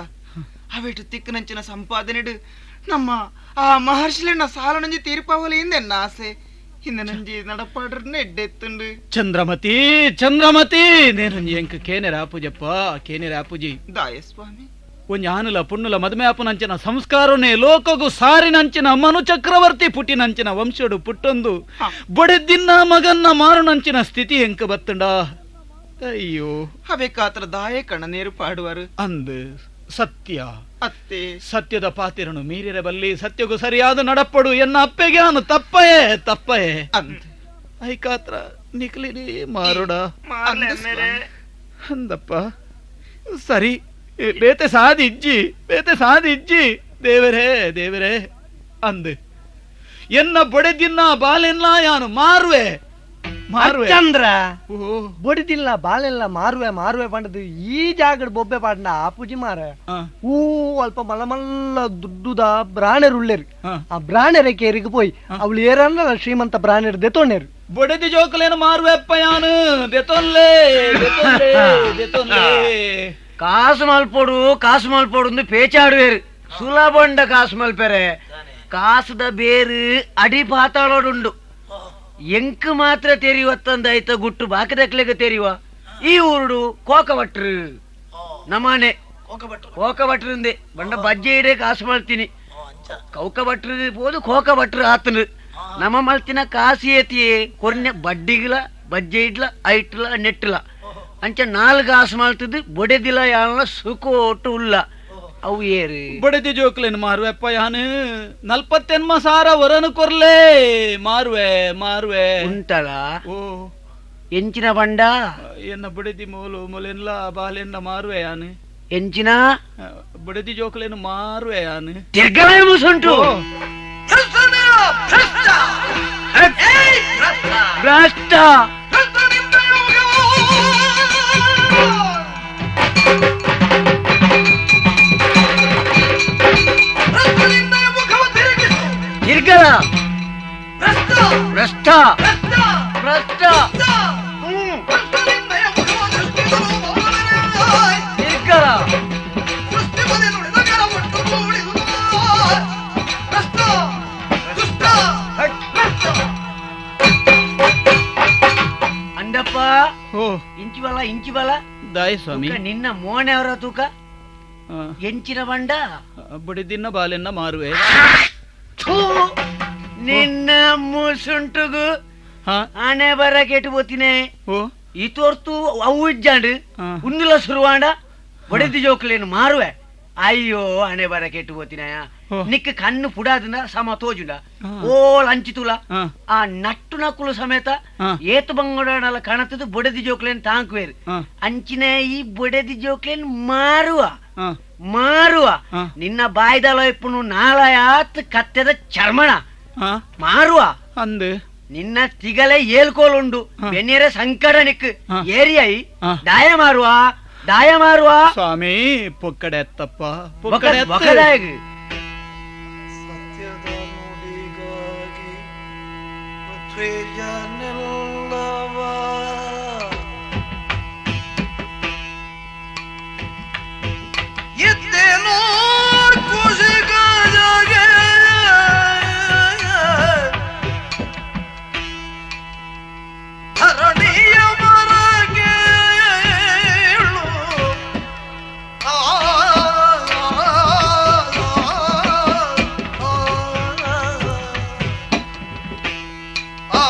[SPEAKER 9] ಅವೆಟು ತಿಕ್ಕನಂಚಿನ ಸಂಪಾದನೆಡು ನಮ್ಮ ಆ ಮಹರ್ಷಿಲಣ್ಣ ಸಾಲನಂಜಿ ತೀರ್ಪಾವಲಿ ಹಿಂದೆ ಆಸೆ ಹಿಂದೆ ನಂಜಿ ನಡಪಾಡ್ರನ್ನ ಎಡ್ಡೆತ್ತುಂಡು.
[SPEAKER 6] ಚಂದ್ರಮತಿ ಚಂದ್ರಮತಿ ನೇನು ಎಂಕ ಕೇನೆರ ಆಪುಜಪ್ಪ ಕೇನೆರ ಆಪುಜಿ
[SPEAKER 9] ದಾಯಸ್ವಾಮಿ
[SPEAKER 6] ಒಂಜಿ ಆನುಲ ಪುಣ್ಣುಲ ಮದುವೆ ಆಪುನಂಚಿನ ಸಂಸ್ಕಾರನೇ ಲೋಕಗು ಸಾರಿನಂಚಿನ ಮನು ಚಕ್ರವರ್ತಿ ಪುಟ್ಟಿನಂಚಿನ ವಂಶಡು ಪುಟ್ಟೊಂದು ಬೊಡೆದಿನ್ನ ಮಗನ್ನ ಮಾರುನಂಚಿನ ಸ್ಥಿತಿ ಎಂಕ ಬತ್ತಂಡ. ಅಯ್ಯೋ
[SPEAKER 9] ಅವೇಕಾತ್ರ ದಾಯ ಕಣ್ಣ ನೀರು ಪಾಡುವರು
[SPEAKER 6] ಅಂದು ಸತ್ಯ
[SPEAKER 9] ಅತ್ತೆ
[SPEAKER 6] ಸತ್ಯದ ಪಾತಿರನು ಮೀರಿರಬಲ್ಲಿ ಸತ್ಯಗೂ ಸರಿಯಾದ ನಡಪಡು ಎನ್ನ ಅಪ್ಪೆಗೆ ನಾನು ತಪ್ಪಯೇ ತಪ್ಪಯೇ
[SPEAKER 9] ಅಂದ
[SPEAKER 6] ಐಕಾತ್ರ ನಿಕ್ಲಿನಿ ಮಾರುಡ ಅಂದಪ್ಪ. ಸರಿ ಬೇತೆ ಸಾದಿಜ್ಜಿ ಬೇತೆ ಸಾದಿಜ್ಜಿ ದೇವರೇ ದೇವರೇ ಅಂದು ಎನ್ನ ಬೊಡೆದಿನ್ನ ಬಾಲೆಲ್ಲ ಯಾನು ಮಾರುವೆ ಮಾರುವೆ
[SPEAKER 5] ಚಂದ್ರ ಬೊಡಿದಿಲ್ಲ ಬಾಲೆಲ್ಲ ಮಾರುವೆ ಮಾರುವೆ ಪಂಡದು ಈ ಜಾಗಡ್ ಬೊಬ್ಬೆ ಪಾಡ್ನ ಆಪುಜಿ ಮಾರ ಊ ಅಲ್ಪ ಮಲ್ಲ ಮಲ್ಲ ದುಡ್ಡುದ ಬ್ರಾಣೆರುಳ್ಳೇರು ಆ ಬ್ರಾಣೆರೆ ಕೇರಿಗೆ ಪೋಯ್ ಅವಳು ಏರನ್ನ ಶ್ರೀಮಂತ ಬ್ರಾಣೆರು ದೆತೊಣ್ಣೇರು
[SPEAKER 6] ಬೊಡೆದಿ ಜೋಕುಲೇನು ಮಾರುವೆಪ್ಪ ಯಾನು ದೆತೊನ್ಲೇ ದೆತೊನ್ಲೇ ದೆತೊನ್ಲೇ
[SPEAKER 10] ಕಾಸು ಮಲ್ಪೊಡು ಕಾಸು ಮಲ್ಪೊಡು ಪೇಚಾಡುವೇರು ಸುಲಭಂಡ ಕಾಸು ಮಲ್ಪೆರೆ ಕಾಸುದ ಬೇರು ಅಡಿ ಪಾತಾಳೋಡುಂಡು ಎಂಕ್ ಮಾತ್ರ ತೆರಿವತ್ತಂದಾಯ್ತ ಗುಟ್ಟು ಬಾಕಿದಕ್ಲೆಗ ತೆರಿವ ಈ ಊರುಡು ಕೋಕಭಟ್ರು ನಮ್ಮನೆ ಕೋಕಭಟ್ರಿಂದೆ ಬಂಡ ಬಜ್ಜೆ ಇಡೇ ಕಾಸು ಮಲ್ತೀನಿ ಕೌಕ ಭಟ್ರು ಪೋದು ಕೋಕಭಟ್ರು ಆತನು ನಮ್ಮ ಮಲ್ತಿನ ಕಾಸು ಏತಿಯೇ ಕೊರ್ನೆ ಬಡ್ಡಿಗಿಲ ಬಜ್ಜೆ ಇಡ್ಲ ಐಟ್ಲ ನೆಟ್ಲ ಅಂಚ ನಾಲ್ಕು ಕಾಸು ಮಲ್ತದ್ದು ಬೊಡೆದಿಲ್ಲ ಯಾನ ಸುಕೋಟು ಉಲ್ಲ ಅವು ಏರು
[SPEAKER 6] ಬೊಡೆದಿ ಜೋಕ್ಲೇನು ಮಾರುವೆಪ್ಪ ಯಾನು ನಲ್ಪತ್ತೆನ್ಮ ಸಾರ ವರನು ಕೊರ್ಲೆ ಮಾರುವೆ ಮಾರುವೆ
[SPEAKER 10] ಉಂಟಲ
[SPEAKER 6] ಓ
[SPEAKER 10] ಎಂಚಿನ ಬಂಡ
[SPEAKER 6] ಎನ್ನ ಬೊಡೆದಿ ಮೋಲು ಮೊಲೆನ್ಲ ಬಾಲೆನ್ನ ಮಾರುವೆ ಯಾನು
[SPEAKER 10] ಎಂಚಿನ
[SPEAKER 6] ಬೊಡೆದಿ ಜೋಕ್ಲೇನು ಮಾರುವೆ ಯಾನು
[SPEAKER 10] ತಿರ್ಗಲೇ ಮುಸುಂಟು ಭ್ರಷ್ಟ ತಿರ್ಗಲ ಭ್ರಷ್ಟ ಭ್ರಷ್ಟ ತಿರ್ಗಲ ಅಂದಪ್ಪ ಇಂಚಿ ಬಲ ಇಂಚಿ ಬಲ
[SPEAKER 6] ದಾಯ ಸ್ವಾಮಿ
[SPEAKER 10] ನಿನ್ನ ಮೋನೆ ಅವರ ತೂಕ ಎಂಚಿನ ಬಂಡ
[SPEAKER 6] ಬಡಿದಿನ್ನ ಬಾಲೆನ್ನ ಮಾರುವೆ
[SPEAKER 10] ನಿನ್ನ ಮುಸುಂಟುಗು ಆಣೆ ಬರ ಕೆಟ್ಟು ಬೋತಿನೇ ಈ ತೋರ್ತು ಅವು ಇಜ್ಜಾಂಡು ಉಂದುಲ ಶುರುವಾಂಡ ಬಡಿದಿ ಜೋಕ್ಲೇನು ಮಾರುವೆ ಅಯ್ಯೋ ಹಣೆ ಬರ ಕೆಟ್ಟು ಬೋತಿನ ನಿಕ್ಕ ಕಣ್ಣು ಪುಡಾದಿನ ಸಮ ತೋಜುಂಡ ಓಲ್ ಅಂಚಿತುಲ ಆ ನಟ್ಟು ನಕ್ಕುಲು ಸಮೇತ ಏತು ಬಂಗಡನಲ್ಲ ಕಾಣುತ್ತದು ಬೊಡೆದಿ ಜೋಕ್ಲೇನ್ ತಾಂಕುವೇರು ಅಂಚಿನ ಈ ಬೊಡೆದಿ ಜೋಕ್ಲೇನ್ ಮಾರುವ ಮಾರುವ ನಿನ್ನ ಬಾಯ್ದಲ ಇಪ್ಪುನು ನಾಳಯಾತ್ ಕತ್ತೆದ ಚರ್ಮಣ ಮಾರುವ
[SPEAKER 6] ಅಂದು
[SPEAKER 10] ನಿನ್ನ ತಿಗಲೆ ಏಲ್ಕೋಲುಂಡು ಬೆನ್ನಿಯರೆ ಸಂಕಟ ನಿಕ್ ಏರಿಯೈ ದಾಯ ಮಾರುವ ದಾಯ ಮಾರುವ
[SPEAKER 6] ಸ್ವಾಮಿ ಪೊಕ್ಕಡೆ ಎತ್ತಪ್ಪ
[SPEAKER 10] ಪೊಕ್ಕಡೆ
[SPEAKER 8] ಸತ್ಯದ ನುಡಿಗಾಗಿ ಪೃಥ್ವಿಯನೆಲ್ಲವ ಎದ್ದೇನೋ ಖುಷಿಗಾಜಗೆ ಧರಣಿಯ ಮರಗೇಳು ಆ ಆ ಆ.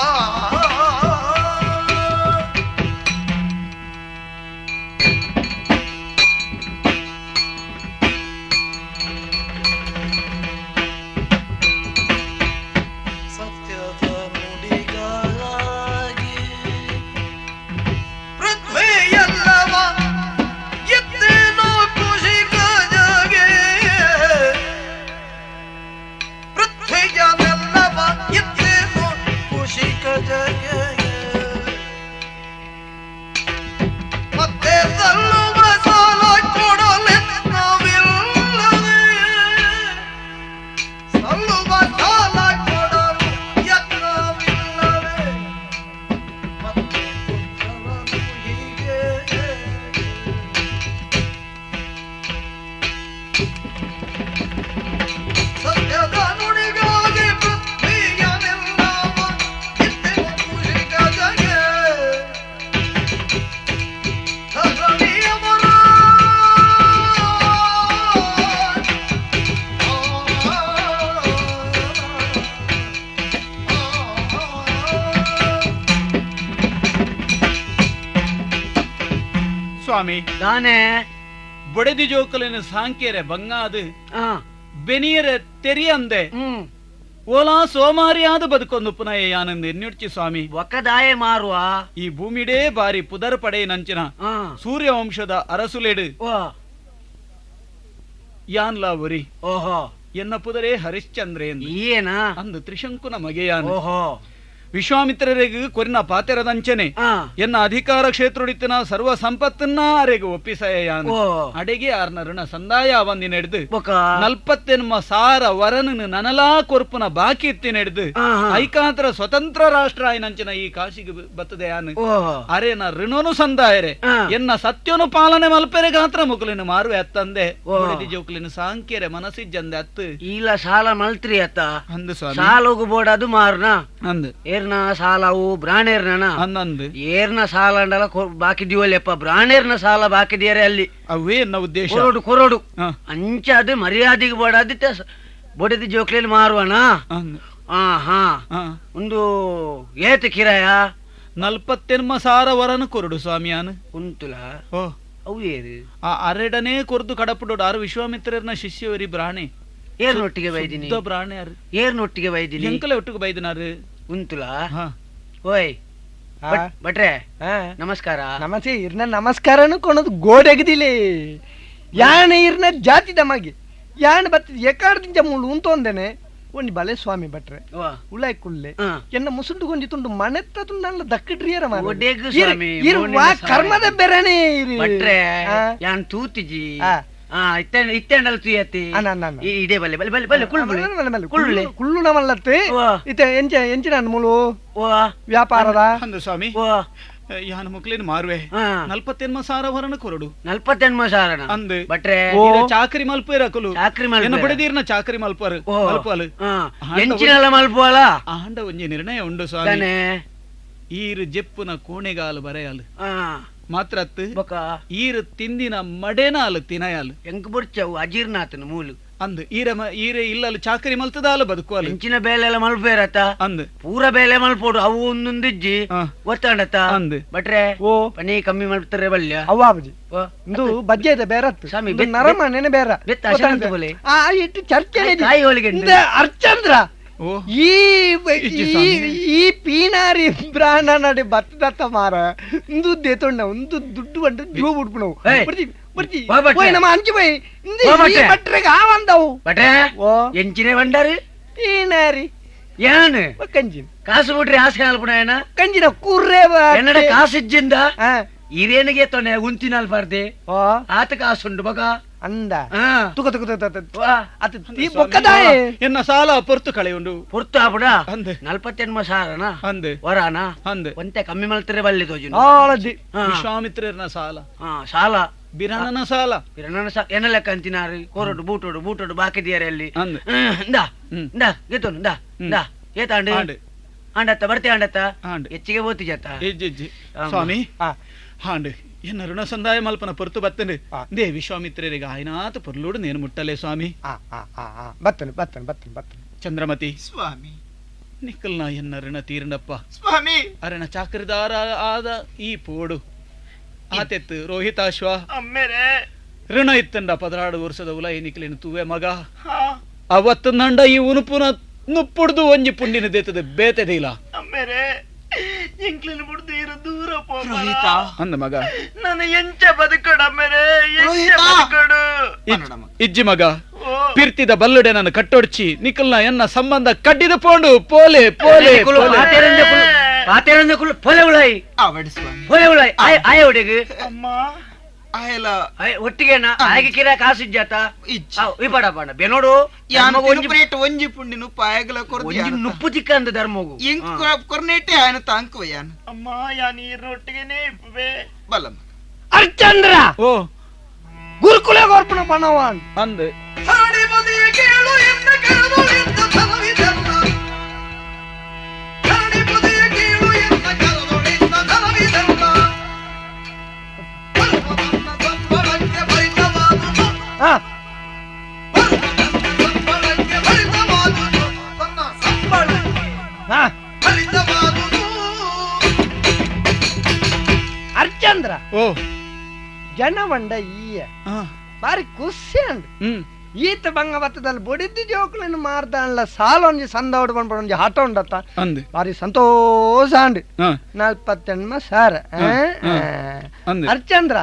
[SPEAKER 6] ಸ್ವಾಮಿ
[SPEAKER 10] ದಾನೆ
[SPEAKER 6] ಬೊಡೆದಿ ಜೋಕುಲಿನ ಸಾಂಕೇರೆ ಬಂಗಾದು ಬೆನಿಯರೆ ತೆರಿಯಂದೆ ಓಲಾ ಸೋಮಾರಿಯಾದ ಬದುಕೊಂದು ಪುನಃ ಯಾನಂದ ಎನ್ನುಡ್ಚಿ ಸ್ವಾಮಿ.
[SPEAKER 10] ಒಕ್ಕದಾಯ ಮಾರುವ
[SPEAKER 6] ಈ ಭೂಮಿಡೇ ಬಾರಿ ಪುದರ್ ಪಡೆಯಿನಂಚಿನ ಸೂರ್ಯವಂಶದ ಅರಸುಲೆಡು ಯಾನ್ಲಾ ಒರಿ.
[SPEAKER 10] ಓಹೋ
[SPEAKER 6] ಎನ್ನ ಪುದರೇ ಹರಿಶ್ಚಂದ್ರೆ
[SPEAKER 10] ಏನ
[SPEAKER 6] ಅಂದು ತ್ರಿಶಂಕುನ ಮಗೆಯಾನು.
[SPEAKER 10] ಓಹೋ
[SPEAKER 6] ವಿಶ್ವಾಮಿತ್ರರಿಗೆ ಕೊರಿನ ಪಾತೆರದಂಚನೆ ಎನ್ನ ಅಧಿಕಾರ ಕ್ಷೇತ್ರಡಿತ್ತಿನ ಸರ್ವ ಸಂಪತ್ತನ್ನ ಅರೆಗೆ ಒಪ್ಪಿಸಯಾನು. ಅಡೆಗೆ ಆರ್ನ ಋಣ ಸಂದಾಯ ಅವಂದಿ ನಡೆದು 48,000 ವರನು ನನಲಾ ಕೊರ್ಪುನ ಬಾಕಿ ಇತ್ತಿ ನಡೆದು ಐಕಾಂತರ ಸ್ವತಂತ್ರ ರಾಷ್ಟ್ರ ಆಯ್ನಂಚಿನ ಈ ಕಾಶಿಗೆ ಬತ್ತದೆ ಯಾನು. ಅರೇನ ಋಣನು ಸಂದಾಯರೆ ಎನ್ನ ಸತ್ಯನು ಪಾಲನೆ ಮಲ್ಪೆರೆ ಗಾತ್ರ ಮುಕುಲಿನ ಮಾರುವೆ ಅತ್ತಂದೆ ಜೋಕುಲಿನ ಸಾಂಕೇರೆ ಮನಸ್ಸಿಜ್ಜಂದೆ ಅತ್ತು
[SPEAKER 10] ಇಲ್ಲ ಸಾಲ ಮಲ್ತ್ರಿ ಅತ್ತ
[SPEAKER 6] ಅಂದು ಸ್ವಾಮಿ.
[SPEAKER 10] ಸಾಲೋಗು ಬೋಡದು ಮಾರ್ನ
[SPEAKER 6] ಅಂದು
[SPEAKER 10] ಏರ್ನ ಸಾಲವು ಬ್ರಾಣೇರ್ನ
[SPEAKER 6] ಅಂದಂದು
[SPEAKER 10] ಏರ್ನ ಸಾಲ ಅಂಡಲ ಬಾಕಿ ದಿವಲ್ಯಪ್ಪ ಬ್ರಾಣೇರ್ನ ಸಾಲ ಬಾಕಿ ದಿಯರೆ ಅಲ್ಲಿ
[SPEAKER 6] ಅವೇ ಎನ್ನ ಉದ್ದೇಶ.
[SPEAKER 10] ಕೊರೋಡು ಕೊರೋಡು ಅಂಚ ಅದು ಮರ್ಯಾದೆಗೆ ಬೋಡಾದ ಬೊಡೆದಿ ಜೋಕ್ಲೇಲಿ ಮಾರುವಣ. ಹಾ ಒಂದು ಏತು ಕಿರಾಯ
[SPEAKER 6] 48,000 ವರನು ಕೊರಡು ಸ್ವಾಮಿಯಾನು
[SPEAKER 10] ಉಂಟುಲ.
[SPEAKER 6] ಓ
[SPEAKER 10] ಅವು ಏರು
[SPEAKER 6] ಆ ಅರೆಡನೇ ಕೊರ್ದು ಕಡಪುಡೋಡು ಆರು ವಿಶ್ವಾಮಿತ್ರರ್ನ ಶಿಷ್ಯವರಿ ಬ್ರಾಣೆ
[SPEAKER 10] ಏರ್ನೊಟ್ಟಿಗೆ ಬೈದಿನಿ
[SPEAKER 6] ಬ್ರಾಣೆ ಯಾರು
[SPEAKER 10] ಏರ್ನೊಟ್ಟಿಗೆ ಬೈದಿನಿ
[SPEAKER 6] ಎಂಕಲೆ ಒಟ್ಟಿಗೆ ಬೈದಿನಾರು
[SPEAKER 10] ಉಂತುಲ. ಓಯ್ ಭಟ್ರೆ ನಮಸ್ಕಾರ.
[SPEAKER 5] ನಮಸ್ತೆ ಇರ್ನ ನಮಸ್ಕಾರನು ಕೊಣದು ಗೋಡೆಗದಿಲೆ ಯಾಣ ಇರ್ನ ಜಾತಿ ದಮಾಗಿ ಯಾಣ ಬತ್ತಿದ ಎಕಾಡ್ದಿಂಚ ಮೂಳು ಉಂತೊಂದೇನೆ ಒಂಜಿ ಬಲೆ ಸ್ವಾಮಿ ಭಟ್ರೆ ಉಳಾಯ್ ಕುಲ್ಲೆ ಎನ್ನ ಮುಸುಂಡು ಗೊಂಜಿ ತುಂಡು ಮನೆತ್ತ ತುಂಡು ದಕ್ಕಿಡ್ರಿಯರ ಕರ್ಮದ ಬೆರನೆ
[SPEAKER 10] ಭಟ್ರೆ ಯಾನ್ ತೂತಿಜಿ ಇತ್ತೆಂಡಲ್ ತುಯತಿ ಇದೇ ಬಲ್ಲೆ ಬಲ್ಲೆ ಬಲ್ಲೆ ಬಲ್ಲೆ ಕುಳ್ಳು
[SPEAKER 5] ಕುಳ್ಳು ಕುಳ್ಳು ನಮಲ್ಲತ್ತೆ ಇತ್ತೆ ಎಂಚ ಎಂಚಿನ ಮೂಲು ವ್ಯಾಪಾರದ
[SPEAKER 6] ಅಂದು ಸ್ವಾಮಿ. ಯಾನ ಮುಕ್ಲಿನ ಮಾರುವೆ 48,000 ವರನ ಕೊರಡು
[SPEAKER 10] 48,000
[SPEAKER 6] ಅಂದು
[SPEAKER 10] ಭಟ್ರೆ
[SPEAKER 6] ಚಾಕರಿ ಮಲ್ಪೇರಕುಲು
[SPEAKER 10] ಚಾಕರಿ ಮಲ್ಪ
[SPEAKER 6] ಬಡದೀರ್ನ ಚಾಕರಿ ಮಲ್ಪರು ಮಲ್ಪಲು
[SPEAKER 10] ಎಂಚಿನಲ್ಲ ಮಲ್ಪುವಲ
[SPEAKER 6] ಆಂಡ ಒಂಜಿ ನಿರ್ಣಯ ಉಂಡು ಸ್ವಾಮಿ. ಈರು ಜೆಪ್ಪುನ ಕೋಣೆಗಾಲು ಬರೆಯಲು ಮಾತ್ರ ಈರು ತಿಂದಿನ ಮಡೆನಾಲು ತಿನಯಾಲು
[SPEAKER 10] ಎಂಕ್ ಬುರ್ಚವು ಅಜೀರ್ಣಾತನ ಮೂಲು
[SPEAKER 6] ಅಂದು ಈರ ಈರೆ ಇಲ್ಲಲು ಚಾಕರಿ ಮಲ್ತದಾಲು ಬದುಕುವಲು
[SPEAKER 10] ಎಂಚಿನ ಬೇಲೆ ಮಲ್ಪೇರತ್ತ
[SPEAKER 6] ಅಂದು
[SPEAKER 10] ಪೂರ ಬೇಲೆ ಮಲ್ಪೋಡು ಅವು ಒಂದೊಂದಿಜ್ಜಿ ಗೊತ್ತಾಂಡತ್ತ ಅಂದು ಭಟ್ರೆ
[SPEAKER 5] ಓ
[SPEAKER 10] ಪನಿ ಕಮ್ಮಿ ಮಲ್ಪತಾರೆ ಬಲ್ಯ
[SPEAKER 5] ಅವ್ವಾಬಜಿ ಇಂದು ಬಜ್ಜೆ ಇದೆ ಬೇರತ್ತು
[SPEAKER 10] ಸ್ವಾಮಿ
[SPEAKER 5] ನರಮನೆ ಬೇರ ಆ ಇಟ್ಟು ಚರ್ಚೆ ಅರ್ಚಂದ್ರ ಈ ಈ ಪೀನಾರಿ ಬ್ರಾಣ ನಡೆ ಬತ್ತದತ್ತ ಮಾರ ಇಂದು ದೇತೊಂಡ ಒಂದು ದುಡ್ಡು ಬಂದು ಜೋ ಬಿಡ್ಪುಣವು ಬರ್ತಿ ಬರ್ತಿ ಹೋಯ್ ನಮ್ಮ ಅಂಚಿ ಬೈ ಇಂದು ಈ ಬಟ್ರೆಗೆ ಆವಂದವು
[SPEAKER 10] ಬಟ್ರೆ
[SPEAKER 5] ಓ
[SPEAKER 10] ಎಂಚಿನೆ ಬಂಡಾರು
[SPEAKER 5] ಪೀನಾರಿ
[SPEAKER 10] ಏನು
[SPEAKER 5] ಕಂಜಿನ
[SPEAKER 10] ಕಾಸು ಬಿಟ್ರಿ ಆಸೆ ಅಲ್ಪುಣಯನ
[SPEAKER 5] ಕಂಜಿನ ಕುರ್ರೆ
[SPEAKER 10] ಎನ್ನಡ ಕಾಸು ಇಜ್ಜಿಂದ ಇರೇನಿಗೆ ತೊನೆ ಉಂತಿನಲ್ ಬಾರ್ದೆ ಆತ ಕಾಸುಂಡು ಬಗ
[SPEAKER 5] ಅಂದ ತುಕ ತುಕ ಅದು ಬೊಕ್ಕದಾಯೆ
[SPEAKER 6] ಎನ್ನ ಸಾಲ ಪೊರ್ತು ಕಳೆಯುಂಡು
[SPEAKER 10] ಪೊರ್ತು ಆಪುಡ
[SPEAKER 6] ಅಂದೆ
[SPEAKER 10] 48,000
[SPEAKER 6] ಅಂದೆ
[SPEAKER 10] ವರಾನ
[SPEAKER 6] ಅಂದೆ
[SPEAKER 10] ಒಂತೆ ಕಮ್ಮಿ ಮಲ್ತರೆ ಬಲ್ಲಿ ತೋಜು
[SPEAKER 5] ಆಳದಿ
[SPEAKER 6] ವಿಶ್ವಾಮಿತ್ರರ್ನ ಸಾಲ
[SPEAKER 10] ಸಾಲ
[SPEAKER 6] ಬಿರನನ ಸಾಲ
[SPEAKER 10] ಬಿರನನ ಸಾಲ ಎನ್ನ ಲೆಕ್ಕ ಅಂತಿನಾರು ಕೋರಡು ಬೂಟೋಡು ಬೂಟೋಡು ಬಾಕಿದಿಯಾರೆ ಅಲ್ಲಿ ಇಂದ ಇಂದ ಗೆತ್ತೋನು ಇಂದ ಇಂದ ಏತಾಂಡು ಆಂಡತ್ತ ಬರ್ತೆ ಆಂಡತ್ತ ಹೆಚ್ಚಿಗೆ ಓತಿ ಜತ್ತ
[SPEAKER 6] ಸ್ವಾಮಿ ಹಾಂಡು ಎನ್ನ ಋಣ ಸಂದಾಯ ಮಲ್ಪನ ಪೊರ್ತು ಬತ್ತನೆ they ವಿಶ್ವಾಮಿತ್ರರಿಗೆ ಆಯ್ನಾತ ಪೊರ್ಲೂಡು ನೇನು ಮುಟ್ಟಲೆ ಸ್ವಾಮಿ.
[SPEAKER 5] ಬತ್ತನೆ ಬತ್ತನೆ ಬತ್ತನೆ ಬತ್ತನೆ
[SPEAKER 6] ಚಂದ್ರಮತಿ
[SPEAKER 9] ಸ್ವಾಮಿ
[SPEAKER 6] ನಿಕ್ಕಲ್ನ ಎನ್ನ ಋಣ ತೀರ್ಣಪ್ಪ
[SPEAKER 9] ಸ್ವಾಮಿ.
[SPEAKER 6] ಅರೆನ ಚಾಕರಿದಾರ ಆದ ಈ ಪೋಡು ಆತೆತ್ತು ರೋಹಿತಾಶ್ವ ಋಣ ಇತ್ತಂಡ 16 ವರ್ಷದ ಉಲ ನಿಕ್ಲಿನ ತೂವೆ ಮಗ ಅವತ್ತು ನಂಡ ಈ ಉನುಪುನ ನುಪ್ಪುಡ್ದು ಒಂಜಿ ಪುಂಡಿನ ದೇತದ ಬೇತೆದಿಲ್ಲ ಅಂದ ಮಗ ಇಜ್ಜಿ ಮಗ ಪಿರ್ತಿದ ಬಲ್ಲುಡೆ ನನ್ನ ಕಟ್ಟೊಡ್ಚಿ ನಿಕಲ್ನ ಎನ್ನ ಸಂಬಂಧ ಕಡ್ಡಿದ ಪೋಂಡು ಪೋಲೆ ಪೋಲೆ
[SPEAKER 10] ಪೋಲೆ ಉಳಾಯಿ ಪೋಲೆ ಉಳಾಯಿ ಆಯ ಒಡೆಗೆ ಒಟ್ಟಿಗೆ ಆಯ್ಕೆ ಕಿರ ಕಾಸು ಇಜ್ಜಾತ ಈ ಪಡ ಪಡ ಬೆನೋಡು
[SPEAKER 9] ಒಂಜಿ ಪುಂಡಿ ನುಪ್ಪು ಆಯಗಲ
[SPEAKER 10] ಒಂಜಿ ನುಪ್ಪು ತಿಕ್ಕ ಅಂದ ಧರ್ಮಗು
[SPEAKER 9] ಇಂಕ್ ಕೊರ್ನೇಟೆ ಆಯನ ತಾಂಕುವ ಯಾನ್
[SPEAKER 4] ಅಮ್ಮ ಯಾನ್ ಈರ್ನೊಟ್ಟಿಗೆನೇ ಇಪ್ಪುವೆ
[SPEAKER 9] ಬಲಮ್ಮ
[SPEAKER 5] ಅರ್ಚಂದ್ರ
[SPEAKER 6] ಓ
[SPEAKER 5] ಗುರುಕುಲ ಗೋರ್ಪಣ ಪಣವಾನ್
[SPEAKER 6] ಅಂದೆ
[SPEAKER 8] ಕೇಳು ಎನ್ನ ಕೇಳು ಎನ್ನ ಧನವಿದೆಲ್ಲ ಧರಣಿಪತಿಯ ಕೇಳು ಎನ್ನ ಕರದೊಳಿದ್ದ ಧನವಿದೆಲ್ಲ ಪರ್ವತನ್ನ ಸಂಬಳಕ್ಕೆ ಭರಿತವಾದುದು ಸಂಬಳಕ್ಕೆ ಭರಿತವಾದುದು ತನ್ನ ಸಂಬಳಕ್ಕೆ ಭರಿತವಾದುದು
[SPEAKER 5] ಅರ್ಚಂದ್ರ
[SPEAKER 6] ಓ
[SPEAKER 5] ಜನವಂಡ ಈಯ ಬಾರಿ ಖುಷಿ ಅಂಡ್ ಈತ ಬಂಗ ಬತ್ತದಲ್ಲಿ ಬೊಡಿದ್ದು ಜೋಕುలను ಮಾರ್ದಾನ್ಲ ಸಾಲೊಂಜಿ ಸಂದೋಡು ಬಂದ್ಬೊಂಜಿ ಆಟ ಉಂಡತ್ತ ಬಾರಿ ಸಂತೋಷ ಅಂಡ್ 48 ಸಾರ ಹರಿಚಂದ್ರ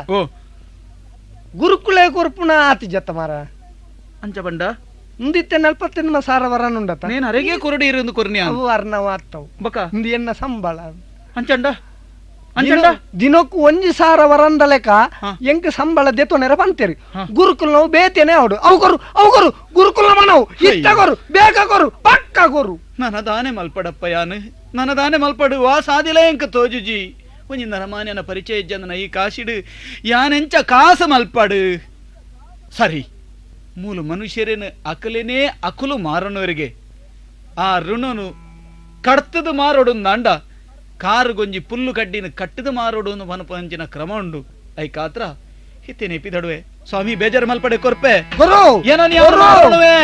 [SPEAKER 5] ಗುರುಕುಲೇ ಕೊರ್ಪುಣ ಆತಿ ಜತ್ತ ಮಾರ
[SPEAKER 6] ಅಂಚ ಬಂಡ
[SPEAKER 5] ಮುಂದಿತ್ತೆ 48 ಸಾರ ವರನ್ ಉಂಡತ್ತ
[SPEAKER 6] ನೇನು ಅರೆಗೆ ಕೊರಡಿ ಇರಂದು ಕೊರ್ನಿ
[SPEAKER 5] ಅವು ಅರ್ನವ ಅತ್ತವು
[SPEAKER 6] ಬಕ
[SPEAKER 5] ಇಂದು ಎನ್ನ ಸಂಬಳ
[SPEAKER 6] ಅಂಚಂಡ ಅಂಚಂಡ
[SPEAKER 5] ದಿನಕ್ಕೂ ಒಂಜಿ ಸಾರ ವರಂದ ಲೆಕ್ಕ ಎಂಕ್ ಸಂಬಳ ದೆತ್ತೊನೆರ ಬಂತೇರಿ ಗುರುಕುಲ್ ನಾವು ಬೇತೇನೆ ಅವಡು ಅವು ಕೊರು ಅವು ಕೊರು ಗುರುಕುಲ ಮನವು ಇತ್ತ ಕೊರು ಬೇಗ ಕೊರು ಪಕ್ಕ ಕೊರು
[SPEAKER 6] ನನ್ನ ದಾನೆ ಮಲ್ಪಡಪ್ಪ ಯಾನು ನನ್ನ ದಾನೆ ಮಲ್ಪಡು ವಾ ಸಾದಿಲ ಎಂಕ ತೋಜುಜಿ ಒಂಜಿ ನರಮಾನ್ಯನ ಪರಿಚಯ ಜನ ಈ ಕಾಶಿಡು ಯಾನೆಂಚ ಕಾಸು ಮಲ್ಪಡು ಸರಿ ಮೂಲ ಮನುಷ್ಯರೇನು ಅಕಲೇನೇ ಅಕುಲು ಮಾರನವರಿಗೆ ಆ ಋಣನು ಕಡ್ತದ ಮಾರೋಡು ನಾಂಡ ಕಾರು ಗೊಂಜಿ ಪುಲ್ಲು ಕಡ್ಡಿನ ಕಟ್ಟದ ಮಾರೋಡು ಮನಪಂಚಿನ ಕ್ರಮ ಉಂಡು ಐಕಾತ್ರ ಹಿತ್ತೇನೆ ಪಿದಡುವೆ ಸ್ವಾಮಿ ಬೇಜಾರು ಮಲ್ಪಡೆ ಕೊರ್ಪೆ ಏನೋ ಮಾರೋಣುವೆ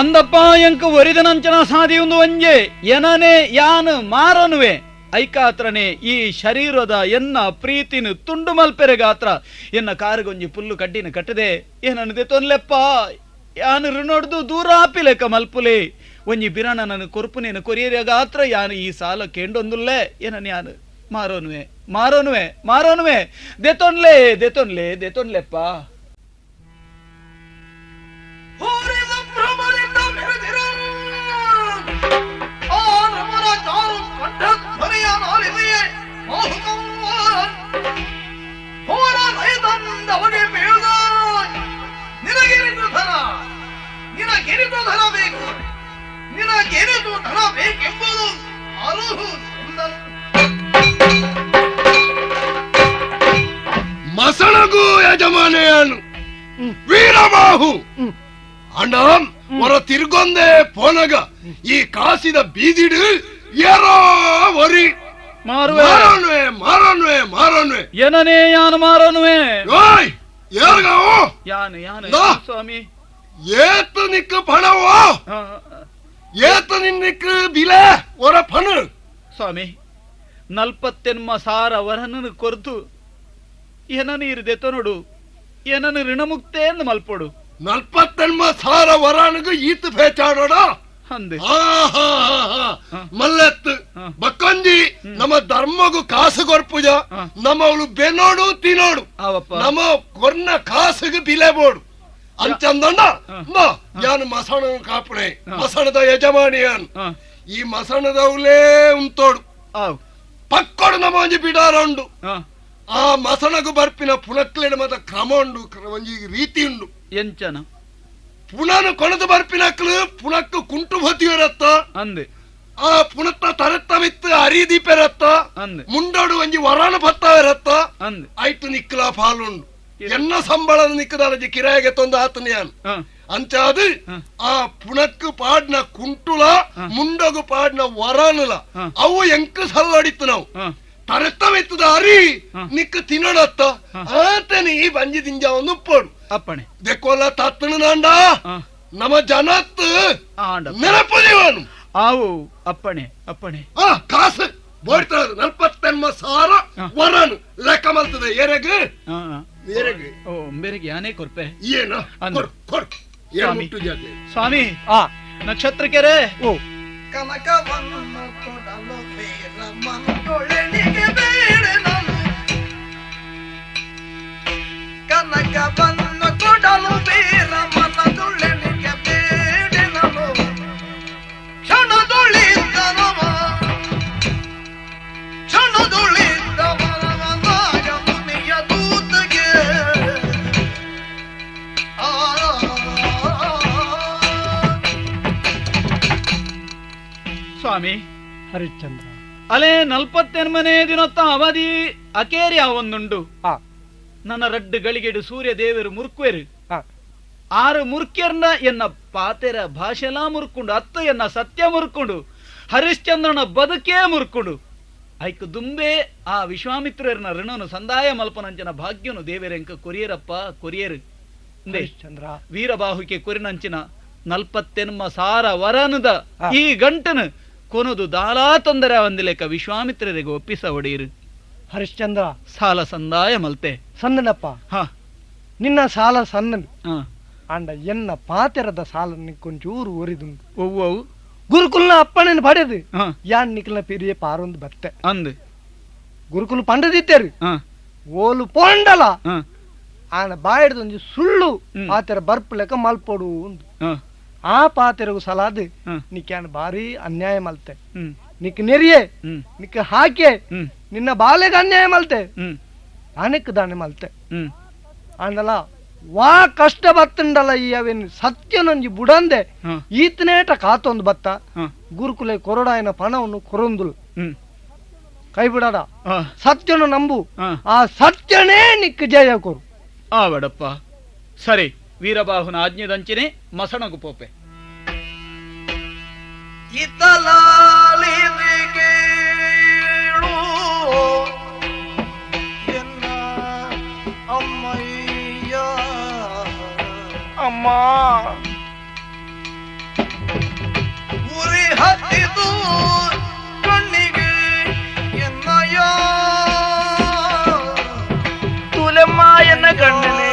[SPEAKER 6] ಅಂದಪ್ಪ ಎಂಕ ಒರಿದನಂಚನ ಸಾದಿಯೊಂದು ಒಂಜೆ ಎನನೆ ಯಾನು ಮಾರನುವೆ ಐಕಾತ್ರನೆ ಈ ಶರೀರದ ಎನ್ನ ಪ್ರೀತಿನ ತುಂಡು ಮಲ್ಪೆರೆ ಗಾತ್ರ ಎನ್ನ ಕಾರುಗೊಂಜಿ ಪುಲ್ಲು ಕಡ್ಡಿನ ಕಟ್ಟದೆ ಏನನ್ನದೆ ತೊನ್ಲೆಪ್ಪ ಯಾನು ಋಣೊಡ್ದು ದೂರ ಆಪಿಲೆಕ್ಕ ಮಲ್ಪುಲೆ ಒಂಜಿ ಬಿರಣ ನನ್ನ ಕೊರ್ಪುನೇನು ಕೊರಿಯರ ಗಾತ್ರ ಯಾನು ಈ ಸಾಲ ಕೇಂಡೊಂದುಲ್ಲೆ ಏನನ್ ಯಾನು ಮಾರೋನುವೆ ಮಾರೋನುವೆ ಮಾರೋನುವೆ ದೆತೊನ್ಲೆ ದೆತೊನ್ಲೆ ದೆತೊನ್ಲೆಪ್ಪ.
[SPEAKER 8] ನಿನಗೆನಿತು ಧನ ಬೇಕು, ನಿನಗೆನಿತು ಧನ ಬೇಕೆಂಬುದು ಅರುಹು.
[SPEAKER 11] ಮಸಣಗೂ ಯಜಮಾನೆಯನು ವೀರಬಾಹು ಅಣ್ಣ ಹೊರ ತಿರ್ಗೊಂದೇ ಪೋನಗ ಈ ಕಾಸಿದ ಬೀದಿಡು ಏರೋ ಒರಿ ಮಾರನ್ವೆ ಮಾರನ್ವೆ ಮಾರನ್ವೆ
[SPEAKER 6] ಏನನೇ ಯಾನು ಮಾರನ್ವೆ
[SPEAKER 11] ಓಯ್ ಯಾರ್ಗಾವು
[SPEAKER 6] ಯಾನು ಯಾನು ಸ್ವಾಮಿ
[SPEAKER 11] ಏತು ನಿಕ್ಕ ಪಣವೋ ಏತು ನಿನ್ನಿಕ್ಕ ಬಿಲೆ ಒರ ಪಣ
[SPEAKER 6] ಸ್ವಾಮಿ 48 ಸಾರ ವರನನ್ನು ಕೊರ್ದು ಏನನು ಇರದೆ ನೋಡು ಏನನು ಋಣಮುಕ್ತೆ ಎಂದು ಮಲ್ಪೊಡು
[SPEAKER 11] 48 ಸಾರ ವರನಿಗೂ ಈತ ಪೇಚಾಡೋಡ ಮಲ್ಲೆತ್ತು ಬಕ್ಕಂಜಿ ನಮ್ಮ ಧರ್ಮಗೂ ಕಾಸು ಕೊರ್ಪುಜ ನಮ್ಮವಳು ಬೆನೋಡು ತಿನ್ನೋಡು ನಮ್ಮ ಕೊರ್ನ ಕಾಸುಗೆ ಬಿಲೆ ಬೋಡು ಅಂಚಂದಣ್ಣ ಯಾನು ಮಸಣ ಕಾಪುಣೆ ಮಸಣದ ಯಜಮಾನಿಯಾನು ಈ ಮಸಣದವಲೇ ಉಂತೋಡು ಪಕ್ಕೊಡು ನಮ್ಮ ಒಂಜಿ ಬಿಡಾರ ಉಂಡು ಆ ಮಸಣಗು ಬರ್ಪಿನ ಪುಣಕ್ಲೆನ ಮತ ಕ್ರಮ ಉಂಡು ಒಂಜಿ ರೀತಿ ಉಂಡು
[SPEAKER 6] ಎಂಚನ
[SPEAKER 11] ಪುಣನು ಕೊಣದು ಬರ್ಪಿನಕ್ಲು ಪುಣಕ್ಕು ಕುಂಟು ಬತ್ತಿಯರತ್ತ
[SPEAKER 6] ಅಂದೆ
[SPEAKER 11] ಆ ಪುಣತ್ತ ತರತ್ತ ಮಿತ್ತು ಅರಿದೀಪೆರತ್ತ ಮುಂಡೋಡು ಒಂಜಿ ವರಾನ ಬತ್ತವರತ್ತ
[SPEAKER 6] ಅಂದೆ
[SPEAKER 11] ಆಯ್ತು ನಿಕ್ಕಲ ಪಾಲುಂಡು ಎನ್ನ ಸಂಬಳ ನಿಕ್ಕದಾಲಜಿ ಕಿರಾಯಗೆ ತೊಂದ ಆತನ ಯಾನು ಅಂಚಾದು ಆ ಪುಣಕ್ಕು ಪಾಡ್ನ ಕುಂಟುಲ ಮುಂಡಗು ಪಾಡ್ನ ವರಾನುಲ ಅವು ಎಂಕ್ ಸಲ್ಲಡಿತ್ತು ನಾವು ತರತ್ತ ಮೆತ್ತದ ಅರಿ ನಿಕ್ಕ ತಿನ್ನೋಡತ್ತ ಆತನ ಈ ಬಂಜಿ ದಿಂಜ ಒಂದು ಉಪ್ಪೋಡು
[SPEAKER 6] ಅಪ್ಪಣೆ
[SPEAKER 11] ದೆಕ್ಕೋಲ ತತ್ತನ ನಾಂಡ ನಮ್ಮ ಜನತ್ ನೆನಪು
[SPEAKER 6] ಆವು ಅಪ್ಪಣೆ ಅಪ್ಪಣೆ
[SPEAKER 11] ಆ ಕಾಸು ಬೋಡ್ತದ 48 ಸಾರ ವರನು ಲೆಕ್ಕ ಮಲ್ತದೆ ಏರೆಗ್ ಏರೆಗ್
[SPEAKER 6] ಓ ಬೇರೆಗೆ ಯಾನೇ ಕೊರ್ಪೆ
[SPEAKER 11] ಏನ ಕೊರ್ ಕೊರ್ ಏನು ಮುಟ್ಟು ಜಾತಿ
[SPEAKER 6] ಸ್ವಾಮಿ ಆ ನಕ್ಷತ್ರ ಕೆರೆ
[SPEAKER 5] ಓ
[SPEAKER 8] ಕನಕವನ್ನು ಕೊಡಲು ವೀರಮನೊಳೆನಿಗೆ ಬೇಡನನು ಕನಕವನ್ನು ಕೊಡಲು ವೀರಮನದೊಳೆನಿಗೆ ಬೇಡ.
[SPEAKER 6] ಸ್ವಾಮಿ
[SPEAKER 5] ಹರಿಶ್ಚಂದ್ರ,
[SPEAKER 6] ಅಲೆ 48ನೇ ದಿನತ್ತ ಅವಧಿ ಅಕೇರಿ ಒಂದುಂಡು. ನನ್ನ ರಡ್ಡು ಗಳಿಗೆಡು ಸೂರ್ಯ ದೇವರು ಮುರ್ಕ್ವೆರು. ಆರು ಮುರ್ಕ್ಯರ್ನ ಎನ್ನ ಪಾತೆರ ಭಾಷೆಲಾ ಮುರ್ಕೊಂಡು, ಅತ್ತ ಎನ್ನ ಸತ್ಯ ಮುರ್ಕೊಂಡು, ಹರಿಶ್ಚಂದ್ರನ ಬದುಕೇ ಮುರ್ಕೊಂಡು, ಐಕ್ ದುಂಬೆ ಆ ವಿಶ್ವಾಮಿತ್ರರನ್ನ ಋಣನು ಸಂದಾಯ ಮಲ್ಪನಂಚನ ಭಾಗ್ಯನು ದೇವರೆಂಕ ಕೊರಿಯರಪ್ಪ ಕೊರಿಯರು.
[SPEAKER 5] ಹರಿಶ್ಚಂದ್ರ
[SPEAKER 6] ವೀರಬಾಹುಕೆ ಕೊರಿನಂಚಿನ 48,000 ವರನುದ ಈ ಗಂಟನು ಕೊನದು ದಾಲಾ ತೊಂದರೆ ಒಂದಿಲೇಕ ವಿಶ್ವಾಮಿತ್ರರಿಗೆ ಒಪ್ಪಿಸ ಒಡೆಯರು.
[SPEAKER 5] ಹರಿಶ್ಚಂದ್ರ
[SPEAKER 6] ಸಾಲ ಸಂದಾಯ ಮಲ್ತೆ
[SPEAKER 5] ಸಣ್ಣನಪ್ಪ. ನಿನ್ನ ಸಾಲ ಸಣ್ಣನು ಅಂಡ ಎನ್ನ ಪಾತೆರದ ಸಾಲ ನಿಕ್ಕೊಂಚೂರು ಒರಿದುಂಡು.
[SPEAKER 6] ಒವ್ವವು
[SPEAKER 5] ಗುರುಕುಲ್ನ ಅಪ್ಪಣೆನ ಪಡೆದು ಯಾನ್ ನಿಕ್ಲ ಪಿರಿಯ ಪಾರೊಂದು ಬತ್ತೆ
[SPEAKER 6] ಅಂದು
[SPEAKER 5] ಗುರುಕುಲು ಪಂಡದಿತ್ತೇರು ಓಲು ಪೋಂಡಲ ಆನ ಬಾಯಿಡ್ದೊಂಜಿ ಸುಳ್ಳು ಪಾತೆರ ಬರ್ಪು ಲೆಕ್ಕ ಮಲ್ಪೊಡು ಉಂದು. ಆ ಪಾತೆರಗು ಸಲಾದು ನಿಕ್ಯಾನ್ ಭಾರಿ ಅನ್ಯಾಯ ಮಲ್ತೆ, ನಿಕ್ ನೆರಿಯೆ ನಿಕ್ ಹಾಕೆ ನಿನ್ನ ಬಾಲೆಗೆ ಅನ್ಯಾಯ ಮಲ್ತೆ, ದಾನಕ್ಕೆ ದಾನೆ ಮಲ್ತೆ. ಆಂಡಲ ವಾ ಕಷ್ಟ ಬತ್ತಂಡಲ ಈ ಅವೇನು ಸತ್ಯನೊಂಜಿ ಬುಡಂದೆ ಈತನೇಟ ಕಾತೊಂದು ಬತ್ತ ಗುರುಕುಲೆ ಕೊರಡಾಯನ ಪಣವನ್ನು ಕೊರೊಂದುಲು ಕೈ ಬಿಡಾಡ ಸತ್ಯನು ನಂಬು, ಆ ಸತ್ಯನೇ ನಿಕ್ ಜಯ ಕೊರು.
[SPEAKER 6] ಆವಡಪ್ಪ ಸರಿ, ವೀರಬಾಹುನ ಆಜ್ಞೆದಂಚಿನೇ ಮಸಣಗು ಪೋಪೆ.
[SPEAKER 8] ಇತಲಾಲಿದಿಗೇಳು ಎನ್ನ ಅಮ್ಮಯ್ಯ ಅಮ್ಮ ಉರಿ ಹತ್ತಿದು ಕಣ್ಣಿಗೆ ಎನ್ನಯ್ಯ
[SPEAKER 4] ತುಲೆಮ್ಮ ಎನ್ನ ಕಣ್ಣನೆ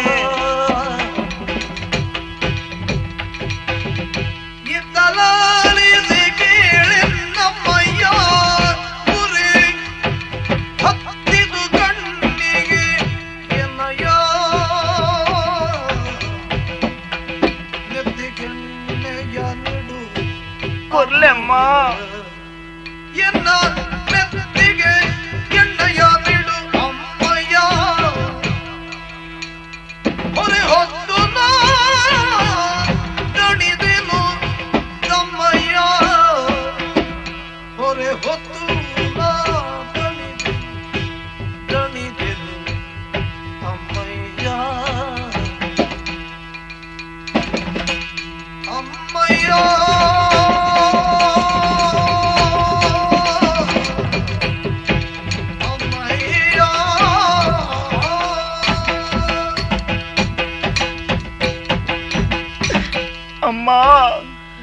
[SPEAKER 8] ಇತಲಾಲಿದಿ ಕೇಳೆನ್ನಮ್ಮಯ್ಯ ಉರಿ ಹತ್ತಿದು ಕಣ್ಣಿಗೆ ಎನ್ನಯ್ಯ ನೆತ್ತಿಗೆಣ್ಣೆಯ ನಿಡು
[SPEAKER 4] ಕೊರ್ಲೆಮ್ಮ
[SPEAKER 8] ಎನ್ನ ನೆತ್ತಿಗೆ ಎಣ್ಣೆಯ ನಿಡು ಅಮ್ಮಯ್ಯ ಹೊರೆ ಹೊತ್ತು ದಣಿದೆನು ತಮ್ಮಯ್ಯ ಹೊರೆ ಹೊತ್ತು ದಣಿದೆನು ಅಮ್ಮಯ್ಯ ಅಮ್ಮಯ್ಯ ಅಮ್ಮಯ್ಯ.
[SPEAKER 4] ಅಮ್ಮ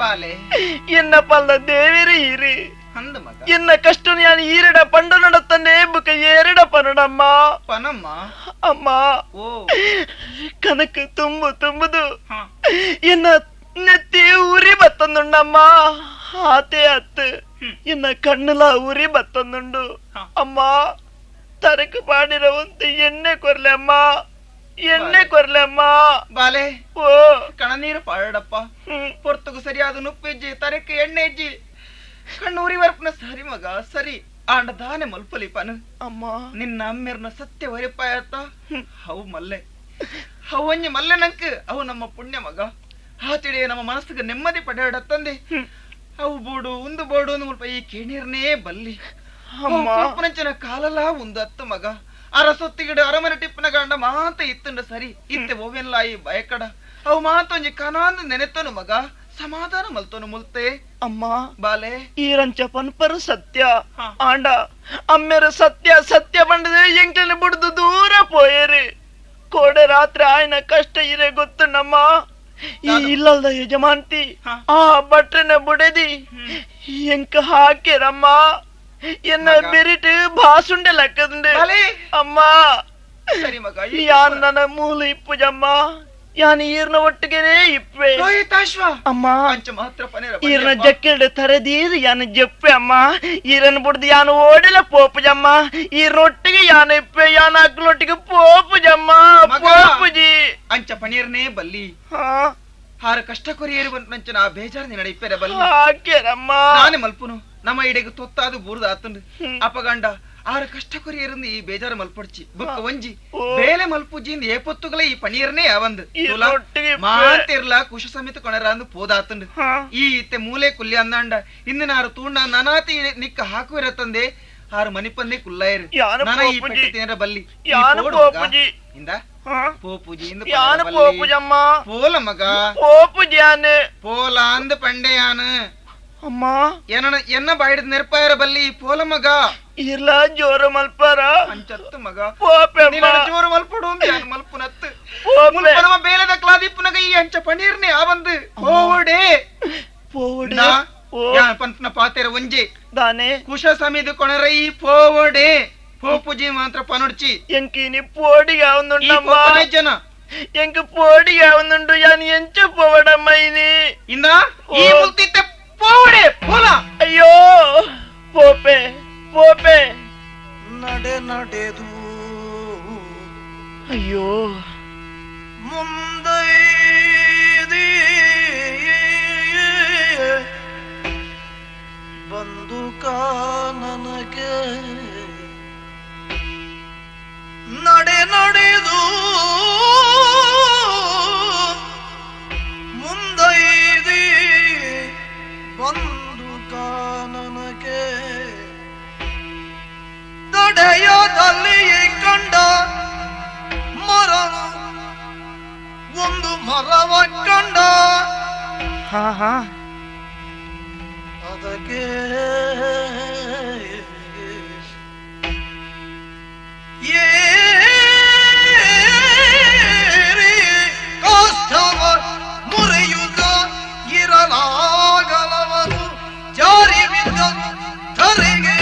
[SPEAKER 9] ಬಾಲೆ
[SPEAKER 4] ಎನ್ನ ಪಲ್ಲ ದೇವಿರಿ ಇರಿ
[SPEAKER 9] ಅಂದ ಮಗ
[SPEAKER 4] ಎನ್ನ ಕಷ್ಟ ನಾನು ಈರಡ ಪಂಡು ನಡತ್ತನೆ ಬುಕ ಏರಡ ಪನಡಮ್ಮ
[SPEAKER 9] ಪನಮ್ಮ
[SPEAKER 4] ಅಮ್ಮ.
[SPEAKER 9] ಓ
[SPEAKER 4] ಕನಕ ತುಂಬು ತುಂಬುದು ಎನ್ನ ನೆತ್ತಿ ಉರಿ ಬತ್ತಂದುಂಡಮ್ಮ, ಆತೆ ಅತ್ತು ಎನ್ನ ಕಣ್ಣುಲ ಉರಿ ಬತ್ತಂದುಂಡು ಅಮ್ಮ. ತರಕು ಪಾಡಿರವಂತ ಎಣ್ಣೆ ಕೊರ್ಲೆ ಅಮ್ಮ, ಎಣ್ಣೆ ಕೊರ್ಲೆ ಅಮ್ಮ.
[SPEAKER 9] ಬಾಲೆ
[SPEAKER 4] ಓ
[SPEAKER 9] ಕಣನೀರು ಪಾಡಪ್ಪ ಪೊರ್ತುಗು ಸರಿಯಾದ ನುಪ್ಪೆಜ್ಜಿ ತರಕ್ಕೆ ಎಣ್ಣೆ ಇಜ್ಜಿ ಕಣ್ಣು ಉರಿ ವರ್ಪನ ಸರಿ ಮಗ ಸರಿ ಆಂಡ ದಾನೆ ಮಲ್ಪಲಿ ಪನು
[SPEAKER 4] ಅಮ್ಮ.
[SPEAKER 9] ನಿನ್ನ ಅಮ್ಮೆರ್ನ ಸತ್ಯ ವರಿಪಾಯತ್ತ ಅವು ಮಲ್ಲೆ ಅವು ಮಲ್ಲೆ ನಂಕ್ ಅವು ನಮ್ಮ ಪುಣ್ಯ ಮಗ. ಆತಿಡೆ ನಮ್ಮ ಮನಸ್ಸಿಗೆ ನೆಮ್ಮದಿ ಪಡೆಯಡತ್ತಂದೆ ಅವು ಬೋಡು ಉಂದು ಬೋಡು ಮುಲ್ಪ ಈ ಕೇಣಿರ್ನೇ ಬಲ್ಲಿ
[SPEAKER 4] ಅಮ್ಮ.
[SPEAKER 9] ನಂಚಿನ ಕಾಲಲ ಒಂದು ಅತ್ತು ಮಗ. ಅರಸೊತ್ತಿಗಿಡ ಅರಮನೆ ಟಿಪ್ಪನ ಗಂಡ ಮಾತ ಇತ್ತಂಡ ಸರಿ ಇತ್ತೆ ಓವೆನ್ಲ ಈ ಬಯಕಡ ಅವು ಮಾತೊಂಜಿ ಕನಾಂದು ನೆನೆತನು ಮಗ ಸಮಾಧಾನ ಮಲ್ತನು ಮುಲ್ತೆ
[SPEAKER 4] ಅಮ್ಮ.
[SPEAKER 9] ಬಾಲೆ
[SPEAKER 4] ಈರಂಚ ಪನ್ಪರು ಸತ್ಯ ಆಂಡ ಅಮ್ಮೆರ ಸತ್ಯ ಸತ್ಯ ಬಂಡದೆ ಎಂಕ್ಲನ ಬುಡ್ದು ದೂರ ಪೋಯೇರಿ. ಕೋಡೆ ರಾತ್ರಿ ಆಯ್ನ ಕಷ್ಟ ಇರೆ ಗೊತ್ತುಂಡಮ್ಮ. ಈ ಇಲ್ಲಲ್ದ ಯಜಮಾನ್ತಿ ಆ ಬಟ್ರನ ಬುಡೆದಿ ಎಂಕ ಹಾಕಿರಮ್ಮ ಎನ್ನ ಬೆರಿಟ್ ಭಾಸುಂಡೆ ಲಕ್ಕದುಂಡೆ ಅಮ್ಮ.
[SPEAKER 9] ಸರಿ ಮಗ
[SPEAKER 4] ಯಾನ್ ನನ್ನ ಮೂಲ ಇಪ್ಪುಜಮ್ಮ, ಯಾನ್ ಈರ್ನ ಒಟ್ಟಿಗೆನೇ ಇಪ್ಪೆ ಅಮ್ಮ. ಈರ್ನ ಜಕ್ಕೆರಡು ತರದೀರು ಯಾನ್ ಜಪ್ಪೆ ಅಮ್ಮ, ಈರನ್ ಬುಡ್ದು ಯಾನ್ ಓಡಿಲ ಪೋಪುಜಮ್ಮ, ಈರ್ನೊಟ್ಟಿಗೆ ಯಾನ್ ಇಪ್ಪೆ, ಯಾನ್ ಅಕ್ಲೊಟ್ಟಿಗೆ ಪೋಪುಜಮ್ಮ ಪೋಪುಜಿ.
[SPEAKER 9] ಅಂಚ ಪನೀರ್ನೇ ಬಲ್ಲಿ ಹಾರ ಕಷ್ಟ ಕೊರಿಯರು ಬಂಚನ ಆ ಬೇಜಾರು ನಿನ್ನಡ ಇಪ್ಪೆರೆ ಬಲ್ಲಿ
[SPEAKER 4] ಹಾಕ್ಯಾರಮ್ಮ.
[SPEAKER 9] ನಾನೇ ಮಲ್ಪುನು ನಮ್ಮ ಇಡೆಗೆ ತೊತ್ತಾದು ಬೂರ್ದು ಆತಂದು ಅಪಗಂಡ ಆರು ಕಷ್ಟ ಕೊರಿಯರಿಂದ ಈ ಬೇಜಾರು ಮಲ್ಪೊಡ್ಚಿ ಬೊಕ್ಕ ಒಂಜಿ ಬೇಲೆ ಮಲ್ಪುಜಿಂದ ಏಪೊತ್ತುಗಳ ಈ ಪಣೀರ್ನೇ ಯಾವಂದು ಮಾತಿರ್ಲ ಕುಶ ಸಮೇತ ಕೊಣರ ಅಂದು ಪೋದಾತಂಡು ಈ ಇತ್ತೆ ಮೂಲೆ ಕುಲ್ಲಿ ಅಂದಾಂಡ ಇಂದಿನ ಆರು ತೂಂಡ ನನಾತಿ ನಿಕ್ಕ ಹಾಕುವಿರತ್ತಂದೆ ಆರು ಮನಿಪಂದೆ ಕುಲ್ಲಾಯರು ನಾನ ಈ ಪೆಟ್ಟಿ ತಿನ್ನರ ಬಲ್ಲಿ ಇಂದ ಪೋಪುಜಿ ಇಂದ ಪೋಲ ಮಗ
[SPEAKER 4] ಪೋಪುಜಿಯಾನು
[SPEAKER 9] ಪೋಲ ಅಂದ ಪಂಡೆಯಾನು
[SPEAKER 4] ಅಮ್ಮ
[SPEAKER 9] ಎನ್ನ ಬಾಯಿಡ್ ನೆರ್ಪಾಯರ ಬಲ್ಲಿ ಪೋಲ ಮಗ
[SPEAKER 4] ಇರ್ಲ ಜೋರ ಮಲ್ಪಾರ
[SPEAKER 9] ಅಂಚತ್ತು ಮಗ
[SPEAKER 4] ಪೋಪೆ
[SPEAKER 9] ಜೋರು ಮಲ್ಪಡು ಮಲ್ಪುನತ್ತು ನಮ್ಮ ಬೇಲೆದ ಕ್ಲಾದಿಪ್ಪುನಗ ಈ ಅಂಚ ಪಣೀರ್ನೆ ಆ ಬಂದು ಪೋವಡೆ
[SPEAKER 4] ಪೋವಡೆ
[SPEAKER 9] ಪಂಪನ ಪಾತೆರ ಒಂಜೆ
[SPEAKER 4] ದಾನೆ
[SPEAKER 9] ಕುಶ ಸಮಿದು ಕೊಣರ ಈ ಪೋವಡೆ ಪೋಪುಜಿ ಮಾತ್ರ ಪನುಡ್ಚಿ
[SPEAKER 4] ಎಂಕಿನಿ ಪೋಡಿಗೆ ಒಂದುಂಡಮ್ಮ
[SPEAKER 9] ಜನ
[SPEAKER 4] ಎಂಕ್ ಪೋಡಿಗೆ ಒಂದುಂಡು ಯಾನ್ ಎಂಚ ಪೋವಡಮ್ಮ ಇನಿ
[SPEAKER 9] ಇಂದ ಈ ಮುಲ್ತಿತ್ತೆ ಪೋವಡೆ ಪೋಲ
[SPEAKER 4] ಅಯ್ಯೋ ಪೋಪೆ ಪೋಪೆ
[SPEAKER 8] ನಡೆ ನಡೆದು
[SPEAKER 4] ಅಯ್ಯೋ
[SPEAKER 8] ಮುಂದೆ ಬಂದು ಕಾನನಗೆ ನಡೆ ನಡೆದು ಮುಂದೈದಿ ಬಂದು ಕಾನನಗೆ ತಡೆಯದಲ್ಲಿ ಕಂಡ ಮರನು ಒಂದು ಮರವ ಕಂಡ
[SPEAKER 4] ಹಾ ಹಾ
[SPEAKER 8] ಅದಕ್ಕೆ ಏರಿ ಕಾಷ್ಠವ ಮುರಿಯುತ್ತ ಇರಲಾಗಲವನು ಜಾರಿ ಬಿದ್ದ ಧರೆಗೆ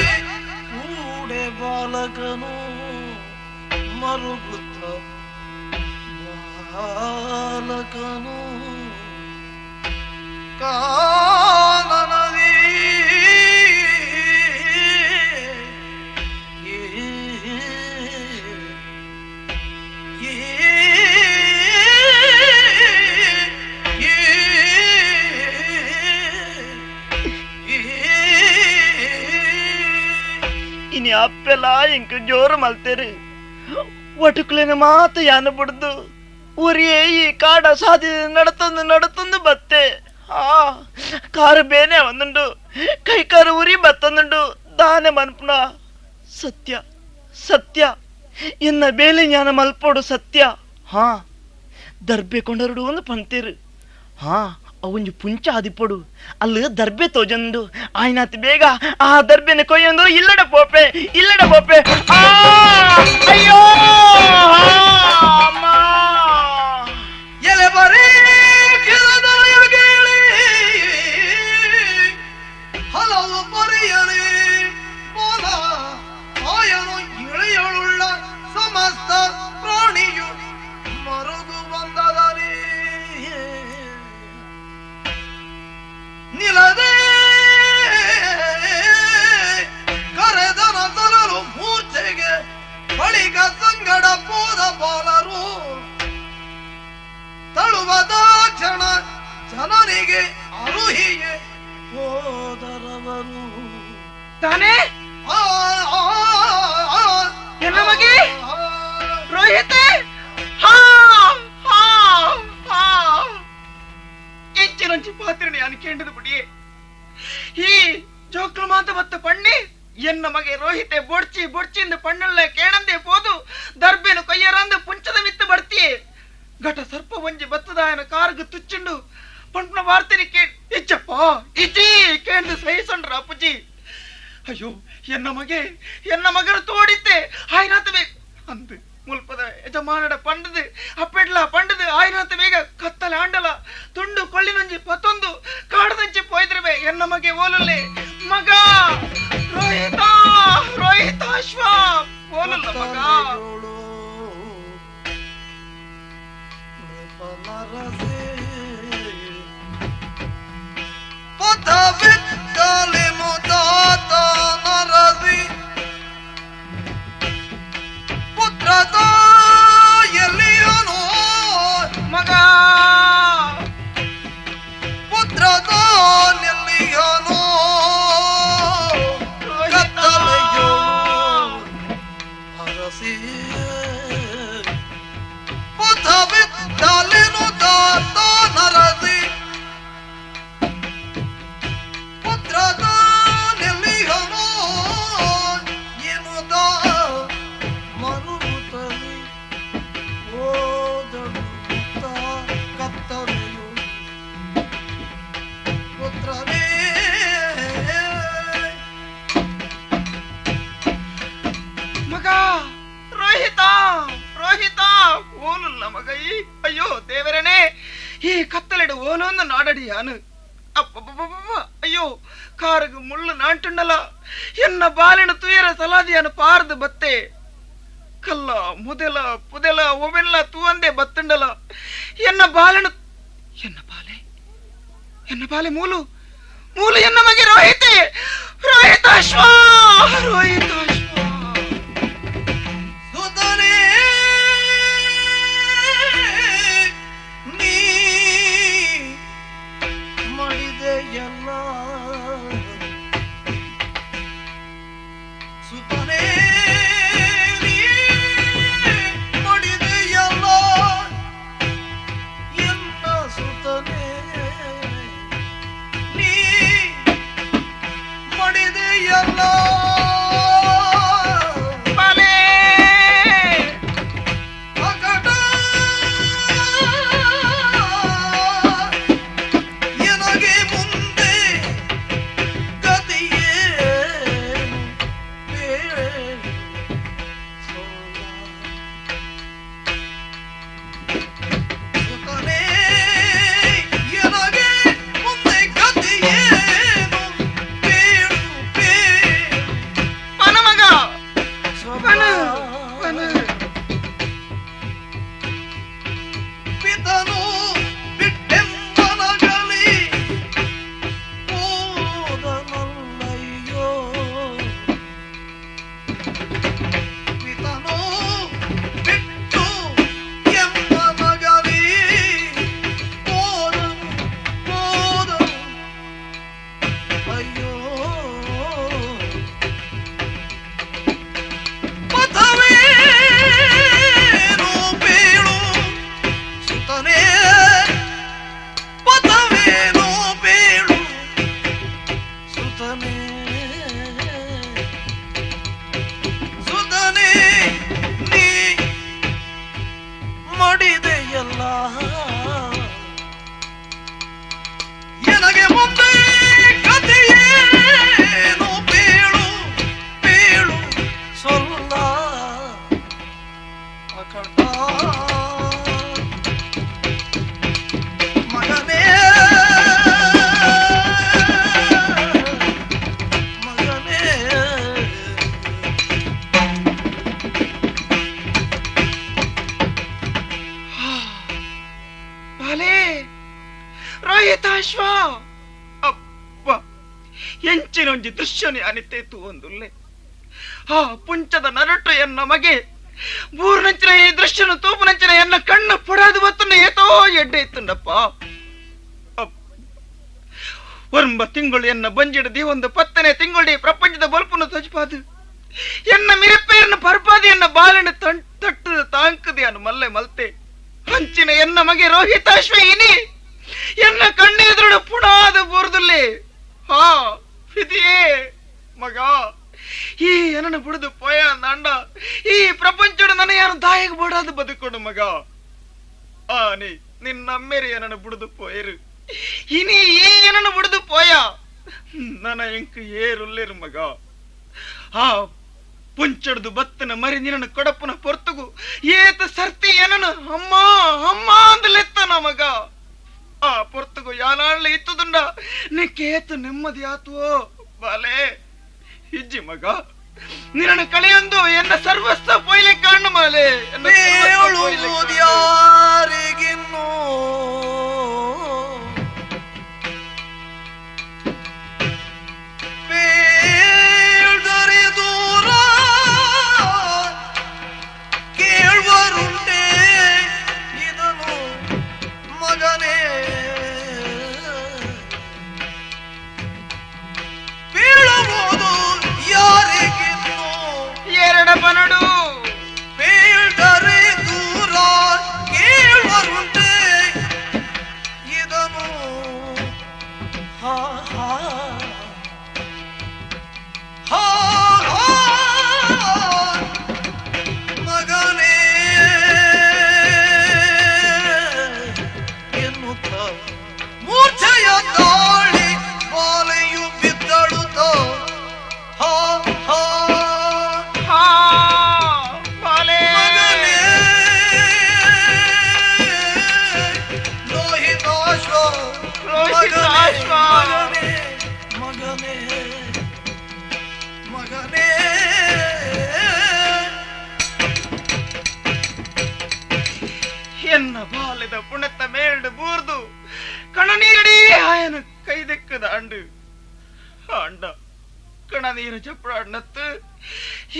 [SPEAKER 8] ಕೂಡೆ ಬಾಲಕನು ಮರುಗುತ್ತ ಬಾಲಕನು ಕಾನನದಿ
[SPEAKER 4] ಇನಿ ಅಪ್ಪೆಲ್ಲ ಇಂಕ ಜೋರು ಮಲ್ತೇರು ಒಟುಕ್ಲಿನ ಮಾತು ಯಾನು ಬಿಡ್ದು ಊರಿಯೇ ಈ ಕಾಡ ಸಾಧಿ ನಡತಂದು ನಡತಂದು ಬತ್ತೆ ಆ ಕಾರು ಬೇನೆ ಒಂದುಂಡು ಕೈ ಕಾರು ಉರಿ ಬತ್ತಂದುಂಡು ದಾನೆ ಮನ್ಪುನ ಸತ್ಯ ಸತ್ಯ ಎನ್ನ ಬೇಲೆ ಜ್ಞಾನ ಮಲ್ಪೋಡು ಸತ್ಯ ಹಾ ದರ್ಬೆ ಕೊಂಡರುಡು ಒಂದು ಪಂತೇರು ಹಾ ಅವೊಂಜಿ ಪುಂಚ ಆದಿಪೊಡು ಅಲ್ಲಿ ದರ್ಬೆ ತೋಜಂದು ಆಯ್ನಾತ್ ಬೇಗ ಆ ದರ್ಬೆನ ಕೊಯ್ಯೊಂದು ಇಲ್ಲಡ ಪೋಪೆ ಇಲ್ಲಡ ಪೋಪೆ ಆ ಅಯ್ಯೋ ಅಮ್ಮ
[SPEAKER 8] ಎಲೆ ಬರೀ ಕೇಳಿ ಹಲವು ಪರಿಯಲಿ ಬೋಲ ಆಯನು ಇಳೆಯಳುಳ್ಳ ಸಮಸ್ತ ಪ್ರಾಣಿಯು ಮರುಗು ಬಂದದರಿ ನಿಲದೆ ಕರೆದನ ತರಲು ಮೂರ್ಛೆಗೆ ಬಳಿಕ ಸಂಗಡ ಪೋದ ಬಾಲರು ತಳುವದ ಕ್ಷಣ ಜನರಿಗೆ ಅರುಹಿಯೇ ಹೋದರವರು
[SPEAKER 9] ತಾನೇ ಎಲ್ಲ ಮಗಿ ರೋಹಿತ ಹಾ ಹಾ ಹಾ ಎಂಚಿನಂಚಿ ಪಾತ್ರಣೆ ಅನ್ಕೇಂಡದು ಬಿಡಿ ಈ ಜೋಕ್ಲು ಮಾತ ಬತ್ತ ಪಣ್ಣಿ ಎನ್ನ ಮಗೆ ರೋಹಿತೆ ಬೊಡ್ಚಿ ಬೊಡ್ಚಿಂದ ಪಣ್ಣಲ್ಲ ಕೇಳಂದೆ ಪೋದು ದರ್ಬೆನು ಕೊಯ್ಯರಂದು ಪುಂಚದ ಮಿತ್ತು ಬಡ್ತಿಯೇ ಘಟ ಸರ್ಪ ಒಂಜಿ ಬತ್ತದಾಯನ ಕಾರ್ಗು ತುಚ್ಚುಂಡು ಪಂಪನ ವಾರ್ತೆನಿ ಕೇ ಇಚ್ಚಪ್ಪ ಇಚಿ ಕೇಂದ್ರ ಸಹಿಸೊಂಡ್ರ ಅಪ್ಪುಜಿ ಅಯ್ಯೋ ಎನ್ನ ಮಗೆ ಎನ್ನ ಮಗನ ತೋಡಿತ್ತೆ ಆಯ್ನಾತ ಬೇಗ ಅಂದು ಮುಲ್ಪದ ಯಜಮಾನಡ ಪಂಡದು ಅಪ್ಪೆಡ್ಲ ಪಂಡದು ಆಯ್ನಾತ ಬೇಗ ಕತ್ತಲೆ ಆಂಡಲ ತುಂಡು ಕೊಳ್ಳಿನಂಜಿ ಪತ್ತೊಂದು ಕಾಡದಂಚಿ ಪೋಯ್ದ್ರಬೆ ಎನ್ನ ಮಗೆ ಓಲಲ್ಲೇ ಮಗ ರೋಹಿತ ರೋಹಿತಾಶ್ವ ಓಲಲ್ಲ ಮಗ
[SPEAKER 8] ಪಥವಿತ್ತಲಿ ಮುದಾತ ನರಸಿ ಪುತ್ರದ ಎಲ್ಲಿಯನು
[SPEAKER 9] ಮಗ
[SPEAKER 8] ಪುತ್ರದ ಎಲ್ಲಿಯನು ಕತ್ತಲೆಯು
[SPEAKER 9] ಈ ಕತ್ತಲೆಡು ಓಲೊಂದು ನಾಡಡಿ ಯಾನು. ಅಪ್ಪಬ್ಬಬ್ಬಬ್ಬ, ಅಯ್ಯೋ ಕಾರಗು ಮುಳ್ಳು ನಾಂಟುಂಡಲ ಎನ್ನ ಬಾಲಿನ ತುಯರ ಸಲಾದಿಯಾನು ಪಾರದು ಬತ್ತೆ. ಕಲ್ಲ ಮುದೆಲ ಪುದೆಲ ಒವೆಲ್ಲ ತೂವಂದೆ ಬತ್ತುಂಡಲ ಎನ್ನ ಬಾಲಿನ ಎನ್ನ ಬಾಲೆ ಎನ್ನ ಬಾಲೆ ಮೂಲು ಮೂಲು ಎನ್ನ ಮಗೆ ರೋಹಿತೆ ರೋಹಿತಾಶ್ವ ರೋಹಿತಾಶ್ವ.
[SPEAKER 8] ಸುತನೇ ನೀ ಮಡಿದೆಯಲ್ಲ, ಸುತನೇ ನೀ ಮಡಿದೆಯಲ್ಲ ಎನ್ನ ಸುತನೇ ನೀ ಮಡಿದೆಯಲ್ಲ.
[SPEAKER 9] ಬಾಲೆ
[SPEAKER 8] ಅಕಟ ಎನಗೆ ಮುಂದೆ ಗತಿಯೇನು ಬೇಡ ಸುತನೇ ಎನಗೆ ಮುಂದೆ ಗತಿಯೇನು ಬೇಡು ಬೇಡು
[SPEAKER 9] ಪನ ಮಗ ಪನ ಪನ.
[SPEAKER 8] ಪಿತನು ಬಿಟ್ಟೆಂಬನಗಲಿ ಹೋದನಲ್ಲಯ್ಯೋ, ಪಿತನು ಬಿಟ್ಟು ಎಂಬನಗಲಿ ಹೋದನು ಹೋದನು ಅಯ್ಯೋ. ಪಥವೇನು ಬೀಳು ಸುತನೇ, ಪಥವೇನು ಬೀಳು ಸುತನೇ, ಸುತನೇ ನೀ ಮಡಿದೆಯಲ್ಲ ಎನಗೆ ಮುಂದೆ ಗತಿಯೇನು ಬೀಳು ಬೀಳು ಸೊಲ್ಲ ಅಕಟ ಮಗನೇ ಮಗನೇ.
[SPEAKER 9] ಬಾಲೆ ರೋಹಿತಾಶ್ವ ಅಪ್ಪ ಎಂಚಿನೊಂಜಿ ದೃಶ್ಯನೆ ಅನಿತೆ ತೂವೊಂದುಲ್ಲೆ. ಆ ಪುಂಚದ ನರಟು ಎನ್ನ ಮಗೆ ಬೂರ್ನಂಚಿನ ಈ ದೃಶ್ಯನು ತೂಪುನಂಚಿನ ಎನ್ನ ಕಣ್ಣು ಪುಡಾದು ಬತ್ತುಂಡ ಏತೋ ಎಡ್ಡೆ ಇತ್ತುಂಡಪ್ಪ. ಒಂಬ ತಿಂಗಳು ಎನ್ನ ಬಂಜಿಡದಿ ಒಂದು 10ನೇ ತಿಂಗಳು ಪ್ರಪಂಚದ ಬಲ್ಪನ್ನು ತೊಜಪಾದು ಎನ್ನ ಮಿರಿಪೇರನ್ನು ಪರ್ಪಾದಿ ಎನ್ನ ಬಾಲಿನ ತಟ್ಟು ತಾಂಕದಿ ಅನು ಮಲ್ಲೆ ಮಲ್ತೆ ಹಂಚಿನ ಎನ್ನ ಮಗೆ ರೋಹಿತಾಶ್ವ ಇನಿ ಎನ್ನ ಕಣ್ಣೆದುರುಡು ಪುಣಾದ ಬೂರ್ದುಲ್ಲೆ. ಹಾ ವಿಧಿಯೇ ಮಗ ಈ ಏನನ್ನು ಬಿಡುದು ಪೋಯ ಅಂದ ಈ ಪ್ರಪಂಚಡು ನನ್ನ ಯಾರು ದಾಯಕ ಬೋಡಾದ ಬದುಕೊಡು ಮಗ. ಆನಿ ನಿನ್ನಮ್ಮೇರಿ ಏನನ್ನು ಬಿಡುದು ಪೋಯರು ಇನಿ ಈ ಏನನ್ನು ಬಿಡುದು ಪೋಯ ನನ್ನ ಎಂಕು ಏರುಲ್ಲೇರು ಮಗ. ಆ ಪುಂಚಡ್ದು ಬತ್ತನ ಮರಿ ನಿನ್ನನ್ನು ಕೊಡಪ್ಪನ ಪೊರ್ತುಗು ಏತ ಸರ್ತಿ ಏನನು ಅಮ್ಮ ಅಮ್ಮ ಅಂದಲೆತ್ತನ ಮಗ. ಆ ಪೊರ್ತುಗು ಯಾನಾಳ್ಲ ಇತ್ತದುಂಡ ನಿಕ್ಕೇತು ನೆಮ್ಮದಿ ಆತುವೋ ಬಾಲೆ ಇಜ್ಜಿ ಮಗ. ನಿನ್ನನ್ನು ಕಳೆಯೊಂದು ಎನ್ನ ಸರ್ವಸ್ವ ಪೊಯ್ಲೆ ಕಾಣು ಮಾಲೆ ಎನ್ನ ಸರ್ವಸ್ವ ಪೊಯ್ಲೆ ಕಾಣು.
[SPEAKER 8] ಯಾರಿಗಿನ್ನೂ ಬೇಡರೆ ದೂರ ಕೇಳುವರುಂಟೆ ಇದನು ಮಗನೇ, ಬೀಳುವುದು ಯಾರಿಗಿನ್ನೂ
[SPEAKER 9] ಎರಡ ಬನಡು
[SPEAKER 8] ಬೇಡರೆ ದೂರ ಕೇಳುವರುಂಟೆ
[SPEAKER 9] ಮೇಲ್ಡು ಬೂರ್ದು ಕಣನೀರಡೀ ಆಯನ ಕೈದೆಕ್ಕದ ಅಂಡು ಅಂಡ ಕಣನೀರು ಚಪ್ಪಡನ್ನತ್ತು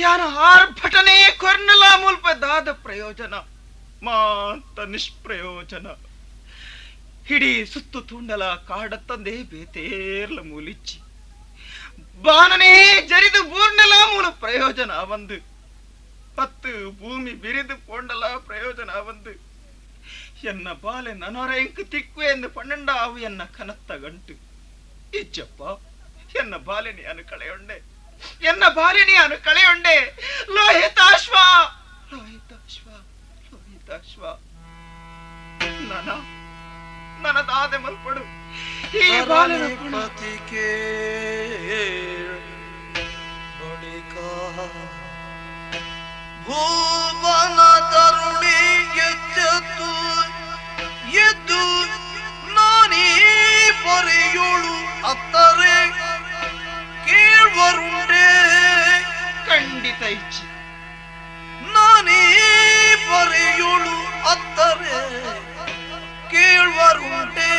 [SPEAKER 9] ಯಾನ ಆರ್ಭಟನೆ ಕೊರ್ನಲ ಮುಲ್ಪ ದಾದ ಪ್ರಯೋಜನ ಮಾಂತ ನಿಷ್ಪ್ರಯೋಜನ. ಹಿಡೀ ಸುತ್ತು ತುಂಡಲ ಕಾಡತ್ತಂದೇ ಬೇತೇರ್ಲ ಮೂಲಿಚ್ಚಿ ಬಾನನೇ ಜರಿದು ಬೂರ್ಣಲ ಮೂಲ ಪ್ರಯೋಜನ ಬಂದು ಪತ್ತು ಭೂಮಿ ಬಿರಿದು ಪೋಂಡಲ ಪ್ರಯೋಜನ ಬಂದು ಎನ್ನ ಬಾಲೆ ನನೊರ ಇಂಕು ತಿಕ್ಕು ಎಂದು ಪನ್ನಂಡಾವು ಎನ್ನ ಕನತ್ತ ಗಂಟು ಇಚ್ಚಪ್ಪ ಎನ್ನ ಬಾಲೆನಿ ಅನು ಕಳೆಯೊಂಡೆ ಎನ್ನ ಬಾಲೆನಿ ಅನು ಕಳೆಯೊಂಡೆ. ಲೋಹಿತಾಶ್ವ ಲೋಹಿತಾಶ್ವ ಲೋಹಿತಾಶ್ವ ನನ ನನ್ನ ದಾದೆ ಮಲ್ಪಡು ಈ ಬಾಲೆನ
[SPEAKER 8] ಪತಿಕೆ ಬಳಿಕ ಭೂವನ ತರುಣಿ ಎಚ್ಚೆತ್ತು ಎದ್ದು ನಾನೀ ಪೊರೆಯೋಳು ಅತ್ತರೆ ಕೇಳ್ವರುಂಡೆ.
[SPEAKER 9] ಖಂಡಿತ ಇಚ್ಛೆ
[SPEAKER 8] ನಾನೀ ಪೊರೆಯೋಳು ಅತ್ತರೆ ಕೇಳ್ವರುಂಟೆ.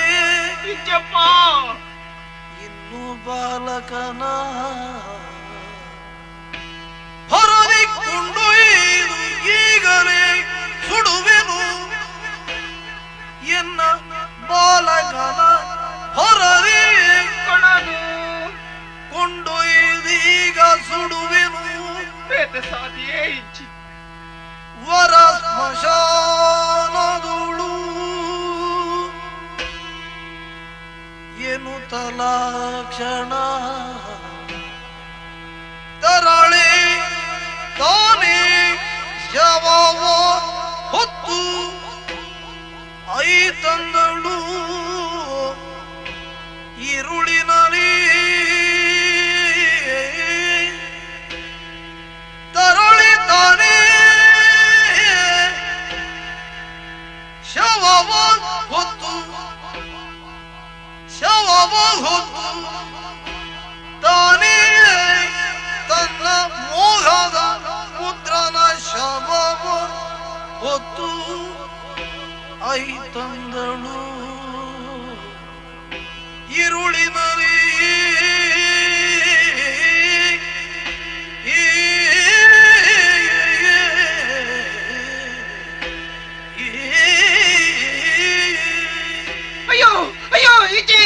[SPEAKER 9] ಇಜ್ಜಪ್ಪ
[SPEAKER 8] ಇನ್ನು ಬಾಲಕನ ಹೊರದಿಕ್ಕೊಂಡೊಯ್ದು ಈಗಲೇ ಸುಡುವೆನು ಎನ್ನ ಬಾಲಕನ ಹೊರದಿ
[SPEAKER 9] ಕೊಣದು
[SPEAKER 8] ಕೊಂಡೊಯ್ದೀಗ ಸುಡುವೆನು.
[SPEAKER 9] ಬೇತೆ ಸಾಧಿಯೇ ಇಚ್ಛೆ
[SPEAKER 8] ವರ ಸ್ಮಶಾನದೋಳು ಏನು ತಲಾಕ್ಷಣ ತರಳೆ ತಾನೇ ಶವವ ಹೊತ್ತು ಐತಂದಳು ಇರುಳಿನಲ್ಲಿ ತರಳಿ ತಾನೇ ಶವವ ಹೊತ್ತು ಶವವ ಹೊತ್ತು ತಾನೇ ತನ್ನ ಮೋಹದ ಪುತ್ರನ ಶವವ ಹೊತ್ತು ಐತಂದಳು ಇರುಳಿನಲ್ಲಿ.
[SPEAKER 9] ಅಯ್ಯೋ ಅಯ್ಯೋ ಈಚೆ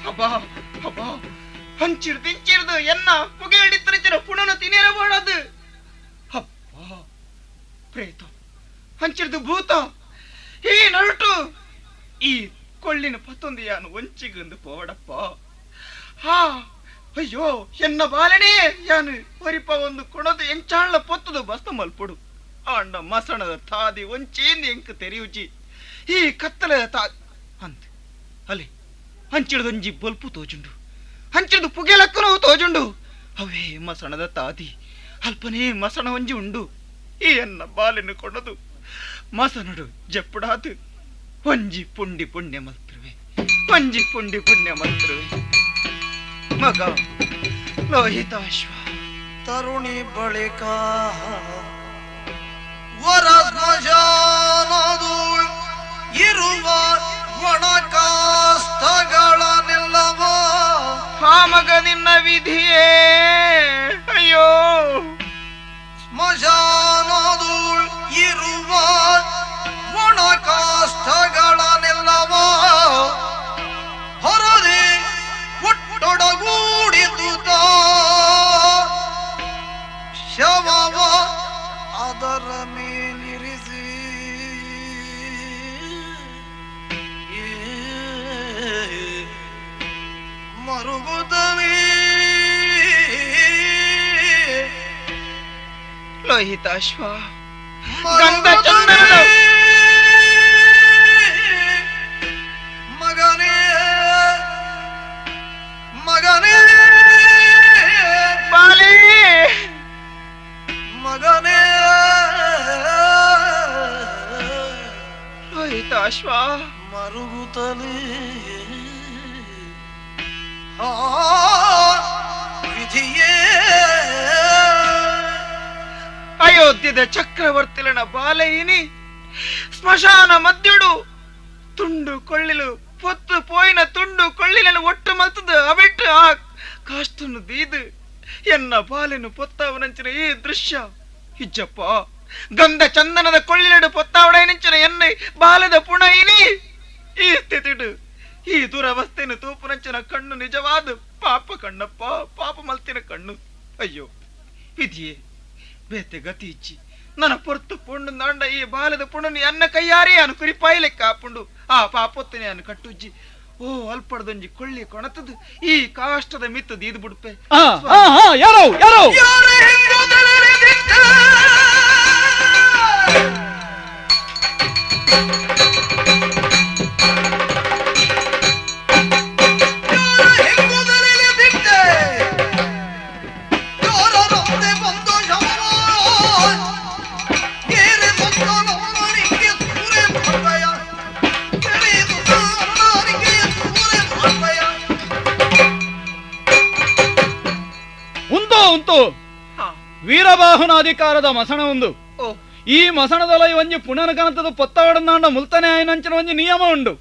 [SPEAKER 9] ಹಬ್ಬ ಹಬ್ಬ ಹಂಚಿಡ್ದು ಇಂಚಿಡ್ದು ಎನ್ನ ಪುಗೆ ಹಿಡಿತರಿಚಿನ ಪುಣನು ತಿನ್ನಿರಬೋಡದು. ಹಬ್ಬ ಪ್ರೇತ ಹಂಚಿಡ್ದು ಭೂತ ಈ ನರುಟು ಈ ಕೊಳ್ಳಿನ ಪತ್ತೊಂದು ಯಾನು ಒಂಚಿಗಂದು ಪೋವಡಪ್ಪ. ಹಾ ಅಯ್ಯೋ ಎನ್ನ ಬಾಲನೇ ಯಾನು ಒರಿಪ ಒಂದು ಕೊಣದು ಎಂಚಾಳ್ನ ಪೊತ್ತದು ಬಸ್ತ ಮಲ್ಪುಡು ಆಂಡ ಮಸಣದ ತಾದಿ ಒಂಚೇಂದು ಎಂಕ್ ತೆರೆಯುಚಿ ಈ ಕತ್ತಲದ ತಾ ಅಂತ ಅಲ್ಲಿ ಹಂಚಿಡ್ದೊಂಜಿ ಬಲ್ಪು ತೋಜುಂಡು ಹಂಚಿಡ್ದು ಪುಗೆಲಕ್ಕೂ ತೋಜುಂಡು ಅವೇ ಮಸಣದ ತಾದಿ ಅಲ್ಪನೇ ಮಸಣ ಒಂಜಿ ಉಂಡು ಈ ಎನ್ನ ಬಾಲಿನ ಕೊಡದು ಮಸನಡು ಜಪ್ಪುಡಾತು ಒಂಜಿ ಪುಂಡಿ ಪುಣ್ಯ ಮಲ್ತಿರುವೆ ಒಂಜಿ ಪುಂಡಿ ಪುಣ್ಯ ಮಲ್ತಿರುವೆ ಮಗ ಲೋಹಿತಾಶ್ವ.
[SPEAKER 8] ತರುಣಿ ಬಳಿಕ ವರ ಸ್ಮಶಾನದೋಳ್ ಇರುವ ಒಣಕಾಸ್ತಗಳನ್ನೆಲ್ಲವ
[SPEAKER 9] ಹಾ ಮಗ ನಿನ್ನ ವಿಧಿಯೇ ಅಯ್ಯೋ
[SPEAKER 8] ಸ್ಮಶಾನದೋಳ್ ಇರುವ ಒಣಕಾಸ್ತಗಳನ್ನೆಲ್ಲವ ಹೊರದೆ ಒಟ್ಟೊಡಗೂಡಿದುತ ಶವವ ಅದರ ಮೇಲಿರಿಸಿ ಮರುಗುತ್ತಲೇ.
[SPEAKER 9] ಲೋಹಿತಾಶ್ವ ಗಂಧ ಚಂದನದ
[SPEAKER 8] ಮಗನೇ ಮಗನೇ
[SPEAKER 9] ಬಾಲೇ
[SPEAKER 8] ಮಗನೇ
[SPEAKER 9] ಲೋಹಿತಾಶ್ವ
[SPEAKER 8] ಮರುಗುತ್ತಲೇ ಆ ವಿಧಿಯೇ.
[SPEAKER 9] ಅಯೋಧ್ಯದ ಚಕ್ರವರ್ತಿಲನ ಬಾಲಯಿನಿ ಸ್ಮಶಾನ ಮಧ್ಯಡು ತುಂಡು ಕೊಳ್ಳಿಲು ಪೊತ್ತು ಪೋಯಿನ ತುಂಡು ಕೊಳ್ಳಿలను ಒಟ್ಟು ಮಲ್ತದು ಅವೆಟ್ಟು ಆ ಕಾಷ್ಟನ್ನು ದೀದು ಎನ್ನ ಬಾಲೆನು ಪೊತ್ತಾವನಂಚಿನ ಈ ದೃಶ್ಯ ಇಜ್ಜಪ್ಪ. ಗಂಧ ಚಂದನದ ಕೊಳ್ಳಿಲಡು ಪೊತ್ತಾವಡೈನಂಚಿನ ಎನ್ನೆ ಬಾಲದ ಪುಣ ಇನಿ ಈ ಸ್ಥಿತಿಡು ಈ ದುರವಸ್ಥೆಯನ್ನು ತೂಪುನಂಚಿನ ಕಣ್ಣು ನಿಜವಾದ ಪಾಪ ಕಣ್ಣಪ್ಪ, ಪಾಪ ಮಲ್ತಿನ ಕಣ್ಣು. ಅಯ್ಯೋ ವಿಧಿಯೇ, ಬೇತೆ ಗತಿ ಇಚ್ಚಿ ನನ್ನ ಪೊರ್ತು ಪುಂಡು ನಾಂಡ ಈ ಬಾಲದ ಪುಂಡನು ಎನ್ನ ಕೈಯಾರೇ ಅನು ಕುರಿಪಾಯಿಲೆ ಕಾಪುಂಡು ಆ ಪಾಪೊತ್ತನೆ ಅನು ಕಟ್ಟುಜ್ಜಿ. ಓ ಅಲ್ಪಡ್ದೊಂಜಿ ಕೊಳ್ಳಿ ಕೊಣತದು ಈ ಕಾಷ್ಟದ ಮಿತ್ತು ದೀದು ಬಿಡುಪೆ.
[SPEAKER 6] ಯಾರೋ ಯಾರೋ ವೀರಬಾಹುನ ಅಧಿಕಾರದ ಮಸಣ ಒಂದು. ಈ ಮಸಣದೊಲ ಒಂಜಿ ಪುಣನ ಕನತದ ಪೊತ್ತವಡನಾಂಡ ಮುಲ್ತಾನೆ ಆಯ್ನಂಚಿನ ಒಂಜಿ ನಿಯಮ ಉಂಡು.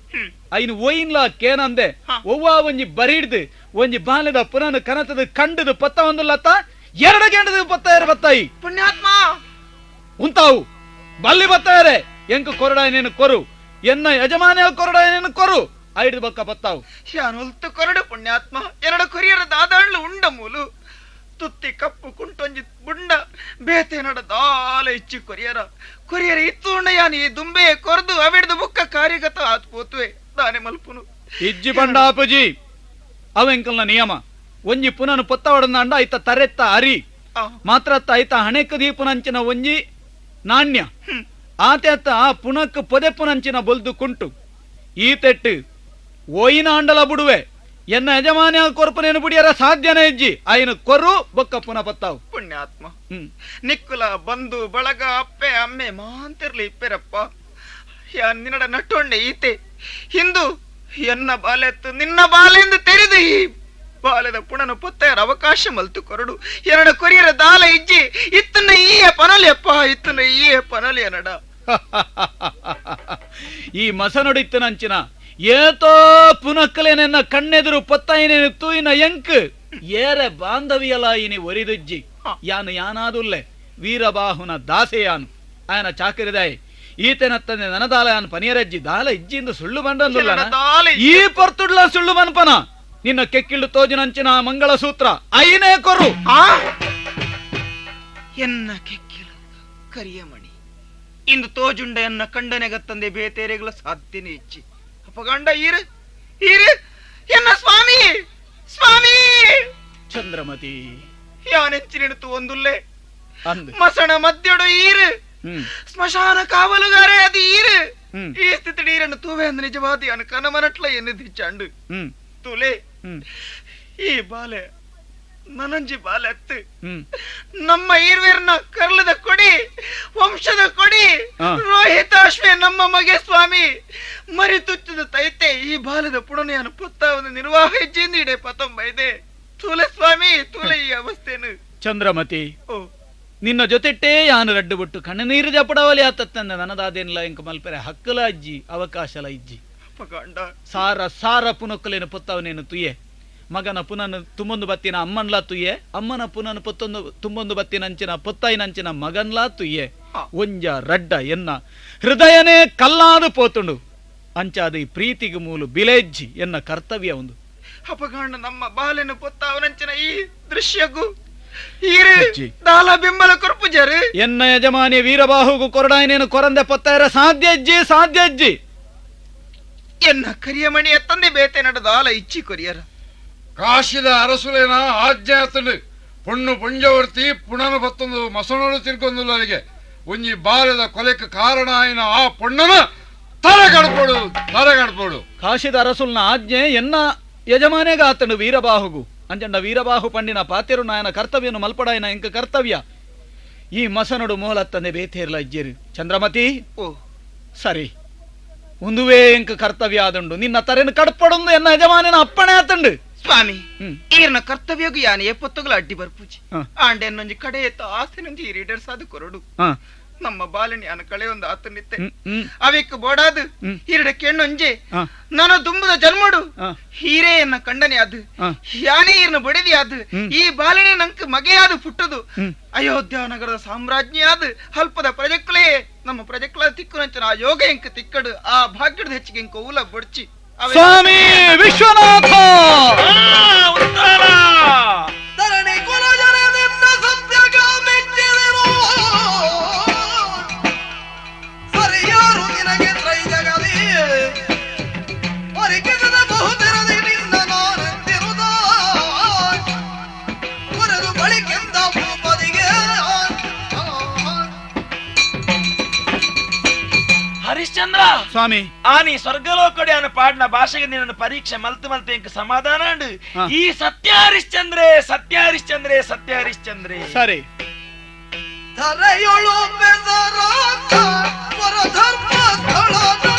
[SPEAKER 6] ಐನು ಒಯಿನ್ಲ ಕೇನಂದೆ ಒವ್ವ ಒಂಜಿ ಬರಿಡ್ದು ಒಂಜಿ ಬಾಲ್ಯದ ಪುನನ ಕನತದ ಕಂಡದು ಪತ್ತ ಒಂದುಲತ್ತ ಎರಡು ಗಂಡದ ಪತ್ತಾಯರ ಬತ್ತಾಯಿ
[SPEAKER 9] ಪುಣ್ಯಾತ್ಮ
[SPEAKER 6] ಉಂತಾವು ಬಲ್ಲಿ ಬತ್ತಾಯರೆ ಎಂಕು ಕೊರಡಾಯನೇನು ಕೊರು, ಎನ್ನ ಯಜಮಾನ ಕೊರಡಾಯನೇನು ಕೊರು, ಐದು ಬಕ್ಕ ಬತ್ತಾವು
[SPEAKER 9] ಯಾನೊಲ್ತು ಕೊರಡು ಪುಣ್ಯಾತ್ಮ. ಎರಡು ಕೊರಿಯರ ದಾದಾಳ್ಲು ಉಂಡ ಮೂಲು ತುತ್ತಿ ಕಪ್ಪು ಕುಂಟೊಂಜಿ ಬುಂಡ ಬೇತೆ ನಡ ದಾಲ ಇಚ್ಚಿ ಕೊರಿಯರ ಕೊರಿಯರ ಇತ್ತು ಉಂಡಯಾನಿ ಈ ದುಂಬೆ ಕೊರದು ಅವಿಡ್ದು ಬುಕ್ಕ ಕಾರ್ಯಗತ ಆತ್ ಪೋತುವೆ ದಾನೆ ಮಲ್ಪುನು
[SPEAKER 6] ಇಜ್ಜಿ ಬಂಡಾಪುಜಿ ಅವೆಂಕಲ್ನ ನಿಯಮ. ಒಂಜಿ ಪುನನು ಪೊತ್ತವಡನಾಂಡ ಐತ ತರೆತ್ತ ಅರಿ ಮಾತ್ರ ಐತ ಹಣೆಕ್ ದೀಪುನಂಚಿನ ಒಂಜಿ ನಾಣ್ಯ ಆತೆತ್ತ ಆ ಪುನಕ್ ಪೊದೆ ಪುನಂಚಿನ ಬೊಲ್ದು ಕುಂಟು ಈ ತೆಟ್ಟು ಓಯಿನ ಅಂಡಲ ಬುಡುವೆ ಎನ್ನ ಯಜಮಾನ ಕೊರ್ಪನೇನು ಬುಡಿಯರ ಸಾಧ್ಯನೇ ಇಜ್ಜಿ ಆಯ್ನ ಕೊರು ಬೊಕ್ಕ ಪುನ ಪತ್ತಾವು
[SPEAKER 9] ಪುಣ್ಯಾತ್ಮ. ನಿಕ್ಕುಲ ಬಂಧು ಬಳಗ ಅಪ್ಪೆ ಅಮ್ಮೆ ಮಾಂತಿರ್ಲಿ ಇಪ್ಪೆರಪ್ಪ ಯಾ ನಿನ್ನಡ ನಟ್ಟೊಂಡೆ ಈತೆ ಹಿಂದು ಎನ್ನ ಬಾಲೆತ್ತು ನಿನ್ನ ಬಾಲೆಂದು ತೆರೆದು ಈ ಬಾಲೆದ ಪುಣನ ಪೊತ್ತೆಯರ ಅವಕಾಶ ಮಲ್ತು ಕೊರಡು ಎರಡ ಕೊರಿಯರ ದಾಲ ಇಜ್ಜಿ ಇತ್ತನ್ನ ಈಯ ಪನಲಿ ಅಪ್ಪ, ಇತ್ತನ್ನ ಈಯ ಪನಲಿ ಎನಡ.
[SPEAKER 6] ಈ ಮಸನುಡಿತ್ತನಂಚಿನ ಏತೋ ಪುನಕ್ಕಲೇನೆನ್ನ ಕಣ್ಣೆದುರು ಪೊತ್ತಾಯಿನೇನು ತೂಯಿನ ಎಂಕ್ ಏರೆ ಬಾಂಧವಿಯಲಾಯಿನಿ ಒರಿದುಜ್ಜಿ ಯಾನು ಯಾನಾದುಲ್ಲೆ ವೀರಬಾಹುನ ದಾಸೆಯಾನು ಆಯನ ಚಾಕರಿದಾಯಿ ಈತನತ್ತಂದೆ ನನದಾಲ ಯಾನು ಪನಿಯರಜ್ಜಿ ದಾಲ ಇಜ್ಜಿಂದು ಸುಳ್ಳು ಬಂಡಂದುಲ್ಲ ಈ ಪೊರ್ತುಡ್ಲ ಸುಳ್ಳು ಮನ್ಪನ ನಿನ್ನ ಕೆಕ್ಕಿಳ್ಳು ತೋಜಿನಂಚಿನ ಮಂಗಳ ಸೂತ್ರ ಐನೇ ಕೊರು
[SPEAKER 9] ಎನ್ನ ಕೆಕ್ಕಿಲು ಕರಿಯಮಣಿ ಇಂದು ತೋಜುಂಡ ಎನ್ನ ಕಂಡನೆಗತ್ತಂದೆ ಬೇತೇರೆಗಳ ಸಾಧ್ಯನೇ ಇಚ್ಚಿ ಅಪಗಂಡ ಈರು ಈರು ಎನ್ನ ಸ್ವಾಮಿ ಸ್ವಾಮಿ
[SPEAKER 6] ಚಂದ್ರಮತಿ
[SPEAKER 9] ಯಾನೆಂಚಿನಿಡ್ತು ಒಂದುಲ್ಲೆ ಮಸಣ ಮಧ್ಯಡು ಈರು ಸ್ಮಶಾನ ಕಾವಲುಗಾರೆ ಅದು ಈರು ಈ ಸ್ಥಿತಿ ನೀರನ್ನು ತೂವೆ ಅಂದ ನಿಜವಾದಿ ಅನು ಕನಮನಟ್ಲ ಎನ್ನಿದಿಚ್ಚಾಂಡು ತುಲೆ ಈ ಬಾಲೆ ನನಂಜಿ ಬಾಲೆ ಅತ್ತು ನಮ್ಮ ಈರ್ವೇರ್ನ ಕರ್ಲದ ಕೊಡಿ ವಂಶದ ಕೊಡಿ ರೋಹಿತಾಶ್ವೆ ನಮ್ಮ ಮಗೆ ಸ್ವಾಮಿ ಮರಿ ತುಚ್ಚದ ತೈತೆ ಈ ಬಾಲದ ಪುಣನೆಯನ್ನು ಪುತ್ತಾವದ ನಿರ್ವಾಹ ಹೆಜ್ಜೆಯಿಂದ ಇಡೆ ಪತಂಬೈದೆ ತುಲೆ ಸ್ವಾಮಿ ತುಲೆ ಈ ಅವಸ್ಥೆನು.
[SPEAKER 6] ಚಂದ್ರಮತಿ ನಿನ್ನ ಜೊತೆಟ್ಟೇ ಯಾನು ರಡ್ಡು ಬಿಟ್ಟು ಕಣ್ಣು ನೀರು ಜಪಡವಲಿ ಆತತ್ತಂದ ನನದಾದೇನಿಲ್ಲ ಇಂಕ ಮಲ್ಪೆರೆ ಹಕ್ಕಲ ಅಜ್ಜಿ ಅವಕಾಶಲ ಇಜ್ಜಿ ಸಾರ ಸಾರ ಪುನಕ್ಕಲೇನು ಪೊತ್ತವನೇನು ತುಯೆ ಮಗನ ಪುನನು ತುಂಬೊಂದು ಬತ್ತಿನ ಅಮ್ಮನ್ಲಾ ತುಯ್ಯೆ ಅಮ್ಮನ ಪುನನು ಪೊತ್ತೊಂದು ತುಂಬೊಂದು ಬತ್ತಿನಂಚಿನ ಪೊತ್ತಾಯಿನಂಚಿನ ಮಗನ್ಲಾ ತುಯ್ಯೆ ಒಂಜ ರಡ್ಡ ಎನ್ನ ಹೃದಯನೇ ಕಲ್ಲಾದು ಪೋತುಂಡು ಅಂಚಾದ ಈ ಪ್ರೀತಿಗೆ ಮೂಲು ಬಿಲೇಜ್ಜಿ ಎನ್ನ ಕರ್ತವ್ಯ ಒಂದು.
[SPEAKER 9] ಅಪಗಾಂಡ ನಮ್ಮ ಬಾಲೆನು ಪೊತ್ತಾವನಂಚಿನ ಈ ದೃಶ್ಯಗೂ
[SPEAKER 6] ಎನ್ನ ಯಜಮಾನಿ ವೀರಬಾಹುಗು ಕೊರಡಾಯನೇನು ಕೊರಂದೆ ಪೊತ್ತಾಯರ ಸಾಧ್ಯ ಅಜ್ಜಿ ಸಾಧ್ಯ ಅಜ್ಜಿ
[SPEAKER 9] ಎನ್ನ ಕರಿಯಮಣಿ ಎತ್ತಂದೆ ಬೇತೆ ನಡೆದಾಲ ಇಚ್ಚಿ ಕೊರಿಯರ
[SPEAKER 1] ಕಾಶಿದ ಅರಸುಲೇನ ಆಜ್ಞೆ ಆತಂಡು ಪೊಣ್ಣು ಪುಂಜವರ್ತಿ ಪುಣನ ಬತ್ತೊಂದು ಮಸಣೋಡು ತಿರ್ಕೊಂದು ಅಲ್ಲಿಗೆ ಒಂಜಿ ಬಾಲದ ಕೊಲೆಕ್ ಕಾರಣ ಆಯ್ನ ಆ ಪೊಣ್ಣನ ತಲೆಗಡ್ಪೋಡು ತಲೆಗಡ್ಪೋಡು.
[SPEAKER 6] ಕಾಶಿದ ಅರಸುಲ್ನ ಆಜ್ಞೆ ಎನ್ನ ಯಜಮಾನೇಗ ಆತಂಡು ವೀರಬಾಹುಗು ಅಂಜಂಡ ವೀರಬಾಹು ಪಂಡಿನ ಪಾತೆರು ನಾಯನ ಕರ್ತವ್ಯನು ಮಲ್ಪಡಾಯನ ಎಂಕ ಕರ್ತವ್ಯ ಈ ಮಸನುಡು ಮೋಲತ್ತಂದೆ ಬೇತೇರ್ಲ ಇಜ್ಜೇರು ಚಂದ್ರಮತಿ ಸರಿ ಒಂದುವೇ ಎಂಕ ಕರ್ತವ್ಯ ಆದಂಡು ನಿನ್ನ ತರೆನು ಕಡ್ಪಡೊಂದು ಎನ್ನ ಯಜಮಾನಿನ ಅಪ್ಪಣೆ ಆತಂಡು
[SPEAKER 9] ಸ್ವಾಮಿ ಈರ್ನ ಕರ್ತವ್ಯಗೂ ಯಾನ ಏಪೊತ್ತುಗಳ ಅಡ್ಡಿ ಬರ್ಪೂಜಿ ಆಂಡೆನ್ನೊಂಜಿ ಕಡೆ ಎತ್ತ ಆಸೆನೊಂಜಿ ಈ ರೀಡರ್ಸ್ ಅದು ಕೊರಡು. ನಮ್ಮ ಬಾಲಿನಿ ಅನ ಕಳೆಯೊಂದು ಆತನಿತ್ತೆ ಅವಿಕ್ ಬೋಡಾದು ಹಿರಡ ಕೆಣ್ಣೊಂಜೆ ನಾನು ದುಂಬದ ಜನ್ಮಡು ಹೀರೆಯನ್ನ ಕಂಡನೆ ಅದು ಯಾನೇ ಈರ್ನ ಬಡಿದಿ ಅದು ಈ ಬಾಲಿನಿ ನಂಕ್ ಮಗೆಯಾದ ಪುಟ್ಟದು ಅಯೋಧ್ಯ ನಗರದ ಸಾಮ್ರಾಜ್ಞಿಯಾದ ಅಲ್ಪದ ಪ್ರಜೆಕ್ಲೇ ನಮ್ಮ ಪ್ರಜೆಕ್ಲ ತಿಕ್ಕುನಂಚನ ಆ ಯೋಗ ಎಂಕ್ ತಿಕ್ಕಡು ಆ ಭಾಗ್ಯದ ಹೆಚ್ಚಿಗೆ ಎಂಕ್ ಊಲ ಬೊಡ್ಚಿ.
[SPEAKER 6] ಸ್ವಾಮಿ ವಿಶ್ವನಾಥ
[SPEAKER 8] ಧರಣಿ ಕುಲ ಜನದಿಂದ ಸತ್ಯಗ ಮೆಚ್ಚಿದರು ಸರಿಯಾರು ನಿನಗೆ ತ್ರೈಜಗದಿ ಪರಿಕಿಸದ ಬಹುತಿರದಿ ನಿನ್ನ ನಾನೆಂದಿರುದ ಕೊರೆದು ಬಳಿಕೆಂದ ಭೂಪದಿಗೆ.
[SPEAKER 4] ಹರಿಶ್ಚಂದ್ರ
[SPEAKER 6] ಸ್ವಾಮಿ
[SPEAKER 4] ಆನಿ ಸ್ವರ್ಗಲೋಕಡೆ ಅನ್ನ ಪಾಡಿನ ಭಾಷೆಗೆ ನಿನ್ನ ಪರೀಕ್ಷೆ ಮಲ್ತು ಮಲ್ತು ಎಂಕ್ ಸಮಾಧಾನ ಉಂಡು. ಈ ಸತ್ಯ ಹರಿಶ್ಚಂದ್ರೆ ಸತ್ಯ ಹರಿಶ್ಚಂದ್ರೆ ಸತ್ಯ ಹರಿಶ್ಚಂದ್ರೆ.
[SPEAKER 6] ಸರಿ.
[SPEAKER 8] ಧರೆಯೊಳು ಬೆದರಾತ ಪರಧರ್ಮ ಸ್ಥಳದ